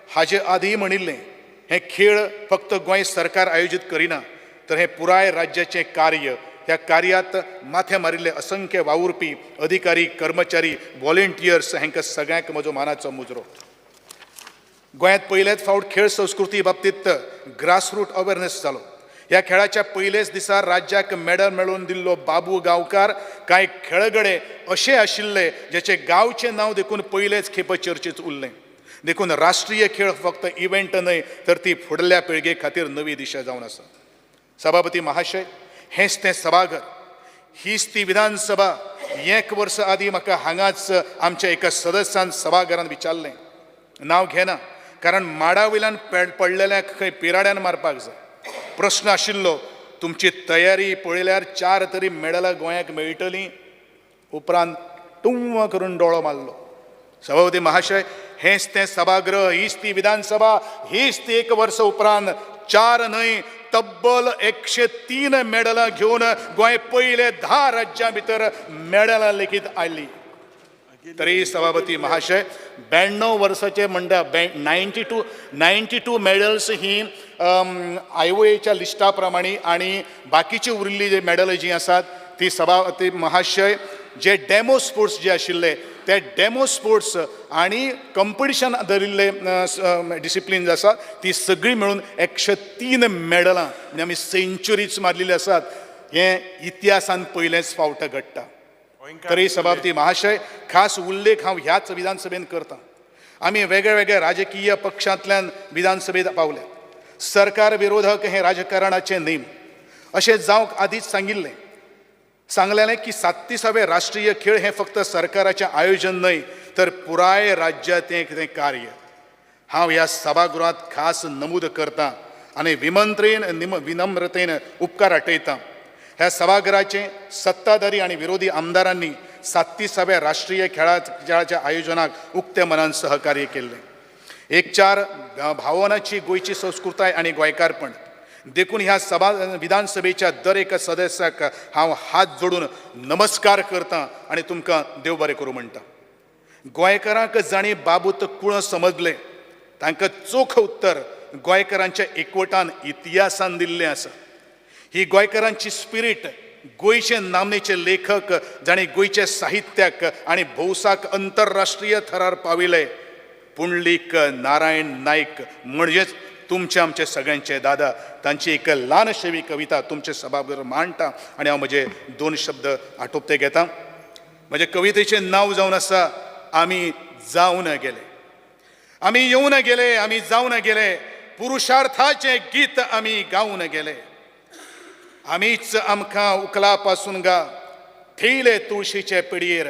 हाजे आदीं म्हणिल्लें, हे खेळ फक्त गोंय सरकार आयोजीत करिना तर हें पुराय राज्याचें कार्य. ह्या कार्यांत माथें मारिल्ले असंख्य वावुरपी अधिकारी, कर्मचारी, वॉलेंटियर्स हांकां सगळ्यांक म्हजो मानाचो मुजरो. गोंयांत पयलेच फावट खेळ संस्कृती बाबतींत ग्रासरूट अवेरनेस जालो. ह्या खेळाच्या पयलेच दिसा राज्याक मेडल मेळोवन दिल्लो बाबू गांवकार कांय खेळगडे अशे आशिल्ले ज्याचे गांवचें नांव देखून पयलेच खेप चर्चेत उरलें. देखून राष्ट्रीय खेळ फक्त इव्हेंट न्हय तर ती फुडल्या पिळगे खातीर नवी दिशा जावन आसा. सभापती महाशय, हेंच तें सभाघर, हीच ती विधानसभा. 1 वर्स आदीं म्हाका हांगाच आमच्या एका सदस्यान सभाघरान विचारलें, नांव घेना कारण माडा वयल्यान पडलेल्याक खंय पिराड्यान मारपाक जाय. प्रश्न आशिल्लो, तुमची तयारी पळयल्यार 4 तरी मेडलां गोंयाक मेळटलीं. उपरांत टुंव करून दोळो मारलो. सभापती महाशय, हेंच तें सभागृह, हीच ती विधानसभा, हीच ती 1 वर्स उपरांत 4 न्हय तब्बल 103 मेडलां घेवन गोंय पयले 10 राज्यां भितर मेडलां लेगीत आयलीं. तरी सभापती महाशय, 92 वर्साचे म्हणटा 92 मेडल्स ही आयओएच्या लिस्टा प्रमाणे आनी बाकीची उरिल्ली जे मेडल जी आसात ती सभापती महाशय जे डेमो स्पोर्ट्स जे आशिल्ले ते डेमो स्पोर्ट्स आनी कंपिटिशन धरिल्ले डिसिप्लीन आसा ती सगळीं मेळून 103 मेडलां म्हणजे आमी सेंच्युरीच मारलेली आसात. हें इतिहासान पयलेंच फावट घडटा. तरी सभापती महाशय, खास उल्लेख हांव ह्याच विधानसभेन करता. आमी वेगळे वेगळे राजकीय पक्षांतल्यान विधानसभेत पावले. सरकार विरोधक हें राजकारणाचें नेम अशें जावंक आदींच सांगिल्लें. सांगलेलें की 37वे राष्ट्रीय खेळ हें फक्त सरकाराचें आयोजन न्हय तर पुराय राज्याचें तें कार्य. हांव ह्या सभागृहांत खास नमूद करता आनी विनम्रतेन उपकार आटयता. ह्या सभाघराचे सत्ताधारी आनी विरोधी आमदारांनी 37व्या राष्ट्रीय खेळाच्या आयोजनाक उक्ते मनान सहकार्य केल्लें. एकचार भावनाची गोंयची संस्कृताय आनी गोंयकारपण देखून ह्या विधानसभेच्या दर एका सदस्याक हांव हात जोडून नमस्कार करता आनी तुमकां देव बरें करूं म्हणटा. गोंयकारांक जांणी बाबूत कुळ समजले तांकां चोख उत्तर गोंयकारांच्या एकवटान इतिहासान दिल्लें आसा. ही गोंयकारांची स्पिरीट गोंयचे नामनेचे लेखक जांणी गोंयच्या साहित्याक आनी भौसाक अंतरराष्ट्रीय थरार पाविले पुंडलीक नारायण नायक म्हणजेच तुमचे आमचे सगळ्यांचे दादा, तांची एक ल्हानशी कविता तुमचे सभाघर मांडटा आनी हांव म्हजे 2 शब्द आटोपते घेता. म्हजे कवितेचें नांव जावन आसा आमी जावन गेले. आमी येवन गेले, आमी जावन गेले, पुरुषार्थाचें गीत आमी गावन गेले. आमीच आमकां उकला पासून गा थेयले तुळशीचे पिडयेर,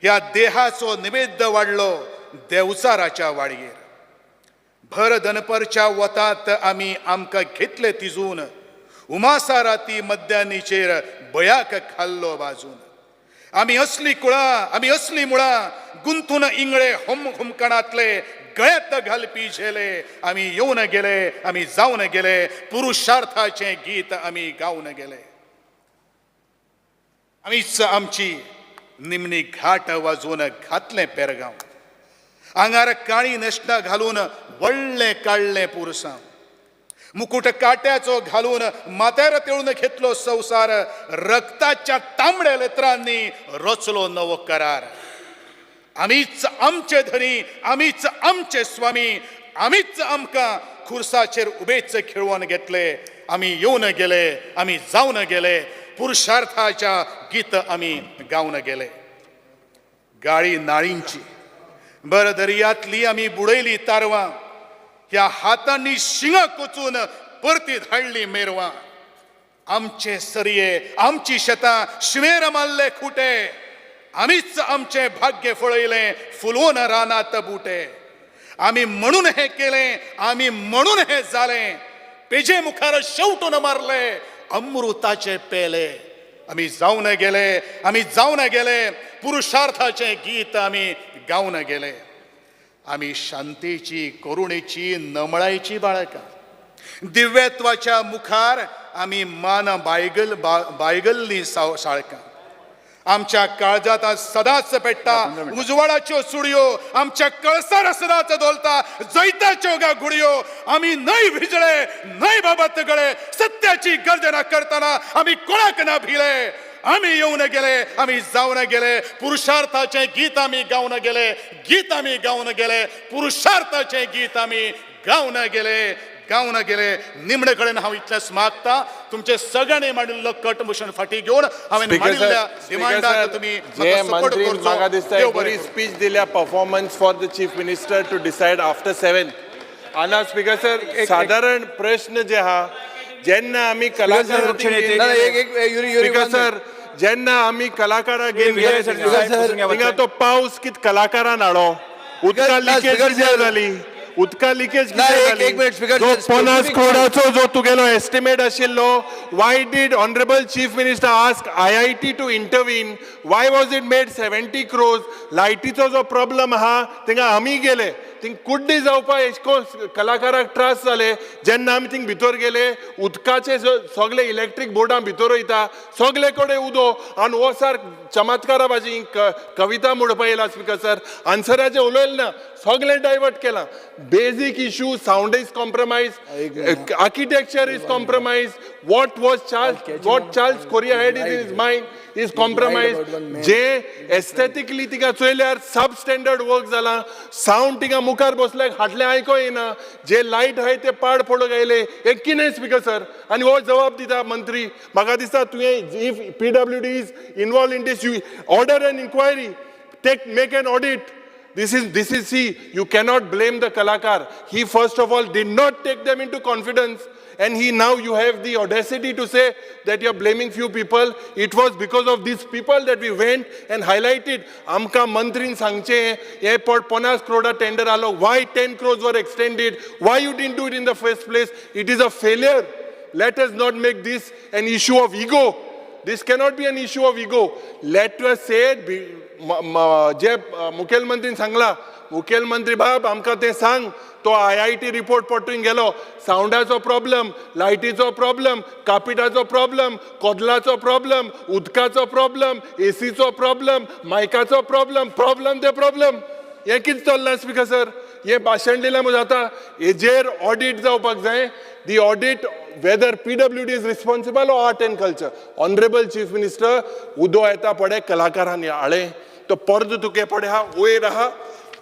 ह्या देहाचो निवेद्य वाडलो देवचाराच्या वाडयेर. भर दनपरच्या वतात आमी आमकां घेतले तिजून, उमासा राती मध्यानीचेर बयाक खाल्लो बाजून. आमी असली कुळां, आमी असली मुळां, गुंतून इंगळे होम हुमकणांतले गळ्यात घालपी झेले. आमी येवन गेले, आमी जावन गेले, पुरुषार्थाचें गीत आमी गावन गेले. आमीच आमची निमणी घाट वाजोवन घातलें पेरगांव, आंगार काळी न्हेसणां घालून व्हडलें काडलें पुरसांव, मुकुट काट्याचो घालून माथ्यार तेळून घेतलो संवसार, रक्ताच्या तांबड्या लेत्रांनी रचलो नवो करार. आमीच आमचे धनी, आमीच आमचे स्वामी, आमीच आमकां खुर्साचेर उबेच खेळोवन घेतले. आमी येवन गेले, आमी जावन गेले, पुरुषार्थाच्या गीत आमी गावन गेले. गाळी नाळींची बर दर्यांतली आमी बुडयली तारवां, ह्या हातांनी शिंगां कोचून परती धाडली मेरवां. आमचे सरये, आमची शेतां, शिमेर मारले खुटे, आमीच आमचें भाग्य फळयलें फुलोवन रानात बुटे. आमी म्हणून हें केलें, आमी म्हणून हें जालें, पेजे मुखार शेवटून मारले अमृताचे पेले. आमी जावन गेले, आमी जावन गेले, पुरुषार्थाचें गीत आमी गावन गेले. आमी शांतीची, करुणेची, नमळायची बाळकां, दिव्यत्वाच्या मुखार आमी मान बायगल बायगल्ली साळकां. आमच्या काळजांत सदांच पेट्टा उजवाडाच्यो सुडयो, आमच्या कळसार सदांच धोलता जैताच्यो गा घुडयो. आमी न्हय भिजळे, न्हय बाबत गळे, सत्याची गर्जना करतना आमी कोणाक ना भिले. आमी येवन गेले, आमी जावन गेले, पुरुषार्थाचें गीत आमी गावन गेले, गीत आमी गावन गेले, पुरुषार्थाचें गीत आमी गावन गेले, गावन गेले. निमणे कडेन हांव इतलेंच मागता, तुमचे सगळ्यांनी मांडिल्लो कट मोशन फाटीं घेवन हांवें मांडिल्ल्या डिमांडाक तुमी सपोर्ट करचो. म्हाका दिसता बरी स्पीच दिल्या, performance for the chief minister to decide after 7. आना स्पीकर सर, सादारण प्रश्न जे आहा, जेन्ना आमी कलाकार, स्पीकर सर, जेन्ना आमी कलाकाराक घेवन गेले थिंगा तो पावस कित कलाकारान हाडो, उदका लिकेज जाली, उदका लिकेज जो 50 करोडाचो जो तुगेलो एस्टिमेट आशिल्लो, why did honourable chief minister ask IIT to intervene? Why was it made 70 crores? लायटीचो जो प्रॉब्लम आहा थिंगा आमी गेले, थिंग कुड्डी जावपाक एशको कलाकाराक त्रास जाले. जेन्ना आमी थिंग भितर गेले, उदकाचे सगळे इलेक्ट्रीक बोर्डां भितर वयता, सगळे कडेन उदो, आनी हो सार चमत्कारा भाजी कविता म्हणपा येयला. स्पीकर सर, आन्सराचें उलयलें ना, सगळें डायवर्ट केलां. Basic issue, sound is compromise, architecture is compromise, what was Charles, what Charles Correa had in his mind is compromise. J aesthetically तिका चोयल्यार सब स्टँडर्ड वर्क जाला, सावंड तिका मुखार बसल्यार हाडलें आयको येना, जे लायट आहाय ते पाड पडूंक आयले. हें कितें स्पीकर सर? आनी हो जबाब दिता मंत्री. म्हाका दिसता तुवें if PWD is involve in this, you order an inquiry, take make an audit. This is see, you cannot blame the kalakar. He first of all did not take them into confidence, and he now you have the audacity to say that you are blaming few people. It was because of these people that we went and highlighted. Amka mantrin sangche airport 50 crore tender alo. Why 10 crores were extended? Why you didn't do it in the first place? It is a failure. Let us not make this an issue of ego. This cannot be an issue of ego. Let us say it. जे मुखेलमंत्रीन सांगला, मुखेलमंत्री बाब आमकां तें सांग, तो IIT report पटून गेलो, सावंडाचो problem, लायटीचो problem, कापिटाचो problem, कोदलाचो problem, उदकाचो प्रॉब्लम, एसीचो प्रॉब्लम, मायकाचो प्रॉब्लम, प्रॉब्लम ते प्रॉब्लम. हें कितें चल्लां स्पीकर सर? हें भाशण दिलें म्हूण जाता? हेजेर ऑडीट जावपाक जाय. The audit whether PWD is responsible or art and culture. Honourable chief minister, उदो येता पडे कलाकारांनी हाडलें, तो परत तुके पडे आहा, वयर आहा,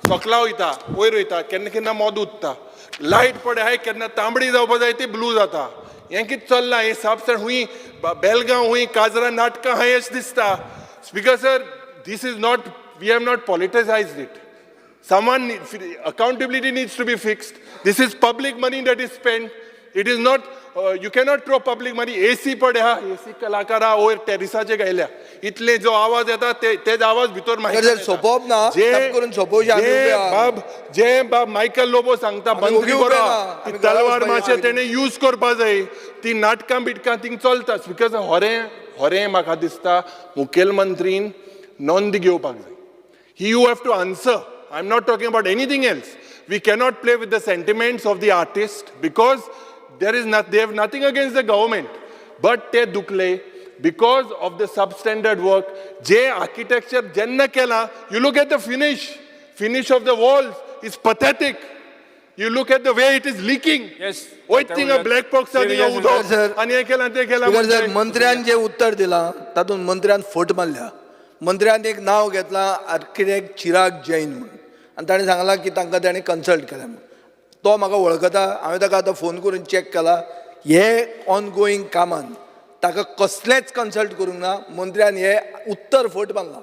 सकला वयता, वयर वयता, केन्ना केन्ना मोद उत्ता, लायट पडे आहाय, केन्ना तांबडी जावपा जाय ती ब्लू जाता. हें कितें चल्लां? हें सापसाण हुंय बेलगांव हुंय काजरा नाटकां आहाय अशें दिसता. Speaker sir, this is not, we have not politicised it. Someone, accountability needs to be fixed. This is public money that is spent. It is not, you cannot throw public money. AC पडे हा, AC कलाकार हा वयर टेरिसाचे घायल्या. इतले जो आवाज येता तेच आवाज भितर सर, सोंपोवप ना, तप करून सोंपोवचें आमी उबे आहा. बाब जे बाब मायकल लोबो सांगता आमी मंत्री ओगी उबे बरो ना, आहा. ती आमी घरा तलवार वचपाची मातशें आमी. तेणें यूज करपा जाय. ती नाटकां बिटकां थिंग चलता. Because होरें होरें म्हाका दिसता मुखेलमंत्रीन नोंद घेवपाक जाय. You have to answer. I'm not talking about anything else. We cannot play with the sentiments of the artist because there is not, they have nothing against the government. But ते दुखले because of the substandard work. J architecture जेन्ना केला, you look at the finish of the walls is pathetic. You look at the way it is leaking. Yes. वयत थिंगा black box आनी उदक आनी हें केलां तें केलां. Speaker sir, मंत्र्यान जें उत्तर दिलां तातूंत मंत्र्यान फट मारल्या. मंत्र्यान एक नांव घेतलां आर्किटेक्ट चिराग जैन म्हणून आनी ताणें सांगलां की तांकां ताणें कन्सल्ट केलें म्हणून. तो म्हाका वळखता, हांवें ताका आतां फोन करून चॅक केला. हे ऑनगोईंग कामान ताका कसलेंच कन्सल्ट करूंक ना. मंत्र्यान हें उत्तर फट मारलां.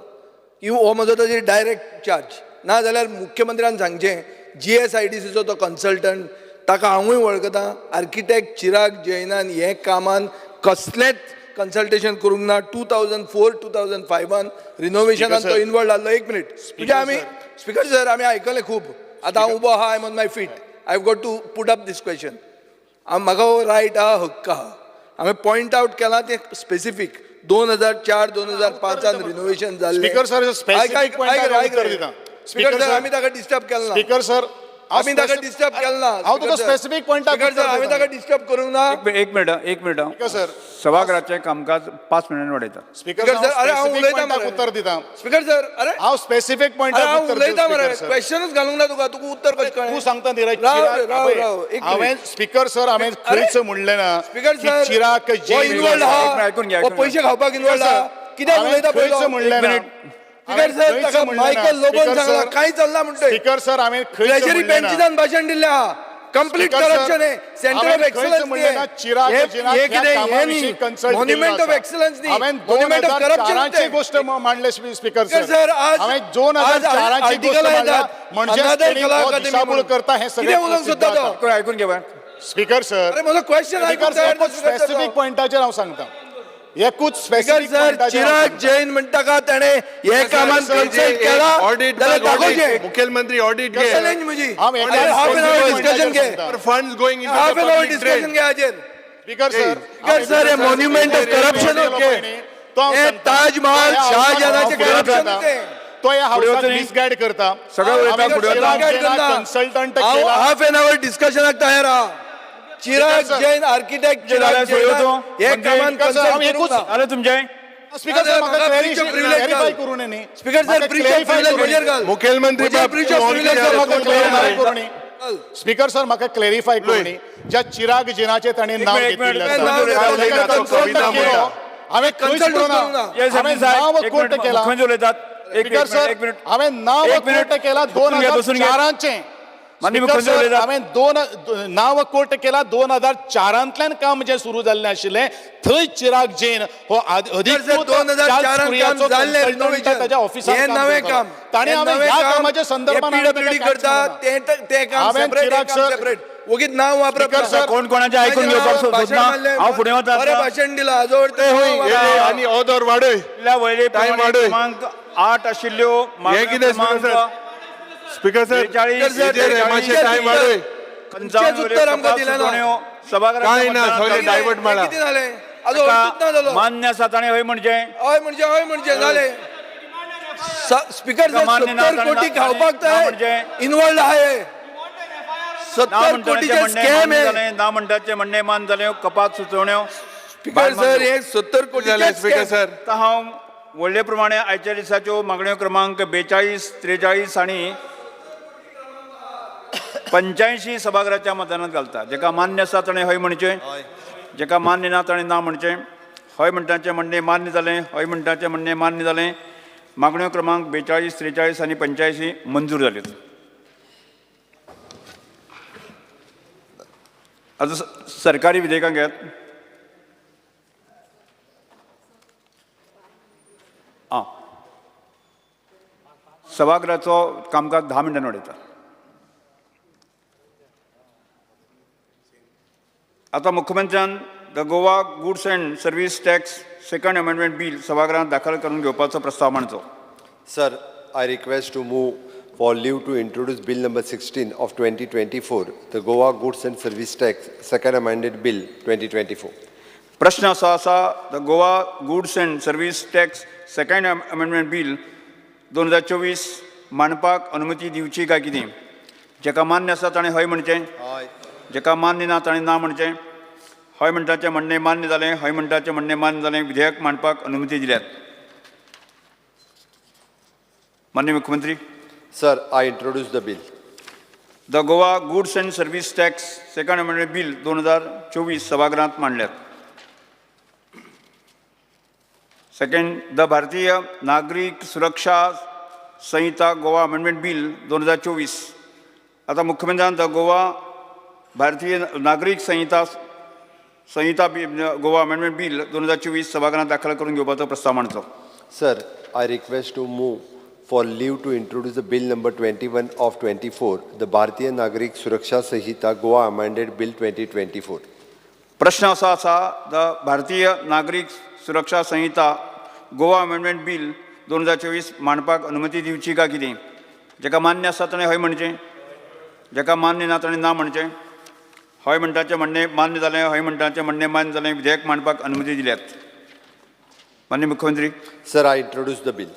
हो म्हजो ताजेर डायरेक्ट चार्ज. ना जाल्यार मुख्यमंत्र्यान सांगचें GSIDCचो तो कन्सल्टंट ताका हांवूय वळखता. आर्किटेक्ट चिराग जैनान हे कामान कसलेंच कन्सल्टेशन करूंक ना. 2004 2005 रिनोवेशनान तो इनवॉल्व जाल्लो. एक मिनीट म्हणजे आमी स्पीकर सर आमी आयकलें खूब. आतां हांव उबो आहा, I am on my feet. I have got to put up this question. म्हाका हो रायट आहा, हक्क आहा. हांवें पॉयंट आवट केलां तें स्पेसिफीक 2004 2005 रिनोवेशन जाल्लें. स्पीकर सर, स्पेसिफीक पॉयंटाक उत्तर दिता. स्पीकर सर, आमी ताका डिस्टर्ब केलें ना. स्पीकर सर, आमी ताका डिस्टर्ब केलें ना. हांव तुका स्पेसिफीक पॉयंटाक स्पीकर सर, आमी ताका डिस्टर्ब करूंक ना. एक मिनट, एक मिनट. स्पीकर सर, सभागृहाचें कामकाज 5 मिनटांनी वाडयता. स्पीकर सर, अरे हांव उलयतां मरे. उत्तर दिता. स्पीकर सर, अरे हांव स्पेसिफीक पॉयंटाक हांव उलयतां मरे. क्वेश्चनूच घालूंक ना तुका, तुका उत्तर कशें कळ्ळें? तूं सांगता न्ही. राव राव, हांवें स्पीकर सर, हांवें खंयच म्हणलें ना speaker sir Chirag Jain involve आहा, पयशे खावपाक इनवॉल्व आहा. कित्याक उलयता पयलो? म्हणलें ना. स्पीकर सर, ताका मायकल लोबोन सांगला कांय चल्ला म्हणटय. स्पीकर सर, हांवें ट्रेजरी बेंचीसान भाशण दिल्लें आहा. कंप्लीट करप्शन आहे. सेंटर ऑफ एक्सलन्स हे कितें हें न्ही, मॉन्युमेंट ऑफ एक्सलन्स न्ही, मॉन्युमेंट ऑफ करप्शन गोष्ट मांडले. स्पीकर सर, आज हांवें 2004 गोष्ट मांडला म्हणजे दिशाभूल करता हें कितें उलोवंक सोदता तो? आयकून घेवा. स्पीकर सर, अरे म्हजो क्वेश्चन आयकून. स्पेसिफीक पॉयंटाचेर हांव सांगता. एकूच स्पीकर सर, चिराग जैन म्हणटा का ताणें हे कामान कन्सल्ट केला जाल्यार दाखोवचें. मुख्यमंत्री ऑडिट घे. चॅलेंज म्हजी. हाफ एन our discussion घे. Funds going into half an hour discussion घे हाजेर. स्पीकर सर, स्पीकर सर, हे मॉन्युमेंट ऑफ करप्शन हे ताजमहाल शाहजहानाचें करप्शन तें. तो ह्या हाऊसाक मिसगायड करता. सगळं उलयता फुडें. कन्सल्टंट हाफ एन our डिस्कशनाक तयार आहा. चिराग जैन आर्किटेक्ट चिराग जैन हे कामान कन्सल्ट करूंक ना. जालें तुमचें? स्पीकर सर, म्हाका क्लॅरिफाय करूं न्ही. Speaker sir, breach of privilege म्हजेर घाल. मुखेलमंत्री ब्रीच ऑफ प्रिविलेज म्हाका क्लॅरिफाय करूं न्ही. स्पीकर सर, म्हाका क्लॅरिफाय करूं न्ही. ज्या चिराग जैनाचें ताणें नांव घेतिल्लें आसा, हांवें कन्सल्ट करूंक ना. हांवें नांव कोट केलां. स्पीकर सर, हांवें नांव कोट केलां 2004चें. हांवें नांव कोट केला 2004 काम जें सुरू जाल्लें आशिल्लें थंय चिराग जैन हो अधिकृत ताच्या ऑफिसांत नवें काम ताणें हांवें ह्या कामाच्या संदर्भात करता तें काम सेपरेट वगीत नांव वापरप. कोण कोणाचें आयकून घेवपाक सोदना. हांव फुडें वता. बरें भाशण दिलां हाजो अर्थ आनी ऑदर वाडय वळेरे क्रमांक 8 आशिल्ल्यो. हें कितें स्पीकर सर, 40 टायम वाडय. उत्तर आमकां दिलें ना. कांय ना, सगळें डायवर्ट मारला. कितें जालें? आजो अर्थूच ना जालो. मान्य आसा ताणें हय म्हणचें. हय म्हणचें, हय म्हणचें जालें. स्पीकर सर, 70 कोटी खावपाक तयार इनवॉल्व आहा. 70 कोटीचें स्कॅम हें. ना म्हणटाचें म्हणणें मान जालें. कपात सुचोवण्यो. स्पीकर सर, हे 70 कोटी. स्पीकर सर, आतां हांव व्हडले प्रमाणे आयच्या दिसाच्यो मागण्यो क्रमांक 42, 43 आनी 85 सभागृहाच्या मतदानात घालता. जेका मान्य आसा ताणें हय म्हणचें, जेका मान्य ना ताणें ना म्हणचें. हय म्हणटाचें म्हणणें मान्य जालें. हय म्हणटाचें म्हणणें मान्य जालें. मागण्यो क्रमांक 42, 43 आनी 85 मंजूर जाल्यो. आतां सरकारी विधेयकां घेयात. आं, सभागृहाचो कामकाज 10 मिनटां वाडयता. आतां मुख्यमंत्र्यान the Goa goods and service tax second amendment bill सभागृहांत दाखल करून घेवपाचो प्रस्ताव मांडचो. Sir, I request to move for leave to introduce Bill number 16 of 2024, the Goa Goods and Service Tax Second Amended Bill 2024. प्रश्न असो आसा, the Goa goods and service tax second amendment bill 2024 मांडपाक अनुमती दिवची काय कितें? जाका मान्य आसा ताणें हय म्हणचें, जाका मान्य ना ताणें ना म्हणचें. हय म्हणटाचें म्हणणें मान्य जालें, हय म्हणटाचें म्हणणें मान्य जालें. विधेयक मांडपाक अनुमती दिल्यात. माननीय मुख्यमंत्री. Sir, I introduce the bill. The Goa goods and service tax second amendment bill 2024 सभागृहांत मांडल्यात. Second, the Bharatiya Nagarik Suraksha Sanhita Goa amendment bill 2024. आतां मुख्यमंत्र्यान the Goa Bharatiya Nagarik Sanhita Sanhita Goa amendment bill 2024 सभागृहांत दाखल करून घेवपाचो प्रस्ताव मांडचो. Sir, I request to move for leave to introduce the Bill number 21 of 24, the Bharatiya Nagarik Suraksha Sanhita Goa Amended Bill 2024. प्रश्न असो आसा, the Bharatiya Nagarik Suraksha Sanhita Goa amendment bill 2024 मांडपाक अनुमती दिवची काय कितें? जाका मान्य आसा ताणें हय म्हणचें, जाका मान्य ना ताणें ना म्हणचें. हय म्हणटाचें म्हणणें मान्य जालें, हय म्हणटाचें म्हणणें मान्य जालें. विधेयक मांडपाक अनुमती दिल्यात. माननीय मुख्यमंत्री. Sir, I introduce the bill.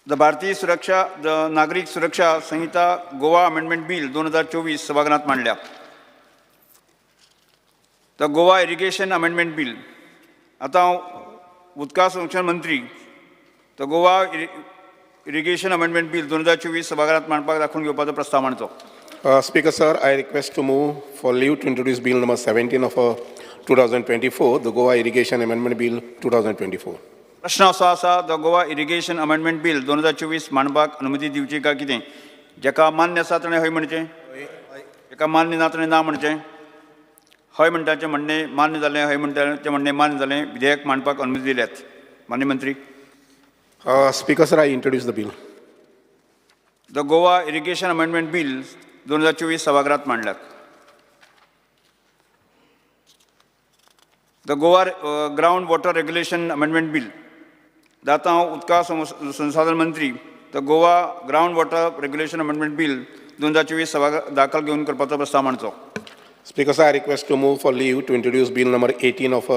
The Bharatiya Suraksha the Nagarik Suraksha Sanhita Goa amendment bill 2024 सभागृहांत मांडल्या. The Goa irrigation amendment bill. आतां हांव उदका संरक्षण मंत्री the Goa irrigation amendment bill 2024 सभागृहांत मांडपाक दाखोवन घेवपाचो प्रस्ताव मांडचो. Speaker, sir, I request to move for leave to introduce Bill number 17 of 2024, the Goa Irrigation Amendment Bill 2024. प्रश्न असो आसा, the Goa irrigation amendment bill 2024 मांडपाक अनुमती दिवची काय कितें? जाका मान्य आसा ताणें हय म्हणचें, जाका मान्य ना ताणें ना म्हणचें. हय म्हणटाचें म्हणणें मान्य जालें, हय म्हणटाचें म्हणणें मान्य जालें. विधेयक मांडपाक अनुमती दिल्यात. माननीय मंत्री. Speaker, sir, I introduce the bill. The Goa irrigation amendment bill 2024 सभागृहांत मांडल्यात. The Goa ground water regulation amendment bill. आतां हांव उदका संसाधन मंत्री the Goa ground water regulation amendment bill 2024 सभागृह दाखल घेवन करपाचो प्रस्ताव मांडचो. Speaker, sir, I request to move for leave to introduce Bill number 18 of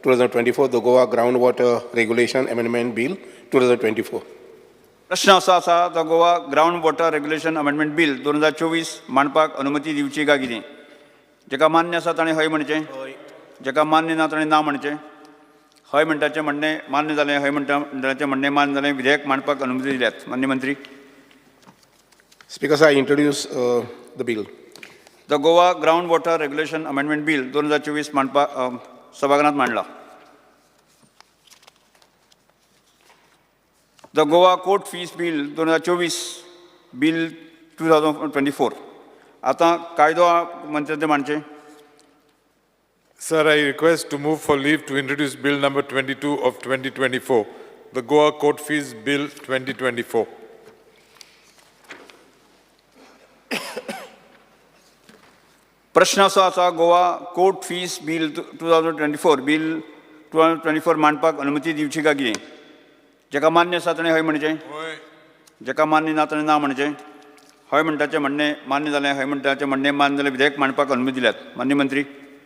2024, the Goa Groundwater Regulation Amendment Bill 2024. प्रश्न असो आसा, the Goa ground water regulation amendment bill 2024 मांडपाक अनुमती दिवची काय कितें? जाका मान्य आसा ताणें हय म्हणचें, जाका मान्य ना ताणें ना म्हणचें. हय म्हणटाचें म्हणणें मान्य जालें, हय म्हणटाचें म्हणणें मान्य जालें. विधेयक मांडपाक अनुमती दिल्यात. माननीय मंत्री. Speaker, sir, I introduce the bill. The Goa ground water regulation amendment bill 2024 मांडपाक सभागृहांत मांडला. The Goa court fees bill 2024 bill 2024. आतां कायदो मंत्र्यान मांडचें. Sir, I request to move for leave to introduce Bill number 22 of 2024, the Goa Court Fees Bill 2024. प्रश्न असो आसा, Goa court fees bill 2024 bill 2024 मांडपाक अनुमती दिवची काय कितें? जाका मान्य आसा ताणें हय म्हणचें, जाका मान्य ना ताणें ना म्हणचें. हय म्हणटाचें म्हणणें मान्य जालें, हय म्हणटाचें म्हणणें मान्य जालें. विधेयक मांडपाक अनुमती दिल्यात. माननीय मंत्री.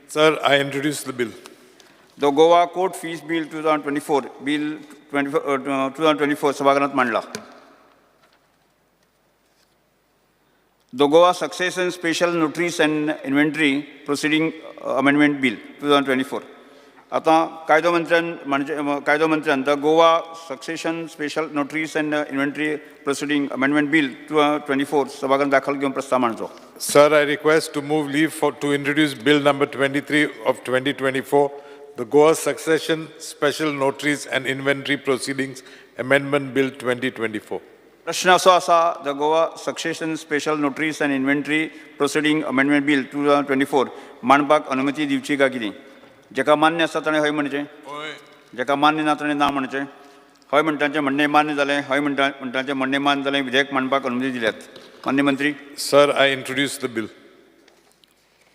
Sir, I introduce the bill. The Goa court fees bill 2024 bill 2024 सभागृहांत मांडला. The Goa succession special notaries and inventory proceeding amendment bill 2024. आतां कायदो मंत्र्यान म्हणजे कायदो मंत्र्यान the Goa succession special notaries and inventory proceeding amendment bill 2024 सभागृहांत दाखल घेवन प्रस्ताव मांडचो. Sir, I request to move leave for to introduce Bill number 23 of 2024, the Goa Succession Special Notaries and Inventory Proceedings Amendment Bill 2024. प्रश्न असो आसा, the Goa succession special notaries and inventory proceeding amendment bill 2024 मांडपाक अनुमती दिवची काय कितें? जाका मान्य आसा ताणें हय म्हणचें, जाका मान्य ना ताणें ना म्हणचें. हय म्हणटांचें म्हणणें मान्य जालें. हय म्हणटा म्हणटांचें म्हणणें मान्य जालें. विधेयक मांडपाक अनुमती दिल्यात. मान्य मंत्री. Sir, I introduce the bill.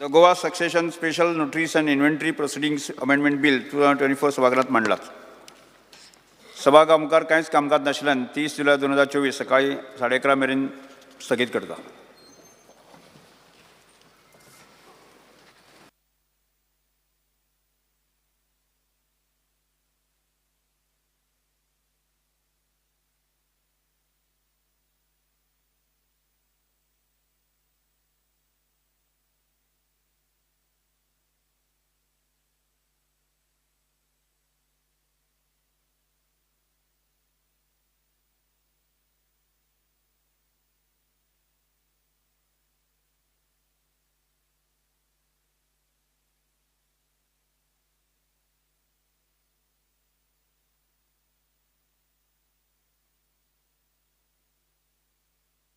The Goa Succession Special Notaries and Inventory Proceedings Amendment Bill 2024 सभागृहात मांडलात. सभागृहा मुखार कांयच कामकाज नाशिल्ल्यान 30 जुलय 2024 सकाळी 11:30 मेरेन स्थगीत करता.